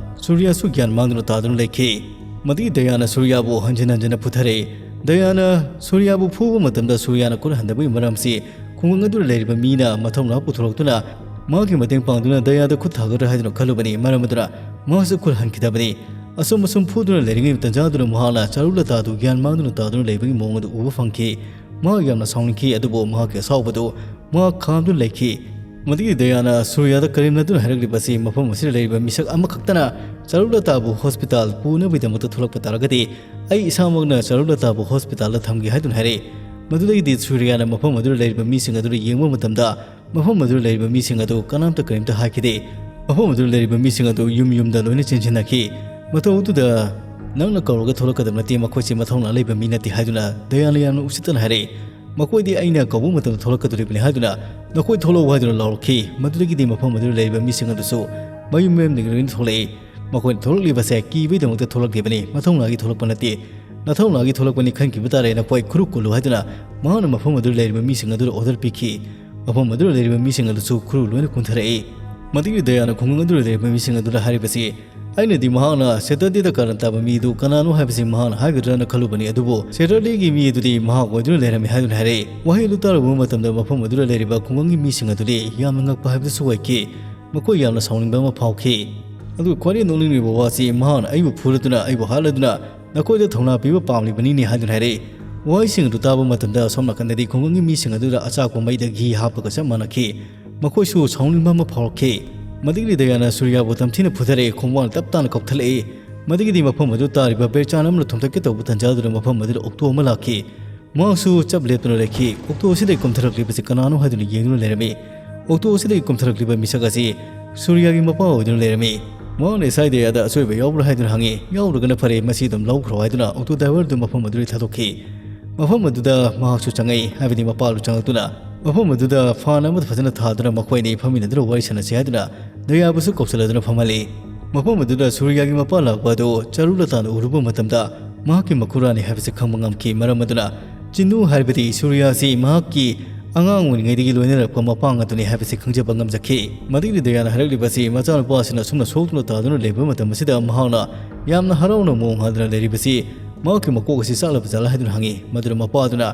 ꯁꯨꯔꯤꯌꯥꯁꯨ ꯒ꯭ꯌꯥꯟ ꯃꯥꯡꯗꯨꯅ ꯇꯥꯗꯨꯅ ꯂꯩꯈꯤ꯫ ꯃꯗꯨꯒꯤ ꯗꯌꯥꯅ ꯁꯨꯔꯤꯌꯥꯕꯨ ꯍꯟꯖꯤꯟ ꯍꯟꯖꯤꯟꯅ ꯄꯨꯊꯔꯛꯏ꯫ ꯗꯌꯥꯅ ꯁꯨꯔꯤꯌꯥꯕꯨ ꯐꯨꯕ ꯃꯇꯝꯗ ꯁꯨꯔꯤꯌꯥꯅ ꯈꯨꯠ ꯍꯟꯗꯕꯒꯤ ꯃꯔꯝꯁꯤ ꯈꯨꯡꯒꯪ ꯑꯗꯨꯗ ꯂꯩꯔꯤꯕ ꯃꯤꯅ ꯃꯊꯧꯅꯥ ꯄꯨꯊꯣꯔꯛꯇꯨꯅ ꯃꯍꯥꯛꯀꯤ ꯃꯇꯦꯡ ꯄꯥꯡꯗꯨꯅ ꯗꯌꯥꯗ ꯈꯨꯠ ꯊꯥꯒꯗ꯭ꯔꯥ ꯍꯥꯏꯗꯨꯅ ꯈꯜꯂꯨꯕꯅꯤ꯫ ꯃꯔꯝ ꯑꯗꯨꯅ ꯃꯍꯥꯛꯁꯨ ꯈꯨꯠ ꯍꯟꯈꯤꯗꯕꯅꯤ꯫ ꯑꯁꯨꯝ ꯑꯁꯨꯝ ꯐꯨꯗꯨꯅ ꯂꯩꯔꯤꯉꯩ ꯇꯟꯖꯥꯗꯨꯅ ꯃꯍꯥꯛꯅ ꯆꯔꯨꯂꯇꯥꯗꯨ ꯒ꯭ꯌꯥꯟ ꯃꯥꯡꯗꯨꯅ ꯇꯥꯗꯨꯅ ꯂꯩꯕꯒꯤ ꯃꯑꯣꯡ ꯑꯗꯨ ꯎꯕ ꯐꯪꯈꯤ꯫ ꯃꯍꯥꯛ ꯌꯥꯝꯅ ꯁꯥꯎꯅꯤꯡꯈꯤ, ꯑꯗꯨꯕꯨ ꯃꯍꯥꯛꯀꯤ ꯑꯁꯥꯎꯕꯗꯨ ꯃꯍꯥꯛ ꯈꯥꯝꯗꯨꯅ ꯂꯩꯈꯤ꯫ ꯃꯗꯨꯒꯤ ꯗꯌꯥꯅ ꯁꯨꯔꯤꯌꯥꯗ ꯀꯔꯦꯝꯅꯗꯨꯅ ꯍꯥꯏꯔꯛꯂꯤꯕ ꯑꯁꯤ ꯃꯐꯝ ꯑꯁꯤꯗ ꯂꯩꯔꯤꯕ ꯃꯤꯁꯛ ꯑꯃꯈꯛꯇꯅ ꯆꯔꯨꯂꯇꯥꯕꯨ ꯍꯣꯁꯄꯤꯇꯥꯜ ꯄꯨꯅꯕꯒꯤꯗꯃꯛꯇ ꯊꯣꯛꯂꯛꯄ ꯇꯥꯔꯒꯗꯤ ꯑꯩ ꯏꯁꯥꯃꯛꯅ ꯆꯔꯨꯂꯇꯥꯕꯨ ꯍꯣꯁꯄꯤꯇꯥꯜꯗ ꯊꯝꯒꯦ ꯍꯥꯏꯗꯨꯅ ꯍꯥꯏꯔꯛꯏ꯫ ꯃꯗꯨꯗꯒꯤꯗꯤ ꯁꯨꯔꯤꯌꯥꯅ ꯃꯐꯝ ꯑꯗꯨꯗ ꯂꯩꯔꯤꯕ ꯃꯤꯁꯤꯡ ꯑꯗꯨꯗ ꯌꯦꯡꯕ ꯃꯇꯝꯗ ꯃꯐꯝ ꯑꯗꯨꯗ ꯂꯩꯔꯤꯕ ꯃꯤꯁꯤꯡ ꯑꯗꯨ ꯀꯅꯥꯝꯇ ꯀꯔꯤꯝꯇ ꯍꯥꯏꯈꯤꯗꯦ꯫ ꯃꯐꯝ ꯑꯗꯨꯗ ꯂꯩꯔꯤꯕ ꯃꯤꯁꯤꯡ ꯑꯗꯨ ꯌꯨꯝ ꯌꯨꯝꯗ ꯂꯣꯏꯅ ꯆꯦꯟꯁꯤꯟꯅꯈꯤ꯫ ꯃꯇꯧ ꯑꯗꯨꯗ ꯅꯪꯅ ꯀꯧꯔꯒ ꯊꯣꯛꯂꯛꯀꯗꯕ ꯅꯠꯇꯦ, ꯃꯈꯣꯏꯁꯦ ꯃꯊꯧꯅꯥ ꯂꯩꯕ ꯃꯤ ꯅꯠꯇꯦ ꯍꯥꯏꯗꯨꯅ ꯗꯌꯥꯅ ꯌꯥꯝꯅ ꯎꯁꯤꯠꯇꯅ ꯍꯥꯏꯔꯛꯏ꯫ ꯃꯈꯣꯏꯗꯤ ꯑꯩꯅ ꯀꯧꯕ ꯃꯇꯝꯗ ꯊꯣꯛꯂꯛꯀꯗꯧꯔꯤꯕꯅꯤ ꯍꯥꯏꯗꯨꯅ ꯅꯈꯣꯏ ꯊꯣꯛꯂꯛꯎ ꯍꯥꯏꯗꯨꯅ ꯂꯥꯎꯔꯛꯈꯤ꯫ ꯃꯗꯨꯗꯒꯤꯗꯤ ꯃꯐꯝ ꯑꯗꯨꯗ ꯂꯩꯔꯤꯕ ꯃꯤꯁꯤꯡ ꯑꯗꯨꯁꯨ ꯃꯌꯨꯝ ꯃꯌꯨꯝꯗꯒꯤ ꯂꯣꯏꯅ ꯊꯣꯛꯂꯛꯏ꯫ ꯃꯈꯣꯏꯅ ꯊꯣꯛꯂꯛꯂꯤꯕꯁꯦ ꯀꯤꯕꯒꯤꯗꯃꯛꯇ ꯊꯣꯛꯂꯛꯂꯤꯕꯅꯤ, ꯃꯊꯧꯅꯥꯒꯤ ꯊꯣꯛꯂꯛꯄ ꯅꯠꯇꯦ꯫ ꯅꯊꯧꯅꯥꯒꯤ ꯊꯣꯛꯂꯛꯄꯅꯤ ꯈꯟꯈꯤꯕ ꯇꯥꯔꯦ, ꯅꯈꯣꯏ ꯈꯨꯔꯨ ꯀꯨꯜꯂꯨ ꯍꯥꯏꯗꯨꯅ ꯃꯍꯥꯛꯅ ꯃꯐꯝ ꯑꯗꯨꯗ ꯂꯩꯔꯤꯕ ꯃꯤꯁꯤꯡ ꯑꯗꯨꯗ ꯑꯣꯔꯗꯔ ꯄꯤꯈꯤ꯫ ꯃꯐꯝ ꯑꯗꯨꯗ ꯂꯩꯔꯤꯕ ꯃꯤꯁꯤꯡ ꯑꯗꯨꯁꯨ ꯈꯨꯔꯨ ꯂꯣꯏꯅ ꯀꯨꯟꯊꯔꯛꯏ꯫ ꯃꯗꯨꯒꯤ ꯗꯌꯥꯅ ꯈꯨꯡꯒꯪ ꯑꯗꯨꯗ ꯂꯩꯔꯤꯕ ꯃꯤꯁꯤꯡ ꯑꯗꯨꯗ ꯍꯥꯏꯔꯤꯕꯁꯤ, ꯑꯩꯅꯗꯤ ꯃꯍꯥꯛꯅ ꯁꯦꯇꯔꯗꯦꯗ ꯀꯥꯔꯟ ꯇꯥꯕ ꯃꯤꯗꯨ ꯀꯅꯥꯅꯣ ꯍꯥꯏꯕꯁꯤ ꯃꯍꯥꯛꯅ ꯍꯥꯏꯒꯗ꯭ꯔꯅ ꯈꯜꯂꯨꯕꯅꯤ, ꯑꯗꯨꯕꯨ ꯁꯦꯇꯔꯗꯦꯒꯤ ꯃꯤ ꯑꯗꯨꯗꯤ ꯃꯍꯥꯛ ꯑꯣꯏꯗꯨꯅ ꯂꯩꯔꯝꯃꯤ ꯍꯥꯏꯗꯨꯅ ꯍꯥꯏꯔꯛꯏ꯫ ꯋꯥꯍꯩ ꯑꯗꯨ ꯇꯥꯔꯨꯕ ꯃꯇꯝꯗ ꯃꯐꯝ ꯑꯗꯨꯗ ꯂꯩꯔꯤꯕ ꯈꯨꯡꯒꯪꯒꯤ ꯃꯤꯁꯤꯡ ꯑꯗꯨꯗꯤ ꯌꯥꯝꯅ ꯉꯛꯄ ꯍꯥꯏꯕꯗꯨꯁꯨ ꯑꯣꯏꯈꯤ꯫ ꯃꯈꯣꯏ ꯌꯥꯝꯅ ꯁꯥꯎꯅꯤꯡꯕ ꯑꯃ ꯐꯥꯎꯈꯤ꯫ ꯑꯗꯨꯒ ꯈ꯭ꯋꯥꯏꯗꯒꯤ ꯅꯣꯛꯅꯤꯡꯂꯤꯕ ꯋꯥꯁꯤ ꯃꯍꯥꯛꯅ ꯑꯩꯕꯨ ꯐꯨꯔꯗꯨꯅ, ꯑꯩꯕꯨ ꯍꯥꯠꯂꯗꯨꯅ ꯅꯈꯣꯏꯗ ꯊꯧꯅꯥ ꯄꯤꯕ ꯄꯥꯝꯂꯤꯕꯅꯤꯅꯦ ꯍꯥꯏꯗꯨꯅ ꯍꯥꯏꯔꯛꯏ꯫ ꯋꯥꯍꯩꯁꯤꯡ ꯑꯗꯨ ꯇꯥꯕ ꯃꯇꯝꯗ ꯑꯁꯣꯝ ꯅꯥꯀꯟꯗꯗꯤ ꯈꯨꯡꯒꯪꯒꯤ ꯃꯤꯁꯤꯡ ꯑꯗꯨꯗ ꯑꯆꯥꯛꯄ ꯃꯩꯗ ꯘꯤ ꯍꯥꯞꯄꯒ ꯆꯞ ꯃꯥꯟꯅꯈꯤ꯫ ꯃꯈꯣꯏꯁꯨ ꯁꯥꯎꯅꯤꯡꯕ ꯑꯃ ꯐꯥꯎꯔꯛꯈꯤ꯫ ꯃꯗꯨꯒꯤ ꯗꯌꯥꯅ ꯁꯨꯔꯤꯌꯥꯕꯨ ꯇꯝꯊꯤꯅ ꯐꯨꯊꯔꯛꯏ, ꯈꯣꯡꯕꯥꯡ ꯇꯞ ꯇꯥꯅ ꯀꯥꯎꯊꯠꯂꯛꯏ꯫ ꯃꯗꯨꯒꯤꯗꯤ ꯃꯐꯝ ꯑꯗꯨ ꯇꯥꯔꯤꯕ ꯕꯦꯔꯆꯥꯟ ꯑꯃꯅ ꯊꯣꯝꯇꯠꯀꯦ ꯇꯧꯕ ꯇꯟꯖꯥꯗꯨꯗ ꯃꯐꯝ ꯑꯗꯨꯗ ꯑꯣꯛꯇꯣ ꯑꯃ ꯂꯥꯛꯈꯤ꯫ ꯃꯍꯥꯛꯁꯨ ꯆꯞ ꯂꯦꯞꯇꯨꯅ ꯂꯩꯈꯤ꯫ ꯑꯣꯛꯇꯣ ꯑꯁꯤꯗꯒꯤ ꯀꯨꯝꯊꯔꯛꯂꯤꯕꯁꯤ ꯀꯅꯥꯅꯣ ꯍꯥꯏꯗꯨꯅ ꯌꯦꯡꯗꯨꯅ ꯂꯩꯔꯝꯃꯤ꯫ ꯑꯣꯛꯇꯣ ꯑꯁꯤꯗꯒꯤ ꯀꯨꯝꯊꯔꯛꯂꯤꯕ ꯃꯤꯁꯛ ꯑꯁꯤ ꯁꯨꯔꯤꯌꯥꯒꯤ ꯃꯄꯥ ꯑꯣꯏꯗꯨꯅ ꯂꯩꯔꯝꯃꯤ꯫ ꯃꯍꯥꯛꯅ ꯏꯁꯥꯏ ꯗꯌꯥꯗ ꯑꯁꯣꯏꯕ ꯌꯥꯎꯕ꯭ꯔꯥ ꯍꯥꯏꯗꯨꯅ ꯍꯪꯉꯤ꯫ "ꯌꯥꯎꯗ꯭ꯔꯒꯅ ꯐꯔꯦ, ꯃꯁꯤ ꯑꯗꯨꯝ ꯂꯧꯈ꯭ꯔꯣ" ꯍꯥꯏꯗꯨꯅ ꯑꯣꯛꯇꯣ ꯗ꯭ꯔꯥꯏꯚꯔꯗꯨ ꯃꯐꯝ ꯑꯗꯨꯗꯒꯤ ꯊꯥꯗꯣꯛꯈꯤ꯫ ꯃꯐꯝ ꯑꯗꯨꯗ ꯃꯍꯥꯛꯁꯨ ꯆꯪꯉꯛꯏ, ꯍꯥꯏꯕꯗꯤ ꯃꯄꯥꯗꯨ ꯆꯪꯉꯛꯇꯨꯅ ꯃꯐꯝ ꯑꯗꯨꯗ ꯐꯥꯟ ꯑꯃꯗ ꯐꯖꯅ ꯊꯥꯗꯨꯅ ꯃꯈꯣꯏ ꯑꯅꯤ ꯐꯝꯃꯤꯟꯅꯗꯨꯅ ꯋꯥꯔꯤ ꯁꯥꯟꯅꯁꯤ ꯍꯥꯏꯗꯨꯅ ꯗꯌꯥꯕꯨꯁꯨ ꯀꯧꯁꯤꯜꯂꯗꯨꯅ ꯐꯝꯍꯜꯂꯤ꯫ ꯃꯐꯝ ꯑꯗꯨꯗ ꯁꯨꯔꯤꯌꯥꯒꯤ ꯃꯄꯥ ꯂꯥꯛꯄ ꯑꯗꯨ ꯆꯥꯔꯨ ꯂꯇꯥꯅ ꯎꯔꯨꯕ ꯃꯇꯝꯗ ꯃꯍꯥꯛꯀꯤ ꯃꯈꯨꯔꯥꯅꯤ ꯍꯥꯏꯕꯁꯤ ꯈꯪꯕ ꯉꯝꯈꯤ꯫ ꯃꯔꯝ ꯑꯗꯨꯅ ꯆꯤꯟꯅꯨ ꯍꯥꯏꯕꯗꯤ ꯁꯨꯔꯤꯌꯥꯁꯤ ꯃꯍꯥꯛꯀꯤ ꯑꯉꯥꯡ ꯑꯣꯏꯔꯤꯉꯩꯗꯒꯤ ꯂꯣꯏꯅꯔꯛꯄ ꯃꯄꯥꯡ ꯑꯗꯨꯅꯤ ꯍꯥꯏꯕꯁꯤ ꯈꯪꯖꯕ ꯉꯝꯖꯈꯤ꯫ ꯃꯗꯨꯒꯤ ꯗꯌꯥꯅ ꯍꯥꯏꯔꯛꯂꯤꯕꯁꯤ ꯃꯆꯥꯅꯨꯄꯥ ꯑꯁꯤꯅ ꯑꯁꯨꯝꯅ ꯁꯣꯛꯇꯨꯅ ꯇꯥꯗꯨꯅ ꯂꯩꯕ ꯃꯇꯝ ꯑꯁꯤꯗ ꯃꯍꯥꯛꯅ ꯌꯥꯝꯅ ꯍꯔꯥꯎꯅ ꯃꯑꯣꯡ ꯍꯥꯗꯨꯅ ꯂꯩꯔꯤꯕꯁꯤ ꯃꯍꯥꯛꯀꯤ ꯃꯀꯣꯛ ꯑꯁꯤ ꯆꯥꯛꯂꯕ ꯖꯥꯠꯂ ꯍꯥꯏꯗꯨꯅ ꯍꯪꯉꯤ꯫ ꯃꯗꯨꯗ ꯃꯄꯥꯗꯨꯅ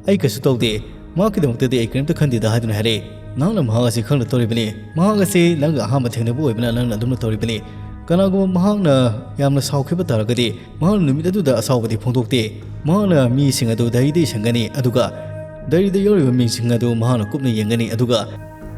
"ꯑꯩ ꯀꯩꯁꯨ ꯇꯧꯗꯦ, ꯃꯍꯥꯛꯀꯤꯗꯃꯛꯇꯗꯤ ꯑꯩ ꯀꯔꯤꯝꯇ ꯈꯟꯗꯦꯗ" ꯍꯥꯏꯗꯨꯅ ꯍꯥꯏꯔꯛꯏ꯫ "ꯅꯍꯥꯛꯅ ꯃꯍꯥꯛ ꯑꯁꯤ ꯈꯪꯅ ꯇꯧꯔꯤꯕꯅꯤ꯫ ꯃꯍꯥꯛ ꯑꯁꯤ ꯅꯪꯒ ꯑꯍꯥꯟꯕ ꯊꯦꯡꯅꯕ ꯑꯣꯏꯕꯅ ꯅꯪꯅ ꯑꯗꯨꯝꯅ ꯇꯧꯔꯤꯕꯅꯤ꯫ ꯀꯅꯥꯒꯨꯝꯕ ꯃꯍꯥꯛꯅ ꯌꯥꯝꯅ ꯁꯥꯎꯈꯤꯕ ꯇꯥꯔꯒꯗꯤ ꯃꯍꯥꯛꯅ ꯅꯨꯃꯤꯠ ꯑꯗꯨꯗ ꯑꯁꯥꯎꯕꯗꯤ ꯐꯣꯡꯗꯣꯛꯇꯦ꯫ ꯃꯍꯥꯛꯅ ꯃꯤꯁꯤꯡ ꯑꯗꯨ ꯗꯥꯏꯔꯤꯗ ꯏꯁꯤꯟꯒꯅꯤ, ꯑꯗꯨꯒ ꯗꯥꯏꯔꯤꯗ ꯌꯥꯎꯔꯤꯕ ꯃꯤꯡꯁꯤꯡ ꯑꯗꯨ ꯃꯍꯥꯛꯅ ꯀꯨꯞꯅ ꯌꯦꯡꯒꯅꯤ, ꯑꯗꯨꯒ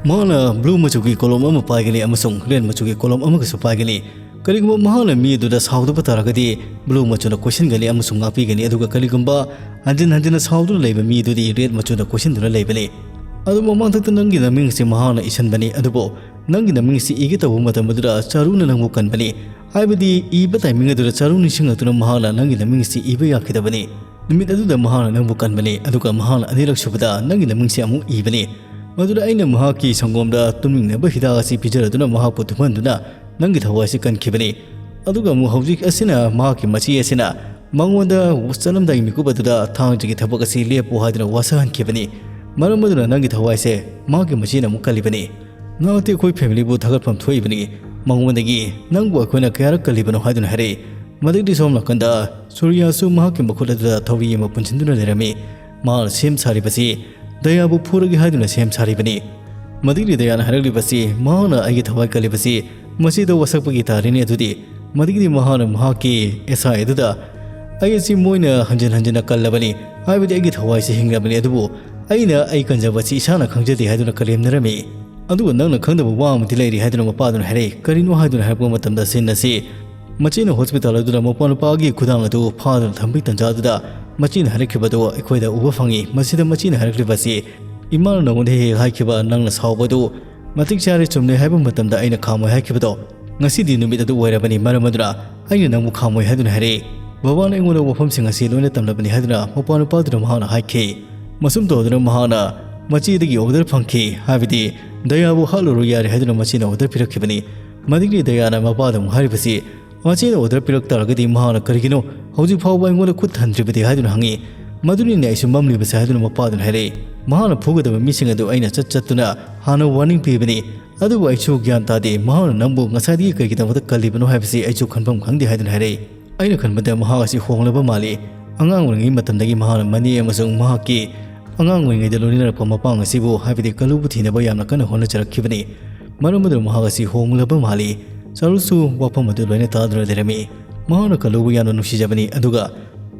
ꯃꯍꯥꯛꯅ ꯕ꯭ꯂꯨ ꯃꯆꯨꯒꯤ ꯀꯣꯂꯣꯝ ꯑꯃ ꯄꯥꯏꯒꯅꯤ ꯑꯃꯁꯨꯡ ꯔꯦꯗ ꯃꯆꯨꯒꯤ ꯀꯣꯂꯣꯝ ꯑꯃꯒꯁꯨ ꯄꯥꯏꯒꯅꯤ꯫ ꯀꯔꯤꯒꯨꯝꯕ ꯃꯍꯥꯛꯅ ꯃꯤ ꯑꯗꯨꯗ ꯁꯥꯎꯗꯕ ꯇꯥꯔꯒꯗꯤ ꯕ꯭ꯂꯨ ꯃꯆꯨꯅ ꯀꯣꯏꯁꯤꯟꯒꯅꯤ ꯑꯃꯁꯨꯡ ꯉꯥꯛꯄꯤꯒꯅꯤ, ꯑꯗꯨꯒ ꯀꯔꯤꯒꯨꯝꯕ ꯍꯟꯖꯤꯟ ꯍꯟꯖꯤꯟꯅ ꯁꯥꯎꯗꯨꯅ ꯂꯩꯕ ꯃꯤ ꯑꯗꯨꯗꯤ ꯔꯦꯗ ꯃꯆꯨꯅ ꯀꯣꯏꯁꯤꯟꯗꯨꯅ ꯂꯩꯕꯅꯤ꯫ ꯑꯗꯨ ꯃꯃꯥꯡꯊꯛꯇ ꯅꯪꯒꯤ ꯅꯃꯤꯡ ꯑꯁꯤ ꯃꯍꯥꯛꯅ ꯏꯁꯤꯟꯕꯅꯤ, ꯑꯗꯨꯕꯨ ꯅꯪꯒꯤ ꯅꯃꯤꯡ ꯑꯁꯤ ꯏꯒꯦ ꯇꯧꯕ ꯃꯇꯝ ꯑꯗꯨꯗ ꯆꯥꯔꯨꯅ ꯅꯪꯕꯨ ꯀꯟꯕꯅꯤ, ꯍꯥꯏꯕꯗꯤ ꯏꯕ ꯇꯥꯏꯃꯤꯡ ꯑꯗꯨꯗ ꯆꯥꯔꯨ ꯅꯤꯡꯁꯤꯡꯂꯛꯇꯨꯅ ꯃꯍꯥꯛꯅ ꯅꯪꯒꯤ ꯅꯃꯤꯡ ꯑꯁꯤ ꯏꯕ ꯌꯥꯈꯤꯗꯕꯅꯤ꯫ ꯅꯨꯃꯤꯠ ꯑꯗꯨꯗ ꯃꯍꯥꯛꯅ ꯅꯪꯕꯨ ꯀꯟꯕꯅꯤ, ꯑꯗꯨꯒ ꯃꯍꯥꯛꯅ ꯑꯅꯤꯔꯛ ꯁꯨꯕꯗ ꯅꯪꯒꯤ ꯅꯃꯤꯡꯁꯤ ꯑꯃꯨꯛ ꯏꯕꯅꯤ꯫ ꯃꯗꯨꯗ ꯑꯩꯅ ꯃꯍꯥꯛꯀꯤ ꯁꯪꯒꯣꯝꯗ ꯇꯨꯝꯅꯤꯡꯅꯕ ꯍꯤꯗꯥꯛ ꯑꯁꯤ ꯄꯤꯖꯔꯗꯨꯅ ꯃꯍꯥꯛꯄꯨ ꯇꯨꯝꯍꯟꯗꯨꯅ ꯅꯪꯒꯤ ꯊꯋꯥꯏꯁꯤ ꯀꯟꯈꯤꯕꯅꯤ꯫ ꯑꯗꯨꯒ ꯑꯃꯨꯛ ꯍꯧꯖꯤꯛ ꯑꯁꯤꯅ ꯃꯍꯥꯛꯀꯤ ꯃꯆꯦ ꯑꯁꯤꯅ ꯃꯉꯣꯟꯗ ꯆꯠꯂꯝꯗꯥꯏꯒꯤ ꯃꯤꯀꯨꯞ ꯑꯗꯨꯗ ꯊꯥꯡꯖꯒꯤ ꯊꯕꯛ ꯑꯁꯤ ꯂꯦꯞꯄꯨ ꯍꯥꯏꯗꯨꯅ ꯋꯥꯁꯛꯍꯟꯈꯤꯕꯅꯤ꯫ ꯃꯔꯝ ꯑꯗꯨꯅ ꯅꯪꯒꯤ ꯊꯋꯥꯏꯁꯦ ꯃꯍꯥꯛꯀꯤ ꯃꯆꯦꯅ ꯑꯃꯨꯛ ꯀꯜꯂꯤꯕꯅꯤ꯫ ꯅꯍꯥꯛꯇꯤ ꯑꯩꯈꯣꯏ ꯐꯦꯃꯤꯂꯤꯕꯨ ꯊꯥꯒꯠꯐꯝ ꯊꯣꯛꯏꯕꯅꯤ꯫ ꯃꯉꯣꯟꯗꯒꯤ ꯅꯪꯕꯨ ꯑꯩꯈꯣꯏꯅ ꯀꯌꯥꯔꯛ ꯀꯜꯂꯤꯕꯅꯣ ꯍꯥꯏꯗꯨꯅ ꯍꯥꯏꯔꯛꯏ꯫ ꯃꯗꯨꯗꯤ ꯁꯣꯝ ꯅꯥꯀꯟꯗ ꯁꯨꯔꯤꯌꯥꯁꯨ ꯃꯍꯥꯛꯀꯤ ꯃꯈꯨꯠ ꯑꯗꯨꯗ ꯊꯧꯔꯤ ꯑꯃ ꯄꯨꯟꯁꯤꯟꯗꯨꯅ ꯂꯩꯔꯝꯃꯤ꯫ ꯃꯍꯥꯛꯅ ꯁꯦꯝ ꯁꯥꯔꯤꯕꯁꯤ ꯗꯌꯥꯕꯨ ꯐꯨꯔꯒꯦ ꯍꯥꯏꯗꯨꯅ ꯁꯦꯝ ꯁꯥꯔꯤꯕꯅꯤ꯫ ꯃꯗꯨꯒꯤ ꯗꯌꯥꯅ ꯍꯥꯏꯔꯛꯂꯤꯕꯁꯤ ꯃꯍꯥꯛꯅ ꯑꯩꯒꯤ ꯊꯋꯥꯏ ꯀꯜꯂꯤꯕꯁꯤ ꯃꯁꯤꯗ ꯋꯥꯁꯛꯄꯒꯤ ꯇꯥꯔꯤꯅꯤ꯫ ꯑꯗꯨꯗꯤ ꯃꯗꯨꯒꯤꯗꯤ ꯃꯍꯥꯛꯅ ꯃꯍꯥꯛꯀꯤ ꯑꯦꯁꯥꯏ ꯑꯗꯨꯗ "ꯑꯩ ꯑꯁꯤ ꯃꯣꯏꯅ ꯍꯟꯖꯤꯟ ꯍꯟꯖꯤꯟꯅ ꯀꯜꯂꯕꯅꯤ, ꯍꯥꯏꯕꯗꯤ ꯑꯩꯒꯤ ꯊꯋꯥꯏꯁꯤ ꯍꯤꯡꯂꯕꯅꯤ, ꯑꯗꯨꯕꯨ ꯑꯩꯅ ꯑꯩ ꯀꯟꯖꯕꯁꯤ ꯏꯁꯥꯅ ꯈꯪꯖꯗꯦ" ꯍꯥꯏꯗꯨꯅ ꯀꯔꯦꯝꯅꯔꯝꯃꯤ꯫ "ꯑꯗꯨꯒ ꯅꯪꯅ ꯈꯪꯗꯕ ꯋꯥ ꯑꯃꯗꯤ ꯂꯩꯔꯤ" ꯍꯥꯏꯗꯨꯅ ꯃꯄꯥꯗꯨꯅ ꯍꯥꯏꯔꯛꯏ꯫ "ꯀꯔꯤꯅꯣ?" ꯍꯥꯏꯗꯨꯅ ꯍꯥꯏꯔꯛꯄ ꯃꯇꯝꯗ ꯁꯤꯟ ꯑꯁꯤ ꯃꯆꯦꯅ ꯍꯣꯁꯄꯤꯇꯥꯜ ꯑꯗꯨꯗ ꯃꯄꯥ ꯅꯨꯄꯥꯒꯤ ꯈꯨꯗꯥꯡ ꯑꯗꯨ ꯐꯥꯗꯨꯅ ꯊꯝꯕꯒꯤ ꯇꯟꯖꯥ ꯑꯗꯨꯗ ꯃꯆꯦꯅ ꯍꯥꯏꯔꯛꯈꯤꯕꯗꯨ ꯑꯩꯈꯣꯏꯗ ꯎꯕ ꯐꯪꯉꯤ꯫ ꯃꯁꯤꯗ ꯃꯆꯦꯅ ꯍꯥꯏꯔꯛꯂꯤꯕꯁꯤ, "ꯏꯃꯥꯅ ꯅꯉꯣꯟꯗ ꯍꯦꯛ ꯍꯦꯛ ꯍꯥꯏꯈꯤꯕ ꯅꯪꯅ ꯁꯥꯎꯕꯗꯨ ꯃꯇꯤꯛ ꯆꯥꯔꯦ, ꯆꯨꯝꯂꯦ ꯍꯥꯏꯕ ꯃꯇꯝꯗ ꯑꯩꯅ ꯈꯥꯝꯃꯣꯏ ꯍꯥꯏꯈꯤꯕꯗꯣ, ꯉꯁꯤꯗꯤ ꯅꯨꯃꯤꯠ ꯑꯗꯨ ꯑꯣꯏꯔꯕꯅꯤ, ꯃꯔꯝ ꯑꯗꯨꯅ ꯑꯩꯅ ꯅꯪꯕꯨ ꯈꯥꯝꯃꯣꯏ" ꯍꯥꯏꯗꯨꯅ ꯍꯥꯏꯔꯛꯏ꯫ ꯕꯕꯥꯅ ꯑꯩꯉꯣꯟꯗ ꯋꯥꯐꯝꯁꯤꯡ ꯑꯁꯤ ꯂꯣꯏꯅ ꯇꯝꯂꯕꯅꯤ ꯍꯥꯏꯗꯨꯅ ꯃꯄꯥ ꯅꯨꯄꯥꯗꯨꯅ ꯃꯍꯥꯛꯅ ꯍꯥꯏꯈꯤ꯫ ꯃꯁꯨꯝ ꯇꯧꯗꯨꯅ ꯃꯍꯥꯛꯅ ꯃꯆꯦꯗꯒꯤ ꯑꯣꯔꯗꯔ ꯐꯪꯈꯤ, ꯍꯥꯏꯕꯗꯤ ꯗꯌꯥꯕꯨ ꯍꯥꯠꯂꯨꯔꯣ ꯌꯥꯔꯦ ꯍꯥꯏꯗꯨꯅ ꯃꯆꯦꯅ ꯑꯣꯔꯗꯔ ꯄꯤꯔꯛꯈꯤꯕꯅꯤ꯫ ꯃꯗꯨꯒꯤ ꯗꯌꯥꯅ ꯃꯄꯥꯗ ꯑꯃꯨꯛ ꯍꯥꯏꯔꯤꯕꯁꯤ, ꯃꯆꯦꯅ ꯑꯣꯔꯗꯔ ꯄꯤꯔꯛ ꯇꯥꯔꯒꯗꯤ ꯃꯍꯥꯛꯅ ꯀꯔꯤꯒꯤꯅꯣ ꯍꯧꯖꯤꯛ ꯐꯥꯎꯕ ꯑꯩꯉꯣꯟꯗ ꯈꯨꯠ ꯊꯟꯗ꯭ꯔꯤꯕꯗꯤ ꯍꯥꯏꯗꯨꯅ ꯍꯪꯉꯤ꯫ "ꯃꯗꯨꯅꯤꯅꯦ ꯑꯩꯁꯨ ꯃꯝꯂꯤꯕꯁꯦ" ꯍꯥꯏꯗꯨꯅ ꯃꯄꯥꯗꯨꯅ ꯍꯥꯏꯔꯛꯏ꯫ ꯃꯍꯥꯛꯅ ꯐꯨꯒꯗꯕ ꯃꯤꯁꯤꯡ ꯑꯗꯨ ꯑꯩꯅ ꯆꯠ ꯆꯠꯇꯨꯅ ꯍꯥꯟꯅ ꯋꯥꯔꯅꯤꯡ ꯄꯤꯕꯅꯤ, ꯑꯗꯨꯕꯨ ꯑꯩꯁꯨ ꯒ꯭ꯌꯥꯟ ꯇꯥꯗꯦ, ꯃꯍꯥꯛꯅ ꯅꯪꯕꯨ ꯉꯁꯥꯏꯗꯒꯤ ꯀꯔꯤꯒꯤꯗꯃꯛꯇ ꯀꯜꯂꯤꯕꯅꯣ ꯍꯥꯏꯕꯁꯤ ꯑꯩꯁꯨ ꯈꯟꯐꯝ ꯈꯪꯗꯦ ꯍꯥꯏꯗꯨꯅ ꯍꯥꯏꯔꯛꯏ꯫ ꯑꯩꯅ ꯈꯟꯕꯗ ꯃꯍꯥꯛ ꯑꯁꯤ ꯍꯣꯡꯂꯕ ꯃꯥꯜꯂꯤ꯫ ꯑꯉꯥꯡ ꯑꯣꯏꯔꯤꯉꯩ ꯃꯇꯝꯗꯒꯤ ꯃꯍꯥꯛꯅ ꯃꯅꯦ ꯑꯃꯁꯨꯡ ꯃꯍꯥꯛꯀꯤ ꯑꯉꯥꯡ ꯑꯣꯏꯔꯤꯉꯩꯗ ꯂꯣꯏꯅꯔꯛꯄ ꯃꯄꯥꯡ ꯑꯁꯤꯕꯨ, ꯍꯥꯏꯕꯗꯤ ꯀꯂꯨꯕꯨ ꯊꯤꯅꯕ ꯌꯥꯝꯅ ꯀꯟꯅ ꯍꯣꯠꯅꯖꯔꯛꯈꯤꯕꯅꯤ꯫ ꯃꯔꯝ ꯑꯗꯨꯅ ꯃꯍꯥꯛ ꯑꯁꯤ ꯍꯣꯡꯂꯕ ꯃꯥꯜꯂꯤ꯫ ꯆꯥꯔꯨꯁꯨ ꯋꯥꯐꯝ ꯑꯗꯨ ꯂꯣꯏꯅ ꯇꯥꯗꯨꯅ ꯂꯩꯔꯝꯃꯤ꯫ ꯃꯍꯥꯛꯅ ꯀꯂꯨꯕꯨ ꯌꯥꯝꯅ ꯅꯨꯡꯁꯤꯖꯕꯅꯤ, ꯑꯗꯨꯒ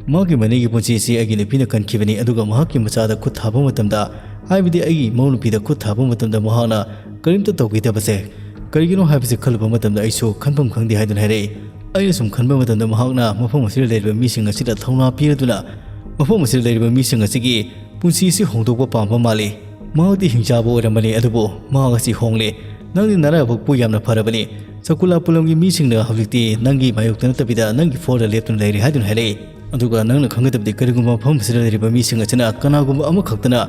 ꯃꯍꯥꯛꯀꯤ ꯃꯅꯦꯒꯤ ꯄꯨꯟꯁꯤꯁꯤ ꯑꯩꯒꯤ ꯅꯨꯄꯤꯅ ꯀꯟꯈꯤꯕꯅꯤ, ꯑꯗꯨꯒ ꯃꯍꯥꯛꯀꯤ ꯃꯆꯥꯗ ꯈꯨꯠ ꯊꯥꯕ ꯃꯇꯝꯗ, ꯍꯥꯏꯕꯗꯤ ꯑꯩꯒꯤ ꯏꯃꯧ ꯅꯨꯄꯤꯗ ꯈꯨꯠ ꯊꯥꯕ ꯃꯇꯝꯗ ꯃꯍꯥꯛꯅ ꯀꯔꯤꯝꯇ ꯇꯧꯈꯤꯗꯕꯁꯦ ꯀꯔꯤꯒꯤꯅꯣ ꯍꯥꯏꯕꯁꯤ ꯈꯜꯂꯨꯕ ꯃꯇꯝꯗ ꯑꯩꯁꯨ ꯈꯟꯐꯝ ꯈꯪꯗꯦ ꯍꯥꯏꯗꯨꯅ ꯍꯥꯏꯔꯛꯏ꯫ ꯑꯩꯅ ꯁꯨꯝ ꯈꯟꯕ ꯃꯇꯝꯗ ꯃꯍꯥꯛꯅ ꯃꯐꯝ ꯑꯁꯤꯗ ꯂꯩꯔꯤꯕ ꯃꯤꯁꯤꯡ ꯑꯁꯤꯗ ꯊꯧꯅꯥ ꯄꯤꯔꯗꯨꯅ ꯃꯐꯝ ꯑꯁꯤꯗ ꯂꯩꯔꯤꯕ ꯃꯤꯁꯤꯡ ꯑꯁꯤꯒꯤ ꯄꯨꯟꯁꯤ ꯑꯁꯤ ꯍꯣꯡꯗꯣꯛꯄ ꯄꯥꯝꯕ ꯃꯥꯜꯂꯤ꯫ ꯃꯍꯥꯛꯇꯤ ꯍꯤꯡꯆꯥꯕ ꯑꯣꯏꯔꯝꯕꯅꯤ, ꯑꯗꯨꯕꯨ ꯃꯍꯥꯛ ꯑꯁꯤ ꯍꯣꯡꯂꯦ꯫ "ꯅꯪꯗꯤ ꯅꯔꯥꯏꯕꯛꯄꯨ ꯌꯥꯝꯅ ꯐꯔꯕꯅꯤ꯫ ꯆꯀꯨꯂꯥ ꯄꯨꯂꯝꯒꯤ ꯃꯤꯁꯤꯡꯅ ꯍꯧꯖꯤꯛꯇꯤ ꯅꯪꯒꯤ ꯃꯥꯌꯣꯛꯇ ꯅꯠꯇꯕꯤꯗ ꯅꯪꯒꯤ ꯐꯣꯔꯗ ꯂꯦꯞꯇꯨꯅ ꯂꯩꯔꯤ" ꯍꯥꯏꯗꯨꯅ ꯍꯥꯏꯔꯛꯏ꯫ "ꯑꯗꯨꯒ ꯅꯪꯅ ꯈꯪꯒꯗꯕꯗꯤ ꯀꯔꯤꯒꯨꯝꯕ ꯃꯐꯝ ꯑꯁꯤꯗ ꯂꯩꯔꯤꯕ ꯃꯤꯁꯤꯡ ꯑꯁꯤꯅ ꯀꯅꯥꯒꯨꯝꯕ ꯑꯃꯈꯛꯇꯅ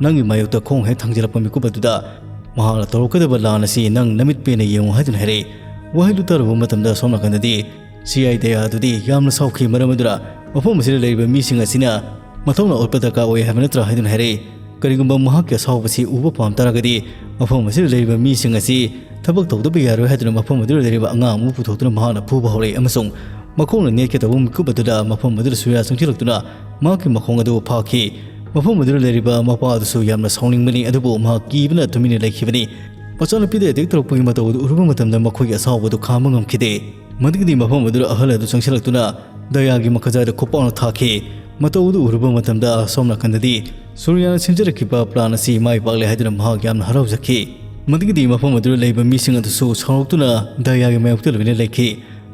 ꯅꯪꯒꯤ ꯃꯥꯌꯣꯛꯇ ꯈꯣꯡ ꯍꯦꯛ ꯊꯥꯡꯖꯤꯜꯂꯛꯄ ꯃꯤꯀꯨꯞ ꯑꯗꯨꯗ ꯃꯍꯥꯛꯅ ꯇꯧꯔꯛꯀꯗꯕ ꯂꯥꯟ ꯑꯁꯤ ꯅꯪ ꯅꯃꯤꯠ ꯄꯦꯟꯅ ꯌꯦꯡꯉꯨ" ꯍꯥꯏꯗꯨꯅ ꯍꯥꯏꯔꯛꯏ꯫ ꯋꯥꯍꯩꯗꯨ ꯇꯥꯔꯨꯕ ꯃꯇꯝꯗ ꯑꯁꯣꯝ ꯅꯥꯀꯟꯗꯗꯤ ꯁꯤ ꯑꯥꯏ ꯗꯌꯥ ꯑꯗꯨꯗꯤ ꯌꯥꯝꯅ ꯁꯥꯎꯈꯤ꯫ ꯃꯔꯝ ꯑꯗꯨꯅ ꯃꯐꯝ ꯑꯁꯤꯗ ꯂꯩꯔꯤꯕ ꯃꯤꯁꯤꯡ ꯑꯁꯤꯅ ꯃꯊꯧꯅꯥ ꯎꯠꯄ ꯗꯔꯀꯥꯔ ꯑꯣꯏ ꯍꯥꯏꯕ ꯅꯠꯇ꯭ꯔꯥ ꯍꯥꯏꯗꯨꯅ ꯍꯥꯏꯔꯛꯏ꯫ "ꯀꯔꯤꯒꯨꯝꯕ ꯃꯍꯥꯛꯀꯤ ꯑꯁꯥꯎꯕꯁꯤ ꯎꯕ ꯄꯥꯝ ꯇꯥꯔꯒꯗꯤ ꯃꯐꯝ ꯑꯁꯤꯗ ꯂꯩꯔꯤꯕ ꯃꯤꯁꯤꯡ ꯑꯁꯤ ꯊꯕꯛ ꯇꯧꯗꯕ ꯌꯥꯔꯣꯏ" ꯍꯥꯏꯗꯨꯅ ꯃꯐꯝ ꯑꯗꯨꯗ ꯂꯩꯔꯤꯕ ꯑꯉꯥꯡ ꯑꯃꯕꯨ ꯄꯨꯊꯣꯛꯇꯨꯅ ꯃꯍꯥꯛꯅ ꯐꯨꯕ ꯍꯧꯔꯛꯏ ꯑꯃꯁꯨꯡ ꯃꯈꯣꯡꯅ ꯅꯦꯠꯀꯦ ꯇꯧꯕ ꯃꯤꯀꯨꯞ ꯑꯗꯨꯗ ꯃꯐꯝ ꯑꯗꯨꯗ ꯁꯨꯔꯤꯌꯥ ꯆꯪꯁꯤꯜꯂꯛꯇꯨꯅ ꯃꯍꯥꯛꯀꯤ ꯃꯈꯣꯡ ꯑꯗꯨ ꯐꯥꯈꯤ꯫ ꯃꯐꯝ ꯑꯗꯨꯗ ꯂꯩꯔꯤꯕ ꯃꯄꯥ ꯑꯗꯨꯁꯨ ꯌꯥꯝꯅ ꯁꯥꯎꯅꯤꯡꯕꯅꯤ, ꯑꯗꯨꯕꯨ ꯃꯍꯥꯛ ꯀꯤꯕꯅ ꯇꯨꯃꯤꯟꯅ ꯂꯩꯈꯤꯕꯅꯤ꯫ ꯃꯆꯥꯅꯨꯄꯤꯗ ꯑꯦꯇꯦꯛ ꯇꯧꯔꯛꯄꯒꯤ ꯃꯇꯧ ꯑꯗꯨ ꯎꯔꯨꯕ ꯃꯇꯝꯗ ꯃꯈꯣꯏꯒꯤ ꯑꯁꯥꯎꯕꯗꯨ ꯈꯥꯝꯕ ꯉꯝꯈꯤꯗꯦ꯫ ꯃꯗꯨꯒꯤꯗꯤ ꯃꯐꯝ ꯑꯗꯨꯗ ꯑꯍꯜ ꯑꯗꯨ ꯆꯪꯁꯤꯜꯂꯛꯇꯨꯅ ꯗꯌꯥꯒꯤ ꯃꯈꯖꯥꯏꯗ ꯈꯨꯄꯥꯛꯅ ꯊꯥꯈꯤ꯫ ꯃꯇꯧ ꯑꯗꯨ ꯎꯔꯨꯕ ꯃꯇꯝꯗ ꯑꯁꯣꯝ ꯅꯥꯀꯟꯗꯗꯤ ꯁꯨꯔꯤꯌꯥꯅ ꯁꯤꯟꯖꯔꯛꯈꯤꯕ ꯄ꯭ꯂꯥꯟ ꯑꯁꯤ ꯃꯥꯏ ꯄꯥꯛꯂꯦ ꯍꯥꯏꯗꯨꯅ ꯃꯍꯥꯛ ꯌꯥꯝꯅ ꯍꯔꯥꯎꯖꯈꯤ꯫ ꯃꯗꯨꯒꯤꯗꯤ ꯃꯐꯝ ꯑꯗꯨꯗ ꯂꯩꯕ ꯃꯤꯁꯤꯡ ꯑꯗꯨꯁꯨ ꯁꯥꯎꯔꯛꯇꯨꯅ ꯗꯌꯥꯒꯤ ꯃꯥꯌꯣꯛꯇ ꯂꯣꯏꯅ ꯂꯩꯈꯤ,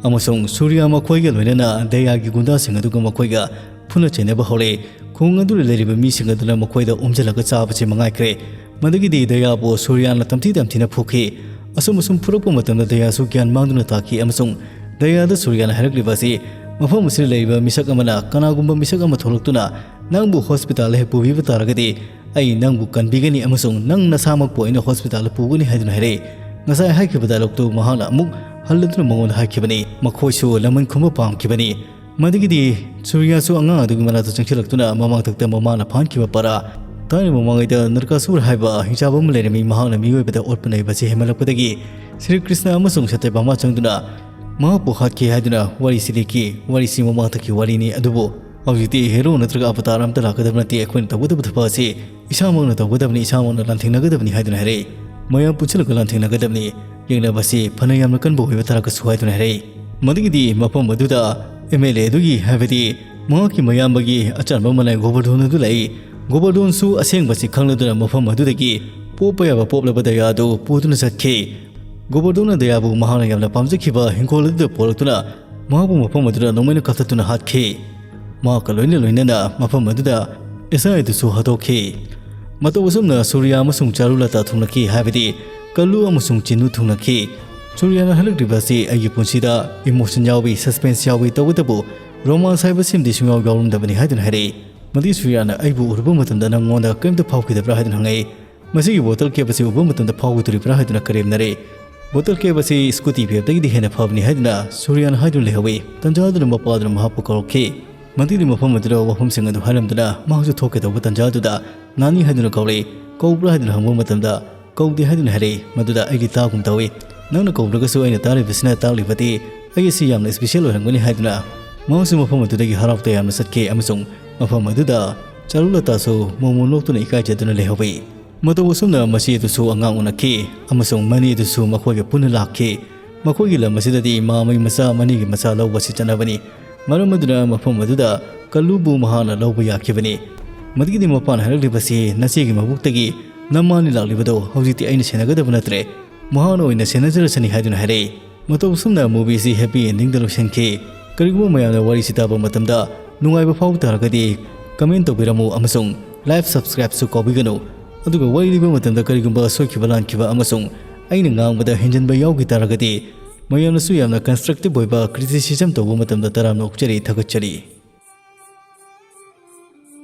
ꯑꯃꯁꯨꯡ ꯁꯨꯔꯤꯌꯥ ꯃꯈꯣꯏꯒ ꯂꯣꯏꯅꯅ ꯗꯌꯥꯒꯤ ꯒꯨꯟꯗꯥꯁꯤꯡ ꯑꯗꯨꯒ ꯃꯈꯣꯏꯒ ꯐꯨꯅ ꯆꯩꯅꯕ ꯍꯧꯔꯛꯏ꯫ ꯈꯨꯡꯒꯪ ꯑꯗꯨꯗ ꯂꯩꯔꯤꯕ ꯃꯤꯁꯤꯡ ꯑꯗꯨꯅ ꯃꯈꯣꯏꯗ ꯑꯣꯝꯁꯤꯜꯂꯒ ꯆꯥꯕꯁꯤ ꯃꯉꯥꯏꯈ꯭ꯔꯦ꯫ ꯃꯗꯨꯒꯤꯗꯤ ꯗꯌꯥꯕꯨ ꯁꯨꯔꯤꯌꯥꯅ ꯇꯝꯊꯤ ꯇꯝꯊꯤꯅ ꯐꯨꯈꯤ꯫ ꯑꯁꯨꯝ ꯑꯁꯨꯝ ꯐꯨꯔꯛꯄ ꯃꯇꯝꯗ ꯗꯌꯥꯁꯨ ꯒ꯭ꯌꯥꯟ ꯃꯥꯡꯗꯨꯅ ꯇꯥꯈꯤ ꯑꯃꯁꯨꯡ ꯗꯌꯥꯗ ꯁꯨꯔꯤꯌꯥꯅ ꯍꯥꯏꯔꯛꯂꯤꯕ ꯑꯁꯤ, "ꯃꯐꯝ ꯑꯁꯤꯗ ꯂꯩꯔꯤꯕ ꯃꯤꯁꯛ ꯑꯃꯅ ꯀꯅꯥꯒꯨꯝꯕ ꯃꯤꯁꯛ ꯑꯃ ꯊꯣꯛꯂꯛꯇꯨꯅ ꯅꯪꯕꯨ ꯍꯣꯁꯄꯤꯇꯥꯜꯗ ꯍꯦꯛ ꯄꯨꯕꯤꯕ ꯇꯥꯔꯒꯗꯤ ꯑꯩ ꯅꯪꯕꯨ ꯀꯟꯕꯤꯒꯅꯤ ꯑꯃꯁꯨꯡ ꯅꯪ ꯅꯁꯥꯃꯛꯄꯨ ꯑꯩꯅ ꯍꯣꯁꯄꯤꯇꯥꯜꯗ ꯄꯨꯒꯅꯤ" ꯍꯥꯏꯗꯨꯅ ꯍꯥꯏꯔꯛꯏ꯫ ꯉꯁꯥꯏ ꯍꯥꯏꯈꯤꯕ ꯗꯥꯏꯂꯣꯛꯇꯨ ꯃꯍꯥꯛꯅ ꯑꯃꯨꯛ ꯍꯜꯂꯗꯨꯅ ꯃꯉꯣꯟꯗ ꯍꯥꯏꯈꯤꯕꯅꯤ꯫ ꯃꯈꯣꯏꯁꯨ ꯂꯃꯟ ꯈꯨꯝꯕ ꯄꯥꯝꯈꯤꯕꯅꯤ꯫ ꯃꯗꯨꯒꯤꯗꯤ ꯁꯨꯔꯤꯌꯥꯁꯨ ꯑꯉꯥꯡ ꯑꯗꯨꯒꯤ ꯃꯅꯥꯛꯇ ꯆꯪꯁꯤꯜꯂꯛꯇꯨꯅ ꯃꯃꯥꯡꯊꯛꯇ ꯃꯃꯥꯅ ꯐꯥꯍꯟꯈꯤꯕ ꯄꯔꯥ꯫ ꯊꯥꯏꯅ ꯃꯃꯥꯡꯉꯩꯗ ꯅꯔꯀꯥꯁꯨꯔ ꯍꯥꯏꯕ ꯍꯤꯡꯆꯥꯕ ꯑꯃ ꯂꯩꯔꯝꯃꯤ꯫ ꯃꯍꯥꯛꯅ ꯃꯤꯑꯣꯏꯕꯗ ꯑꯣꯠꯄ ꯅꯩꯕꯁꯤ ꯍꯦꯟꯃꯜꯂꯛꯄꯗꯒꯤ ꯁ꯭ꯔꯤ ꯀ꯭ꯔꯤꯁꯅ ꯑꯃꯁꯨꯡ ꯁꯇ꯭ꯌꯚꯥꯃꯥ ꯆꯪꯗꯨꯅ ꯃꯍꯥꯛꯄꯨ ꯍꯥꯠꯈꯤ ꯍꯥꯏꯗꯨꯅ ꯋꯥꯔꯤꯁꯤ ꯂꯤꯈꯤ꯫ ꯋꯥꯔꯤꯁꯤ ꯃꯃꯥꯡꯊꯛꯀꯤ ꯋꯥꯔꯤꯅꯤ, ꯑꯗꯨꯕꯨ ꯍꯧꯖꯤꯛꯇꯤ ꯍꯦꯔꯣ ꯅꯠꯇ꯭ꯔꯒ ꯑꯕꯇꯥꯔ ꯑꯃꯠꯇ ꯂꯥꯛꯀꯗꯕ ꯅꯠꯇꯦ꯫ ꯑꯩꯈꯣꯏꯅ ꯇꯧꯒꯗꯕ ꯊꯕꯛ ꯑꯁꯤ ꯏꯁꯥꯃꯛꯅ ꯇꯧꯒꯗꯕꯅꯤ, ꯏꯁꯥꯃꯛꯅ ꯂꯥꯟꯊꯦꯡꯅꯒꯗꯕꯅꯤ ꯍꯥꯏꯗꯨꯅ ꯍꯥꯏꯔꯛꯏ꯫ ꯃꯌꯥꯝ ꯄꯨꯟꯁꯤꯜꯂꯒ ꯂꯥꯟꯊꯦꯡꯅꯒꯗꯕꯅꯤ, ꯌꯦꯡꯅꯕꯁꯤ ꯐꯅ ꯌꯥꯝꯅ ꯀꯟꯕ ꯑꯣꯏꯕ ꯇꯥꯔꯒꯁꯨ ꯍꯥꯏꯗꯨꯅ ꯍꯥꯏꯔꯛꯏ꯫ ꯃꯗꯨꯒꯤꯗꯤ ꯃꯐꯝ ꯑꯗꯨꯗ ꯑꯦꯝ ꯑꯦꯜ ꯑꯦ ꯑꯗꯨꯒꯤ, ꯍꯥꯏꯕꯗꯤ ꯃꯍꯥꯛꯀꯤ ꯃꯌꯥꯝꯕꯒꯤ ꯑꯆꯥꯟꯕ ꯃꯅꯥꯏ ꯒꯣꯕꯔꯙꯣꯟ ꯑꯗꯨ ꯂꯥꯛꯏ꯫ ꯒꯣꯕꯔꯙꯣꯟꯁꯨ ꯑꯁꯦꯡꯕꯁꯤ ꯈꯪꯂꯗꯨꯅ ꯃꯐꯝ ꯑꯗꯨꯗꯒꯤ ꯄꯣꯞꯄ ꯌꯥꯕ ꯄꯣꯞꯂꯕ ꯗꯌꯥ ꯑꯗꯨ ꯄꯨꯗꯨꯅ ꯆꯠꯈꯤ꯫ ꯒꯣꯕꯔꯙꯣꯟꯅ ꯗꯌꯥꯕꯨ ꯃꯍꯥꯛꯅ ꯌꯥꯝꯅ ꯄꯥꯝꯖꯈꯤꯕ ꯍꯤꯡꯈꯣꯜ ꯑꯗꯨꯗ ꯄꯨꯔꯛꯇꯨꯅ ꯃꯍꯥꯛꯄꯨ ꯃꯐꯝ ꯑꯗꯨꯗ ꯅꯣꯡꯃꯩꯅ ꯀꯥꯞꯊꯠꯇꯨꯅ ꯍꯥꯠꯈꯤ꯫ ꯃꯍꯥꯛꯀ ꯂꯣꯏꯅ ꯂꯣꯏꯅꯅ ꯃꯐꯝ ꯑꯗꯨꯗ ꯑꯦꯁ ꯑꯥꯏ ꯑꯗꯨꯁꯨ ꯍꯥꯠꯇꯣꯛꯈꯤ꯫ ꯃꯇꯧ ꯑꯁꯨꯝꯅ ꯁꯨꯔꯤꯌꯥ ꯑꯃꯁꯨꯡ ꯆꯥꯔꯨꯂꯇꯥ ꯊꯨꯡꯂꯛꯈꯤ, ꯍꯥꯏꯕꯗꯤ ꯀꯜꯂꯨ ꯑꯃꯁꯨꯡ ꯆꯤꯟꯅꯨ ꯊꯨꯡꯂꯛꯈꯤ꯫ ꯁꯨꯔꯤꯌꯥꯅ ꯍꯥꯏꯔꯛꯂꯤꯕ ꯑꯁꯤ ꯑꯩꯒꯤ ꯄꯨꯟꯁꯤꯗ ꯏꯃꯣꯁꯟ ꯌꯥꯎꯏ, ꯁꯁꯄꯦꯟꯁ ꯌꯥꯎꯏ, ꯇꯧꯕꯇꯕꯨ ꯔꯣꯃꯥꯟꯁ ꯍꯥꯏꯕꯁꯤꯃꯗꯤ ꯁꯨꯡꯌꯥꯎ ꯌꯥꯎꯔꯝꯗꯕꯅꯤ ꯍꯥꯏꯗꯨꯅ ꯍꯥꯏꯔꯛꯏ꯫ ꯃꯗꯨꯒꯤ ꯁꯨꯔꯤꯌꯥꯅ ꯑꯩꯕꯨ ꯎꯔꯨꯕ ꯃꯇꯝꯗ ꯅꯪꯉꯣꯟꯗ ꯀꯔꯤꯝꯇ ꯐꯥꯎꯈꯤꯗꯕ꯭ꯔꯥ ꯍꯥꯏꯗꯨꯅ ꯍꯪꯉꯛꯏ꯫ ꯃꯁꯤꯒꯤ ꯕꯣꯇꯜ ꯀꯦꯞ ꯑꯁꯤ ꯎꯕ ꯃꯇꯝꯗ ꯐꯥꯎꯒꯗꯧꯔꯤꯕ꯭ꯔꯥ ꯍꯥꯏꯗꯨꯅ ꯀꯔꯦꯝꯅꯔꯦ꯫ ꯕꯣꯇꯜ ꯀꯦꯞ ꯑꯁꯤ ꯁ꯭ꯀꯨꯇꯤ ꯄꯦꯞꯇꯒꯤꯗꯤ ꯍꯦꯟꯅ ꯐꯕꯅꯤ ꯍꯥꯏꯗꯨꯅ ꯁꯨꯔꯤꯌꯥꯟ ꯍꯥꯏꯗꯨꯅ ꯂꯩꯍꯧꯏ꯫ ꯇꯟꯖꯥ ꯑꯗꯨꯗ ꯃꯄꯥ ꯑꯗꯨꯅ ꯃꯍꯥꯛꯄꯨ ꯀꯧꯔꯛꯈꯤ꯫ ꯃꯗꯨꯒꯤ ꯃꯐꯝ ꯑꯗꯨꯗ ꯋꯥꯐꯝꯁꯤꯡ ꯑꯗꯨ ꯍꯥꯏꯔꯝꯗꯨꯅ ꯃꯍꯥꯛꯁꯨ ꯊꯣꯛꯀꯦ ꯇꯧꯕ ꯇꯟꯖꯥ ꯑꯗꯨꯗ ꯅꯥꯅꯤ ꯍꯥꯏꯗꯨꯅ ꯀꯧꯔꯛꯏ꯫ "ꯀꯧꯕ꯭ꯔꯥ?" ꯍꯥꯏꯗꯨꯅ ꯍꯪꯕ ꯃꯇꯝꯗ "ꯀꯧꯗꯦ" ꯍꯥꯏꯗꯨꯅ ꯍꯥꯏꯔꯛꯏ꯫ ꯃꯗꯨꯗ ꯑꯩꯒꯤ ꯇꯥꯒꯨꯝ ꯇꯧꯏ꯫ "ꯅꯪꯅ ꯀꯧꯗ꯭ꯔꯒꯁꯨ ꯑꯩꯅ ꯇꯥꯔꯤꯕꯁꯤꯅ ꯇꯥꯛꯂꯤꯕꯗꯤ ꯑꯩ ꯑꯁꯤ ꯌꯥꯝꯅ ꯏꯁꯄꯤꯁꯦꯜ ꯑꯣꯏꯔꯝꯒꯅꯤ" ꯍꯥꯏꯗꯨꯅ ꯃꯍꯥꯛꯁꯨ ꯃꯐꯝ ꯑꯗꯨꯗꯒꯤ ꯍꯔꯥꯎ ꯇꯌꯥꯝꯅ ꯆꯠꯈꯤ ꯑꯃꯁꯨꯡ ꯃꯐꯝ ꯑꯗꯨꯗ ꯆꯥꯔꯨꯂꯇꯥꯁꯨ ꯃꯣꯃꯣꯟ ꯅꯣꯛꯇꯨꯅ ꯏꯀꯥꯏꯖꯗꯨꯅ ꯂꯩꯍꯧꯏ꯫ ꯃꯇꯧ ꯑꯁꯨꯝꯅ ꯃꯆꯦ ꯑꯗꯨꯁꯨ ꯑꯉꯥꯡ ꯎꯅꯈꯤ ꯑꯃꯁꯨꯡ ꯃꯅꯦ ꯑꯗꯨꯁꯨ ꯃꯈꯣꯏꯒ ꯄꯨꯟꯅ ꯂꯥꯛꯈꯤ꯫ ꯃꯈꯣꯏꯒꯤ ꯂꯝ ꯑꯁꯤꯗꯗꯤ ꯃꯃꯩ ꯃꯆꯥ ꯃꯅꯦꯒꯤ ꯃꯆꯥ ꯂꯧꯕ ꯑꯁꯤ ꯆꯠꯅꯕꯅꯤ꯫ ꯃꯔꯝ ꯑꯗꯨꯅ ꯃꯐꯝ ꯑꯗꯨꯗ ꯀꯜꯂꯨꯕꯨ ꯃꯍꯥꯛꯅ ꯂꯧꯕ ꯌꯥꯈꯤꯕꯅꯤ꯫ ꯃꯗꯨꯒꯤꯗꯤ ꯃꯄꯥꯅ ꯍꯥꯏꯔꯛꯂꯤꯕꯁꯤ ꯅꯆꯦꯒꯤ ꯃꯕꯨꯛꯇꯒꯤ ꯅꯃꯥꯅꯤ ꯂꯥꯛꯂꯤꯕꯗꯣ ꯍꯧꯖꯤꯛꯇꯤ ꯑꯩꯅ ꯁꯦꯟꯅꯒꯗꯕ ꯅꯠꯇ꯭ꯔꯦ, ꯃꯍꯥꯛꯅ ꯑꯣꯏꯅ ꯁꯦꯟꯅꯖꯔꯁꯅꯤ ꯍꯥꯏꯗꯨꯅ ꯍꯥꯏꯔꯛꯏ꯫ ꯃꯇꯧ ꯑꯁꯨꯝꯅ movieꯁꯤ happy endingꯗ ꯂꯣꯏꯁꯤꯟꯈꯤ꯫ ꯀꯔꯤꯒꯨꯝꯕ ꯃꯌꯥꯝꯅ ꯋꯥꯔꯤꯁꯤ ꯇꯥꯕ ꯃꯇꯝꯗ ꯅꯨꯡꯉꯥꯏꯕ ꯐꯥꯎ ꯇꯥꯔꯒꯗꯤ comment ꯇꯧꯕꯤꯔꯝꯃꯨ ꯑꯃꯁꯨꯡ live subscribeꯁꯨ ꯀꯥꯎꯕꯤꯒꯅꯨ꯫ ꯑꯗꯨꯒ ꯋꯥꯔꯤ ꯂꯤꯕ ꯃꯇꯝꯗ ꯀꯔꯤꯒꯨꯝꯕ ꯁꯣꯏꯈꯤꯕ ꯂꯥꯟꯈꯤꯕ ꯑꯃꯁꯨꯡ ꯑꯩꯅ ꯉꯥꯡꯕꯗ ꯍꯦꯟꯖꯤꯟꯕ ꯌꯥꯎꯈꯤ ꯇꯥꯔꯒꯗꯤ ꯃꯌꯥꯝꯅꯁꯨ ꯌꯥꯝꯅ constructive ꯑꯣꯏꯕ criticism ꯇꯧꯕ ꯃꯇꯝꯗ ꯇꯔꯥꯝꯅ ꯑꯣꯛꯆꯔꯤ, ꯊꯥꯒꯠꯆꯔꯤ꯫